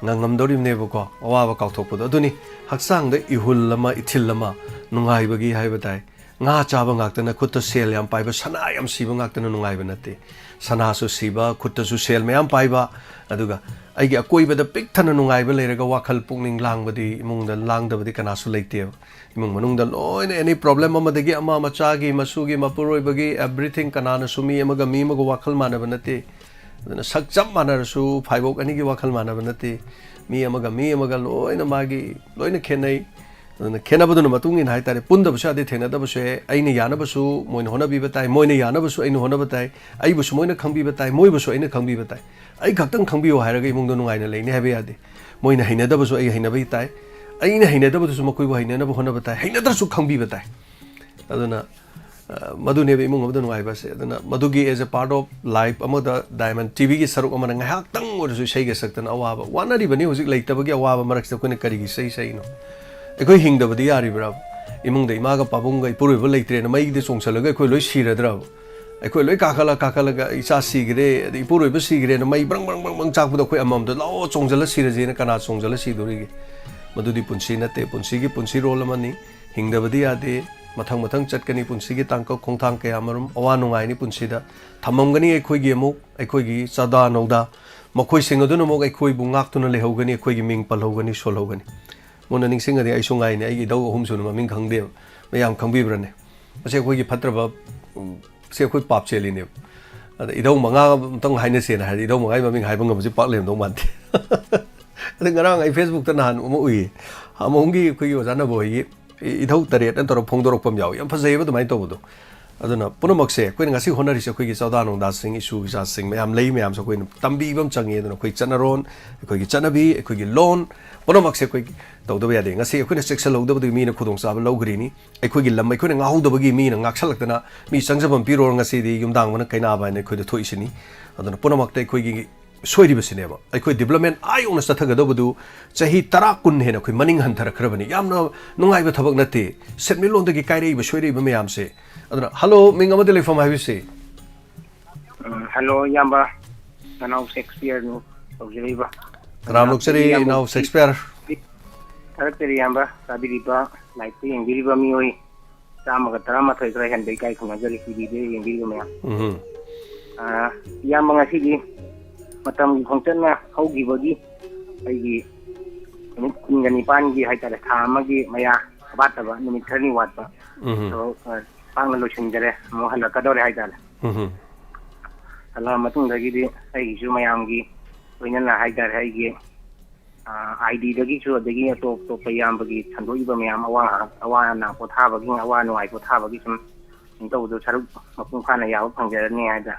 ꯉꯝꯗꯧꯔꯤꯕꯅꯦꯕꯀꯣ, ꯑꯋꯥꯕ ꯀꯥꯎꯊꯣꯛꯄꯗꯣ꯫ ꯑꯗꯨꯅꯤ, ꯍꯛꯆꯥꯡꯗ ꯏꯍꯨꯜ ꯑꯃ, ꯏꯊꯤꯜ ꯑꯃ, ꯅꯨꯡꯉꯥꯏꯕꯒꯤ ꯍꯥꯏꯕ ꯇꯥꯏ꯫ ꯉꯥ ꯆꯥꯕ ꯉꯥꯛꯇꯅ, ꯈꯨꯠꯇ ꯁꯦꯜ ꯌꯥꯝ ꯄꯥꯏꯕ, ꯁꯅꯥ ꯌꯥꯝ ꯁꯤꯕ ꯉꯥꯛꯇꯅ ꯅꯨꯡꯉꯥꯏꯕ ꯅꯠꯇꯦ꯫ ꯁꯅꯥꯁꯨ ꯁꯤꯕ, ꯈꯨꯠꯇꯁꯨ ꯁꯦꯜ ꯃꯌꯥꯝ ꯄꯥꯏꯕ, ꯑꯗꯨꯒ ꯑꯩꯒꯤ ꯑꯀꯣꯏꯕꯗ ꯄꯤꯛ ꯊꯟꯅ ꯅꯨꯡꯉꯥꯏꯕ ꯂꯩꯔꯒ ꯋꯥꯈꯜ ꯄꯨꯛꯅꯤꯡ ꯂꯥꯡꯕꯗꯤ, ꯏꯃꯨꯡꯗ ꯂꯥꯡꯗꯕꯗꯤ ꯀꯅꯥꯁꯨ ꯂꯩꯇꯦꯕ꯫ ꯏꯃꯨꯡ ꯃꯅꯨꯡꯗ ꯂꯣꯏꯅ, ꯑꯦꯅꯤ ꯄ꯭ꯔꯣꯕ꯭ꯂꯦꯝ ꯑꯃꯗꯒꯤ ꯑꯃ, ꯃꯆꯥꯒꯤ, ꯃꯁꯨꯒꯤ, ꯃꯄꯨꯔꯣꯏꯕꯒꯤ, ꯑꯦꯕ꯭ꯔꯤꯊꯤꯡ, ꯀꯅꯥꯅꯁꯨ ꯃꯤ ꯑꯃꯒ ꯃꯤ ꯑꯃꯒ ꯋꯥꯈꯜ ꯃꯥꯟꯅꯕ ꯅꯠꯇꯦ꯫ ꯑꯗꯨꯅ ꯁꯛ ꯆꯞ ꯃꯥꯟꯅꯔꯁꯨ ꯐꯥꯏꯕꯣꯛ ꯑꯅꯤꯒꯤ ꯋꯥꯈꯜ ꯃꯥꯟꯅꯕ ꯅꯠꯇꯦ꯫ ꯃꯤ ꯑꯃꯒ ꯃꯤ ꯑꯃꯒ ꯂꯣꯏꯅ ꯃꯥꯒꯤ, ꯂꯣꯏꯅ ꯈꯦꯠꯅꯩ꯫ ꯑꯗꯨꯅ ꯈꯦꯠꯅꯕꯗꯨꯅ ꯃꯇꯨꯡ ꯏꯟꯅ ꯍꯥꯏꯇꯥꯔꯦ, ꯄꯨꯟꯗꯕꯁꯨ ꯌꯥꯗꯦ, ꯊꯦꯡꯅꯗꯕꯁꯨ ꯌꯥꯏ꯫ ꯑꯩꯅ ꯌꯥꯅꯕꯁꯨ ꯃꯣꯏꯅ ꯍꯣꯠꯅꯕꯤꯕ ꯇꯥꯏ, ꯃꯣꯏꯅ ꯌꯥꯅꯕꯁꯨ ꯑꯩꯅ ꯍꯣꯠꯅꯕ ꯇꯥꯏ, ꯑꯩꯕꯨꯁꯨ ꯃꯣꯏꯅ ꯈꯪꯕꯤꯕ ꯇꯥꯏ, ꯃꯣꯏꯕꯨꯁꯨ ꯑꯩꯅ ꯈꯪꯕꯤꯕ ꯇꯥꯏ꯫ ꯑꯩ ꯈꯛꯇꯪ ꯈꯪꯕꯤꯌꯨ ꯍꯥꯏꯔꯒ ꯏꯃꯨꯡꯗ ꯅꯨꯡꯉꯥꯏꯅ ꯂꯩꯅꯤ ꯍꯥꯏꯕ ꯌꯥꯗꯦ꯫ ꯃꯣꯏꯅ ꯍꯩꯅꯗꯕꯁꯨ ꯑꯩ ꯍꯩꯅꯕ ꯇꯥꯏ, ꯑꯩꯅ ꯍꯩꯅꯗꯕꯗꯨꯁꯨ ꯃꯈꯣꯏꯕꯨ ꯍꯩꯅꯅꯕ ꯍꯣꯠꯅꯕ ꯇꯥꯏ, ꯍꯩꯅꯗ꯭ꯔꯁꯨ ꯈꯪꯕꯤꯕ ꯇꯥꯏ꯫ ꯑꯗꯨꯅ, ꯑ, ꯃꯗꯨꯅꯦꯕ ꯏꯃꯨꯡ ꯑꯃꯗ ꯅꯨꯡꯉꯥꯏꯕꯁꯦ꯫ ꯑꯗꯨꯅ ꯃꯗꯨꯒꯤ as a part of life ꯑꯃꯗ Diamond ꯇꯤꯚꯤꯒꯤ ꯁꯔꯨꯛ ꯑꯃꯅ ꯉꯥꯏꯍꯥꯛꯇꯪ ꯑꯣꯏꯔꯁꯨ ꯏꯁꯩꯒ ꯁꯛꯇꯅ ꯑꯋꯥꯕ, ꯋꯥꯅꯔꯤꯕꯅꯤ ꯍꯧꯖꯤꯛ ꯂꯩꯇꯕꯒꯤ ꯑꯋꯥꯕ ꯃꯔꯛꯁꯤꯗ ꯑꯩꯈꯣꯏꯅ ꯀꯔꯤꯒꯤ ꯏꯁꯩ ꯁꯛꯏꯅꯣ? ꯑꯩꯈꯣꯏ ꯍꯤꯡꯗꯕꯗꯤ ꯌꯥꯔꯤꯕ꯭ꯔꯥ? ꯏꯃꯨꯡꯗ ꯏꯃꯥꯒ ꯄꯥꯕꯨꯡꯒ ꯏꯄꯨꯔꯣꯏꯕ ꯂꯩꯇ꯭ꯔꯦꯅ ꯃꯩꯗ ꯆꯣꯡꯁꯜꯂꯒ ꯑꯩꯈꯣꯏ ꯂꯣꯏ ꯁꯤꯔꯗ꯭ꯔꯕ? ꯑꯩꯈꯣꯏ ꯂꯣꯏ ꯀꯥꯈꯠꯂ ꯀꯥꯈꯠꯂꯒ ꯏꯆꯥ ꯁꯤꯈ꯭ꯔꯦ, ꯑꯗꯩ ꯏꯄꯨꯔꯣꯏꯕ ꯁꯤꯈ꯭ꯔꯦꯅ ꯃꯩ ꯕ꯭ꯔꯪ ꯕ꯭ꯔꯪ ꯕ꯭ꯔꯪ ꯕ꯭ꯔꯪ ꯆꯥꯛꯄꯗꯣ ꯑꯩꯈꯣꯏ ꯑꯃꯃꯝꯗ ꯂꯥꯛꯑꯣ ꯆꯣꯡꯁꯤꯜꯂ ꯁꯤꯔꯁꯦꯅ ꯀꯅꯥ ꯆꯣꯡꯁꯤꯜꯂ ꯁꯤꯗꯣꯔꯤꯒꯦ? ꯃꯗꯨꯗꯤ ꯄꯨꯟꯁꯤ ꯅꯠꯇꯦ꯫ ꯄꯨꯟꯁꯤꯒꯤ ꯄꯨꯟꯁꯤꯔꯣꯜ ꯑꯃꯅꯤ꯫ ꯍꯤꯡꯗꯕꯗꯤ ꯌꯥꯗꯦ꯫ ꯃꯊꯪ ꯃꯊꯪ ꯆꯠꯀꯅꯤ ꯄꯨꯟꯁꯤꯒꯤ ꯇꯥꯡꯀꯛ ꯈꯣꯡꯊꯥꯡ ꯀꯌꯥ ꯃꯔꯨꯝ꯫ ꯑꯋꯥ ꯅꯨꯡꯉꯥꯏꯅꯤ ꯄꯨꯟꯁꯤꯗ꯫ ꯊꯝꯃꯝꯒꯅꯤ ꯑꯩꯈꯣꯏꯒꯤ ꯑꯃꯨꯛ, ꯑꯩꯈꯣꯏꯒꯤ ꯆꯥꯗꯥ ꯅꯧꯗꯥ꯫ ꯃꯈꯣꯏꯁꯤꯡ ꯑꯗꯨꯅ ꯑꯃꯨꯛ ꯑꯩꯈꯣꯏꯕꯨ ꯉꯥꯛꯇꯨꯅ ꯂꯩꯍꯧꯒꯅꯤ, ꯑꯩꯈꯣꯏꯒꯤ ꯃꯤꯡ ꯄꯜꯍꯧꯒꯅꯤ, ꯁꯣꯜꯍꯧꯒꯅꯤ꯫ ꯃꯨꯟꯅ ꯅꯤꯡꯁꯤꯡꯉꯗꯤ ꯑꯩꯁꯨ ꯉꯥꯏꯅꯦ, ꯑꯩꯒꯤ ꯏꯙꯧ ꯑꯍꯨꯝ ꯁꯨꯅ ꯃꯃꯤꯡ ꯈꯪꯗꯦꯕ꯫ ꯃꯌꯥꯝ ꯈꯪꯕꯤꯕ꯭ꯔꯅꯦ? ꯃꯁꯤ ꯑꯩꯈꯣꯏꯒꯤ ꯐꯠꯇ꯭ꯔꯕ, ꯎꯝ, ꯁꯤ ꯑꯩꯈꯣꯏ ꯄꯥꯞ ꯆꯦꯜꯂꯤꯅꯦꯕ꯫ ꯑꯗ ꯏꯙꯧ ꯃꯉꯥ ꯑꯝꯇꯪ ꯍꯥꯏꯅꯁꯦꯅ ꯍꯥꯏꯔꯗꯤ ꯏꯙꯧ ꯃꯉꯥꯒꯤ ꯃꯃꯤꯡ ꯍꯥꯏꯕ ꯉꯝꯕꯁꯤ ꯄꯥꯛ ꯂꯩꯔꯝꯗꯧ ꯃꯥꯟꯗꯦ꯫ ꯑꯗ ꯉꯔꯥꯡ ꯑꯩ ꯐꯦꯁꯕꯨꯛꯇ ꯅꯍꯥꯟ ꯑꯃ ꯎꯏꯌꯦ꯫ ꯍꯥꯃꯣꯝꯒꯤ ꯑꯩꯈꯣꯏꯒꯤ ꯑꯣꯖꯥ ꯅꯕꯣ ꯍꯣꯏꯒꯤ ꯏ-, ꯏꯙꯧ ꯇꯔꯦꯠꯅ ꯇꯧꯔꯒ ꯐꯣꯡꯗꯣꯔꯛꯄ ꯑꯃ ꯌꯥꯎꯋꯤ꯫ ꯌꯥꯝ ꯐꯖꯩꯌꯦꯕ ꯑꯗꯨꯃꯥꯏꯅ ꯇꯧꯕꯗꯣ꯫ ꯑꯗꯨꯅ ꯄꯨꯝꯅꯃꯛꯁꯦ ꯑꯩꯈꯣꯏꯅ ꯉꯁꯤ ꯍꯣꯠꯅꯔꯤꯁꯦ ꯑꯩꯈꯣꯏꯒꯤ ꯆꯥꯗꯥ ꯅꯧꯗꯥꯁꯤꯡ, ꯏꯁꯨ ꯏꯆꯥꯁꯤꯡ ꯃꯌꯥꯝ ꯂꯩ, ꯃꯌꯥꯝꯁꯨ ꯑꯩꯈꯣꯏꯅ ꯇꯝꯕꯤꯕ ꯑꯃ ꯆꯪꯉꯤ꯫ ꯑꯗꯨꯅ ꯑꯩꯈꯣꯏ ꯆꯠꯅꯔꯣꯟ, ꯑꯩꯈꯣꯏꯒꯤ ꯆꯠꯅꯕꯤ, ꯑꯩꯈꯣꯏꯒꯤ ꯂꯣꯟ, ꯄꯨꯝꯅꯃꯛꯁꯦ ꯑꯩꯈꯣꯏ ꯇꯧꯗꯕ ꯌꯥꯗꯦ꯫ ꯉꯁꯤ ꯑꯩꯈꯣꯏꯅ ꯆꯦꯛꯁꯤꯜꯍꯧꯗꯕꯗꯨꯒꯤ ꯃꯤꯅ ꯈꯨꯗꯣꯡꯆꯥꯕ ꯂꯧꯈ꯭ꯔꯤꯅꯤ꯫ ꯑꯩꯈꯣꯏꯒꯤ ꯂꯝ ꯑꯩꯈꯣꯏꯅ ꯉꯥꯛꯍꯧꯗꯕꯒꯤ ꯃꯤꯅ ꯉꯥꯛꯁꯜꯂꯛꯇꯅ ꯃꯤ ꯆꯪꯖꯐꯝ ꯄꯤꯔꯣꯔ ꯉꯁꯤꯗꯤ ꯌꯨꯝꯗꯥꯡꯕꯅ ꯀꯩꯅꯥꯕ ꯍꯥꯏꯅ ꯑꯩꯈꯣꯏꯗ ꯊꯣꯛꯏꯁꯤꯅꯤ꯫ ꯑꯗꯨꯅ ꯄꯨꯝꯅꯃꯛꯇ ꯑꯩꯈꯣꯏꯒꯤ ꯁꯣꯏꯔꯤꯕꯁꯤꯅꯦꯕ꯫ ꯑꯩꯈꯣꯏ ꯗꯤꯕ꯭ꯂꯞꯃꯦꯟ ꯑꯥ ꯌꯧꯅ ꯆꯠꯊꯒꯗꯧꯕꯗꯨ ꯆꯍꯤ ꯇꯔꯥ ꯀꯨꯟ ꯍꯦꯟꯅ ꯑꯩꯈꯣꯏ ꯃꯅꯤꯡ ꯍꯟꯊꯔꯛꯈ꯭ꯔꯕꯅꯤ꯫ ꯌꯥꯝꯅ ꯅꯨꯡꯉꯥꯏꯕ ꯊꯕꯛ ꯅꯠꯇꯦ꯫ ꯁꯦꯟꯃꯤꯠꯂꯣꯟꯗꯒꯤ ꯀꯥꯏꯔꯛꯏꯕ, ꯁꯣꯏꯔꯛꯏꯕ ꯃꯌꯥꯝꯁꯦ꯫ ꯑꯗꯨꯅ, ꯍꯜꯂꯣ, ꯃꯤꯡ ꯑꯃꯗꯤ ꯂꯩꯐꯝ ꯍꯥꯏꯕꯤꯁꯤ꯫ ꯎꯝ, ꯍꯜꯂꯣ, ꯏꯌꯥꯝꯕ꯫ ꯅꯅꯥꯎ ꯁꯦꯛꯁꯄꯤꯌꯔꯅꯤ ꯇꯧꯖꯔꯛꯏꯕ꯫ ꯇꯔꯥꯝꯅ ꯑꯣꯛꯆꯔꯤ, ꯏꯌꯥꯝꯕ꯫ ꯏꯅꯥꯎ ꯁꯦꯛꯁꯄꯤꯌꯔ꯫ ꯊꯥꯒꯠꯆꯔꯤ, ꯏꯌꯥꯝꯕ꯫ ꯇꯥꯕꯤꯔꯤꯕ, ꯂꯥꯏꯚꯇ ꯌꯦꯡꯕꯤꯔꯤꯕ ꯃꯤꯑꯣꯏ ꯆꯥꯝꯃꯒ ꯇꯔꯥꯃꯥꯊꯣꯏ ꯈꯔ ꯍꯦꯟꯕ ꯏꯀꯥꯏ ꯈꯨꯝꯅꯖꯔꯤ, ꯇꯤꯚꯤꯗ ꯌꯦꯡꯕꯤꯔꯤꯕ ꯃꯌꯥꯝ꯫ ꯎꯝ꯫ ꯑꯥ, ꯏꯌꯥꯝꯕ, ꯉꯁꯤꯗꯤ ꯃꯇꯝꯒꯤ ꯈꯣꯡꯆꯠꯅ ꯍꯧꯈꯤꯕꯒꯤ ꯑꯩꯒꯤ ꯅꯨꯃꯤꯠ ꯀꯨꯟꯒ ꯅꯤꯄꯥꯟꯒꯤ ꯍꯥꯏꯇꯥꯔꯦ, ꯊꯥ ꯑꯃꯒꯤ ꯃꯌꯥ ꯋꯥꯠꯇꯕ, ꯅꯨꯃꯤꯠ ꯈꯔꯅꯤ ꯋꯥꯠꯄ ꯎꯝ꯫ ꯊꯕꯛ, ꯑ, ꯄꯥꯛꯅ ꯂꯣꯏꯁꯤꯟꯖꯔꯦ, ꯑꯃꯨꯛ ꯍꯜꯂꯛꯀꯗꯧꯔꯦ ꯍꯥꯏꯇꯥꯔꯦ꯫ ꯎꯝ꯫ ꯍꯜꯂꯛꯑ ꯃꯇꯨꯡꯗꯒꯤꯗꯤ ꯑꯩꯒꯤꯁꯨ ꯃꯌꯥꯝꯒꯤ ꯂꯣꯏꯅꯅ ꯍꯥꯏꯇꯥꯔꯦ, ꯑꯩꯒꯤ, ꯑ, ꯑꯥꯏ ꯗꯤꯗꯒꯤꯁꯨ, ꯑꯗꯒꯤ ꯑꯇꯣꯞ ꯑꯇꯣꯞꯄ ꯏꯌꯥꯝꯕꯒꯤ ꯁꯟꯗꯣꯛꯏꯕ ꯃꯌꯥꯝ, ꯑꯋꯥ, ꯑꯋꯥ ꯑꯅꯥ ꯄꯣꯊꯥꯕꯒꯤ, ꯑꯋꯥ ꯅꯨꯡꯉꯥꯏ ꯄꯣꯊꯥꯕꯒꯤ ꯁꯨꯝ ꯁꯨꯝ ꯇꯧꯕꯗꯣ ꯁꯔꯨꯛ ꯃꯄꯨꯡ ꯐꯥꯅ ꯌꯥꯕ ꯐꯪꯖꯔꯅꯤ ꯍꯥꯏꯅ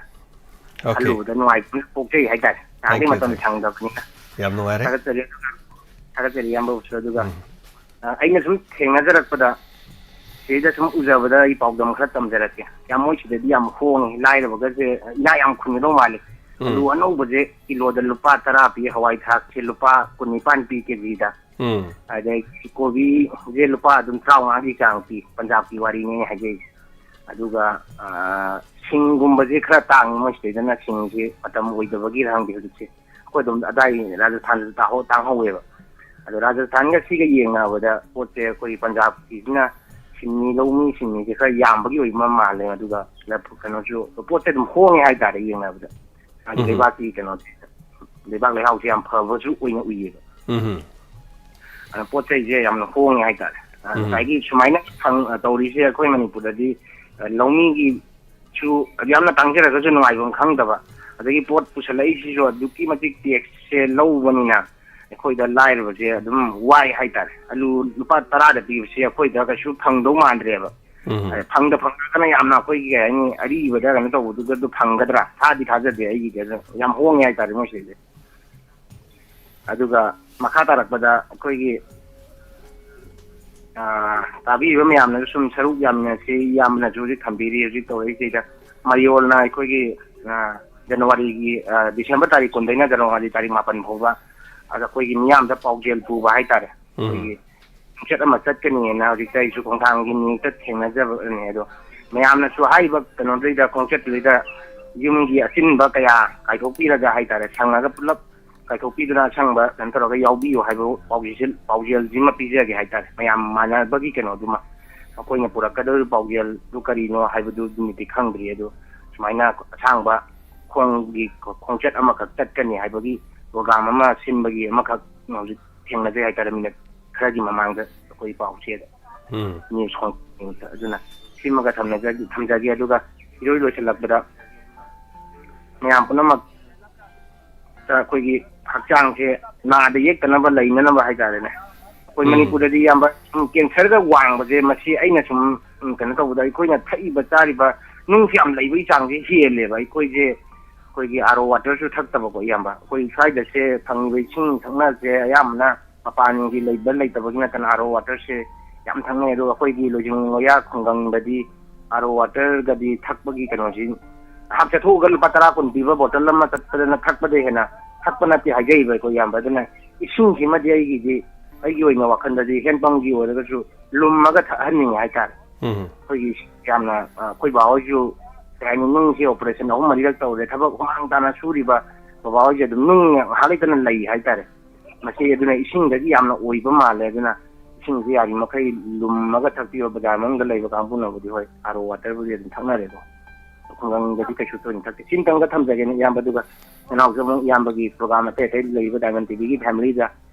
ꯑꯣꯀꯦ꯫ ꯈꯜꯂꯨꯕꯗ ꯅꯨꯡꯉꯥꯏꯕ ꯄꯣꯛꯆꯩ ꯍꯥꯏꯇꯥꯔꯦ꯫ ꯅꯍꯥꯟꯗꯩ ꯊꯦꯡꯀ꯭ꯌꯨ, ꯃꯇꯝ ꯊꯦꯡꯀ꯭ꯌꯨ꯫ ꯁꯪꯗꯕꯅꯤꯅ꯫ ꯌꯥꯝ ꯅꯨꯡꯉꯥꯏꯔꯦ꯫ ꯊꯥꯒꯠꯆꯔꯤ, ꯑꯗꯨꯒ ꯊꯥꯒꯠꯆꯔꯤ ꯏꯌꯥꯝꯕꯕꯨꯁꯨ꯫ ꯑꯗꯨꯒ, ꯎꯝ꯫ ꯑ, ꯑꯩꯅ ꯁꯨꯝ ꯊꯦꯡꯅꯖꯔꯛꯄꯗ, ꯁꯤꯗ ꯁꯨꯝ ꯎꯖꯕꯗ ꯑꯩ ꯄꯥꯎꯗꯝ ꯈꯔ ꯇꯝꯖꯔꯛꯀꯦ꯫ ꯌꯥꯝ ꯃꯣꯏ ꯁꯤꯗꯗꯤ ꯌꯥꯝ ꯍꯣꯡꯉꯤ, ꯂꯥꯏꯔꯕꯒꯁꯦ ꯏꯅꯥꯛ ꯌꯥꯝ ꯈꯨꯟꯒꯗꯧ ꯃꯥꯜꯂꯤ꯫ ꯎꯝ꯫ ꯑꯂꯨ ꯑꯅꯧꯕꯁꯦ ꯀꯤꯂꯣꯗ ꯂꯨꯄꯥ ꯇꯔꯥ ꯄꯤ, ꯍꯋꯥꯏ ꯊ꯭ꯔꯥꯛꯁꯦ ꯂꯨꯄꯥ ꯀꯨꯟꯅꯤꯄꯥꯟ ꯄꯤ ꯀꯦꯖꯤꯗ꯫ ꯎꯝ꯫ ꯑꯗꯩ ꯀꯣꯕꯤꯁꯦ ꯂꯨꯄꯥ ꯑꯗꯨꯝ ꯇꯔꯥꯃꯉꯥꯒꯤ ꯆꯥꯡ ꯄꯤ, ꯄꯟꯖꯥꯕꯀꯤ ꯋꯥꯔꯤꯅꯦ ꯑꯩꯅ ꯍꯥꯏꯖꯩꯁꯦ꯫ ꯑꯗꯨꯒ, ꯑ, ꯁꯤꯡꯒꯨꯝꯕꯁꯦ ꯈꯔ ꯇꯥꯡꯉꯤ ꯃꯣꯏ ꯁꯤꯗꯩꯗꯅ, ꯁꯤꯡꯁꯦ ꯃꯇꯝ ꯑꯣꯏꯗꯕꯒꯤꯔ ꯈꯪꯗꯦ ꯍꯧꯖꯤꯛꯁꯦ꯫ ꯑꯩꯈꯣꯏ ꯑꯗꯣꯝ ꯑꯗꯥꯏ ꯔꯥꯖꯁꯊꯥꯟꯗꯁꯨ ꯇꯥꯍꯧ-, ꯇꯥꯡꯍꯧꯋꯦꯕ꯫ ꯑꯗꯣ ꯔꯥꯖꯁꯊꯥꯟꯒ ꯁꯤꯒ ꯌꯦꯡꯅꯕꯗ ꯄꯣꯠꯁꯦ ꯑꯩꯈꯣꯏ ꯄꯟꯖꯥꯕꯀꯤꯁꯤꯅ ꯁꯤꯟꯃꯤ, ꯂꯧꯃꯤ ꯁꯤꯟꯃꯤꯁꯦ ꯈꯔ ꯌꯥꯝꯕꯒꯤ ꯑꯣꯏꯕ ꯃꯥꯜꯂꯦ꯫ ꯑꯗꯨꯒ ꯂꯐꯨ-, ꯀꯩꯅꯣꯁꯨ, ꯄꯣꯠꯁꯦ ꯑꯗꯨꯝ ꯍꯣꯡꯉꯦ ꯍꯥꯏꯇꯥꯔꯦ ꯌꯦꯡꯅꯕꯗ꯫ ꯃꯥꯒꯤ ꯎꯝ꯫ ꯂꯩꯕꯥꯛꯀꯤ ꯀꯩꯅꯣꯁꯦ, ꯂꯩꯕꯥꯛ ꯂꯩꯍꯥꯎꯁꯦ ꯌꯥꯝ ꯐꯕꯁꯨ ꯑꯣꯏꯅ ꯎꯏꯌꯦꯕ꯫ ꯎꯝ꯫ ꯑꯗ ꯄꯣꯠ ꯆꯩꯁꯦ ꯌꯥꯝꯅ ꯍꯣꯡꯉꯦ ꯍꯥꯏꯇꯥꯔꯦ꯫ ꯑ, ꯎꯝ꯫ ꯉꯁꯥꯏꯒꯤ ꯁꯨꯃꯥꯏꯅ ꯐꯪ-, ꯑ, ꯇꯧꯔꯤꯁꯦ ꯑꯩꯈꯣꯏ ꯃꯅꯤꯄꯨꯔꯗꯗꯤ, ꯑ, ꯂꯧꯃꯤꯒꯤꯁꯨ ꯌꯥꯝꯅ ꯇꯥꯡꯖꯔꯒꯁꯨ ꯅꯨꯡꯉꯥꯏꯐꯝ ꯈꯪꯗꯕ, ꯑꯗꯒꯤ ꯄꯣꯠ ꯄꯨꯁꯜꯂꯛꯏꯁꯤꯁꯨ ꯑꯗꯨꯛꯀꯤ ꯃꯇꯤꯛ ꯇꯦꯛꯁꯁꯦ ꯂꯧꯕꯅꯤꯅ ꯑꯩꯈꯣꯏꯗ ꯂꯥꯏꯔꯕꯁꯦ ꯑꯗꯨꯝ ꯋꯥꯏ ꯍꯥꯏꯇꯥꯔꯦ꯫ ꯑꯂꯨ ꯂꯨꯄꯥ ꯇꯔꯥꯗ ꯄꯤꯕꯁꯦ ꯑꯩꯈꯣꯏꯗ ꯀꯩꯁꯨ ꯐꯪꯗꯧ ꯃꯥꯟꯗ꯭ꯔꯦꯕ꯫ ꯎꯝ꯫ ꯑꯗ ꯐꯪꯗ ꯐꯪꯗ꯭ꯔꯒꯅ ꯌꯥꯝꯅ ꯑꯩꯈꯣꯏꯒꯤ, ꯀꯩ ꯍꯥꯏꯅꯤ, ꯑꯔꯤꯕꯗ ꯀꯩꯅꯣ ꯇꯧꯕꯗꯨꯗ ꯑꯗꯨ ꯐꯪꯒꯗ꯭ꯔꯥ? ꯊꯥꯗꯤ ꯊꯥꯖꯗꯦ ꯑꯩꯒꯤꯗꯤ꯫ ꯑꯗꯨ ꯌꯥꯝ ꯍꯣꯡꯉꯦ ꯍꯥꯏꯇꯥꯔꯦ ꯃꯣꯏ ꯁꯤꯗꯗꯤ꯫ ꯑꯗꯨꯒ ꯃꯈꯥ ꯇꯥꯔꯛꯄꯗ ꯑꯩꯈꯣꯏꯒꯤ, ꯑꯥ, ꯇꯥꯕꯤꯔꯤꯕ ꯃꯌꯥꯝꯅꯁꯨ ꯁꯨꯝ ꯁꯔꯨꯛ ꯌꯥꯃꯤꯟꯅꯁꯤ, ꯏꯌꯥꯝꯕꯅꯁꯨ ꯍꯧꯖꯤꯛ ꯊꯝꯕꯤꯔꯤ, ꯍꯧꯖꯤꯛ ꯇꯧꯔꯛꯏꯁꯤꯗ ꯃꯌꯣꯜꯅ ꯑꯩꯈꯣꯏꯒꯤ, ꯑꯥ, ꯖꯅꯋꯥꯔꯤꯒꯤ, ꯑꯥ, ꯗꯤꯁꯦꯝꯕꯔ ꯇꯥꯔꯤꯛ ꯀꯨꯟꯗꯩꯅ ꯖꯅꯋꯥꯔꯤ ꯇꯥꯔꯤꯛ ꯃꯥꯄꯟ ꯐꯥꯎꯕ, ꯑꯗ ꯑꯩꯈꯣꯏꯒꯤ ꯃꯤꯌꯥꯝꯗ ꯄꯥꯎꯖꯦꯜ ꯄꯨꯕ ꯍꯥꯏꯇꯥꯔꯦ꯫ ꯎꯝ꯫ ꯑꯩꯈꯣꯏꯒꯤ ꯈꯣꯡꯆꯠ ꯑꯃ ꯆꯠꯀꯅꯤꯅ ꯍꯧꯖꯤꯛꯇ ꯑꯩꯁꯨ ꯈꯣꯡꯊꯥꯡꯒꯤ ꯅꯨꯃꯤꯠꯇ ꯊꯦꯡꯅꯖꯕꯅꯦ꯫ ꯑꯗꯣ ꯃꯌꯥꯝꯅꯁꯨ ꯍꯥꯏꯔꯤꯕ ꯀꯩꯅꯣꯗꯩꯗ, ꯈꯣꯡꯆꯠꯇꯨꯗꯩꯗ ꯌꯨꯝꯒꯤ ꯑꯆꯤꯟꯕ ꯀꯌꯥ ꯀꯥꯏꯊꯣꯛꯄꯤꯔꯒ ꯍꯥꯏꯇꯥꯔꯦ, ꯁꯪꯉꯒ ꯄꯨꯂꯞ ꯀꯥꯏꯊꯣꯛꯄꯤꯗꯨꯅ ꯑꯁꯪꯕ ꯀꯩꯅꯣ ꯇꯧꯔꯒ ꯌꯥꯎꯕꯤꯌꯨ ꯍꯥꯏꯕ ꯄꯥꯎꯖꯦꯜ, ꯄꯥꯎꯖꯦꯜꯁꯤꯃ ꯄꯤꯖꯒꯦ ꯍꯥꯏꯇꯥꯔꯦ꯫ ꯃꯌꯥꯝ ꯃꯥꯟꯅꯕꯒꯤ ꯀꯩꯅꯣꯗꯨꯃ, ꯃꯈꯣꯏꯅ ꯄꯨꯔꯛꯀꯗꯧꯔꯤꯕ ꯄꯥꯎꯖꯦꯜꯗꯨ ꯀꯔꯤꯅꯣ ꯍꯥꯏꯕꯗꯨ ꯅꯨꯃꯤꯠꯇꯤ ꯈꯪꯗ꯭ꯔꯤ꯫ ꯑꯗꯨ ꯁꯨꯃꯥꯏꯅ ꯑꯁꯥꯡꯕ ꯈꯣꯡꯒꯤ ꯈꯣꯡꯆꯠ ꯑꯃꯈꯛ ꯆꯠꯀꯅꯤ ꯍꯥꯏꯕꯒꯤ ꯄ꯭ꯔꯣꯒ꯭ꯔꯥꯝ ꯑꯃ ꯁꯤꯟꯕꯒꯤ ꯑꯃꯈꯛ ꯍꯧꯖꯤꯛ ꯊꯦꯡꯅꯖꯩ ꯍꯥꯏꯇꯥꯔꯦ, ꯃꯤꯅꯠ ꯈꯔꯒꯤ ꯃꯃꯥꯡꯗ ꯑꯩꯈꯣꯏ ꯄꯥꯎꯆꯦꯗ꯫ ꯎꯝ꯫ ꯅ꯭ꯌꯨꯁ ꯈꯣꯡ-, ꯑꯗꯨꯅ ꯁꯤꯃꯒ ꯊꯝꯅꯖꯒꯦ, ꯊꯝꯖꯒꯦ꯫ ꯑꯗꯨꯒ ꯏꯔꯣꯏ ꯂꯣꯏꯁꯤꯜꯂꯛꯄꯗ ꯃꯌꯥꯝ ꯄꯨꯝꯅꯃꯛ ꯑꯩꯈꯣꯏꯒꯤ ꯍꯛꯆꯥꯡꯁꯦ ꯅꯥꯗ ꯌꯦꯛꯇꯅꯕ ꯂꯩꯅꯅꯕ ꯍꯥꯏꯇꯥꯔꯦꯅꯦ꯫ ꯑꯩꯈꯣꯏ ꯎꯝ꯫ ꯃꯅꯤꯄꯨꯔꯗꯗꯤ ꯏꯌꯥꯝꯕ ꯁꯨꯝ ꯀꯦꯟꯁꯔꯒ ꯋꯥꯡꯕꯁꯦ, ꯃꯁꯤ ꯑꯩꯅ ꯁꯨꯝ, ꯎꯝ, ꯀꯩꯅꯣ ꯇꯧꯕꯗ, ꯑꯩꯈꯣꯏꯅ ꯊꯛꯏꯕ ꯆꯥꯔꯤꯕ ꯅꯨꯡꯁꯤ ꯌꯥꯝ ꯂꯩꯕꯒꯤ ꯆꯥꯡꯁꯦ ꯍꯦꯜꯂꯦꯕ꯫ ꯑꯩꯈꯣꯏꯁꯦ ꯑꯩꯈꯣꯏꯒꯤ ꯑꯥꯔ ꯑꯣ ꯋꯥꯇꯔꯁꯨ ꯊꯛꯇꯕꯀꯣ ꯏꯌꯥꯝꯕ꯫ ꯑꯩꯈꯣꯏ ꯁ꯭ꯋꯥꯏꯗꯁꯦ ꯐꯪꯉꯤꯕ ꯏꯁꯤꯡ ꯊꯛꯅꯕꯁꯦ ꯑꯌꯥꯝꯕꯅ ꯃꯄꯥꯟꯒꯤ ꯂꯩꯕ ꯂꯩꯇꯕꯒꯤ ꯅꯠꯇꯅ ꯑꯥꯔ ꯑꯣ ꯋꯥꯇꯔꯁꯦ ꯌꯥꯝ ꯊꯛꯅꯩ꯫ ꯑꯗꯨꯒ ꯑꯩꯈꯣꯏꯒꯤ ꯂꯣꯏꯖꯤꯡ ꯂꯣꯌꯥ ꯈꯨꯡꯒꯪꯗꯗꯤ ꯑꯥꯔ ꯑꯣ ꯋꯥꯇꯔꯒꯗꯤ ꯊꯛꯄꯒꯤ ꯀꯩꯅꯣꯁꯤ ꯉꯥꯏꯍꯥꯛ ꯆꯠꯊꯣꯛꯑꯒ ꯂꯨꯄꯥ ꯇꯔꯥ ꯀꯨꯟ ꯄꯤꯕ ꯕꯣꯇꯜ ꯑꯃ ꯆꯠꯄꯗꯅ ꯊꯛꯄꯗ ꯍꯦꯟꯅ ꯊꯛꯄ ꯅꯠꯇꯦ ꯍꯥꯏꯖꯩꯕ ꯑꯩꯈꯣꯏ ꯏꯌꯥꯝꯕ꯫ ꯑꯗꯨꯅ ꯏꯁꯤꯡꯁꯤꯃꯗꯤ ꯑꯩꯒꯤꯗꯤ, ꯑꯩꯒꯤ ꯑꯣꯏꯅ ꯋꯥꯈꯜꯗꯗꯤ ꯍꯦꯟꯄꯝꯒꯤ ꯑꯣꯏꯔꯒꯁꯨ ꯂꯨꯝꯃꯒ ꯊꯛꯍꯟꯅꯤꯡꯉꯤ ꯍꯥꯏꯇꯥꯔꯦ꯫ ꯎꯝ꯫ ꯑꯩꯈꯣꯏꯒꯤ ꯌꯥꯝꯅ, ꯑ, ꯑꯩꯈꯣꯏ ꯕꯥꯍꯣꯏꯁꯨ ꯀꯩ ꯍꯥꯏꯅꯤ, ꯅꯨꯡꯁꯦ ꯑꯣꯄꯔꯦꯁꯟ ꯑꯍꯨꯝ ꯃꯔꯤꯔꯛ ꯇꯧꯔꯦ, ꯊꯕꯛ ꯍꯨꯃꯥꯡ ꯇꯥꯅ ꯁꯨꯔꯤꯕ ꯕꯕꯥꯍꯣꯏꯁꯦ ꯑꯗꯨꯝ ꯅꯨꯡ ꯉꯥꯏꯍꯥꯛ ꯂꯩꯇꯅ ꯂꯩ ꯍꯥꯏꯇꯥꯔꯦ꯫ ꯃꯁꯤ ꯑꯗꯨꯅ ꯏꯁꯤꯡꯗꯒꯤ ꯌꯥꯝꯅ ꯑꯣꯏꯕ ꯃꯥꯜꯂꯦ꯫ ꯑꯗꯨꯅ ꯏꯁꯤꯡꯁꯦ ꯌꯥꯔꯤꯃꯈꯩ ꯂꯨꯝꯃꯒ ꯊꯛꯄꯤꯌꯣ꯫ ꯕꯖꯥꯔ ꯃꯅꯨꯡꯗ ꯂꯩꯕ ꯀꯥꯡꯕꯨꯅꯕꯨꯗꯤ ꯍꯣꯏ, ꯑꯥꯔ ꯑꯣ ꯋꯥꯇꯔꯕꯨꯗꯤ ꯑꯗꯨꯝ ꯊꯛꯅꯔꯦꯀꯣ꯫ ꯈꯨꯡꯒꯪꯗꯗꯤ ꯀꯩꯁꯨ ꯊꯣꯏꯅ ꯊꯛꯇꯦ꯫ ꯁꯤꯝꯇꯪꯒ ꯊꯝꯖꯒꯦꯅꯦ ꯏꯌꯥꯝꯕ, ꯑꯗꯨꯒ ꯅꯅꯥꯎꯁꯨ ꯑꯃꯨꯛ ꯏꯌꯥꯝꯕꯒꯤ ꯄ꯭ꯔꯣꯒꯥꯝ ꯑꯇꯩ ꯑꯇꯩ ꯂꯩꯔꯤꯕ ꯗꯥꯏꯃꯟ ꯇꯤꯚꯤꯒꯤ ꯐꯦꯃꯤꯂꯤꯗ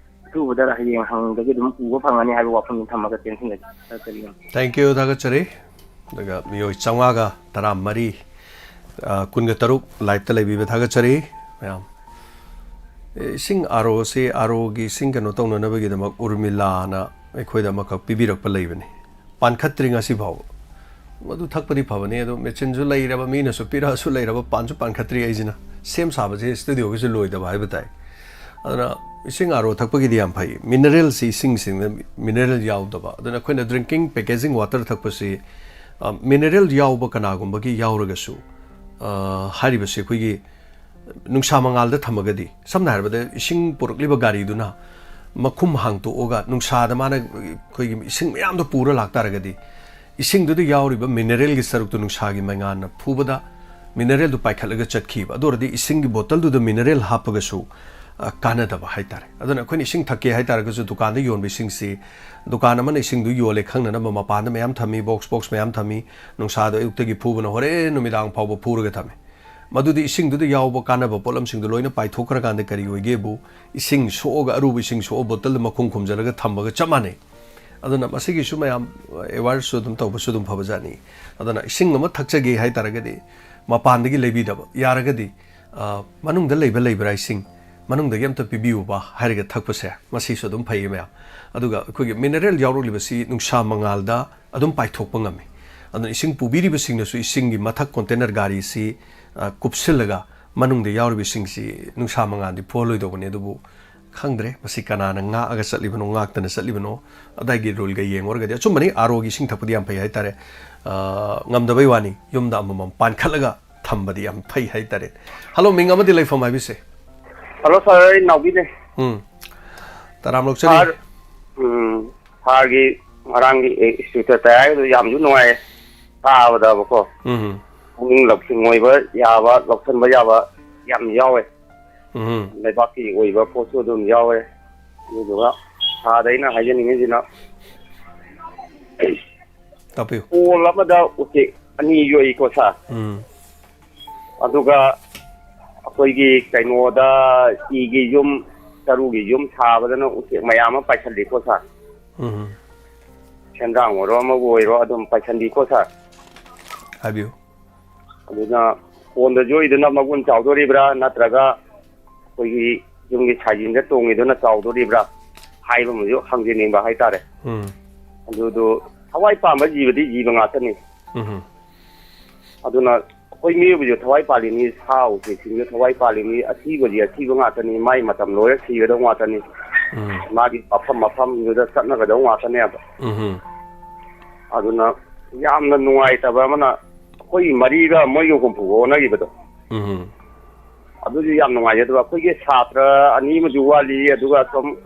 ꯑꯊꯨꯕꯗ ꯍꯌꯦꯡ ꯍꯪꯗꯒꯤ ꯑꯗꯨꯝ ꯎꯕ ꯐꯪꯒꯅꯤ ꯍꯥꯏꯕ ꯋꯥꯐꯝꯗꯨ ꯊꯝꯃꯒ ꯇꯦꯟꯁꯤꯟꯖꯒꯦ꯫ ꯊꯥꯒꯠꯆꯔꯤ ꯌꯥꯝ꯫ Thank you, ꯊꯥꯒꯠꯆꯔꯤ꯫ ꯑꯗꯨꯒ ꯃꯤꯑꯣꯏ ꯆꯥꯝꯃꯉꯥꯒ ꯇꯔꯥꯃꯔꯤ, ꯑ, ꯀꯨꯟꯒ ꯇꯔꯨꯛ ꯂꯥꯏꯞꯇ ꯂꯩꯕꯤꯕ ꯊꯥꯒꯠꯆꯔꯤ ꯃꯌꯥꯝ꯫ ꯑꯦ, ꯏꯁꯤꯡ ꯑꯥꯔ ꯑꯣꯁꯤ, ꯑꯥꯔ ꯑꯣꯒꯤ ꯏꯁꯤꯡ ꯀꯩꯅꯣ ꯇꯧꯅꯅꯕꯒꯤꯗꯃꯛ ꯎꯔꯃꯤꯂꯥꯅ ꯑꯩꯈꯣꯏꯗ ꯑꯃꯈꯛ ꯄꯤꯕꯤꯔꯛꯄ ꯂꯩꯕꯅꯤ꯫ ꯄꯥꯟꯈꯠꯇ꯭ꯔꯤ ꯉꯁꯤ ꯐꯥꯎꯕ꯫ ꯃꯗꯨ ꯊꯛꯄꯗꯤ ꯐꯕꯅꯤ, ꯑꯗꯣ ꯃꯦꯆꯤꯟꯁꯨ ꯂꯩꯔꯕ, ꯃꯤꯅꯁꯨ ꯄꯤꯔꯛꯑꯁꯨ ꯂꯩꯔꯕ, ꯄꯥꯟꯁꯨ ꯄꯥꯟꯈꯠꯇ꯭ꯔꯤ꯫ ꯑꯩꯁꯤꯅ ꯁꯦꯝ ꯁꯥꯕꯁꯦ ꯁ꯭ꯇꯨꯗꯤꯑꯣꯒꯤꯁꯨ ꯂꯣꯏꯗꯕ ꯍꯥꯏꯕ ꯇꯥꯏ꯫ ꯑꯗꯨꯅ ꯏꯁꯤꯡ ꯑꯥꯔ ꯑꯣ ꯊꯛꯄꯒꯤꯗꯤ ꯌꯥꯝ ꯐꯩ꯫ ꯃꯤꯅꯔꯦꯜꯁꯤ ꯏꯁꯤꯡꯁꯤꯡꯗ ꯃꯤꯅꯔꯦꯜ ꯌꯥꯎꯗꯕ꯫ ꯑꯗꯨꯅ ꯑꯩꯈꯣꯏꯅ ꯗ꯭ꯔꯤꯡꯀꯤꯡ ꯄꯦꯀꯦꯖꯤꯡ ꯋꯥꯇꯔ ꯊꯛꯄꯁꯤ, ꯑ, ꯃꯤꯅꯔꯦꯜ ꯌꯥꯎꯕ ꯀꯅꯥꯒꯨꯝꯕꯒꯤ ꯌꯥꯎꯔꯒꯁꯨ, ꯑ, ꯍꯥꯏꯔꯤꯕꯁꯤ ꯑꯩꯈꯣꯏꯒꯤ ꯅꯨꯡꯁꯥ ꯃꯉꯥꯜꯗ ꯊꯝꯃꯒꯗꯤ, ꯁꯝꯅ ꯍꯥꯏꯔꯕꯗ ꯏꯁꯤꯡ ꯄꯨꯔꯛꯂꯤꯕ ꯒꯥꯔꯤꯗꯨꯅ ꯃꯈꯨꯝ ꯍꯥꯡꯇꯣꯛꯑꯒ ꯅꯨꯡꯁꯥꯗ ꯃꯥꯅ ꯑꯩꯈꯣꯏꯒꯤ ꯏꯁꯤꯡ ꯃꯌꯥꯝꯗꯣ ꯄꯨꯔ ꯂꯥꯛꯇꯥꯔꯒꯗꯤ, ꯏꯁꯤꯡꯗꯨꯗ ꯌꯥꯎꯔꯤꯕ ꯃꯤꯅꯔꯦꯜꯒꯤ ꯁꯔꯨꯛꯇꯨ ꯅꯨꯡꯁꯥꯒꯤ ꯃꯩꯉꯥꯟꯅ ꯐꯨꯕꯗ ꯃꯤꯅꯔꯦꯜꯗꯨ ꯄꯥꯏꯈꯠꯂꯒ ꯆꯠꯈꯤꯕ꯫ ꯑꯗꯨ ꯑꯣꯏꯔꯗꯤ ꯏꯁꯤꯡꯒꯤ ꯕꯣꯇꯜꯗꯨꯗ ꯃꯤꯅꯔꯦꯜ ꯍꯥꯞꯄꯒꯁꯨ, ꯑ, ꯀꯥꯟꯅꯗꯕ ꯍꯥꯏꯇꯥꯔꯦ꯫ ꯑꯗꯨꯅ ꯑꯩꯈꯣꯏꯅ ꯏꯁꯤꯡ ꯊꯛꯀꯦ ꯍꯥꯏꯇꯥꯔꯒꯁꯨ ꯗꯨꯀꯥꯟꯗ ꯌꯣꯟꯕ ꯏꯁꯤꯡꯁꯤ, ꯗꯨꯀꯥꯟ ꯑꯃꯅ ꯏꯁꯤꯡꯗꯨ ꯌꯣꯜꯂꯦ ꯈꯪꯅꯅꯕ ꯃꯄꯥꯟꯗ ꯃꯌꯥꯝ ꯊꯝꯃꯤ, ꯕꯣꯛꯁ ꯕꯣꯛꯁ ꯃꯌꯥꯝ ꯊꯝꯃꯤ, ꯅꯨꯡꯁꯥꯗꯣ ꯑꯌꯨꯛꯇꯒꯤ ꯐꯨꯕꯅ ꯍꯣꯔꯦꯟ ꯅꯨꯃꯤꯗꯥꯡ ꯐꯥꯎꯕ ꯐꯨꯔꯒ ꯊꯝꯃꯤ꯫ ꯃꯗꯨꯗꯤ ꯏꯁꯤꯡꯗꯨꯗ ꯌꯥꯎꯕ ꯀꯥꯟꯅꯕ ꯄꯣꯠꯂꯝꯁꯤꯡꯗꯨ ꯂꯣꯏꯅ ꯄꯥꯏꯊꯣꯛꯈ꯭ꯔꯀꯥꯟꯗ ꯀꯔꯤ ꯑꯣꯏꯒꯦꯕꯨ, ꯏꯁꯤꯡ ꯁꯣꯛꯑꯒ, ꯑꯔꯨꯕ ꯏꯁꯤꯡ ꯁꯣꯛꯑ ꯕꯣꯇꯜꯗ ꯃꯈꯨꯝ ꯈꯨꯝꯖꯤꯜꯂꯒ ꯊꯝꯕꯒ ꯆꯞ ꯃꯥꯟꯅꯩ꯫ ꯑꯗꯨꯅ ꯃꯁꯤꯒꯤꯁꯨ ꯃꯌꯥꯝ ꯑꯦꯋꯥꯔꯁꯨ ꯑꯗꯨꯝ ꯇꯧꯕꯁꯨ ꯑꯗꯨꯝ ꯐꯕꯖꯥꯠꯅꯤ꯫ ꯑꯗꯨꯅ ꯏꯁꯤꯡ ꯑꯃ ꯊꯛꯆꯒꯦ ꯍꯥꯏ ꯇꯥꯔꯒꯗꯤ ꯃꯄꯥꯟꯗꯒꯤ ꯂꯩꯕꯤꯗꯕ, ꯌꯥꯔꯒꯗꯤ, ꯑ, ꯃꯅꯨꯡꯗ ꯂꯩꯕ ꯂꯩꯕ꯭ꯔꯥ ꯏꯁꯤꯡ, ꯃꯅꯨꯡꯗꯒꯤ ꯑꯝꯇ ꯄꯤꯕꯤꯌꯨꯕ ꯍꯥꯏꯔꯒ ꯊꯛꯄꯁꯦ, ꯃꯁꯤꯁꯨ ꯑꯗꯨꯝ ꯐꯩ ꯃꯌꯥꯝ꯫ ꯑꯗꯨꯒ ꯑꯩꯈꯣꯏꯒꯤ ꯃꯤꯅꯔꯦꯜ ꯌꯥꯎꯔꯛꯂꯤꯕꯁꯤ ꯅꯨꯡꯁꯥ ꯃꯉꯥꯜꯗ ꯑꯗꯨꯝ ꯄꯥꯏꯊꯣꯛꯄ ꯉꯝꯃꯤ꯫ ꯑꯗꯨꯅ ꯏꯁꯤꯡ ꯄꯨꯕꯤꯔꯤꯕꯁꯤꯡꯅꯁꯨ ꯏꯁꯤꯡꯒꯤ ꯃꯊꯛ ꯀꯣꯟꯇꯦꯅꯔ ꯒꯥꯔꯤꯁꯤ, ꯑ, ꯀꯨꯞꯁꯤꯜꯂꯒ ꯃꯅꯨꯡꯗ ꯌꯥꯎꯔꯤꯕꯁꯤꯡꯁꯤ ꯅꯨꯡꯁꯥ ꯃꯉꯥꯜꯗꯤ ꯐꯨꯍꯜꯂꯣꯏꯗꯧꯕꯅꯤ꯫ ꯑꯗꯨꯕꯨ ꯈꯪꯗ꯭ꯔꯦ ꯃꯁꯤ ꯀꯅꯥꯅ ꯉꯥꯛꯑꯒ ꯆꯠꯂꯤꯕꯅꯣ, ꯉꯥꯛꯇꯅ ꯆꯠꯂꯤꯕꯅꯣ, ꯑꯗꯥꯏꯒꯤ ꯔꯨꯜꯒ ꯌꯦꯡꯉꯨꯔꯒꯗꯤ꯫ ꯑꯆꯨꯝꯕꯅꯤ, ꯑꯥꯔ ꯑꯣꯒꯤ ꯏꯁꯤꯡ ꯊꯛꯄꯗꯤ ꯌꯥꯝ ꯐꯩ ꯍꯥꯏꯇꯥꯔꯦ꯫ ꯑ, ꯉꯝꯗꯕꯩ ꯋꯥꯅꯤ, ꯌꯨꯝꯗ ꯑꯃꯃꯝ ꯄꯥꯟꯈꯠꯂꯒ ꯊꯝꯕꯗꯤ ꯌꯥꯝ ꯐꯩ ꯍꯥꯏꯇꯥꯔꯦ꯫ ꯍꯜꯂꯣ, ꯃꯤꯡ ꯑꯃꯗꯤ ꯂꯩꯐꯝ ꯍꯥꯏꯕꯤꯁꯦ꯫ ꯍꯜꯂꯣ ꯁꯥꯔ, ꯑꯩ ꯅꯥꯎꯕꯤꯅꯦ꯫ ꯎꯝ꯫ ꯇꯔꯥꯝ ꯂꯧꯆꯔꯤ꯫ ꯁꯥꯔ, ꯎꯝ, ꯁꯥꯔꯒꯤ ꯉꯔꯥꯡꯒꯤ, ꯑꯦ, ꯏꯁꯇꯨꯗꯤꯑꯣ ꯇꯌꯥꯔꯒꯤꯗꯣ ꯌꯥꯝꯁꯨ ꯅꯨꯡꯉꯥꯏꯌꯦ ꯇꯥꯕꯗꯕꯀꯣ꯫ ꯎꯝ꯫ ꯄꯨꯛꯅꯤꯡ ꯂꯧꯁꯤꯡ ꯑꯣꯏꯕ ꯌꯥꯕ, ꯂꯧꯁꯤꯟꯕ ꯌꯥꯕ ꯌꯥꯝ ꯌꯥꯎꯋꯦ꯫ ꯎꯝ꯫ ꯂꯩꯕꯥꯛꯀꯤ ꯑꯣꯏꯕ ꯄꯣꯠꯁꯨ ꯑꯗꯨꯝ ꯌꯥꯎꯋꯦ꯫ ꯑꯗꯨꯗꯨꯒ ꯁꯥꯔꯗ ꯑꯩꯅ ꯍꯥꯏꯖꯅꯤꯡꯉꯤꯁꯤꯅ, ꯇꯥꯛꯄꯤꯌꯨ꯫ ꯀꯣꯜ ꯑꯃꯗ ꯎꯆꯦꯛ ꯑꯅꯤ ꯌꯣꯛꯏꯀꯣ ꯁꯥꯔ꯫ ꯎꯝ꯫ ꯑꯗꯨꯒ ꯑꯩꯈꯣꯏꯒꯤ ꯀꯩꯅꯣꯗ, ꯏꯒꯤ ꯌꯨꯝ, ꯆꯔꯨꯒꯤ ꯌꯨꯝ ꯁꯥꯕꯗꯅ ꯎꯆꯦꯛ ꯃꯌꯥꯝ ꯑꯃ ꯄꯥꯏꯁꯜꯂꯤꯀꯣ ꯁꯥꯔ꯫ ꯎꯝ꯫ ꯁꯦꯟꯗ꯭ꯔꯥꯡ ꯑꯣꯏꯔꯣ ꯑꯃꯕꯨ ꯑꯣꯏꯔꯣ ꯑꯗꯨꯝ ꯄꯥꯏꯁꯜꯂꯤꯀꯣ ꯁꯥꯔ꯫ ꯍꯥꯏꯕꯤꯌꯨ꯫ ꯑꯗꯨꯅ ꯀꯣꯟꯗ ꯌꯣꯛꯏꯗꯨꯅ ꯃꯒꯨꯟ ꯆꯥꯎꯗꯣꯔꯤꯕ꯭ꯔꯥ, ꯅꯠꯇ꯭ꯔꯒ ꯑꯩꯈꯣꯏꯒꯤ ꯌꯨꯝꯒꯤ ꯁꯥꯏꯖꯤꯟꯗ ꯇꯣꯡꯉꯤꯗꯨꯅ ꯆꯥꯎꯗꯣꯔꯤꯕ꯭ꯔꯥ ꯍꯥꯏꯕ ꯑꯃꯁꯨ ꯍꯪꯖꯅꯤꯡꯕ ꯍꯥꯏꯇꯥꯔꯦ꯫ ꯎꯝ꯫ ꯑꯗꯨꯗꯣ ꯊꯋꯥꯏ ꯄꯥꯟꯕ ꯖꯤꯕꯗꯤ ꯖꯤꯕ ꯉꯥꯛꯇꯅꯤ꯫ ꯎꯝ꯫ ꯑꯗꯨꯅ ꯑꯩꯈꯣꯏ ꯃꯤꯑꯣꯏꯕꯁꯨ ꯊꯋꯥꯏ ꯄꯥꯜꯂꯤꯅꯤ, ꯁꯥ ꯎꯆꯦꯛꯁꯤꯡꯁꯨ ꯊꯋꯥꯏ ꯄꯥꯜꯂꯤꯅꯤ, ꯑꯊꯤꯕꯁꯤ ꯑꯊꯤꯕ ꯉꯥꯛꯇꯅꯤ, ꯃꯥꯏ ꯃꯇꯝ ꯂꯣꯏꯔ ꯁꯤꯒꯗꯧ ꯉꯥꯛꯇꯅꯤ, ꯎꯝ꯫ ꯃꯥꯒꯤ ꯃꯐꯝ ꯃꯐꯝꯗꯨꯗ ꯆꯠꯅꯒꯗꯧ ꯉꯥꯛꯇꯅꯦꯕ꯫ ꯎꯝ꯫ ꯑꯗꯨꯅ ꯌꯥꯝꯅ ꯅꯨꯡꯉꯥꯏꯇꯕ ꯑꯃꯅ, ꯑꯩꯈꯣꯏꯒꯤ ꯃꯔꯤꯒ ꯃꯣꯏꯒ ꯍꯨꯝꯐꯨꯒ ꯑꯣꯟꯅꯈꯤꯕꯗꯣ, ꯎꯝ꯫ ꯑꯗꯨꯁꯨ ꯌꯥꯝ ꯅꯨꯡꯉꯥꯏꯖꯗꯕ꯫ ꯑꯩꯈꯣꯏꯒꯤ ꯁꯥꯇ꯭ꯔ ꯑꯅꯤ ꯑꯃꯁꯨ ꯋꯥꯠꯂꯤ, ꯑꯗꯨꯒ ꯑꯁꯣꯝ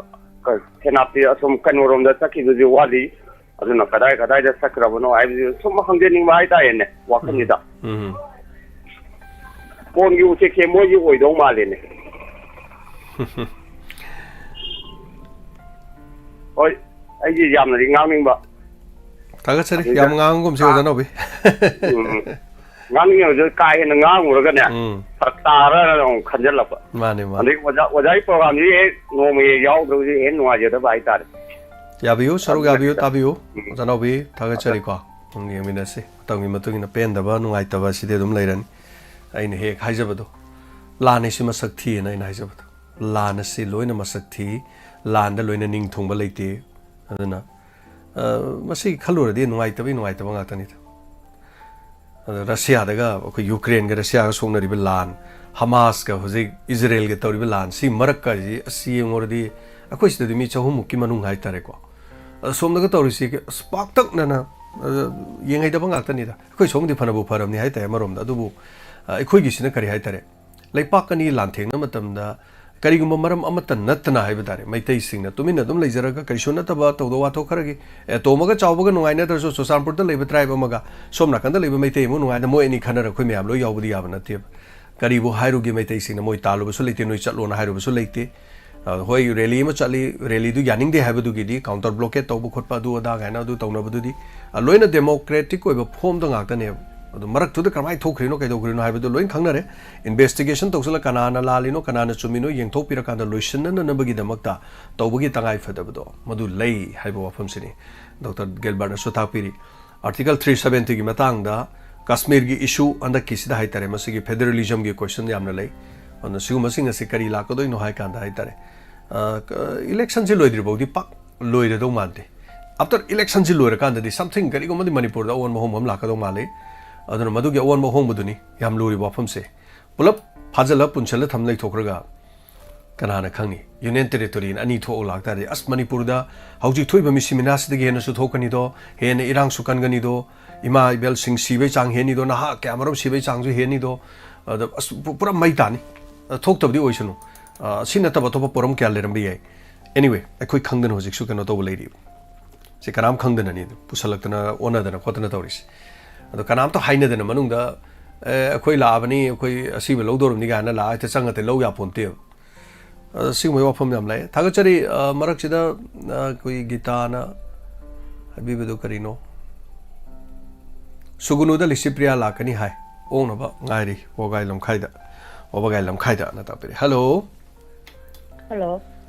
ꯀ-, ꯁꯦꯅꯥꯄꯇꯤ ꯑꯁꯣꯝ ꯀꯩꯅꯣꯔꯣꯝꯗ ꯆꯠꯈꯤꯕꯁꯨ ꯋꯥꯠꯂꯤ꯫ ꯑꯗꯨꯅ ꯀꯗꯥꯏ ꯀꯗꯥꯏꯗ ꯆꯠꯈ꯭ꯔꯕꯅꯣ ꯍꯥꯏꯕꯁꯤ ꯁꯨꯝ ꯍꯪꯖꯅꯤꯡꯕ ꯍꯥꯏꯇꯥꯔꯦꯅꯦ, ꯋꯥꯈꯜꯁꯤꯗ꯫ ꯎꯝ꯫ ꯀꯣꯟꯒꯤ ꯎꯆꯦꯛꯁꯦ ꯃꯣꯏꯒꯤ ꯑꯣꯏꯗꯧ ꯃꯥꯜꯂꯦꯅꯦ꯫ ꯍꯣꯏ, ꯑꯩꯒꯤ ꯌꯥꯝꯅꯗꯤ ꯉꯥꯡꯅꯤꯡꯕ꯫ ꯊꯥꯒꯠꯆꯔꯤ꯫ ꯑꯗꯨꯗ ꯌꯥꯝ ꯉꯥꯡꯒꯨꯝꯁꯤ, ꯑꯣꯖꯥ ꯅꯥꯎꯕꯤ꯫ ꯎꯝ, ꯉꯥꯡꯅꯤꯡꯉꯕꯁꯨ ꯀꯥ ꯍꯦꯟꯅ ꯉꯥꯡꯉꯨꯔꯒꯅꯦ, ꯎꯝ꯫ ꯐꯔꯛ ꯇꯥꯔꯅ ꯑꯃꯨꯛ ꯈꯟꯖꯜꯂꯛꯄ꯫ ꯃꯥꯅꯤ, ꯃꯥꯅꯤ꯫ ꯑꯗꯩ ꯑꯣꯖꯥ, ꯑꯣꯖꯥꯒꯤ ꯄ꯭ꯔꯣꯒꯥꯝꯁꯤ ꯍꯦꯛ ꯅꯣꯡꯃ ꯍꯦꯛ ꯌꯥꯎꯗ꯭ꯔꯕꯗꯤ ꯍꯦꯛ ꯅꯨꯡꯉꯥꯏꯖꯗꯕ ꯍꯥꯏꯇꯥꯔꯦ꯫ ꯌꯥꯕꯤꯌꯨ, ꯁꯔꯨꯛ ꯑꯗꯨꯅ ꯌꯥꯕꯤꯌꯨ, ꯈꯤꯇꯪ, ꯇꯥꯕꯤꯌꯨ꯫ ꯎꯝ꯫ ꯑꯣꯖꯥ ꯅꯥꯎꯕꯤ, ꯊꯥꯒꯠꯆꯔꯤꯀꯣ꯫ ꯑꯗꯨꯝ ꯌꯦꯡꯃꯤꯟꯅꯁꯤ꯫ ꯃꯇꯝꯒꯤ ꯃꯇꯨꯡ ꯏꯟꯅ ꯄꯦꯟꯗꯕ, ꯅꯨꯡꯉꯥꯏꯇꯕ ꯑꯁꯤꯗꯤ ꯑꯗꯨꯝ ꯂꯩꯔꯅꯤ꯫ ꯑꯩꯅ ꯍꯦꯛ ꯍꯥꯏꯖꯕꯗꯣ, ꯂꯥꯟ ꯍꯥꯏꯁꯤ ꯃꯁꯛ ꯊꯤꯑꯅ ꯑꯩꯅ ꯍꯥꯏꯖꯕꯗꯣ, ꯂꯥꯟ ꯑꯁꯤ ꯂꯣꯏꯅ ꯃꯁꯛ ꯊꯤ, ꯂꯥꯟꯗ ꯂꯣꯏꯅ ꯅꯤꯡ ꯊꯨꯡꯕ ꯂꯩꯇꯦ꯫ ꯑꯗꯨꯅ, ꯑ, ꯃꯁꯤ ꯈꯜꯂꯨꯔꯗꯤ ꯅꯨꯡꯉꯥꯏꯇꯕꯒꯤ ꯅꯨꯡꯉꯥꯏꯇꯕ ꯉꯥꯛꯇꯅꯤꯗ꯫ ꯑꯗ ꯔꯁꯤꯌꯥꯗꯒ, ꯑꯩꯈꯣꯏ ꯌꯨꯀ꯭ꯔꯦꯟꯒ ꯔꯁꯤꯌꯥꯒ ꯁꯣꯛꯅꯔꯤꯕ ꯂꯥꯟ, ꯍꯃꯥꯁꯀ ꯍꯧꯖꯤꯛ ꯏꯖꯔꯦꯜꯒ ꯇꯧꯔꯤꯕ ꯂꯥꯟ, ꯁꯤ ꯃꯔꯛꯀꯁꯤ ꯑꯁꯤ ꯌꯦꯡꯉꯨꯔꯗꯤ ꯑꯩꯈꯣꯏ ꯁꯤꯗꯗꯤ ꯃꯤ ꯆꯍꯨꯝꯃꯨꯛꯀꯤ ꯃꯅꯨꯡ ꯍꯥꯏꯇꯥꯔꯦꯀꯣ꯫ ꯑꯗ ꯁꯣꯝꯗꯒ ꯇꯧꯔꯤꯁꯤ ꯑꯁ ꯄꯥꯛꯇꯛꯅꯅ, ꯑ, ꯌꯦꯡꯍꯩꯗꯕ ꯉꯥꯛꯇꯅꯤꯗ꯫ ꯑꯩꯈꯣꯏ ꯁꯣꯝꯗꯤ ꯐꯅꯕꯨ ꯐꯔꯕꯅꯤ ꯍꯥꯏꯇꯥꯔꯦ ꯑꯃꯔꯣꯝꯗ, ꯑꯗꯨꯕꯨ, ꯑ, ꯑꯩꯈꯣꯏꯒꯤꯁꯤꯅ ꯀꯔꯤ ꯍꯥꯏꯇꯥꯔꯦ, ꯂꯩꯄꯥꯛ ꯑꯅꯤ ꯂꯥꯟꯊꯦꯡꯅ ꯃꯇꯝꯗ ꯀꯔꯤꯒꯨꯝꯕ ꯃꯔꯝ ꯑꯃꯠꯇ ꯅꯠꯇꯅ ꯍꯥꯏꯕ ꯇꯥꯔꯦ, ꯃꯩꯇꯩꯁꯤꯡꯅ ꯇꯨꯃꯤꯟꯅ ꯑꯗꯨꯝ ꯂꯩꯖꯔꯒ ꯀꯔꯤꯁꯨ ꯅꯠꯇꯕ ꯊꯧꯗꯣꯛ ꯋꯥꯊꯣꯛ ꯈꯔꯒꯤ, ꯑꯦ, ꯇꯣꯝꯕꯒ ꯆꯥꯎꯕꯒ ꯅꯨꯡꯉꯥꯏꯅꯗ꯭ꯔꯁꯨ ꯆꯨꯔꯆꯥꯟꯄꯨꯔꯗ ꯂꯩꯕ ꯇ꯭ꯔꯥꯏꯕ ꯑꯃꯒ ꯁꯣꯝ ꯅꯥꯀꯟꯗ ꯂꯩꯕ ꯃꯩꯇꯩ ꯑꯃ ꯅꯨꯡꯉꯥꯏꯅ ꯃꯣꯏ ꯑꯅꯤ ꯈꯟꯅꯔ ꯑꯩꯈꯣꯏ ꯃꯌꯥꯝ ꯂꯣꯏ ꯌꯥꯎꯕꯗꯤ ꯌꯥꯕ ꯅꯠꯇꯦꯕ꯫ ꯀꯔꯤꯕꯨ ꯍꯥꯏꯔꯨꯒꯦ, ꯃꯩꯇꯩꯁꯤꯡꯅ ꯃꯣꯏ ꯇꯥꯜꯂꯨꯕꯁꯨ ꯂꯩꯇꯦ, ꯅꯣꯏ ꯆꯠꯂꯣꯅ ꯍꯥꯏꯔꯨꯕꯁꯨ ꯂꯩꯇꯦ꯫ ꯑ, ꯍꯣꯏ, ꯔꯦꯂꯤ ꯑꯃ ꯆꯠꯂꯤ, ꯔꯦꯂꯤꯗꯨ ꯌꯥꯅꯤꯡꯗꯦ ꯍꯥꯏꯕꯗꯨꯒꯤꯗꯤ counter blockade ꯇꯧꯕ ꯈꯣꯠꯄ ꯑꯗꯨ ꯑꯗꯥ ꯀꯥꯏꯅ ꯑꯗꯨ ꯇꯧꯅꯕꯗꯨꯗꯤ, ꯑ, ꯂꯣꯏꯅ democratic ꯑꯣꯏꯕ formꯗ ꯉꯥꯛꯇꯅꯦꯕ꯫ ꯑꯗꯨ ꯃꯔꯛꯇꯨꯗ ꯀꯔꯝꯍꯥꯏꯅ ꯊꯣꯛꯈ꯭ꯔꯤꯅꯣ, ꯀꯩꯗꯧꯈ꯭ꯔꯤꯅꯣ ꯍꯥꯏꯕꯗꯨ ꯂꯣꯏꯅ ꯈꯪꯅꯔꯦ꯫ Investigation ꯇꯧꯁꯤꯜꯂ ꯀꯅꯥꯅ ꯂꯥꯜꯂꯤꯅꯣ, ꯀꯅꯥꯅ ꯆꯨꯝꯃꯤꯅꯣ ꯌꯦꯡꯊꯣꯛꯄꯤꯔꯀꯥꯟꯗ ꯂꯣꯏꯁꯤꯟꯅꯅꯕꯒꯤꯗꯃꯛꯇ ꯇꯧꯕꯒꯤ ꯇꯉꯥꯏ ꯐꯗꯕꯗꯣ ꯃꯗꯨ ꯂꯩ ꯍꯥꯏꯕ ꯋꯥꯐꯝꯁꯤꯅꯤ ꯗꯣꯛꯇꯔ ꯒꯤꯜꯕꯔꯠꯅꯁꯨ ꯇꯥꯛꯄꯤꯔꯤ꯫ Article three seventyꯒꯤ ꯃꯇꯥꯡꯗ, ꯀꯥꯁꯃꯤꯔꯒꯤ issue ꯍꯟꯗꯛꯀꯤꯁꯤꯗ ꯍꯥꯏꯇꯥꯔꯦ, ꯃꯁꯤꯒꯤ federalismꯒꯤ question ꯌꯥꯝꯅ ꯂꯩ꯫ ꯑꯗꯨꯅ ꯁꯤꯒꯨꯝꯕꯁꯤꯡ ꯑꯁꯤ ꯀꯔꯤ ꯂꯥꯛꯀꯗꯣꯏꯅꯣ ꯍꯥꯏ ꯀꯥꯟꯗ ꯍꯥꯏꯇꯥꯔꯦ, ꯑ, ꯀ-, electionꯁꯤ ꯂꯣꯏꯗ꯭ꯔꯤ ꯐꯥꯎꯗꯤ ꯄꯥꯛ ꯂꯣꯏꯔꯗꯧ ꯃꯥꯟꯗꯦ꯫ After electionꯁꯤ ꯂꯣꯏꯔꯀꯥꯟꯗꯗꯤ something, ꯀꯔꯤꯒꯨꯝꯕꯗꯤ ꯃꯅꯤꯄꯨꯔꯗ ꯑꯑꯣꯟꯕ ꯑꯍꯣꯡꯕ ꯑꯃ ꯂꯥꯛꯀꯗꯧ ꯃꯥꯜꯂꯤ꯫ ꯑꯗꯨꯅ ꯃꯗꯨꯒꯤ ꯑꯑꯣꯟꯕ ꯑꯍꯣꯡꯕꯗꯨꯅꯤ ꯌꯥꯝ ꯂꯨꯔꯤꯕ ꯋꯥꯐꯝꯁꯦ꯫ ꯄꯨꯂꯞ ꯐꯥꯖꯤꯜꯂ ꯄꯨꯟꯁꯤꯜꯂ ꯊꯝ ꯂꯩꯊꯣꯛꯈ꯭ꯔꯒ ꯀꯅꯥꯅ ꯈꯪꯅꯤ? Union Territoryꯅ ꯑꯅꯤ ꯊꯣꯛꯑ ꯂꯥꯛꯇꯥꯔꯗꯤ, ꯑꯁ, ꯃꯅꯤꯄꯨꯔꯗ ꯍꯧꯖꯤꯛ ꯊꯣꯛꯏꯕ ꯃꯤꯁꯤ ꯃꯤꯅꯥꯁꯤꯗꯒꯤ ꯍꯦꯟꯅꯁꯨ ꯊꯣꯛꯀꯅꯤꯗꯣ, ꯍꯦꯟꯅ ꯏꯔꯥꯡꯁꯨ ꯀꯟꯒꯅꯤꯗꯣ, ꯏꯃꯥ ꯏꯕꯦꯜꯁꯤꯡ ꯁꯤꯕꯩ ꯆꯥꯡ ꯍꯦꯟꯅꯤꯗꯣ, ꯅꯍꯥ ꯀꯌꯥ ꯃꯔꯨꯝ ꯁꯤꯕꯩ ꯆꯥꯡꯁꯨ ꯍꯦꯟꯅꯤꯗꯣ, ꯑꯗ, ꯑꯁ, ꯄꯨ-, ꯄꯨꯔꯥ ꯃꯩ ꯇꯥꯅꯤ꯫ ꯑ, ꯊꯣꯛꯇꯕꯗꯤ ꯑꯣꯏꯁꯅꯨ꯫ ꯑ, ꯁꯤ ꯅꯠꯇꯕ ꯑꯇꯣꯞꯄ ꯄꯣꯔꯝ ꯀꯌꯥ ꯂꯩꯔꯝꯕ ꯌꯥꯏ꯫ Anyway, ꯑꯩꯈꯣꯏ ꯈꯪꯗꯅ ꯍꯧꯖꯤꯛꯁꯨ ꯀꯩꯅꯣ ꯇꯧꯕ ꯂꯩꯔꯤꯕ꯫ ꯁꯤ ꯀꯅꯥꯝ ꯈꯪꯗꯅꯅꯤ ꯑꯗꯨ ꯄꯨꯁꯜꯂꯛꯇꯅ, ꯑꯣꯟꯅꯗꯅ ꯈꯣꯠꯇꯅ ꯇꯧꯔꯤꯁꯦ꯫ ꯑꯗꯣ ꯀꯅꯥꯝꯇ ꯍꯥꯏꯅꯗꯅ ꯃꯅꯨꯡꯗ, "ꯑꯦ, ꯑꯩꯈꯣꯏ ꯂꯥꯛꯑꯕꯅꯤ, ꯑꯩꯈꯣꯏ ꯑꯁꯤꯕ ꯂꯧꯗꯧꯔꯕꯅꯤ" ꯀꯥꯏꯅ ꯂꯥꯛꯑ ꯍꯦꯛꯇ ꯆꯪꯉ ꯍꯦꯛꯇ ꯂꯧ ꯌꯥꯄꯣꯟꯇꯦꯕ꯫ ꯑ, ꯁꯤꯒꯨꯝꯕꯒꯤ ꯋꯥꯐꯝ ꯌꯥꯝ ꯂꯥꯛꯑꯦ꯫ ꯊꯥꯒꯠꯆꯔꯤ꯫ ꯑ, ꯃꯔꯛꯁꯤꯗ, ꯑ, ꯑꯩꯈꯣꯏ ꯒꯤꯇꯥꯅ ꯍꯥꯏꯕꯤꯕꯗꯨ ꯀꯔꯤꯅꯣ? "ꯁꯨꯒꯨꯅꯨꯗ ꯂꯤꯁꯤꯄ꯭ꯔꯤꯌꯥ ꯂꯥꯛꯀꯅꯤ ꯍꯥꯏ꯫ ꯑꯣꯛꯅꯕ ꯉꯥꯏꯔꯤ ꯋꯥꯕꯒꯥꯏ ꯂꯝꯈꯥꯏꯗ, ꯋꯥꯕꯒꯥꯏ ꯂꯝꯈꯥꯏꯗ" ꯑꯅ ꯇꯥꯛꯄꯤꯔꯦ꯫ ꯍꯜꯂꯣ꯫ ꯍꯜꯂꯣ꯫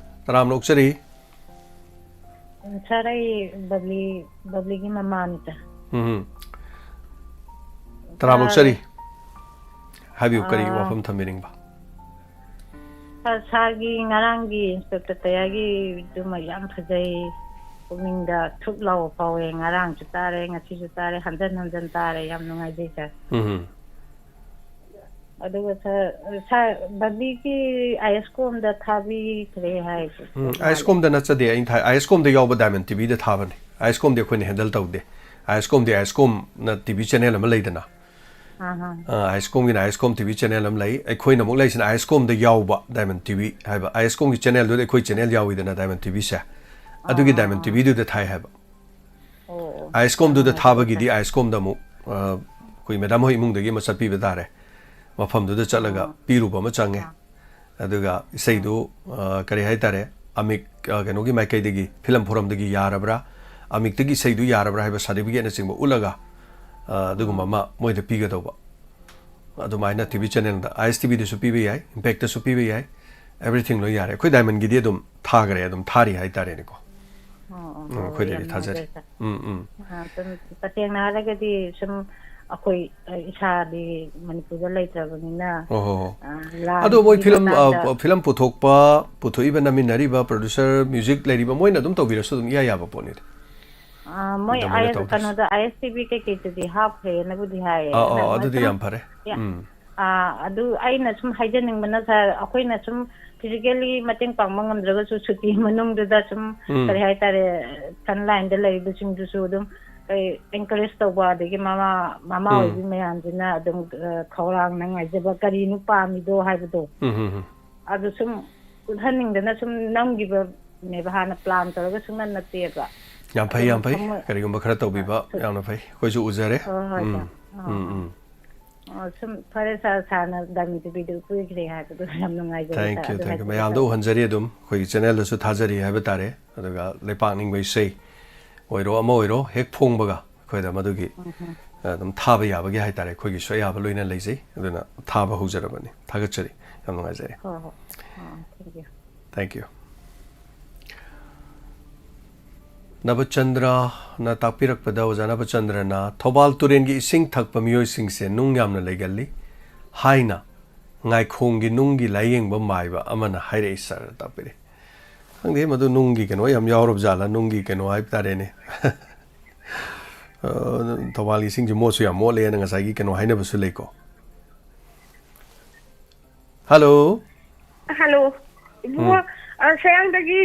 ꯇꯔꯥꯝꯅ ꯑꯣꯛꯆꯔꯤ꯫ ꯁꯥꯔ, ꯑꯩ ꯕꯕ꯭ꯂꯤ, ꯕꯕ꯭ꯂꯤꯒꯤ ꯃꯃꯥꯅꯤ, ꯁꯥꯔ꯫ ꯎꯝ꯫ ꯇꯔꯥꯝꯅ ꯁꯥꯔ, ꯑꯣꯛꯆꯔꯤ꯫ ꯍꯥꯏꯕꯤꯌꯨ, ꯀꯔꯤ ꯑꯥ, ꯋꯥꯐꯝ ꯊꯝꯕꯤꯅꯤꯡꯕ? ꯁꯥꯔ, ꯁꯥꯔꯒꯤ ꯉꯔꯥꯡꯒꯤ ꯏꯟꯁꯄꯦꯛꯇꯔ ꯇꯌꯥꯒꯤꯗꯨꯃ ꯌꯥꯝ ꯐꯖꯩ꯫ ꯄꯨꯛꯅꯤꯡꯗ ꯊꯨꯞ ꯂꯥꯎꯕ ꯐꯥꯎꯋꯦ꯫ ꯉꯔꯥꯡꯁꯨ ꯇꯥꯔꯦ, ꯉꯁꯤꯁꯨ ꯇꯥꯔꯦ, ꯍꯟꯖꯟ ꯍꯟꯖꯟ ꯇꯥꯔꯦ꯫ ꯌꯥꯝ ꯅꯨꯡꯉꯥꯏꯖꯩ, ꯁꯥꯔ꯫ ꯎꯝ꯫ ꯑꯗꯨꯒ ꯁꯥꯔ, ꯁꯥꯔ, ꯕꯕ꯭ꯂꯤꯒꯤ ꯑꯥꯏ ꯑꯦꯁ ꯀꯣꯝꯗ ꯊꯥꯕꯤꯈ꯭ꯔꯦ ꯍꯥꯏ꯫ ꯎꯝ, ꯑꯥꯏ ꯑꯦꯁ ꯀꯣꯝꯗ ꯅꯠꯆꯗꯦ ꯑꯩꯅ ꯊꯥꯏ, ꯑꯥꯏ ꯑꯦꯁ ꯀꯣꯝꯗ ꯌꯥꯎꯕ ꯗꯥꯏꯃꯟ ꯇꯤ ꯚꯤꯗ ꯊꯥꯕꯅꯤ꯫ ꯑꯥꯏ ꯑꯦꯁ ꯀꯣꯝꯗꯤ ꯑꯩꯈꯣꯏꯅ ꯍꯦꯟꯗꯜ ꯇꯧꯗꯦ꯫ ꯑꯥꯏ ꯑꯦꯁ ꯀꯣꯝꯗꯤ ꯑꯥꯏ ꯑꯦꯁ ꯀꯣꯝꯅ ꯇꯤ ꯚꯤ ꯆꯦꯅꯦꯜ ꯑꯃ ꯂꯩꯗꯅ, ꯑꯥ, ꯑꯥ꯫ ꯑ, ꯑꯥꯏ ꯑꯦꯁ ꯀꯣꯝꯒꯤꯅ ꯑꯥꯏ ꯑꯦꯁ ꯀꯣꯝ ꯇꯤ ꯚꯤ ꯆꯦꯅꯦꯜ ꯑꯃ ꯂꯩ꯫ ꯑꯩꯈꯣꯏꯅ ꯑꯃꯨꯛ ꯂꯩꯁꯤꯅ ꯑꯥꯏ ꯑꯦꯁ ꯀꯣꯝꯗ ꯌꯥꯎꯕ ꯗꯥꯏꯃꯟ ꯇꯤ ꯚꯤ ꯍꯥꯏꯕ꯫ ꯑꯥꯏ ꯑꯦꯁ ꯀꯣꯝꯒꯤ ꯆꯦꯅꯦꯜꯗꯨꯗ ꯑꯩꯈꯣꯏ ꯆꯦꯅꯦꯜ ꯌꯥꯎꯋꯤꯗꯅ, ꯗꯥꯏꯃꯟ ꯇꯤ ꯚꯤꯁꯦ꯫ ꯑꯗꯨꯒꯤ ꯑꯥ, ꯗꯥꯏꯃꯟ ꯑꯥ, ꯇꯤ ꯚꯤꯗꯨꯗ ꯊꯥꯏ ꯍꯥꯏꯕ꯫ ꯑꯣ, ꯑꯣ꯫ ꯑꯥꯏ ꯑꯦꯁ ꯀꯣꯝꯗꯨꯗ ꯌꯥꯝ ꯅꯨꯡꯉꯥꯏꯖꯔꯦ, ꯊꯥꯕꯒꯤꯗꯤ ꯁꯥꯔ꯫ ꯑꯥꯏ ꯑꯦꯁ ꯀꯣꯝꯗ ꯑꯃꯨꯛ, ꯑ, ꯑꯩꯈꯣꯏ ꯃꯦꯗꯥꯝ ꯍꯣꯏ ꯏꯃꯨꯡꯗꯒꯤ ꯑꯃ ꯆꯠꯄꯤꯕ ꯇꯥꯔꯦ꯫ ꯃꯐꯝꯗꯨꯗ ꯆꯠꯂꯒ ꯑꯥ, ꯄꯤꯔꯨꯕ ꯑꯃ ꯆꯪꯉꯦ꯫ ꯑꯥ꯫ ꯑꯗꯨꯒ ꯏꯁꯩꯗꯨ, ꯑꯥ, ꯀꯔꯤ ꯍꯥꯏꯇꯥꯔꯦ, ꯑꯃꯤꯛ, ꯑꯥ, ꯀꯩꯅꯣꯒꯤ ꯃꯥꯏꯀꯩꯗꯒꯤ, ꯐꯤꯂꯝ ꯐꯣꯔꯝꯗꯒꯤ ꯌꯥꯔꯕ꯭ꯔꯥ, ꯑꯃꯤꯛꯇꯒꯤ ꯏꯁꯩꯗꯨ ꯌꯥꯔꯕ꯭ꯔꯥ ꯍꯥꯏꯕ ꯁꯥꯔꯇꯤꯐꯤꯀꯦꯠꯅꯆꯤꯡꯕ ꯎꯠꯂꯒ, ꯑꯥ, ꯑꯗꯨꯒꯨꯝꯕ ꯑꯥ꯫ ꯑꯃ ꯃꯣꯏꯗ ꯄꯤꯒꯗꯧꯕ꯫ ꯑꯗꯨꯃꯥꯏꯅ ꯇꯤ ꯚꯤ ꯆꯦꯅꯦꯜꯗ, ꯑꯥꯏ ꯑꯦꯁ ꯇꯤ ꯚꯤꯗꯁꯨ ꯄꯤꯕ ꯌꯥꯏ, ꯏꯝꯄꯦꯛꯇꯁꯨ ꯄꯤꯕ ꯌꯥꯏ, everything ꯂꯣꯏ ꯌꯥꯔꯦ꯫ ꯑꯩꯈꯣꯏ ꯗꯥꯏꯃꯟꯒꯤꯗꯤ ꯑꯗꯨꯝ ꯊꯥꯈꯔꯦ, ꯑꯗꯨꯝ ꯊꯥꯔꯤ ꯍꯥꯏꯇꯥꯔꯦꯅꯦꯀꯣ꯫ ꯑꯣ, ꯑꯣ, ꯎꯝ, ꯍꯣꯏ, ꯍꯣꯏ, ꯑꯩꯈꯣꯏꯗꯗꯤ ꯌꯥꯝ ꯊꯥꯖꯔꯤ꯫ ꯅꯨꯡꯉꯥꯏꯖꯔꯦ, ꯁꯥꯔ꯫ ꯎꯝ, ꯎꯝ꯫ ꯑ, ꯁꯨꯝ ꯇꯁꯦꯡꯅ ꯍꯥꯏꯔꯒꯗꯤ ꯁꯨꯝ ꯑꯩꯈꯣꯏ, ꯑ, ꯏꯁꯥꯗꯤ ꯃꯅꯤꯄꯨꯔꯗ ꯂꯩꯇ꯭ꯔꯕꯅꯤꯅ, ꯍꯣ, ꯍꯣ, ꯍꯣ꯫ ꯑ, ꯑꯗꯣ ꯃꯣꯏ ꯂꯥꯟꯒꯤ ꯐꯤꯂꯝ, ꯑ, ꯃꯇꯥꯡꯗ ꯐꯤꯂꯝ ꯄꯨꯊꯣꯛꯄ, ꯄꯨꯊꯣꯛꯏꯕ, ꯅꯝꯃꯤꯟꯅꯔꯤꯕ producer, music ꯂꯩꯔꯤꯕ, ꯃꯣꯏꯅ ꯑꯗꯨꯝ ꯇꯧꯕꯤꯔꯁꯨ ꯑꯗꯨꯝ ꯏꯌꯥ ꯌꯥꯕ ꯄꯣꯠꯅꯤꯗ꯫ ꯑ, ꯃꯣꯏ ꯑꯗꯨꯃꯥꯏꯅ ꯑꯥꯏ ꯑꯦꯁ, ꯇꯧꯗ꯭ꯔꯁꯨ꯫ ꯀꯩꯅꯣꯗ, ꯑꯥꯏ ꯑꯦꯁ ꯇꯤ ꯚꯤ ꯀꯩꯀꯩꯗꯨꯗꯤ ꯍꯥꯞꯈ꯭ꯔꯦꯅꯕꯨꯗꯤ ꯍꯥꯏꯌꯦ꯫ ꯑꯥ, ꯑꯥ, ꯑꯗ ꯑꯗꯨꯗꯤ ꯁꯨꯝ, ꯌꯥꯝ ꯐꯔꯦ꯫ ꯌꯥ-, ꯎꯝ꯫ ꯑꯥ, ꯑꯗꯨ ꯑꯩꯅ ꯁꯨꯝ ꯍꯥꯏꯖꯅꯤꯡꯕꯅ, ꯁꯥꯔ, ꯑꯩꯈꯣꯏꯅ ꯁꯨꯝ physically ꯃꯇꯦꯡ ꯄꯥꯡꯕ ꯉꯝꯗ꯭ꯔꯒꯁꯨ, ꯁꯨꯇꯤ ꯃꯅꯨꯡꯗꯨꯗ ꯁꯨꯝ, ꯎꯝ꯫ ꯀꯔꯤ ꯍꯥꯏꯇꯥꯔꯦ, front line ꯗ ꯂꯩꯔꯤꯕꯁꯤꯡꯗꯨꯁꯨ ꯑꯗꯨꯝ ꯑꯩ encourage ꯇꯧꯕ, ꯑꯗꯒꯤ ꯃꯃꯥ, ꯃꯃꯥ ꯎꯝ꯫ ꯑꯣꯏꯕꯤ ꯃꯌꯥꯝꯁꯤꯅ ꯑꯗꯨꯝ, ꯑ, ꯈꯧꯔꯥꯡꯅ ꯉꯥꯏꯖꯕ, "ꯀꯔꯤꯅꯣ ꯄꯥꯝꯃꯤꯗꯣ?" ꯍꯥꯏꯕꯗꯣ꯫ ꯎꯝ, ꯎꯝ, ꯎꯝ꯫ ꯑꯗꯨ ꯁꯨꯝ ꯎꯠꯍꯟꯅꯤꯡꯗꯅ ꯁꯨꯝ ꯅꯝꯈꯤꯕꯅꯦꯕ, ꯍꯥꯟꯅ plan ꯇꯧꯔꯒ ꯁꯨꯡꯅꯠ ꯅꯠꯇꯦꯕ꯫ ꯌꯥꯝ ꯐꯩ, ꯑꯗꯨꯝ ꯌꯥꯝ ꯐꯩ꯫ ꯊꯃꯣꯏ-, ꯀꯔꯤꯒꯨꯝꯕ ꯈꯔ ꯇꯧꯕꯤꯕ ꯑ, ꯌꯥꯝꯅ ꯐꯩ꯫ ꯑꯩꯈꯣꯏꯁꯨ ꯎꯖꯔꯦ꯫ ꯍꯣꯏ, ꯍꯣꯏ, ꯎꯝ, ꯁꯥꯔ꯫ ꯑꯥ, ꯎꯝ, ꯑꯥ꯫ ꯎꯝ꯫ ꯑꯣ, ꯁꯨꯝ ꯐꯔꯦ ꯁꯥꯔ, ꯁꯥꯔꯅ ꯗꯥꯃꯤ ꯇꯨꯕꯤꯗꯨ ꯀꯣꯏꯈ꯭ꯔꯦ ꯍꯥꯏꯕꯗꯣ ꯌꯥꯝ ꯅꯨꯡꯉꯥꯏꯖꯔꯦ, Thank ꯁꯥꯔ꯫ you, ꯑꯗꯨ thank you. ꯍꯥꯏꯕꯤꯔꯛꯄ ꯃꯌꯥꯝꯗ ꯎꯍꯟꯖꯔꯤ ꯑꯗꯨꯝ, ꯑꯩꯈꯣꯏꯒꯤ ꯆꯦꯅꯦꯜꯗꯁꯨ ꯊꯥꯖꯔꯤ ꯍꯥꯏꯕ ꯇꯥꯔꯦ꯫ ꯑꯗꯨꯒ ꯂꯩꯄꯥꯛ ꯅꯤꯡꯕ ꯏꯁꯩ ꯑꯣꯏꯔꯣ ꯑꯃ ꯑꯣꯏꯔꯣ, ꯍꯦꯛ ꯐꯣꯡꯕꯒ ꯑꯩꯈꯣꯏꯗ ꯃꯗꯨꯒꯤ, ꯑ, ꯑꯗꯨꯝ ꯊꯥꯕ ꯌꯥꯕꯒꯤ ꯍꯥꯏ ꯇꯥꯔꯦ, ꯑꯩꯈꯣꯏꯒꯤꯁꯨ ꯑꯌꯥꯕ ꯂꯣꯏꯅ ꯂꯩꯖꯩ꯫ ꯑꯗꯨꯅ ꯊꯥꯕ ꯍꯧꯖꯔꯕꯅꯤ꯫ ꯊꯥꯒꯠꯆꯔꯤ꯫ ꯌꯥꯝ ꯅꯨꯡꯉꯥꯏꯖꯔꯦ꯫ ꯍꯣꯏ, ꯍꯣꯏ꯫ ꯑꯥ, thank you꯫ Thank you. ꯅꯕꯆꯟꯗ꯭ꯔꯅ ꯇꯥꯛꯄꯤꯔꯛꯄꯗ, ꯑꯣꯖꯥ ꯅꯕꯆꯟꯗ꯭ꯔꯅ, "ꯊꯧꯕꯥꯜ ꯇꯨꯔꯦꯟꯒꯤ ꯏꯁꯤꯡ ꯊꯛꯄ ꯃꯤꯑꯣꯏꯁꯤꯡꯁꯦ ꯅꯨꯡ ꯌꯥꯝꯅ ꯂꯩꯒꯜꯂꯤ" ꯍꯥꯏꯅ ꯉꯥꯏꯈꯣꯡꯒꯤ ꯅꯨꯡꯒꯤ ꯂꯥꯏꯌꯦꯡꯕ ꯃꯥꯏꯕ ꯑꯃꯅ ꯍꯥꯏꯔꯛꯏ, ꯁꯥꯔ, ꯇꯥꯛꯄꯤꯔꯛꯏ꯫ ꯈꯪꯗꯦ, ꯃꯗꯨ ꯅꯨꯡꯒꯤ ꯀꯩꯅꯣ ꯌꯥꯝ ꯌꯥꯎꯔꯕ ꯖꯥꯠꯂ, ꯅꯨꯡꯒꯤ ꯀꯩꯅꯣ ꯍꯥꯏꯕ ꯇꯥꯔꯦꯅꯦ꯫ ꯑ, ꯊꯧꯕꯥꯜꯒꯤ ꯏꯁꯤꯡꯁꯦ ꯃꯣꯠꯁꯨ ꯌꯥꯝ ꯃꯣꯠꯂꯦꯅ ꯉꯁꯥꯏꯒꯤ ꯀꯩꯅꯣ ꯍꯥꯏꯅꯕꯁꯨ ꯂꯩꯀꯣ꯫ ꯍꯜꯂꯣ꯫ ꯍꯜꯂꯣ꯫ ꯏꯕꯨꯡꯉꯣ, ꯎꯝ꯫ ꯑ, ꯁꯌꯥꯡꯗꯒꯤ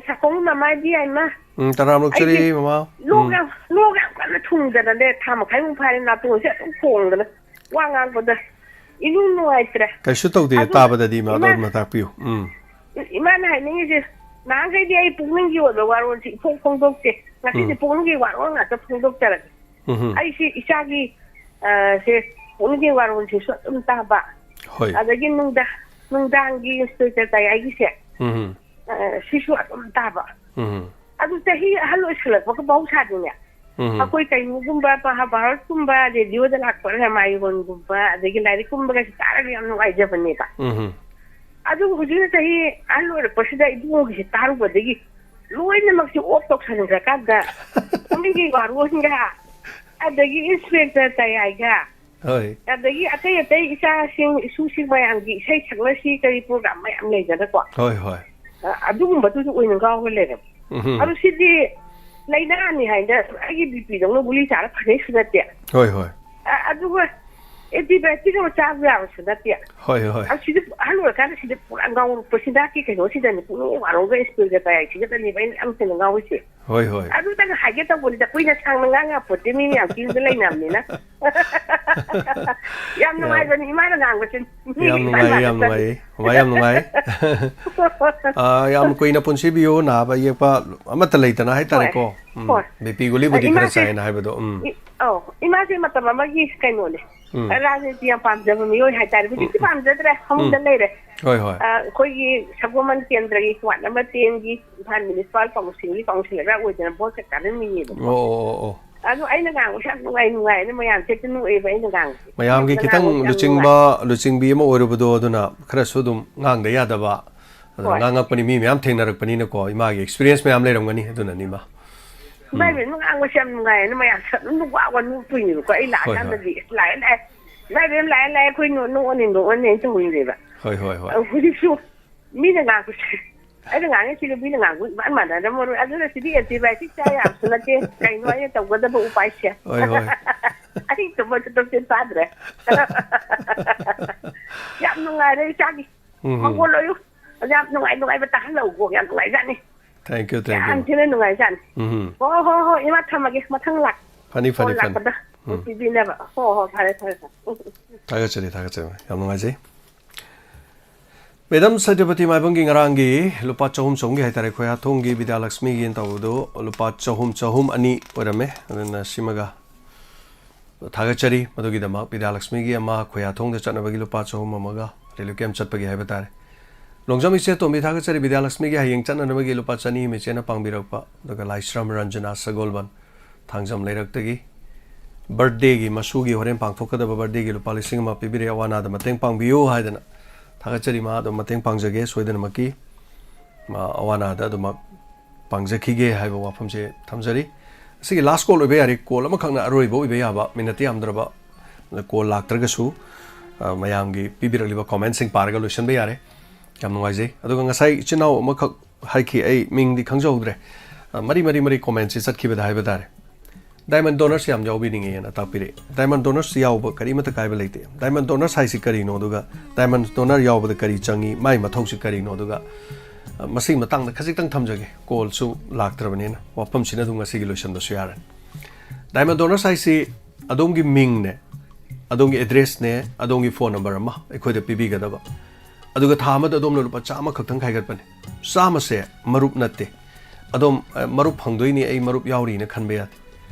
ꯁꯥꯈꯣꯝ ꯃꯃꯥ ꯏꯕꯤ ꯌꯥꯏꯃ꯫ ꯎꯝ, ꯇꯔꯥꯝ ꯑꯣꯛꯆꯔꯤ, ꯑꯩꯁꯦ ꯃꯃꯥ꯫ ꯂꯣꯛ ꯎꯝ꯫ ꯌꯥꯝ, ꯂꯣꯛ ꯌꯥꯝ ꯀꯟꯅ ꯊꯨꯡꯗꯅꯅꯦ, ꯊꯥ ꯃꯈꯥꯏꯃꯨꯛ ꯐꯥꯔꯦ, ꯅꯥꯇꯣꯟꯁꯦ ꯑꯗꯨꯝ ꯈꯣꯡꯗꯅ ꯋꯥ ꯉꯥꯡꯕꯗ ꯏꯅꯨꯡ ꯅꯨꯡꯉꯥꯏꯇ꯭ꯔꯦ꯫ ꯀꯩꯁꯨ ꯇꯧꯗꯦ, ꯑꯗꯨ ꯇꯥꯕꯗꯗꯤ ꯃ-, ꯏꯃꯥ, ꯑꯗꯨ ꯃꯇꯥꯛꯄꯤꯌꯨ꯫ ꯎꯝ꯫ ꯏꯃꯥꯅ ꯍꯥꯏꯅꯤꯡꯉꯤꯁꯦ, ꯅꯍꯥꯟꯈꯩꯗꯤ ꯑꯩ ꯄꯨꯛꯅꯤꯡꯒꯤ ꯑꯣꯏꯕ ꯋꯥꯔꯣꯜꯁꯤ ꯏꯐꯣꯡ ꯐꯣꯡꯗꯣꯛꯇꯦ꯫ ꯉꯁꯤꯗꯤ ꯎꯝ꯫ ꯄꯨꯛꯅꯤꯡꯒꯤ ꯋꯥꯔꯣꯜ ꯉꯥꯛꯇ ꯐꯣꯡꯗꯣꯛꯆꯔꯒꯦ꯫ ꯎꯝ꯫ ꯑꯩꯁꯤ ꯏꯆꯥꯒꯤ, ꯑ, ꯁꯦ, ꯄꯨꯛꯅꯤꯡꯒꯤ ꯋꯥꯔꯣꯜꯁꯤꯁꯨ ꯑꯗꯨꯝ ꯇꯥꯕ꯫ ꯍꯣꯏ꯫ ꯑꯗꯒꯤ ꯅꯨꯡꯗꯥ-, ꯅꯨꯡꯗꯥꯡꯒꯤ ꯏꯟꯁꯄꯦꯛꯇꯔ ꯇꯌꯥꯏꯒꯤꯁꯦ, ꯎꯝ꯫ ꯑ, ꯁꯤꯁꯨ ꯑꯗꯨꯝ ꯇꯥꯕ꯫ ꯎꯝ꯫ ꯑꯗꯨ ꯆꯍꯤ ꯑꯍꯜ ꯑꯣꯏꯁꯜꯂꯛꯄꯒ ꯃꯍꯧꯁꯥꯗꯤꯅꯦ, ꯎꯝ꯫ ꯑꯩꯈꯣꯏ ꯀꯩꯅꯣꯒꯨꯝꯕ, ꯃꯍꯥꯚꯥꯔꯠꯀꯨꯝꯕ, ꯔꯦꯗꯤꯑꯣꯗ ꯂꯥꯛꯄ ꯔꯥꯃꯥꯌꯣꯟꯒꯨꯝꯕ, ꯑꯗꯒꯤ ꯂꯥꯏꯔꯤꯛꯀꯨꯝꯕꯒꯁꯦ ꯇꯥꯔꯒ ꯌꯥꯝ ꯅꯨꯡꯉꯥꯏꯖꯕꯅꯦꯕ꯫ ꯎꯝ꯫ ꯑꯗꯨꯕꯨ ꯍꯧꯖꯤꯛꯅ ꯆꯍꯤ ꯑꯍꯜ ꯑꯣꯏꯔꯛꯄꯁꯤꯗ ꯏꯕꯨꯡꯉꯣꯒꯤꯁꯦ ꯇꯥꯔꯨꯕꯗꯒꯤ ꯂꯣꯏꯅꯃꯛꯁꯦ ꯑꯣꯐ ꯇꯧꯁꯟꯈ꯭ꯔꯀꯥꯟꯗ, ꯄꯨꯛꯅꯤꯡꯒꯤ ꯋꯥꯔꯣꯜꯒ, ꯑꯗꯒꯤ ꯏꯟꯁꯄꯦꯛꯇꯔ ꯇꯌꯥꯏꯒ, ꯍꯣꯏ꯫ ꯑꯗꯒꯤ ꯑꯇꯩ ꯑꯇꯩ ꯏꯆꯥꯁꯤꯡ, ꯏꯁꯨꯁꯤꯡ ꯃꯌꯥꯝꯒꯤ ꯏꯁꯩ ꯁꯛꯅꯁꯤ ꯀꯔꯤ ꯄ꯭ꯔꯣꯒ꯭ꯔꯥꯝ ꯃꯌꯥꯝ ꯂꯩꯗꯅꯀꯣ꯫ ꯍꯣꯏ, ꯍꯣꯏ꯫ ꯑ, ꯑꯗꯨꯒꯨꯝꯕꯗꯨꯁꯨ ꯑꯣꯏꯅ ꯉꯥꯎꯔ ꯂꯩꯔꯦꯕ꯫ ꯎꯝ꯫ ꯑꯗꯨ ꯁꯤꯗꯤ ꯂꯥꯏꯅꯥꯅꯤ ꯍꯥꯏꯅ ꯑꯩꯒꯤ ꯕꯤ ꯄꯤꯗꯧꯅ ꯒꯨꯂꯤ ꯆꯥꯔ ꯐꯅꯩꯁꯨ ꯅꯠꯇꯦ꯫ ꯍꯣꯏ, ꯍꯣꯏ꯫ ꯑ, ꯑꯗꯨꯒ ꯑꯦꯟꯇꯤꯕꯥꯌꯣꯇꯤꯛ ꯑꯃ ꯆꯥꯕ ꯌꯥꯕꯁꯨ ꯅꯠꯇꯦ꯫ ꯍꯣꯏ, ꯍꯣꯏ꯫ ꯑꯗꯨ ꯁꯤꯗꯤ ꯑꯍꯜ ꯑꯣꯏꯔꯀꯥꯟꯗ ꯁꯤꯗꯤ ꯄꯨꯔꯥ ꯉꯥꯎꯔꯛꯄ, ꯍꯤꯗꯥꯛꯀꯤ ꯀꯩꯅꯣꯁꯤꯗꯅꯤ, ꯄꯨꯛꯅꯤꯡ ꯋꯥꯔꯧꯒ ꯏꯁꯄ꯭ꯔꯦꯒ ꯇꯌꯥꯏꯁꯤꯒꯗꯅꯦꯕ ꯑꯩꯅ ꯌꯥꯝ ꯍꯦꯟꯅ ꯉꯥꯎꯔꯤꯁꯦ꯫ ꯍꯣꯏ, ꯍꯣꯏ꯫ ꯑꯗꯨꯗꯪ ꯍꯥꯏꯒꯦ ꯇꯧꯕꯅꯤꯗ, ꯀꯨꯏꯅ ꯁꯥꯡꯅ ꯉꯥꯡ ꯌꯥꯄꯣꯠꯇꯦ, ꯃꯤ ꯃꯌꯥꯝ ꯀ꯭ꯌꯨꯗ ꯂꯩꯅꯕꯅꯤꯅ꯫ ꯌꯥꯝ ꯌꯥꯝ, ꯅꯨꯡꯉꯥꯏꯕꯅꯤ ꯏꯃꯥꯅ ꯉꯥꯡꯕꯁꯦ, ꯃꯤꯒ ꯌꯥꯝ ꯏꯃꯥ ꯅꯨꯡꯉꯥꯏꯌꯦ, ꯌꯥꯝ ꯃꯥꯟꯅꯗꯕꯅꯤ꯫ ꯅꯨꯡꯉꯥꯏꯌꯦ꯫ ꯃꯃꯥ ꯌꯥꯝ ꯅꯨꯡꯉꯥꯏ꯫ ꯑꯥ, ꯌꯥꯝ ꯀꯨꯏꯅ ꯄꯨꯟꯁꯤꯕꯤꯌꯨ, ꯅꯥꯕ ꯌꯦꯛꯄ ꯑꯃꯠꯇ ꯂꯩꯇꯅ ꯍꯣꯏ, ꯍꯥꯏꯇꯥꯔꯦꯀꯣ꯫ ꯎꯝ, ꯍꯣꯏ꯫ ꯕꯤ ꯄꯤ ꯒꯨꯂꯤꯕꯨꯗꯤ ꯑ, ꯈꯔ ꯏꯃꯥꯁꯦ, ꯆꯥꯏꯅ ꯍꯥꯏꯕꯗꯣ, ꯎꯝ꯫ ꯏ-, ꯑꯧ, ꯏꯃꯥꯁꯦ ꯃꯇꯝ ꯑꯃꯒꯤ ꯀꯩꯅꯣꯅꯦ, ꯎꯝ꯫ ꯔꯥꯖꯅꯤꯇꯤ ꯌꯥꯝ ꯄꯥꯝꯖꯕ ꯃꯤꯑꯣꯏ ꯍꯥꯏꯇꯥꯔꯦ꯫ ꯍꯧꯖꯤꯛꯇꯤ ꯎꯝ, ꯎꯝ꯫ ꯄꯥꯝꯖꯗ꯭ꯔꯦ, ꯐꯃꯨꯡꯗ ꯎꯝ꯫ ꯂꯩꯔꯦ꯫ ꯍꯣꯏ, ꯍꯣꯏ꯫ ꯑ, ꯑꯩꯈꯣꯏꯒꯤ ꯁꯒꯣꯜꯕꯟ ꯀꯦꯟꯗ꯭ꯔꯒꯤ ꯋꯥꯔꯗ ꯅꯝꯕꯔ ꯇꯦꯟꯒꯤ ꯏꯝꯐꯥꯜ ꯃ꯭ꯌꯨꯅꯤꯁꯤꯄꯥꯜ ꯀꯥꯎꯟꯁꯤꯜꯒꯤ ꯀꯥꯎꯟꯁꯤꯂꯔ ꯑꯣꯏꯗꯅ ꯚꯣꯠ ꯀꯩꯀꯥ ꯑꯗꯨꯝ ꯃꯤꯅꯦꯕꯀꯣ꯫ ꯑꯣ, ꯑꯣ, ꯑꯣ, ꯑꯣ꯫ ꯑꯗꯣ ꯑꯩꯅ ꯉꯥꯡꯕꯁꯦ ꯌꯥꯝ ꯅꯨꯡꯉꯥꯏ, ꯅꯨꯡꯉꯥꯏ꯫ ꯑꯗꯨ ꯃꯌꯥꯝꯁꯦ ꯍꯦꯛꯇ ꯅꯣꯛꯑꯦꯕ ꯑꯩꯅ ꯉꯥꯡꯕꯁꯦ꯫ ꯃꯌꯥꯝꯒꯤ ꯅꯪꯅ ꯈꯤꯇꯪ ꯉꯥꯡꯕꯁꯦ ꯌꯥꯝ ꯂꯨꯆꯤꯡꯕ, ꯅꯨꯡꯉꯥꯏ꯫ ꯂꯨꯆꯤꯡꯕꯤ ꯑꯃ ꯑꯣꯏꯔꯨꯕꯗꯣ, ꯑꯗꯨꯅ ꯈꯔꯁꯨ ꯑꯗꯨꯝ ꯉꯥꯡꯗ ꯌꯥꯗꯕ꯫ ꯑꯗꯨꯅ ꯍꯣꯏ꯫ ꯉꯥꯡꯉꯛꯄꯅꯤ, ꯃꯤ ꯃꯌꯥꯝ ꯊꯦꯡꯅꯔꯛꯄꯅꯤꯅꯀꯣ, ꯏꯃꯥꯒꯤ ꯑꯦꯛꯁꯄꯤꯔꯤꯌꯦꯟꯁ ꯃꯌꯥꯝ ꯂꯩꯔꯝꯒꯅꯤ, ꯑꯗꯨꯅꯅꯤ ꯏꯃꯥ꯫ ꯎꯝ꯫ ꯏꯃꯥ ꯏꯕꯦꯝꯃ, ꯉꯥꯡꯕꯁꯦ ꯌꯥꯝ ꯅꯨꯡꯉꯥꯏꯌꯦꯅ ꯃꯌꯥꯝ ꯁꯛ ꯑꯗꯨꯝ ꯋꯥ ꯋꯥ ꯅꯣꯛꯇꯣꯏꯅꯦꯕꯀꯣ꯫ ꯑꯩ ꯍꯣꯏ, ꯍꯣꯏ꯫ ꯂꯥꯛꯑꯀꯥꯟꯗꯗꯤ, "ꯑꯁ, ꯂꯥꯛꯑꯦ, ꯂꯥꯛꯑꯦ꯫ ꯏꯃꯥ ꯏꯕꯦꯝꯃ, ꯂꯥꯛꯑꯦ, ꯂꯥꯛꯑꯦ, ꯑꯩꯈꯣꯏ ꯅꯣ-, ꯅꯣꯛꯑꯅꯤ, ꯅꯣꯛꯑꯅꯤ" ꯍꯥꯏꯅ ꯇꯧꯔꯤꯅꯦꯕ꯫ ꯍꯣꯏ, ꯍꯣꯏ, ꯍꯣꯏ꯫ ꯑꯗꯣ ꯍꯧꯖꯤꯛꯁꯨ ꯃꯤꯅ ꯉꯥꯡꯕꯁꯦ, ꯑꯩꯅ ꯉꯥꯡꯉꯤꯁꯤꯒ ꯃꯤꯅ ꯉꯥꯡꯕ ꯏꯃꯥꯟ ꯃꯥꯟꯅꯗꯕ ꯃꯔꯣꯏ꯫ ꯑꯗꯨꯅ ꯁꯤꯗꯤ antibiotic ꯆꯥ ꯌꯥꯕꯁꯨ ꯅꯠꯇꯦ꯫ ꯀꯩꯅꯣ ꯑꯩꯅ ꯇꯧꯒꯗꯕ ꯎꯄꯥꯏꯁꯦ? ꯍꯣꯏ, ꯍꯣꯏ꯫ ꯑꯍꯤꯡ ꯇꯨꯝꯕꯁꯨ ꯇꯨꯝꯁꯤꯠ ꯐꯥꯗ꯭ꯔꯦ꯫ ꯌꯥꯝ ꯅꯨꯡꯉꯥꯏꯔꯦ ꯏꯆꯥꯒꯤ꯫ ꯎꯝ, ꯎꯝ꯫ ꯃꯪꯒꯣꯜ ꯑꯣꯏꯌꯨ꯫ ꯑꯗꯨ ꯌꯥꯝ ꯅꯨꯡꯉꯥꯏ, ꯅꯨꯡꯉꯥꯏꯕ ꯇꯥꯍꯜꯂꯛꯎꯀꯣ꯫ ꯌꯥꯝ ꯅꯨꯡꯉꯥꯏꯖꯥꯠꯅꯤ꯫ Thank you, thank you꯫ ꯌꯥꯝ ꯊꯤꯅ ꯅꯨꯡꯉꯥꯏꯖꯥꯠꯅꯤ꯫ ꯎꯝ, ꯎꯝ꯫ ꯍꯣ, ꯍꯣ, ꯍꯣ, ꯏꯃꯥ ꯊꯝꯃꯒꯦ꯫ ꯃꯊꯪ ꯂꯥꯛ-, ꯐꯅꯤ, ꯐꯅꯤ, ꯐꯣꯟ ꯐꯅꯤ꯫ ꯂꯥꯛꯄꯗ ꯎꯝ꯫ ꯄꯤꯕꯤꯅꯕ꯫ ꯍꯣ, ꯍꯣ, ꯐꯔꯦ, ꯐꯔꯦ, ꯐꯔꯦ꯫ ꯎꯝ, ꯎꯝ꯫ ꯊꯥꯒꯠꯆꯔꯤ, ꯊꯥꯒꯠꯆꯔꯤ꯫ ꯌꯥꯝ ꯅꯨꯡꯉꯥꯏꯖꯩ꯫ ꯃꯦꯗꯥꯝ ꯁꯇ꯭ꯌꯄꯇꯤ ꯃꯥꯏꯕꯝꯒꯤ ꯉꯔꯥꯡꯒꯤ ꯂꯨꯄꯥ ꯆꯍꯨꯝ ꯆꯍꯨꯝꯒꯤ ꯍꯥꯏꯇꯥꯔꯦ, ꯈꯣꯏꯍꯥꯊꯣꯡꯒꯤ ꯕꯤꯗ꯭ꯌꯥꯂꯛꯁꯃꯤꯒꯤꯅ ꯇꯧꯕꯗꯣ ꯂꯨꯄꯥ ꯆꯍꯨꯝ, ꯆꯍꯨꯝ ꯑꯅꯤ ꯑꯣꯏꯔꯝꯃꯦ꯫ ꯑꯗꯨꯅ ꯁꯤꯃꯒ ꯊꯥꯒꯠꯆꯔꯤ꯫ ꯃꯗꯨꯒꯤꯗꯃꯛ ꯕꯤꯗ꯭ꯌꯥꯂꯛꯁꯃꯤꯒꯤ ꯑꯃ, ꯈꯣꯏꯍꯥꯊꯣꯡꯗ ꯆꯠꯅꯕꯒꯤ ꯂꯨꯄꯥ ꯆꯍꯨꯝ ꯑꯃꯒ, relief camp ꯆꯠꯄꯒꯤ ꯍꯥꯏꯕ ꯇꯥꯔꯦ꯫ ꯂꯣꯡꯖꯝ ꯏꯆꯦ ꯇꯣꯝꯕꯤ ꯊꯥꯒꯠꯆꯔꯤ꯫ ꯕꯤꯗ꯭ꯌꯥꯂꯛꯁꯃꯤꯒꯤ ꯍꯌꯦꯡ ꯆꯠꯅꯅꯕꯒꯤ ꯂꯨꯄꯥ ꯆꯅꯤ ꯑꯃ ꯏꯆꯦꯅ ꯄꯥꯡꯕꯤꯔꯛꯄ, ꯑꯗꯨꯒ ꯂꯥꯏꯁ꯭ꯔꯝ ꯔꯟꯖꯅꯥ ꯁꯒꯣꯜꯕꯟ ꯊꯥꯡꯖꯝ ꯂꯩꯔꯛꯇꯒꯤ birthdayꯒꯤ, ꯃꯁꯨꯒꯤ ꯍꯣꯔꯦꯟ ꯄꯥꯡꯊꯣꯛꯀꯗꯕ birthdayꯒꯤ ꯂꯨꯄꯥ ꯂꯤꯁꯤꯡ ꯑꯃ ꯄꯤꯕꯤꯔꯛꯑꯦ, "ꯑꯋꯥ ꯑꯅꯥꯗ ꯃꯇꯦꯡ ꯄꯥꯡꯕꯤꯌꯨ" ꯍꯥꯏꯗꯅ꯫ ꯊꯥꯒꯠꯆꯔꯤ, ꯃꯥ ꯑꯗꯨꯝ ꯃꯇꯦꯡ ꯄꯥꯡꯖꯒꯦ ꯁꯣꯏꯗꯅꯃꯛꯀꯤ꯫ ꯃꯥ ꯑꯋꯥ ꯑꯅꯥꯗ ꯑꯗꯨꯃꯛ ꯄꯥꯡꯖꯈꯤꯒꯦ ꯍꯥꯏꯕ ꯋꯥꯐꯝꯁꯦ ꯊꯝꯖꯔꯤ꯫ ꯑꯁꯤꯒꯤ last call ꯑꯣꯏꯕ ꯌꯥꯔꯦ, call ꯑꯃꯈꯛꯅ ꯑꯔꯣꯏꯕ ꯑꯣꯏꯕ ꯌꯥꯕ, minute ꯌꯥꯝꯗ꯭ꯔꯕ꯫ Call ꯂꯥꯛꯇ꯭ꯔꯒꯁꯨ, ꯑ, ꯃꯌꯥꯝꯒꯤ ꯄꯤꯕꯤꯔꯛꯂꯤꯕ commentꯁꯤꯡ ꯄꯥꯔꯒ ꯂꯣꯏꯁꯤꯟꯕ ꯌꯥꯔꯦ꯫ ꯌꯥꯝ ꯅꯨꯡꯉꯥꯏꯖꯩ꯫ ꯑꯗꯨꯒ ꯉꯁꯥꯏ ꯏꯆꯤꯟ ꯏꯅꯥꯎ ꯑꯃꯈꯛ ꯍꯥꯏꯈꯤ, ꯑꯩ ꯃꯤꯡꯗꯤ ꯈꯪꯖꯍꯧꯗ꯭ꯔꯦ꯫ ꯑ, ꯃꯔꯤ, ꯃꯔꯤ, ꯃꯔꯤ commentꯁꯤ ꯆꯠꯈꯤꯕꯗ ꯍꯥꯏꯕ ꯇꯥꯔꯦ꯫ Diamond donors ꯌꯥꯝ ꯌꯥꯎꯕꯤꯅꯤꯡꯉꯦꯅ ꯇꯥꯛꯄꯤꯔꯛꯑꯦ꯫ Diamond donors ꯌꯥꯎꯕ ꯀꯔꯤꯃꯠꯇ ꯀꯥꯏꯕ ꯂꯩꯇꯦ꯫ Diamond donors ꯍꯥꯏꯁꯤ ꯀꯔꯤꯅꯣ, ꯑꯗꯨꯒ diamond donor ꯌꯥꯎꯕꯗ ꯀꯔꯤ ꯆꯪꯉꯤ, ꯃꯥꯏ ꯃꯊꯧꯁꯤ ꯀꯔꯤꯅꯣ, ꯑꯗꯨꯒ, ꯑ, ꯃꯁꯤꯒꯤ ꯃꯇꯥꯡꯗ ꯈꯖꯤꯛꯇꯪ ꯊꯝꯖꯒꯦ꯫ Callꯁꯨ ꯂꯥꯛꯇ꯭ꯔꯕꯅꯤꯅ ꯋꯥꯐꯝꯁꯤꯅ ꯑꯗꯨꯝ ꯉꯁꯤꯒꯤ ꯂꯣꯏꯁꯤꯟꯕꯁꯨ ꯌꯥꯔꯅꯤ꯫ Diamond donors ꯍꯥꯏꯁꯤ ꯑꯗꯣꯝꯒꯤ ꯃꯤꯡꯅꯦ, ꯑꯗꯣꯝꯒꯤ addressꯅꯦ, ꯑꯗꯣꯝꯒꯤ phone number ꯑꯃ ꯑꯩꯈꯣꯏꯗ ꯄꯤꯕꯤꯒꯗꯕ꯫ ꯑꯗꯨꯒ ꯊꯥ ꯑꯃꯗ ꯑꯗꯣꯝꯅ ꯂꯨꯄꯥ ꯆꯥꯝꯃ ꯈꯛꯇꯪ ꯈꯥꯏꯒꯠꯄꯅꯤ꯫ ꯆꯥꯝꯃꯁꯦ ꯃꯔꯨꯞ ꯅꯠꯇꯦ꯫ ꯑꯗꯣꯝ, ꯑ, ꯃꯔꯨꯞ ꯐꯪꯗꯣꯏꯅꯤ, ꯑꯩ ꯃꯔꯨꯞ ꯌꯥꯎꯔꯤꯅ ꯈꯟꯕ ꯌꯥꯗꯦ꯫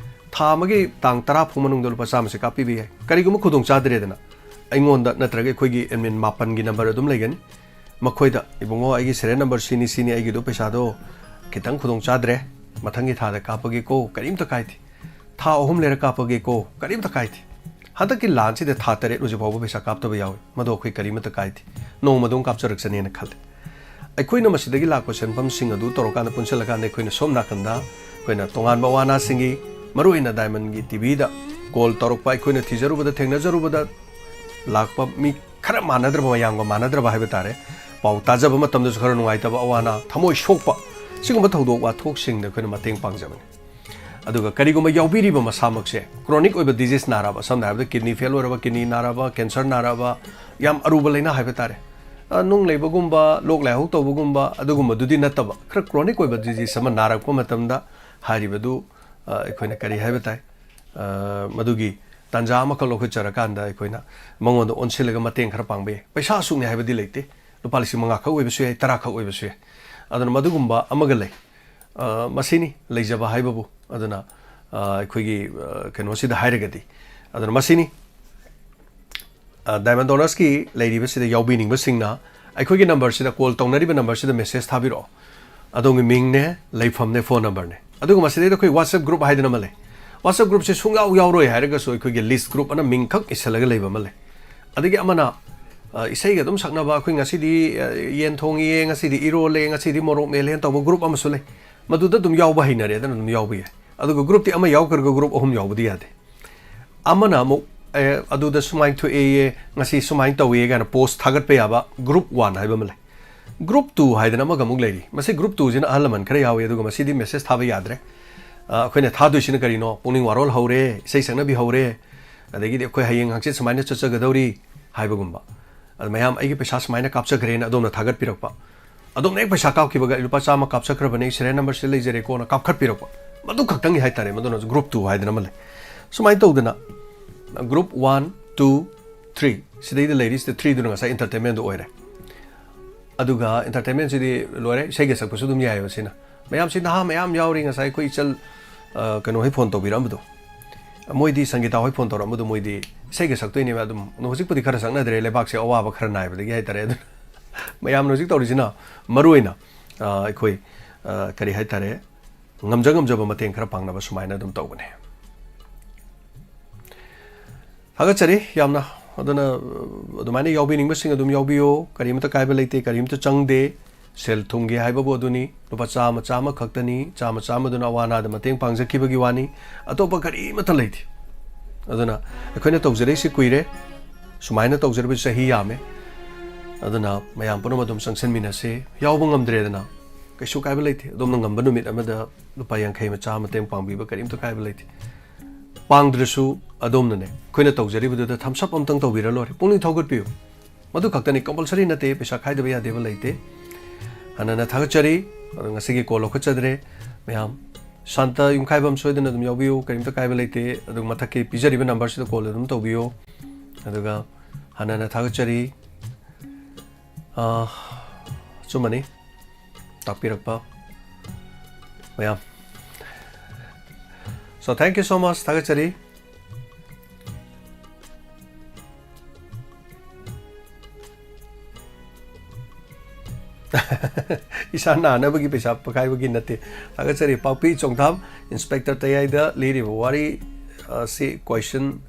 ꯊꯥ ꯑꯃꯒꯤ ꯇꯥꯡ ꯇꯔꯥ ꯐꯥꯎ ꯃꯅꯨꯡꯗ ꯂꯨꯄꯥ ꯆꯥꯝꯃꯁꯦ ꯀꯥꯞꯄꯤꯕ ꯌꯥꯏ꯫ ꯀꯔꯤꯒꯨꯝꯕ ꯈꯨꯗꯣꯡ ꯆꯥꯗ꯭ꯔꯦꯗꯅ, ꯑꯩꯉꯣꯟꯗ ꯅꯠꯇ꯭ꯔꯒ ꯑꯩꯈꯣꯏꯒꯤ admin ꯃꯥꯄꯟꯒꯤ number ꯑꯗꯨꯝ ꯂꯩꯒꯅꯤ꯫ ꯃꯈꯣꯏꯗ, "ꯏꯕꯨꯡꯉꯣ, ꯑꯩꯒꯤ serial number ꯁꯤꯅꯤ, ꯁꯤꯅꯤ, ꯑꯩꯒꯤꯗꯣ ꯄꯩꯁꯥꯗꯣ ꯈꯤꯇꯪ ꯈꯨꯗꯣꯡ ꯆꯥꯗ꯭ꯔꯦ, ꯃꯊꯪꯒꯤ ꯊꯥꯗ ꯀꯥꯞꯄꯒꯦꯀꯣ, ꯀꯔꯤꯝꯇ ꯀꯥꯏꯗꯦ꯫ ꯊꯥ ꯑꯍꯨꯝ ꯂꯩꯔ ꯀꯥꯞꯄꯒꯦꯀꯣ, ꯀꯔꯤꯝꯇ ꯀꯥꯏꯗꯦ"꯫ ꯍꯟꯗꯛꯀꯤ ꯂꯥꯟꯁꯤꯗ ꯊꯥ ꯇꯔꯦꯠ ꯍꯧꯖꯤꯛ ꯐꯥꯎꯕ ꯄꯩꯁꯥ ꯀꯥꯞꯇꯕ ꯌꯥꯎꯏ꯫ ꯃꯗꯣ ꯑꯩꯈꯣꯏ ꯀꯔꯤꯃꯇ ꯀꯥꯏꯗꯦ꯫ ꯅꯣꯡꯃ ꯑꯗꯨꯝ ꯀꯥꯞꯆꯔꯛꯆꯅꯤꯅ ꯈꯜꯂꯤ꯫ ꯑꯩꯈꯣꯏꯅ ꯃꯁꯤꯗꯒꯤ ꯂꯥꯛꯄ ꯁꯦꯟꯐꯝꯁꯤꯡ ꯑꯗꯨ ꯇꯧꯔꯀꯥꯟꯗ, ꯄꯨꯟꯁꯤꯜꯂꯀꯥꯟꯗ, ꯑꯩꯈꯣꯏꯅ ꯁꯣꯝ ꯅꯥꯀꯟꯗ ꯑꯩꯈꯣꯏꯅ ꯇꯣꯉꯥꯟꯕ ꯑꯋꯥ ꯑꯅꯥꯁꯤꯡꯒꯤ, ꯃꯔꯨꯑꯣꯏꯅ Diamond ꯒꯤ TVꯗ call ꯇꯧꯔꯛꯄ, ꯑꯩꯈꯣꯏꯅ ꯊꯤꯖꯔꯨꯕꯗ, ꯊꯦꯡꯅꯖꯔꯨꯕꯗ ꯂꯥꯛꯄ ꯃꯤ ꯈꯔ ꯃꯥꯟꯅꯗ꯭ꯔꯕ, ꯃꯌꯥꯝꯒ ꯃꯥꯟꯅꯗ꯭ꯔꯕ ꯍꯥꯏꯕ ꯇꯥꯔꯦ, ꯄꯥꯎ ꯇꯥꯖꯕ ꯃꯇꯝꯗꯁꯨ ꯈꯔ ꯅꯨꯡꯉꯥꯏꯇꯕ, ꯑꯋꯥ ꯑꯅꯥ, ꯊꯃꯣꯏ ꯁꯣꯛꯄ, ꯁꯤꯒꯨꯝꯕ ꯊꯧꯗꯣꯛ ꯋꯥꯊꯣꯛꯁꯤꯡꯗ ꯑꯩꯈꯣꯏꯅ ꯃꯇꯦꯡ ꯄꯥꯡꯖꯕꯅꯤ꯫ ꯑꯗꯨꯒ ꯀꯔꯤꯒꯨꯝꯕ ꯌꯥꯎꯕꯤꯔꯤꯕ ꯃꯁꯥꯃꯛꯁꯦ chronic ꯑꯣꯏꯕ disease ꯅꯥꯔꯕ, ꯁꯝꯅ ꯍꯥꯏꯔꯕꯗ kidney fail ꯑꯣꯏꯔꯕ, kidney ꯅꯥꯔꯕ, cancer ꯅꯥꯔꯕ, ꯌꯥꯝ ꯑꯔꯨꯕ ꯂꯥꯏꯅꯥ ꯍꯥꯏꯕ ꯇꯥꯔꯦ, ꯑ, ꯅꯨꯡ ꯂꯩꯕꯒꯨꯝꯕ, ꯂꯣꯛ ꯂꯥꯏꯍꯧ ꯇꯧꯕꯒꯨꯝꯕ, ꯑꯗꯨꯒꯨꯝꯕꯗꯨꯗꯤ ꯅꯠꯇꯕ, ꯈꯔ chronic ꯑꯣꯏꯕ disease ꯑꯃ ꯅꯥꯔꯛꯄ ꯃꯇꯝꯗ ꯍꯥꯏꯔꯤꯕꯗꯨ, ꯑ, ꯑꯩꯈꯣꯏꯅ ꯀꯔꯤ ꯍꯥꯏꯕ ꯇꯥꯏ, ꯑ, ꯃꯗꯨꯒꯤ ꯇꯥꯟꯖꯥ ꯑꯃꯈꯛ ꯂꯧꯈꯠꯆꯔꯀꯥꯟꯗ ꯑꯩꯈꯣꯏꯅ ꯃꯉꯣꯟꯗ ꯑꯣꯟꯁꯤꯜꯂꯒ ꯃꯇꯦꯡ ꯈꯔ ꯄꯥꯡꯕ ꯌꯥꯏ꯫ ꯄꯩꯁꯥ ꯑꯁꯨꯛꯅꯤ ꯍꯥꯏꯕꯗꯤ ꯂꯩꯇꯦ, ꯂꯨꯄꯥ ꯂꯤꯁꯤꯡ ꯃꯉꯥ ꯈꯛ ꯑꯣꯏꯕꯁꯨ ꯌꯥꯏ, ꯇꯔꯥ ꯈꯛ ꯑꯣꯏꯕꯁꯨ ꯌꯥꯏ꯫ ꯑꯗꯨꯅ ꯃꯗꯨꯒꯨꯝꯕ ꯑꯃꯒ ꯂꯩ꯫ ꯑ, ꯃꯁꯤꯅꯤ ꯂꯩꯖꯕ ꯍꯥꯏꯕꯕꯨ꯫ ꯑꯗꯨꯅ, ꯑ, ꯑꯩꯈꯣꯏꯒꯤ, ꯑ, ꯀꯩꯅꯣꯁꯤꯗ ꯍꯥꯏꯔꯒꯗꯤ, ꯑꯗꯨꯅ ꯃꯁꯤꯅꯤ꯫ ꯑ, Diamond Donors ꯀꯤ ꯂꯩꯔꯤꯕꯁꯤꯗ ꯌꯥꯎꯕꯤꯅꯤꯡꯕꯁꯤꯡꯅ ꯑꯩꯈꯣꯏꯒꯤ number ꯁꯤꯗ, call ꯇꯧꯅꯔꯤꯕ number ꯁꯤꯗ message ꯊꯥꯕꯤꯔꯛꯑꯣ꯫ ꯑꯗꯣꯝꯒꯤ ꯃꯤꯡꯅꯦ, ꯂꯩꯐꯝꯅꯦ, phone number ꯅꯦ꯫ ꯑꯗꯨꯒ ꯃꯁꯤꯗꯩꯗ ꯑꯩꯈꯣꯏ WhatsApp group ꯍꯥꯏꯗꯅ ꯑꯃ ꯂꯩ꯫ WhatsApp group ꯁꯦ ꯁꯨꯡꯌꯥꯎ ꯌꯥꯎꯔꯣꯏ ꯍꯥꯏꯔꯒꯁꯨ ꯑꯩꯈꯣꯏꯒꯤ list group ꯑꯅ ꯃꯤꯡꯈꯛ ꯏꯁꯤꯜꯂꯒ ꯂꯩꯕ ꯑꯃ ꯂꯩ꯫ ꯑꯗꯒꯤ ꯑꯃꯅ, ꯑ, ꯏꯁꯩꯒ ꯑꯗꯨꯝ ꯁꯛꯅꯕ, ꯑꯩꯈꯣꯏ ꯉꯁꯤꯗꯤ, ꯑ, ꯌꯦꯟ ꯊꯣꯡꯉꯤꯌꯦ, ꯉꯁꯤꯗꯤ ꯏꯔꯣꯜꯂꯦ, ꯉꯁꯤꯗꯤ ꯃꯣꯔꯣꯛ ꯃꯦꯠꯂꯦꯅ ꯇꯧꯕ group ꯑꯃꯁꯨ ꯂꯩ꯫ ꯃꯗꯨꯗ ꯑꯗꯨꯝ ꯌꯥꯎꯕ ꯍꯩꯅꯔꯦꯗꯅ ꯑꯗꯨꯝ ꯌꯥꯎꯕ ꯌꯥꯏ꯫ ꯑꯗꯨꯒ group ꯇꯤ ꯑꯃ ꯌꯥꯎꯈ꯭ꯔꯒ group ꯑꯍꯨꯝ ꯌꯥꯎꯕꯗꯤ ꯌꯥꯗꯦ꯫ ꯑꯃꯅ ꯑꯃꯨꯛ, ꯑꯦ, ꯑꯗꯨꯗ ꯁꯨꯃꯥꯏꯅ ꯊꯣꯛꯑꯦꯌꯦ, ꯉꯁꯤ ꯁꯨꯃꯥꯏꯅ ꯇꯧꯋꯦ ꯀꯥꯏꯅ post ꯊꯥꯒꯠꯄ ꯌꯥꯕ group one ꯍꯥꯏꯕ ꯑꯃ ꯂꯩ꯫ Group two ꯍꯥꯏꯗꯅ ꯑꯃꯒ ꯑꯃꯨꯛ ꯂꯩꯔꯤ꯫ ꯃꯁꯤ group two ꯁꯤꯅ ꯑꯍꯜ ꯂꯃꯟ ꯈꯔ ꯌꯥꯎꯏ, ꯑꯗꯨꯒ ꯃꯁꯤꯗꯤ message ꯊꯥꯕ ꯌꯥꯗ꯭ꯔꯦ꯫ ꯑ, ꯑꯩꯈꯣꯏꯅ ꯊꯥꯗꯣꯏꯁꯤꯅ ꯀꯔꯤꯅꯣ? ꯄꯨꯛꯅꯤꯡ ꯋꯥꯔꯣꯜ ꯍꯧꯔꯦ, ꯏꯁꯩ ꯁꯛꯅꯕꯤ ꯍꯧꯔꯦ, ꯑꯗꯒꯤꯗꯤ ꯑꯩꯈꯣꯏ ꯍꯌꯦꯡ ꯍꯪꯆꯤꯠ ꯁꯨꯃꯥꯏꯅ ꯆꯠꯆꯒꯗꯧꯔꯤ ꯍꯥꯏꯕꯒꯨꯝꯕ꯫ ꯑꯗ ꯃꯌꯥꯝ ꯑꯩꯒꯤ ꯄꯩꯁꯥ ꯁꯨꯃꯥꯏꯅ ꯀꯥꯞꯆꯈ꯭ꯔꯦꯅ ꯑꯗꯣꯝꯅ ꯊꯥꯒꯠꯄꯤꯔꯛꯄ꯫ ꯑꯗꯣꯝꯅ ꯍꯦꯛ ꯄꯩꯁꯥ ꯀꯥꯞꯈꯤꯕꯒ, "ꯑꯩ ꯂꯨꯄꯥ ꯆꯥꯝꯃ ꯀꯥꯞꯆꯈ꯭ꯔꯕꯅꯦ, ꯑꯩ serial number ꯁꯤꯗ ꯂꯩꯖꯔꯦꯀꯣꯅ" ꯀꯥꯞꯈꯠꯄꯤꯔꯛꯄ꯫ ꯃꯗꯨ ꯈꯛꯇꯪꯒꯤ ꯍꯥꯏꯇꯥꯔꯦ, ꯃꯗꯨꯅ group two ꯍꯥꯏꯗꯅ ꯑꯃ ꯂꯩ꯫ ꯁꯨꯃꯥꯏꯅ ꯇꯧꯗꯅ group one, two, three ꯁꯤꯗꯩꯗ ꯂꯩꯔꯤꯁꯤꯗ three ꯗꯨꯅ ꯉꯁꯥꯏ entertainment ꯗꯨ ꯑꯣꯏꯔꯦ꯫ ꯑꯗꯨꯒ entertainment ꯁꯤꯗꯤ ꯂꯣꯏꯔꯦ, ꯏꯁꯩꯒ ꯁꯛꯄꯁꯨ ꯑꯗꯨꯝ ꯌꯥꯏꯑꯕ ꯁꯤꯅ꯫ ꯃꯌꯥꯝꯁꯤ ꯅꯍꯥ ꯃꯌꯥꯝ ꯌꯥꯎꯔꯤ, ꯉꯁꯥꯏ ꯑꯩꯈꯣꯏ ꯏꯆꯜ, ꯑ, ꯀꯩꯅꯣ ꯍꯣꯏ ꯐꯣꯟ ꯇꯧꯕꯤꯔꯛꯑꯝꯕꯗꯣ, ꯃꯣꯏꯗꯤ, ꯁꯪꯒꯤꯇꯥ ꯍꯣꯏ ꯐꯣꯟ ꯇꯧꯔꯛꯑꯝꯕꯗꯣ, ꯃꯣꯏꯗꯤ ꯏꯁꯩꯒ ꯁꯛꯇꯣꯏꯅꯦꯕ꯫ ꯑꯗꯨꯝ ꯍꯧꯖꯤꯛꯄꯨꯗꯤ ꯈꯔ ꯁꯛꯅꯗ꯭ꯔꯦ, ꯂꯩꯕꯥꯛꯁꯦ ꯑꯋꯥꯕ ꯈꯔ ꯅꯥꯏꯕꯗꯒꯤ ꯍꯥꯏꯇꯥꯔꯦ꯫ ꯑꯗꯨꯅ ꯃꯌꯥꯝꯅ ꯍꯧꯖꯤꯛ ꯇꯧꯔꯤꯁꯤꯅ ꯃꯔꯨ ꯑꯣꯏꯅ, ꯑ, ꯑꯩꯈꯣꯏ, ꯑ, ꯀꯔꯤ ꯍꯥꯏꯇꯥꯔꯦ, ꯉꯝꯖ ꯉꯝꯖꯕ ꯃꯇꯦꯡ ꯈꯔ ꯄꯥꯡꯅꯕ ꯁꯨꯃꯥꯏꯅ ꯑꯗꯨꯝ ꯇꯧꯕꯅꯦ꯫ ꯊꯥꯒꯠꯆꯔꯤ ꯌꯥꯝꯅ꯫ ꯑꯗꯨꯅ, ꯑ, ꯑꯗꯨꯃꯥꯏꯅ ꯌꯥꯎꯕꯤꯅꯤꯡꯕꯁꯤꯡ ꯑꯗꯨꯝ ꯌꯥꯎꯕꯤꯌꯣ꯫ ꯀꯔꯤꯝꯇ ꯀꯥꯏꯕ ꯂꯩꯇꯦ, ꯀꯔꯤꯝꯇ ꯆꯪꯗꯦ꯫ ꯁꯦꯜ ꯊꯨꯝꯒꯤ ꯍꯥꯏꯕꯕꯨ ꯑꯗꯨꯅꯤ, ꯂꯨꯄꯥ ꯆꯥꯝꯃ, ꯆꯥꯝꯃ ꯈꯛꯇꯅꯤ꯫ ꯆꯥꯝꯃ, ꯆꯥꯝꯃꯗꯨꯅ ꯑꯋꯥ ꯑꯅꯥꯗ ꯃꯇꯦꯡ ꯄꯥꯡꯖꯈꯤꯕꯒꯤ ꯋꯥꯅꯤ, ꯑꯇꯣꯞꯄ ꯀꯔꯤꯃꯠꯇ ꯂꯩꯇꯦ꯫ ꯑꯗꯨꯅ ꯑꯩꯈꯣꯏꯅ ꯇꯧꯖꯔꯛꯏꯁꯤ ꯀꯨꯏꯔꯦ, ꯁꯨꯃꯥꯏꯅ ꯇꯧꯖꯔꯕꯁꯨ ꯆꯍꯤ ꯌꯥꯝꯃꯦ꯫ ꯑꯗꯨꯅ ꯃꯌꯥꯝ ꯄꯨꯝꯅꯃꯛ ꯑꯗꯨꯝ ꯆꯪꯁꯤꯟꯃꯤꯟꯅꯁꯦ꯫ ꯌꯥꯎꯕ ꯉꯝꯗ꯭ꯔꯦꯗꯅ, ꯀꯩꯁꯨ ꯀꯥꯏꯕ ꯂꯩꯇꯦ꯫ ꯑꯗꯣꯝꯅ ꯉꯝꯕ ꯅꯨꯃꯤꯠ ꯑꯃꯗ ꯂꯨꯄꯥ ꯌꯥꯡꯈꯩ ꯃꯆꯥ ꯃꯇꯦꯡ ꯄꯥꯡꯕꯤꯕ ꯀꯔꯤꯝꯇ ꯀꯥꯏꯕ ꯂꯩꯇꯦ꯫ ꯄꯥꯡꯗ꯭ꯔꯁꯨ ꯑꯗꯣꯝꯅꯅꯦ, ꯑꯩꯈꯣꯏꯅ ꯇꯧꯖꯔꯤꯕꯗꯨꯗ thumbs up ꯑꯝꯇꯪ ꯇꯧꯕꯤꯔ ꯂꯣꯏꯔꯦ꯫ ꯄꯨꯛꯅꯤꯡ ꯊꯧꯒꯠꯄꯤꯌꯨ꯫ ꯃꯗꯨ ꯈꯛꯇꯅꯤ, compulsory ꯅꯠꯇꯦ, ꯄꯩꯁꯥ ꯈꯥꯏꯗꯕ ꯌꯥꯗꯦꯕ ꯂꯩꯇꯦ꯫ ꯍꯟꯅ ꯍꯟꯅ ꯊꯥꯒꯠꯆꯔꯤ꯫ ꯑꯗꯣ ꯉꯁꯤꯒꯤ call ꯂꯧꯈꯠꯆꯗ꯭ꯔꯦ꯫ ꯃꯌꯥꯝ, ꯁꯥꯟꯇ ꯌꯨꯝꯈꯥꯏꯕꯝ ꯁꯣꯏꯗꯅ ꯑꯗꯨꯝ ꯌꯥꯎꯕꯤꯌꯨ, ꯀꯔꯤꯝꯇ ꯀꯥꯏꯕ ꯂꯩꯇꯦ꯫ ꯑꯗꯨ ꯃꯊꯛꯀꯤ ꯄꯤꯖꯔꯤꯕ number ꯁꯤꯗ call ꯑꯗꯨꯝ ꯇꯧꯕꯤꯌꯨ꯫ ꯑꯗꯨꯒ ꯍꯟꯅ ꯍꯟꯅ ꯊꯥꯒꯠꯆꯔꯤ꯫ ꯑꯥ, ꯑꯆꯨꯝꯕꯅꯤ ꯇꯥꯛꯄꯤꯔꯛꯄ ꯃꯌꯥꯝ꯫ So, thank you so much, ꯊꯥꯒꯠꯆꯔꯤ꯫ ꯏꯁꯥ ꯅꯥꯅꯕꯒꯤ ꯄꯩꯁꯥ ꯄꯈꯥꯏꯕꯒꯤ ꯅꯠꯇꯦ꯫ ꯊꯥꯒꯠꯆꯔꯤ꯫ ꯄꯥꯛꯄꯤ ꯆꯣꯡꯊꯥꯝ, Inspector ꯇꯌꯥꯏꯗ ꯂꯤꯔꯤꯕ ꯋꯥꯔꯤ ꯑꯁꯤ question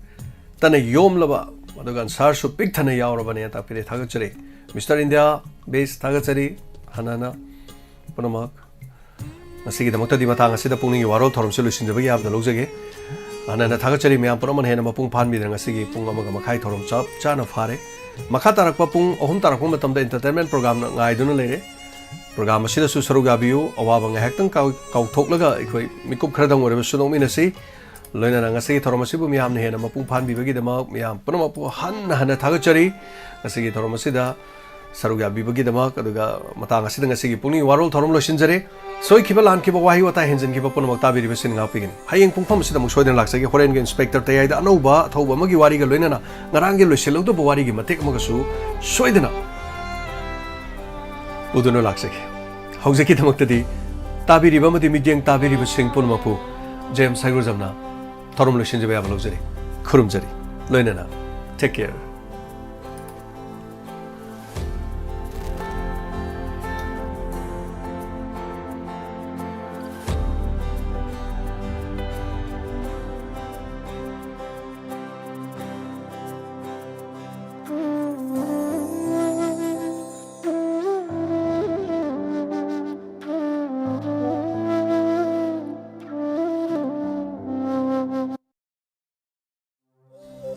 ꯇꯅ ꯌꯣꯝꯂꯕ, ꯑꯗꯨꯒ answer ꯁꯨ ꯄꯤꯛ ꯊꯟꯅ ꯌꯥꯎꯔꯕꯅꯦ ꯇꯥꯛꯄꯤꯔꯦ꯫ ꯊꯥꯒꯠꯆꯔꯤ꯫ Mister India Base, ꯊꯥꯒꯠꯆꯔꯤ꯫ ꯍꯟꯅ ꯍꯟꯅ ꯄꯨꯝꯅꯃꯛ꯫ ꯉꯁꯤꯒꯤꯗꯃꯛꯇꯗꯤ ꯃꯇꯥꯡ ꯑꯁꯤꯗ ꯄꯨꯛꯅꯤꯡꯒꯤ ꯋꯥꯔꯣꯜ ꯊꯧꯔꯝꯁꯤ ꯂꯣꯏꯁꯤꯟꯖꯕꯒꯤ ꯌꯥꯕꯗ ꯂꯧꯖꯒꯦ꯫ ꯍꯟꯅ ꯍꯟꯅ ꯊꯥꯒꯠꯆꯔꯤ꯫ ꯃꯌꯥꯝ ꯄꯨꯝꯅꯃꯛꯅ ꯍꯦꯟꯅ ꯃꯄꯨꯡ ꯐꯥꯍꯟꯕꯤꯗꯅ ꯉꯁꯤꯒꯤ ꯄꯨꯡ ꯑꯃꯒ ꯃꯈꯥꯏ ꯊꯧꯔꯝ ꯆꯞ ꯆꯥꯅ ꯐꯥꯔꯦ꯫ ꯃꯈꯥ ꯇꯥꯔꯛꯄ ꯄꯨꯡ ꯑꯍꯨꯝ ꯇꯥꯔꯛꯄ ꯃꯇꯝꯗ entertainment program ꯅ ꯉꯥꯏꯗꯨꯅ ꯂꯩꯔꯦ꯫ Program ꯑꯁꯤꯗꯁꯨ ꯁꯔꯨꯛ ꯌꯥꯕꯤꯌꯨ꯫ ꯑꯋꯥꯕ ꯉꯥꯏꯍꯥꯛꯇꯪ ꯀꯥꯎ-, ꯀꯥꯎꯊꯣꯛꯂꯒ ꯑꯩꯈꯣꯏ ꯃꯤꯀꯨꯞ ꯈꯔꯗꯪ ꯑꯣꯏꯔꯕꯁꯨ ꯅꯣꯛꯃꯤꯟꯅꯁꯤ꯫ ꯂꯣꯏꯅꯅ ꯉꯁꯤꯒꯤ ꯊꯧꯔꯝ ꯑꯁꯤꯕꯨ ꯃꯤꯌꯥꯝꯅ ꯍꯦꯟꯅ ꯃꯄꯨꯡ ꯐꯥꯍꯟꯕꯤꯕꯒꯤꯗꯃꯛ ꯃꯤꯌꯥꯝ ꯄꯨꯝꯅꯃꯛꯄꯨ ꯍꯟꯅ ꯍꯟꯅ ꯊꯥꯒꯠꯆꯔꯤ꯫ ꯉꯁꯤꯒꯤ ꯊꯧꯔꯝ ꯑꯁꯤꯗ ꯁꯔꯨꯛ ꯌꯥꯕꯤꯕꯒꯤꯗꯃꯛ, ꯑꯗꯨꯒ ꯃꯇꯥꯡ ꯑꯁꯤꯗ ꯉꯁꯤꯒꯤ ꯄꯨꯛꯅꯤꯡ ꯋꯥꯔꯣꯜ ꯊꯧꯔꯝ ꯂꯣꯏꯁꯤꯟꯖꯔꯦ꯫ ꯁꯣꯏꯈꯤꯕ, ꯂꯥꯟꯈꯤꯕ, ꯋꯥꯍꯩ ꯋꯥꯇꯥ ꯍꯦꯟꯖꯤꯟꯈꯤꯕ ꯄꯨꯝꯅꯃꯛ ꯇꯥꯕꯤꯔꯤꯕꯁꯤꯡ ꯉꯥꯛꯄꯤꯒꯅꯤ꯫ ꯍꯌꯦꯡ ꯄꯨꯡꯐꯝ ꯑꯁꯤꯗ ꯑꯃꯨꯛ ꯁꯣꯏꯗꯅ ꯂꯥꯛꯆꯒꯦ꯫ ꯍꯣꯔꯦꯟꯒꯤ Inspector ꯇꯌꯥꯏꯗ ꯑꯅꯧꯕ ꯑꯊꯧꯕ ꯑꯃꯒꯤ ꯋꯥꯔꯤꯒ ꯂꯣꯏꯅꯅ ꯉꯔꯥꯡꯒꯤ ꯂꯣꯏꯁꯤꯜꯍꯧꯗꯕ ꯋꯥꯔꯤꯒꯤ ꯃꯇꯦꯛ ꯑꯃꯒꯁꯨ ꯁꯣꯏꯗꯅ ꯄꯨꯗꯨꯅ ꯂꯥꯛꯆꯒꯦ꯫ ꯍꯧꯖꯤꯛꯀꯤꯗꯃꯛꯇꯗꯤ ꯇꯥꯕꯤꯔꯤꯕ ꯑꯃꯗꯤ ꯃꯤꯠꯌꯦꯡ ꯇꯥꯕꯤꯔꯤꯕꯁꯤꯡ ꯄꯨꯝꯅꯃꯛꯄꯨ ꯖꯦꯝꯁ ꯁꯥꯏꯒꯨꯖꯝꯅ ꯊꯧꯔꯝ ꯂꯣꯏꯁꯤꯟꯖꯕ ꯌꯥꯕ ꯂꯧꯖꯔꯤ꯫ ꯈꯨꯔꯨꯝꯖꯔꯤ꯫ ꯂꯣꯏꯅꯅ take care꯫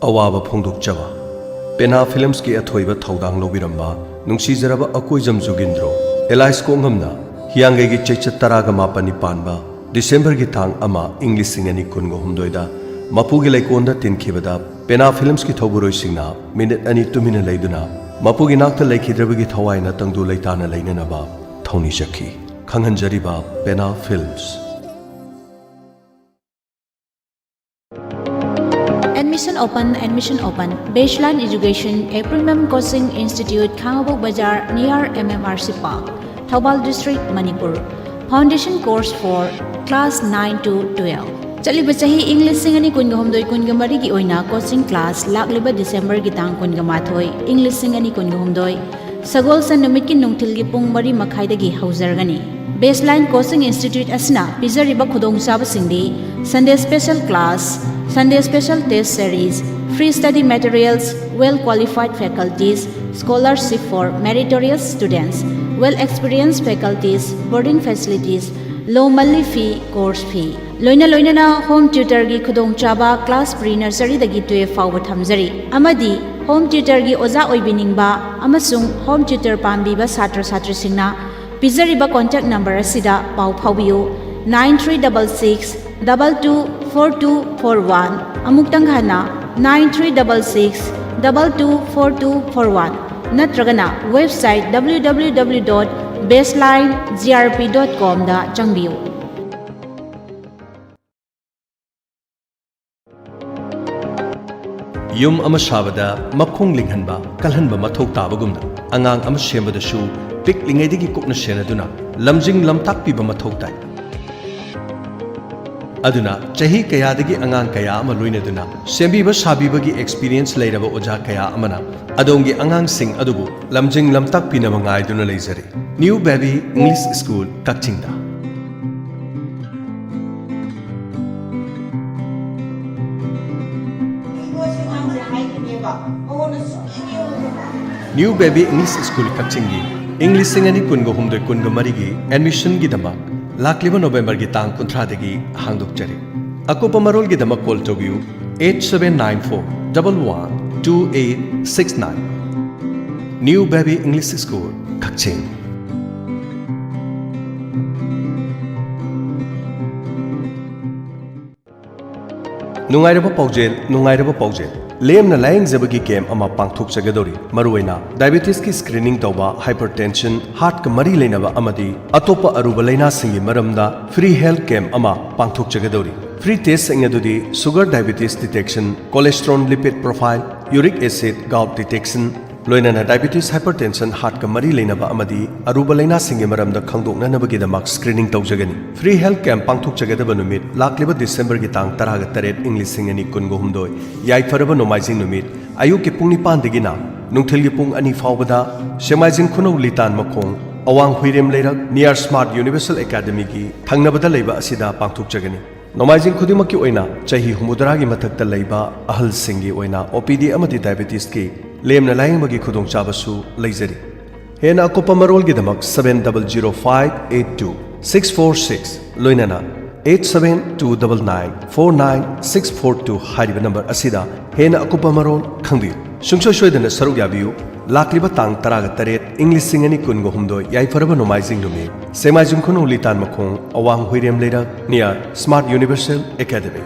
ꯑꯋꯥꯕ ꯐꯣꯡꯗꯣꯛꯆꯕ꯫ ꯄꯦꯅꯥ ꯐꯤꯂꯝꯁꯀꯤ ꯑꯊꯣꯏꯕ ꯊꯧꯗꯥꯡ ꯂꯧꯕꯤꯔꯝꯕ ꯅꯨꯡꯁꯤꯖꯔꯕ ꯑꯀꯣꯏꯖꯝ ꯖꯨꯒꯤꯟꯗ꯭ꯔꯣ, ꯑꯦꯂꯥꯏꯁ ꯀꯣꯡꯉꯝꯅ ꯍꯤꯌꯥꯡꯒꯩꯒꯤ ꯆꯩꯆꯠ ꯇꯔꯥꯒ ꯃꯥꯄꯟꯅꯤ ꯄꯥꯟꯕ ꯗꯤꯁꯦꯝꯕꯔꯒꯤ ꯇꯥꯡ ꯑꯃ, ꯏꯪ ꯂꯤꯁꯤꯡ ꯑꯅꯤ ꯀꯨꯟꯒ ꯍꯨꯝꯗꯣꯏꯗ ꯃꯄꯨꯒꯤ ꯂꯩꯀꯣꯜꯗ ꯇꯤꯟꯈꯤꯕꯗ ꯄꯦꯅꯥ ꯐꯤꯂꯝꯁꯀꯤ ꯊꯧꯕꯨꯔꯣꯏꯁꯤꯡꯅ ꯃꯤꯅꯤꯠ ꯑꯅꯤ ꯇꯨꯃꯤꯟꯅ ꯂꯩꯗꯨꯅ ꯃꯄꯨꯒꯤ ꯅꯥꯛꯇ ꯂꯩꯈꯤꯗ꯭ꯔꯕꯒꯤ ꯊꯋꯥꯏꯅ ꯇꯪꯗꯨ ꯂꯩꯇꯥꯅ ꯂꯩꯅꯅꯕ ꯊꯧꯅꯤꯖꯈꯤ꯫ ꯈꯪꯍꯟꯖꯔꯤꯕ ꯄꯦꯅꯥ films. Admission open, admission open. Baseline Education, April Ma'am Coaching Institute, Khangabok Bazar, near M M R C Park, Thoubal District, Manipur. Foundation course for class nine to twelve. ꯆꯠꯂꯤꯕ ꯆꯍꯤ ꯏꯪ ꯂꯤꯁꯤꯡ ꯑꯅꯤ ꯀꯨꯟꯒ ꯍꯨꯝꯗꯣꯏ ꯀꯨꯟꯒ ꯃꯔꯤꯒꯤ ꯑꯣꯏꯅ coaching class ꯂꯥꯛꯂꯤꯕ ꯗꯤꯁꯦꯝꯕꯔꯒꯤ ꯇꯥꯡ ꯀꯨꯟꯒ ꯃꯥꯊꯣꯏ, ꯏꯪ ꯂꯤꯁꯤꯡ ꯑꯅꯤ ꯀꯨꯟꯒ ꯍꯨꯝꯗꯣꯏ, ꯁꯒꯣꯜꯁꯦꯟ ꯅꯨꯃꯤꯠꯀꯤ ꯅꯨꯡꯊꯤꯜꯒꯤ ꯄꯨꯡ ꯃꯔꯤ ꯃꯈꯥꯏꯗꯒꯤ ꯍꯧꯖꯔꯒꯅꯤ꯫ Baseline Coaching Institute ꯑꯁꯤꯅ ꯄꯤꯖꯔꯤꯕ ꯈꯨꯗꯣꯡꯆꯥꯕꯁꯤꯡꯗꯤ Sunday Special Class, Sunday Special Test Series, free study materials, well qualified faculties, scholarship for meritorious students, well experienced faculties, boarding facilities, low monthly fee, course fee꯫ ꯂꯣꯏꯅ ꯂꯣꯏꯅꯅ home tutorꯒꯤ ꯈꯨꯗꯣꯡꯆꯥꯕ class pre nurseryꯗꯒꯤ twelve ꯐꯥꯎꯕ ꯊꯝꯖꯔꯤ ꯑꯃꯗꯤ home tutorꯒꯤ ꯑꯣꯖꯥ ꯑꯣꯏꯕꯤꯅꯤꯡꯕ ꯑꯃꯁꯨꯡ home tutor ꯄꯥꯝꯕꯤꯕ ꯁꯥꯇ꯭ꯔ ꯁꯥꯇ꯭ꯔꯤꯁꯤꯡꯅ ꯄꯤꯖꯔꯤꯕ contact number ꯑꯁꯤꯗ ꯄꯥꯎ ꯐꯥꯎꯕꯤꯌꯨ, nine three double six double two four two four one꯫ ꯑꯃꯨꯛꯇꯪ ꯍꯟꯅ, nine three double six double two four two four one꯫ ꯅꯠꯇ꯭ꯔꯒꯅ website W W W dot baseline G R P dot comꯗ ꯆꯪꯕꯤꯌꯨ꯫ ꯌꯨꯝ ꯑꯃ ꯁꯥꯕꯗ ꯃꯈꯣꯡ ꯂꯤꯡꯍꯟꯕ, ꯀꯜꯍꯟꯕ ꯃꯊꯧ ꯇꯥꯕꯒꯨꯝꯅ, ꯑꯉꯥꯡ ꯑꯃ ꯁꯦꯝꯕꯗꯁꯨ ꯄꯤꯛꯂꯤꯉꯩꯗꯒꯤ ꯀꯨꯞꯅ ꯁꯦꯟꯅꯗꯨꯅ ꯂꯝꯖꯤꯡ ꯂꯝꯇꯥꯛꯄꯤꯕ ꯃꯊꯧ ꯇꯥꯏ꯫ ꯑꯗꯨꯅ ꯆꯍꯤ ꯀꯌꯥꯗꯒꯤ ꯑꯉꯥꯡ ꯀꯌꯥ ꯑꯃ ꯂꯣꯏꯅꯗꯨꯅ ꯁꯦꯝꯕꯤꯕ ꯁꯥꯕꯤꯕꯒꯤ experience ꯂꯩꯔꯕ ꯑꯣꯖꯥ ꯀꯌꯥ ꯑꯃꯅ ꯑꯗꯣꯝꯒꯤ ꯑꯉꯥꯡꯁꯤꯡ ꯑꯗꯨꯕꯨ ꯂꯝꯖꯤꯡ ꯂꯝꯇꯥꯛꯄꯤꯅꯕ ꯉꯥꯏꯗꯨꯅ ꯂꯩꯖꯔꯤ꯫ New Baby English School, ꯀꯛꯆꯤꯡꯗ꯫ New Baby English School, ꯀꯛꯆꯤꯡꯒꯤ ꯏꯪ ꯂꯤꯁꯤꯡ ꯑꯅꯤ ꯀꯨꯟꯒ ꯍꯨꯝꯗꯣꯏ ꯀꯨꯟꯒ ꯃꯔꯤꯒꯤ admission ꯒꯤꯗꯃꯛ ꯂꯥꯛꯂꯤꯕ November ꯒꯤ ꯇꯥꯡ ꯀꯨꯟꯊ꯭ꯔꯥꯗꯒꯤ ꯍꯥꯡꯗꯣꯛꯆꯔꯤ꯫ ꯑꯀꯨꯞꯄ ꯃꯔꯣꯜꯒꯤꯗꯃꯛ call ꯇꯧꯕꯤꯌꯨ eight seven nine four double one two eight six nine꯫ New Baby English School, ꯀꯛꯆꯤꯡ꯫ ꯅꯨꯡꯉꯥꯏꯔꯕ ꯄꯥꯎꯖꯦꯜ, ꯅꯨꯡꯉꯥꯏꯔꯕ ꯄꯥꯎꯖꯦꯜ꯫ ꯂꯦꯝꯅ ꯂꯥꯌꯦꯡꯖꯕꯒꯤ camp ꯑꯃ ꯄꯥꯡꯊꯣꯛꯆꯒꯗꯧꯔꯤ꯫ ꯃꯔꯨꯑꯣꯏꯅ diabetes ꯀꯤ screening ꯇꯧꯕ, hypertension, heart ꯀ ꯃꯔꯤ ꯂꯩꯅꯕ ꯑꯃꯗꯤ ꯑꯇꯣꯞꯄ ꯑꯔꯨꯕ ꯂꯩꯅꯥꯁꯤꯡꯒꯤ ꯃꯔꯝꯗ free health camp ꯑꯃ ꯄꯥꯡꯊꯣꯛꯆꯒꯗꯧꯔꯤ꯫ Free test ꯁꯤꯡ ꯑꯗꯨꯗꯤ sugar, diabetes detection, cholesterol, lipid profile, uric acid, gout detection, ꯂꯣꯏꯅꯅ diabetes, hypertension, heart ꯀ ꯃꯔꯤ ꯂꯩꯅꯕ ꯑꯃꯗꯤ ꯑꯔꯨꯕ ꯂꯩꯅꯥꯁꯤꯡꯒꯤ ꯃꯔꯝꯗ ꯈꯪꯗꯣꯛꯅꯅꯕꯒꯤꯗꯃꯛ screening ꯇꯧꯖꯒꯅꯤ꯫ Free health camp ꯄꯥꯡꯊꯣꯛꯆꯒꯗꯕ ꯅꯨꯃꯤꯠ ꯂꯥꯛꯂꯤꯕ December ꯒꯤ ꯇꯥꯡ ꯇꯔꯥꯒ ꯇꯔꯦꯠ, ꯏꯪ ꯂꯤꯁꯤꯡ ꯑꯅꯤ ꯀꯨꯟꯒ ꯍꯨꯝꯗꯣꯏ, ꯌꯥꯏꯐꯔꯕ ꯅꯣꯡꯃꯥꯏꯖꯤꯡ ꯅꯨꯃꯤꯠ, ꯑꯌꯨꯛꯀꯤ ꯄꯨꯡ ꯅꯤꯄꯥꯟꯗꯒꯤꯅ ꯅꯨꯡꯊꯤꯜꯒꯤ ꯄꯨꯡ ꯑꯅꯤ ꯐꯥꯎꯕꯗ ꯁꯦꯡꯃꯥꯏꯖꯤꯡ ꯈꯨꯅꯧ ꯂꯤꯇꯥꯟ ꯃꯈꯣꯡ, ꯑꯋꯥꯡ ꯍꯨꯏꯔꯦꯝ ꯂꯩꯔꯛ, near Smart Universal Academy ꯒꯤ ꯊꯪꯅꯕꯗ ꯂꯩꯕ ꯑꯁꯤꯗ ꯄꯥꯡꯊꯣꯛꯆꯒꯅꯤ꯫ ꯅꯣꯡꯃꯥꯏꯖꯤꯡ ꯈꯨꯗꯤꯡꯃꯛꯀꯤ ꯑꯣꯏꯅ ꯆꯍꯤ ꯍꯨꯝꯐꯨꯇꯔꯥꯒꯤ ꯃꯊꯛꯇ ꯂꯩꯕ ꯑꯍꯜꯁꯤꯡꯒꯤ ꯑꯣꯏꯅ O P D ꯑꯃꯗꯤ diabetes ꯀꯤ ꯂꯦꯝꯅ ꯂꯥꯌꯦꯡꯕꯒꯤ ꯈꯨꯗꯣꯡꯆꯥꯕꯁꯨ ꯂꯩꯖꯔꯤ꯫ ꯍꯦꯟꯅ ꯑꯀꯨꯞꯄ ꯃꯔꯣꯜꯒꯤꯗꯃꯛ seven double zero five eight two six four six, ꯂꯣꯏꯅꯅ eight seven two double nine four nine six four two ꯍꯥꯏꯔꯤꯕ number ꯑꯁꯤꯗ ꯍꯦꯟꯅ ꯑꯀꯨꯞꯄ ꯃꯔꯣꯜ ꯈꯪꯕꯤꯌꯨ꯫ ꯁꯨꯡꯁꯣꯏ ꯁꯣꯏꯗꯅ ꯁꯔꯨꯛ ꯌꯥꯕꯤꯌꯨ꯫ ꯂꯥꯛꯂꯤꯕ ꯇꯥꯡ ꯇꯔꯥꯒ ꯇꯔꯦꯠ, ꯏꯪ ꯂꯤꯁꯤꯡ ꯑꯅꯤ ꯀꯨꯟꯒ ꯍꯨꯝꯗꯣꯏ, ꯌꯥꯏꯐꯔꯕ ꯅꯣꯡꯃꯥꯏꯖꯤꯡ ꯅꯨꯃꯤꯠ, ꯁꯦꯡꯃꯥꯏꯖꯤꯡ ꯈꯨꯅꯧ ꯂꯤꯇꯥꯟ ꯃꯈꯣꯡ, ꯑꯋꯥꯡ ꯍꯨꯏꯔꯦꯝ ꯂꯩꯔꯛ, near Smart Universal Academy꯫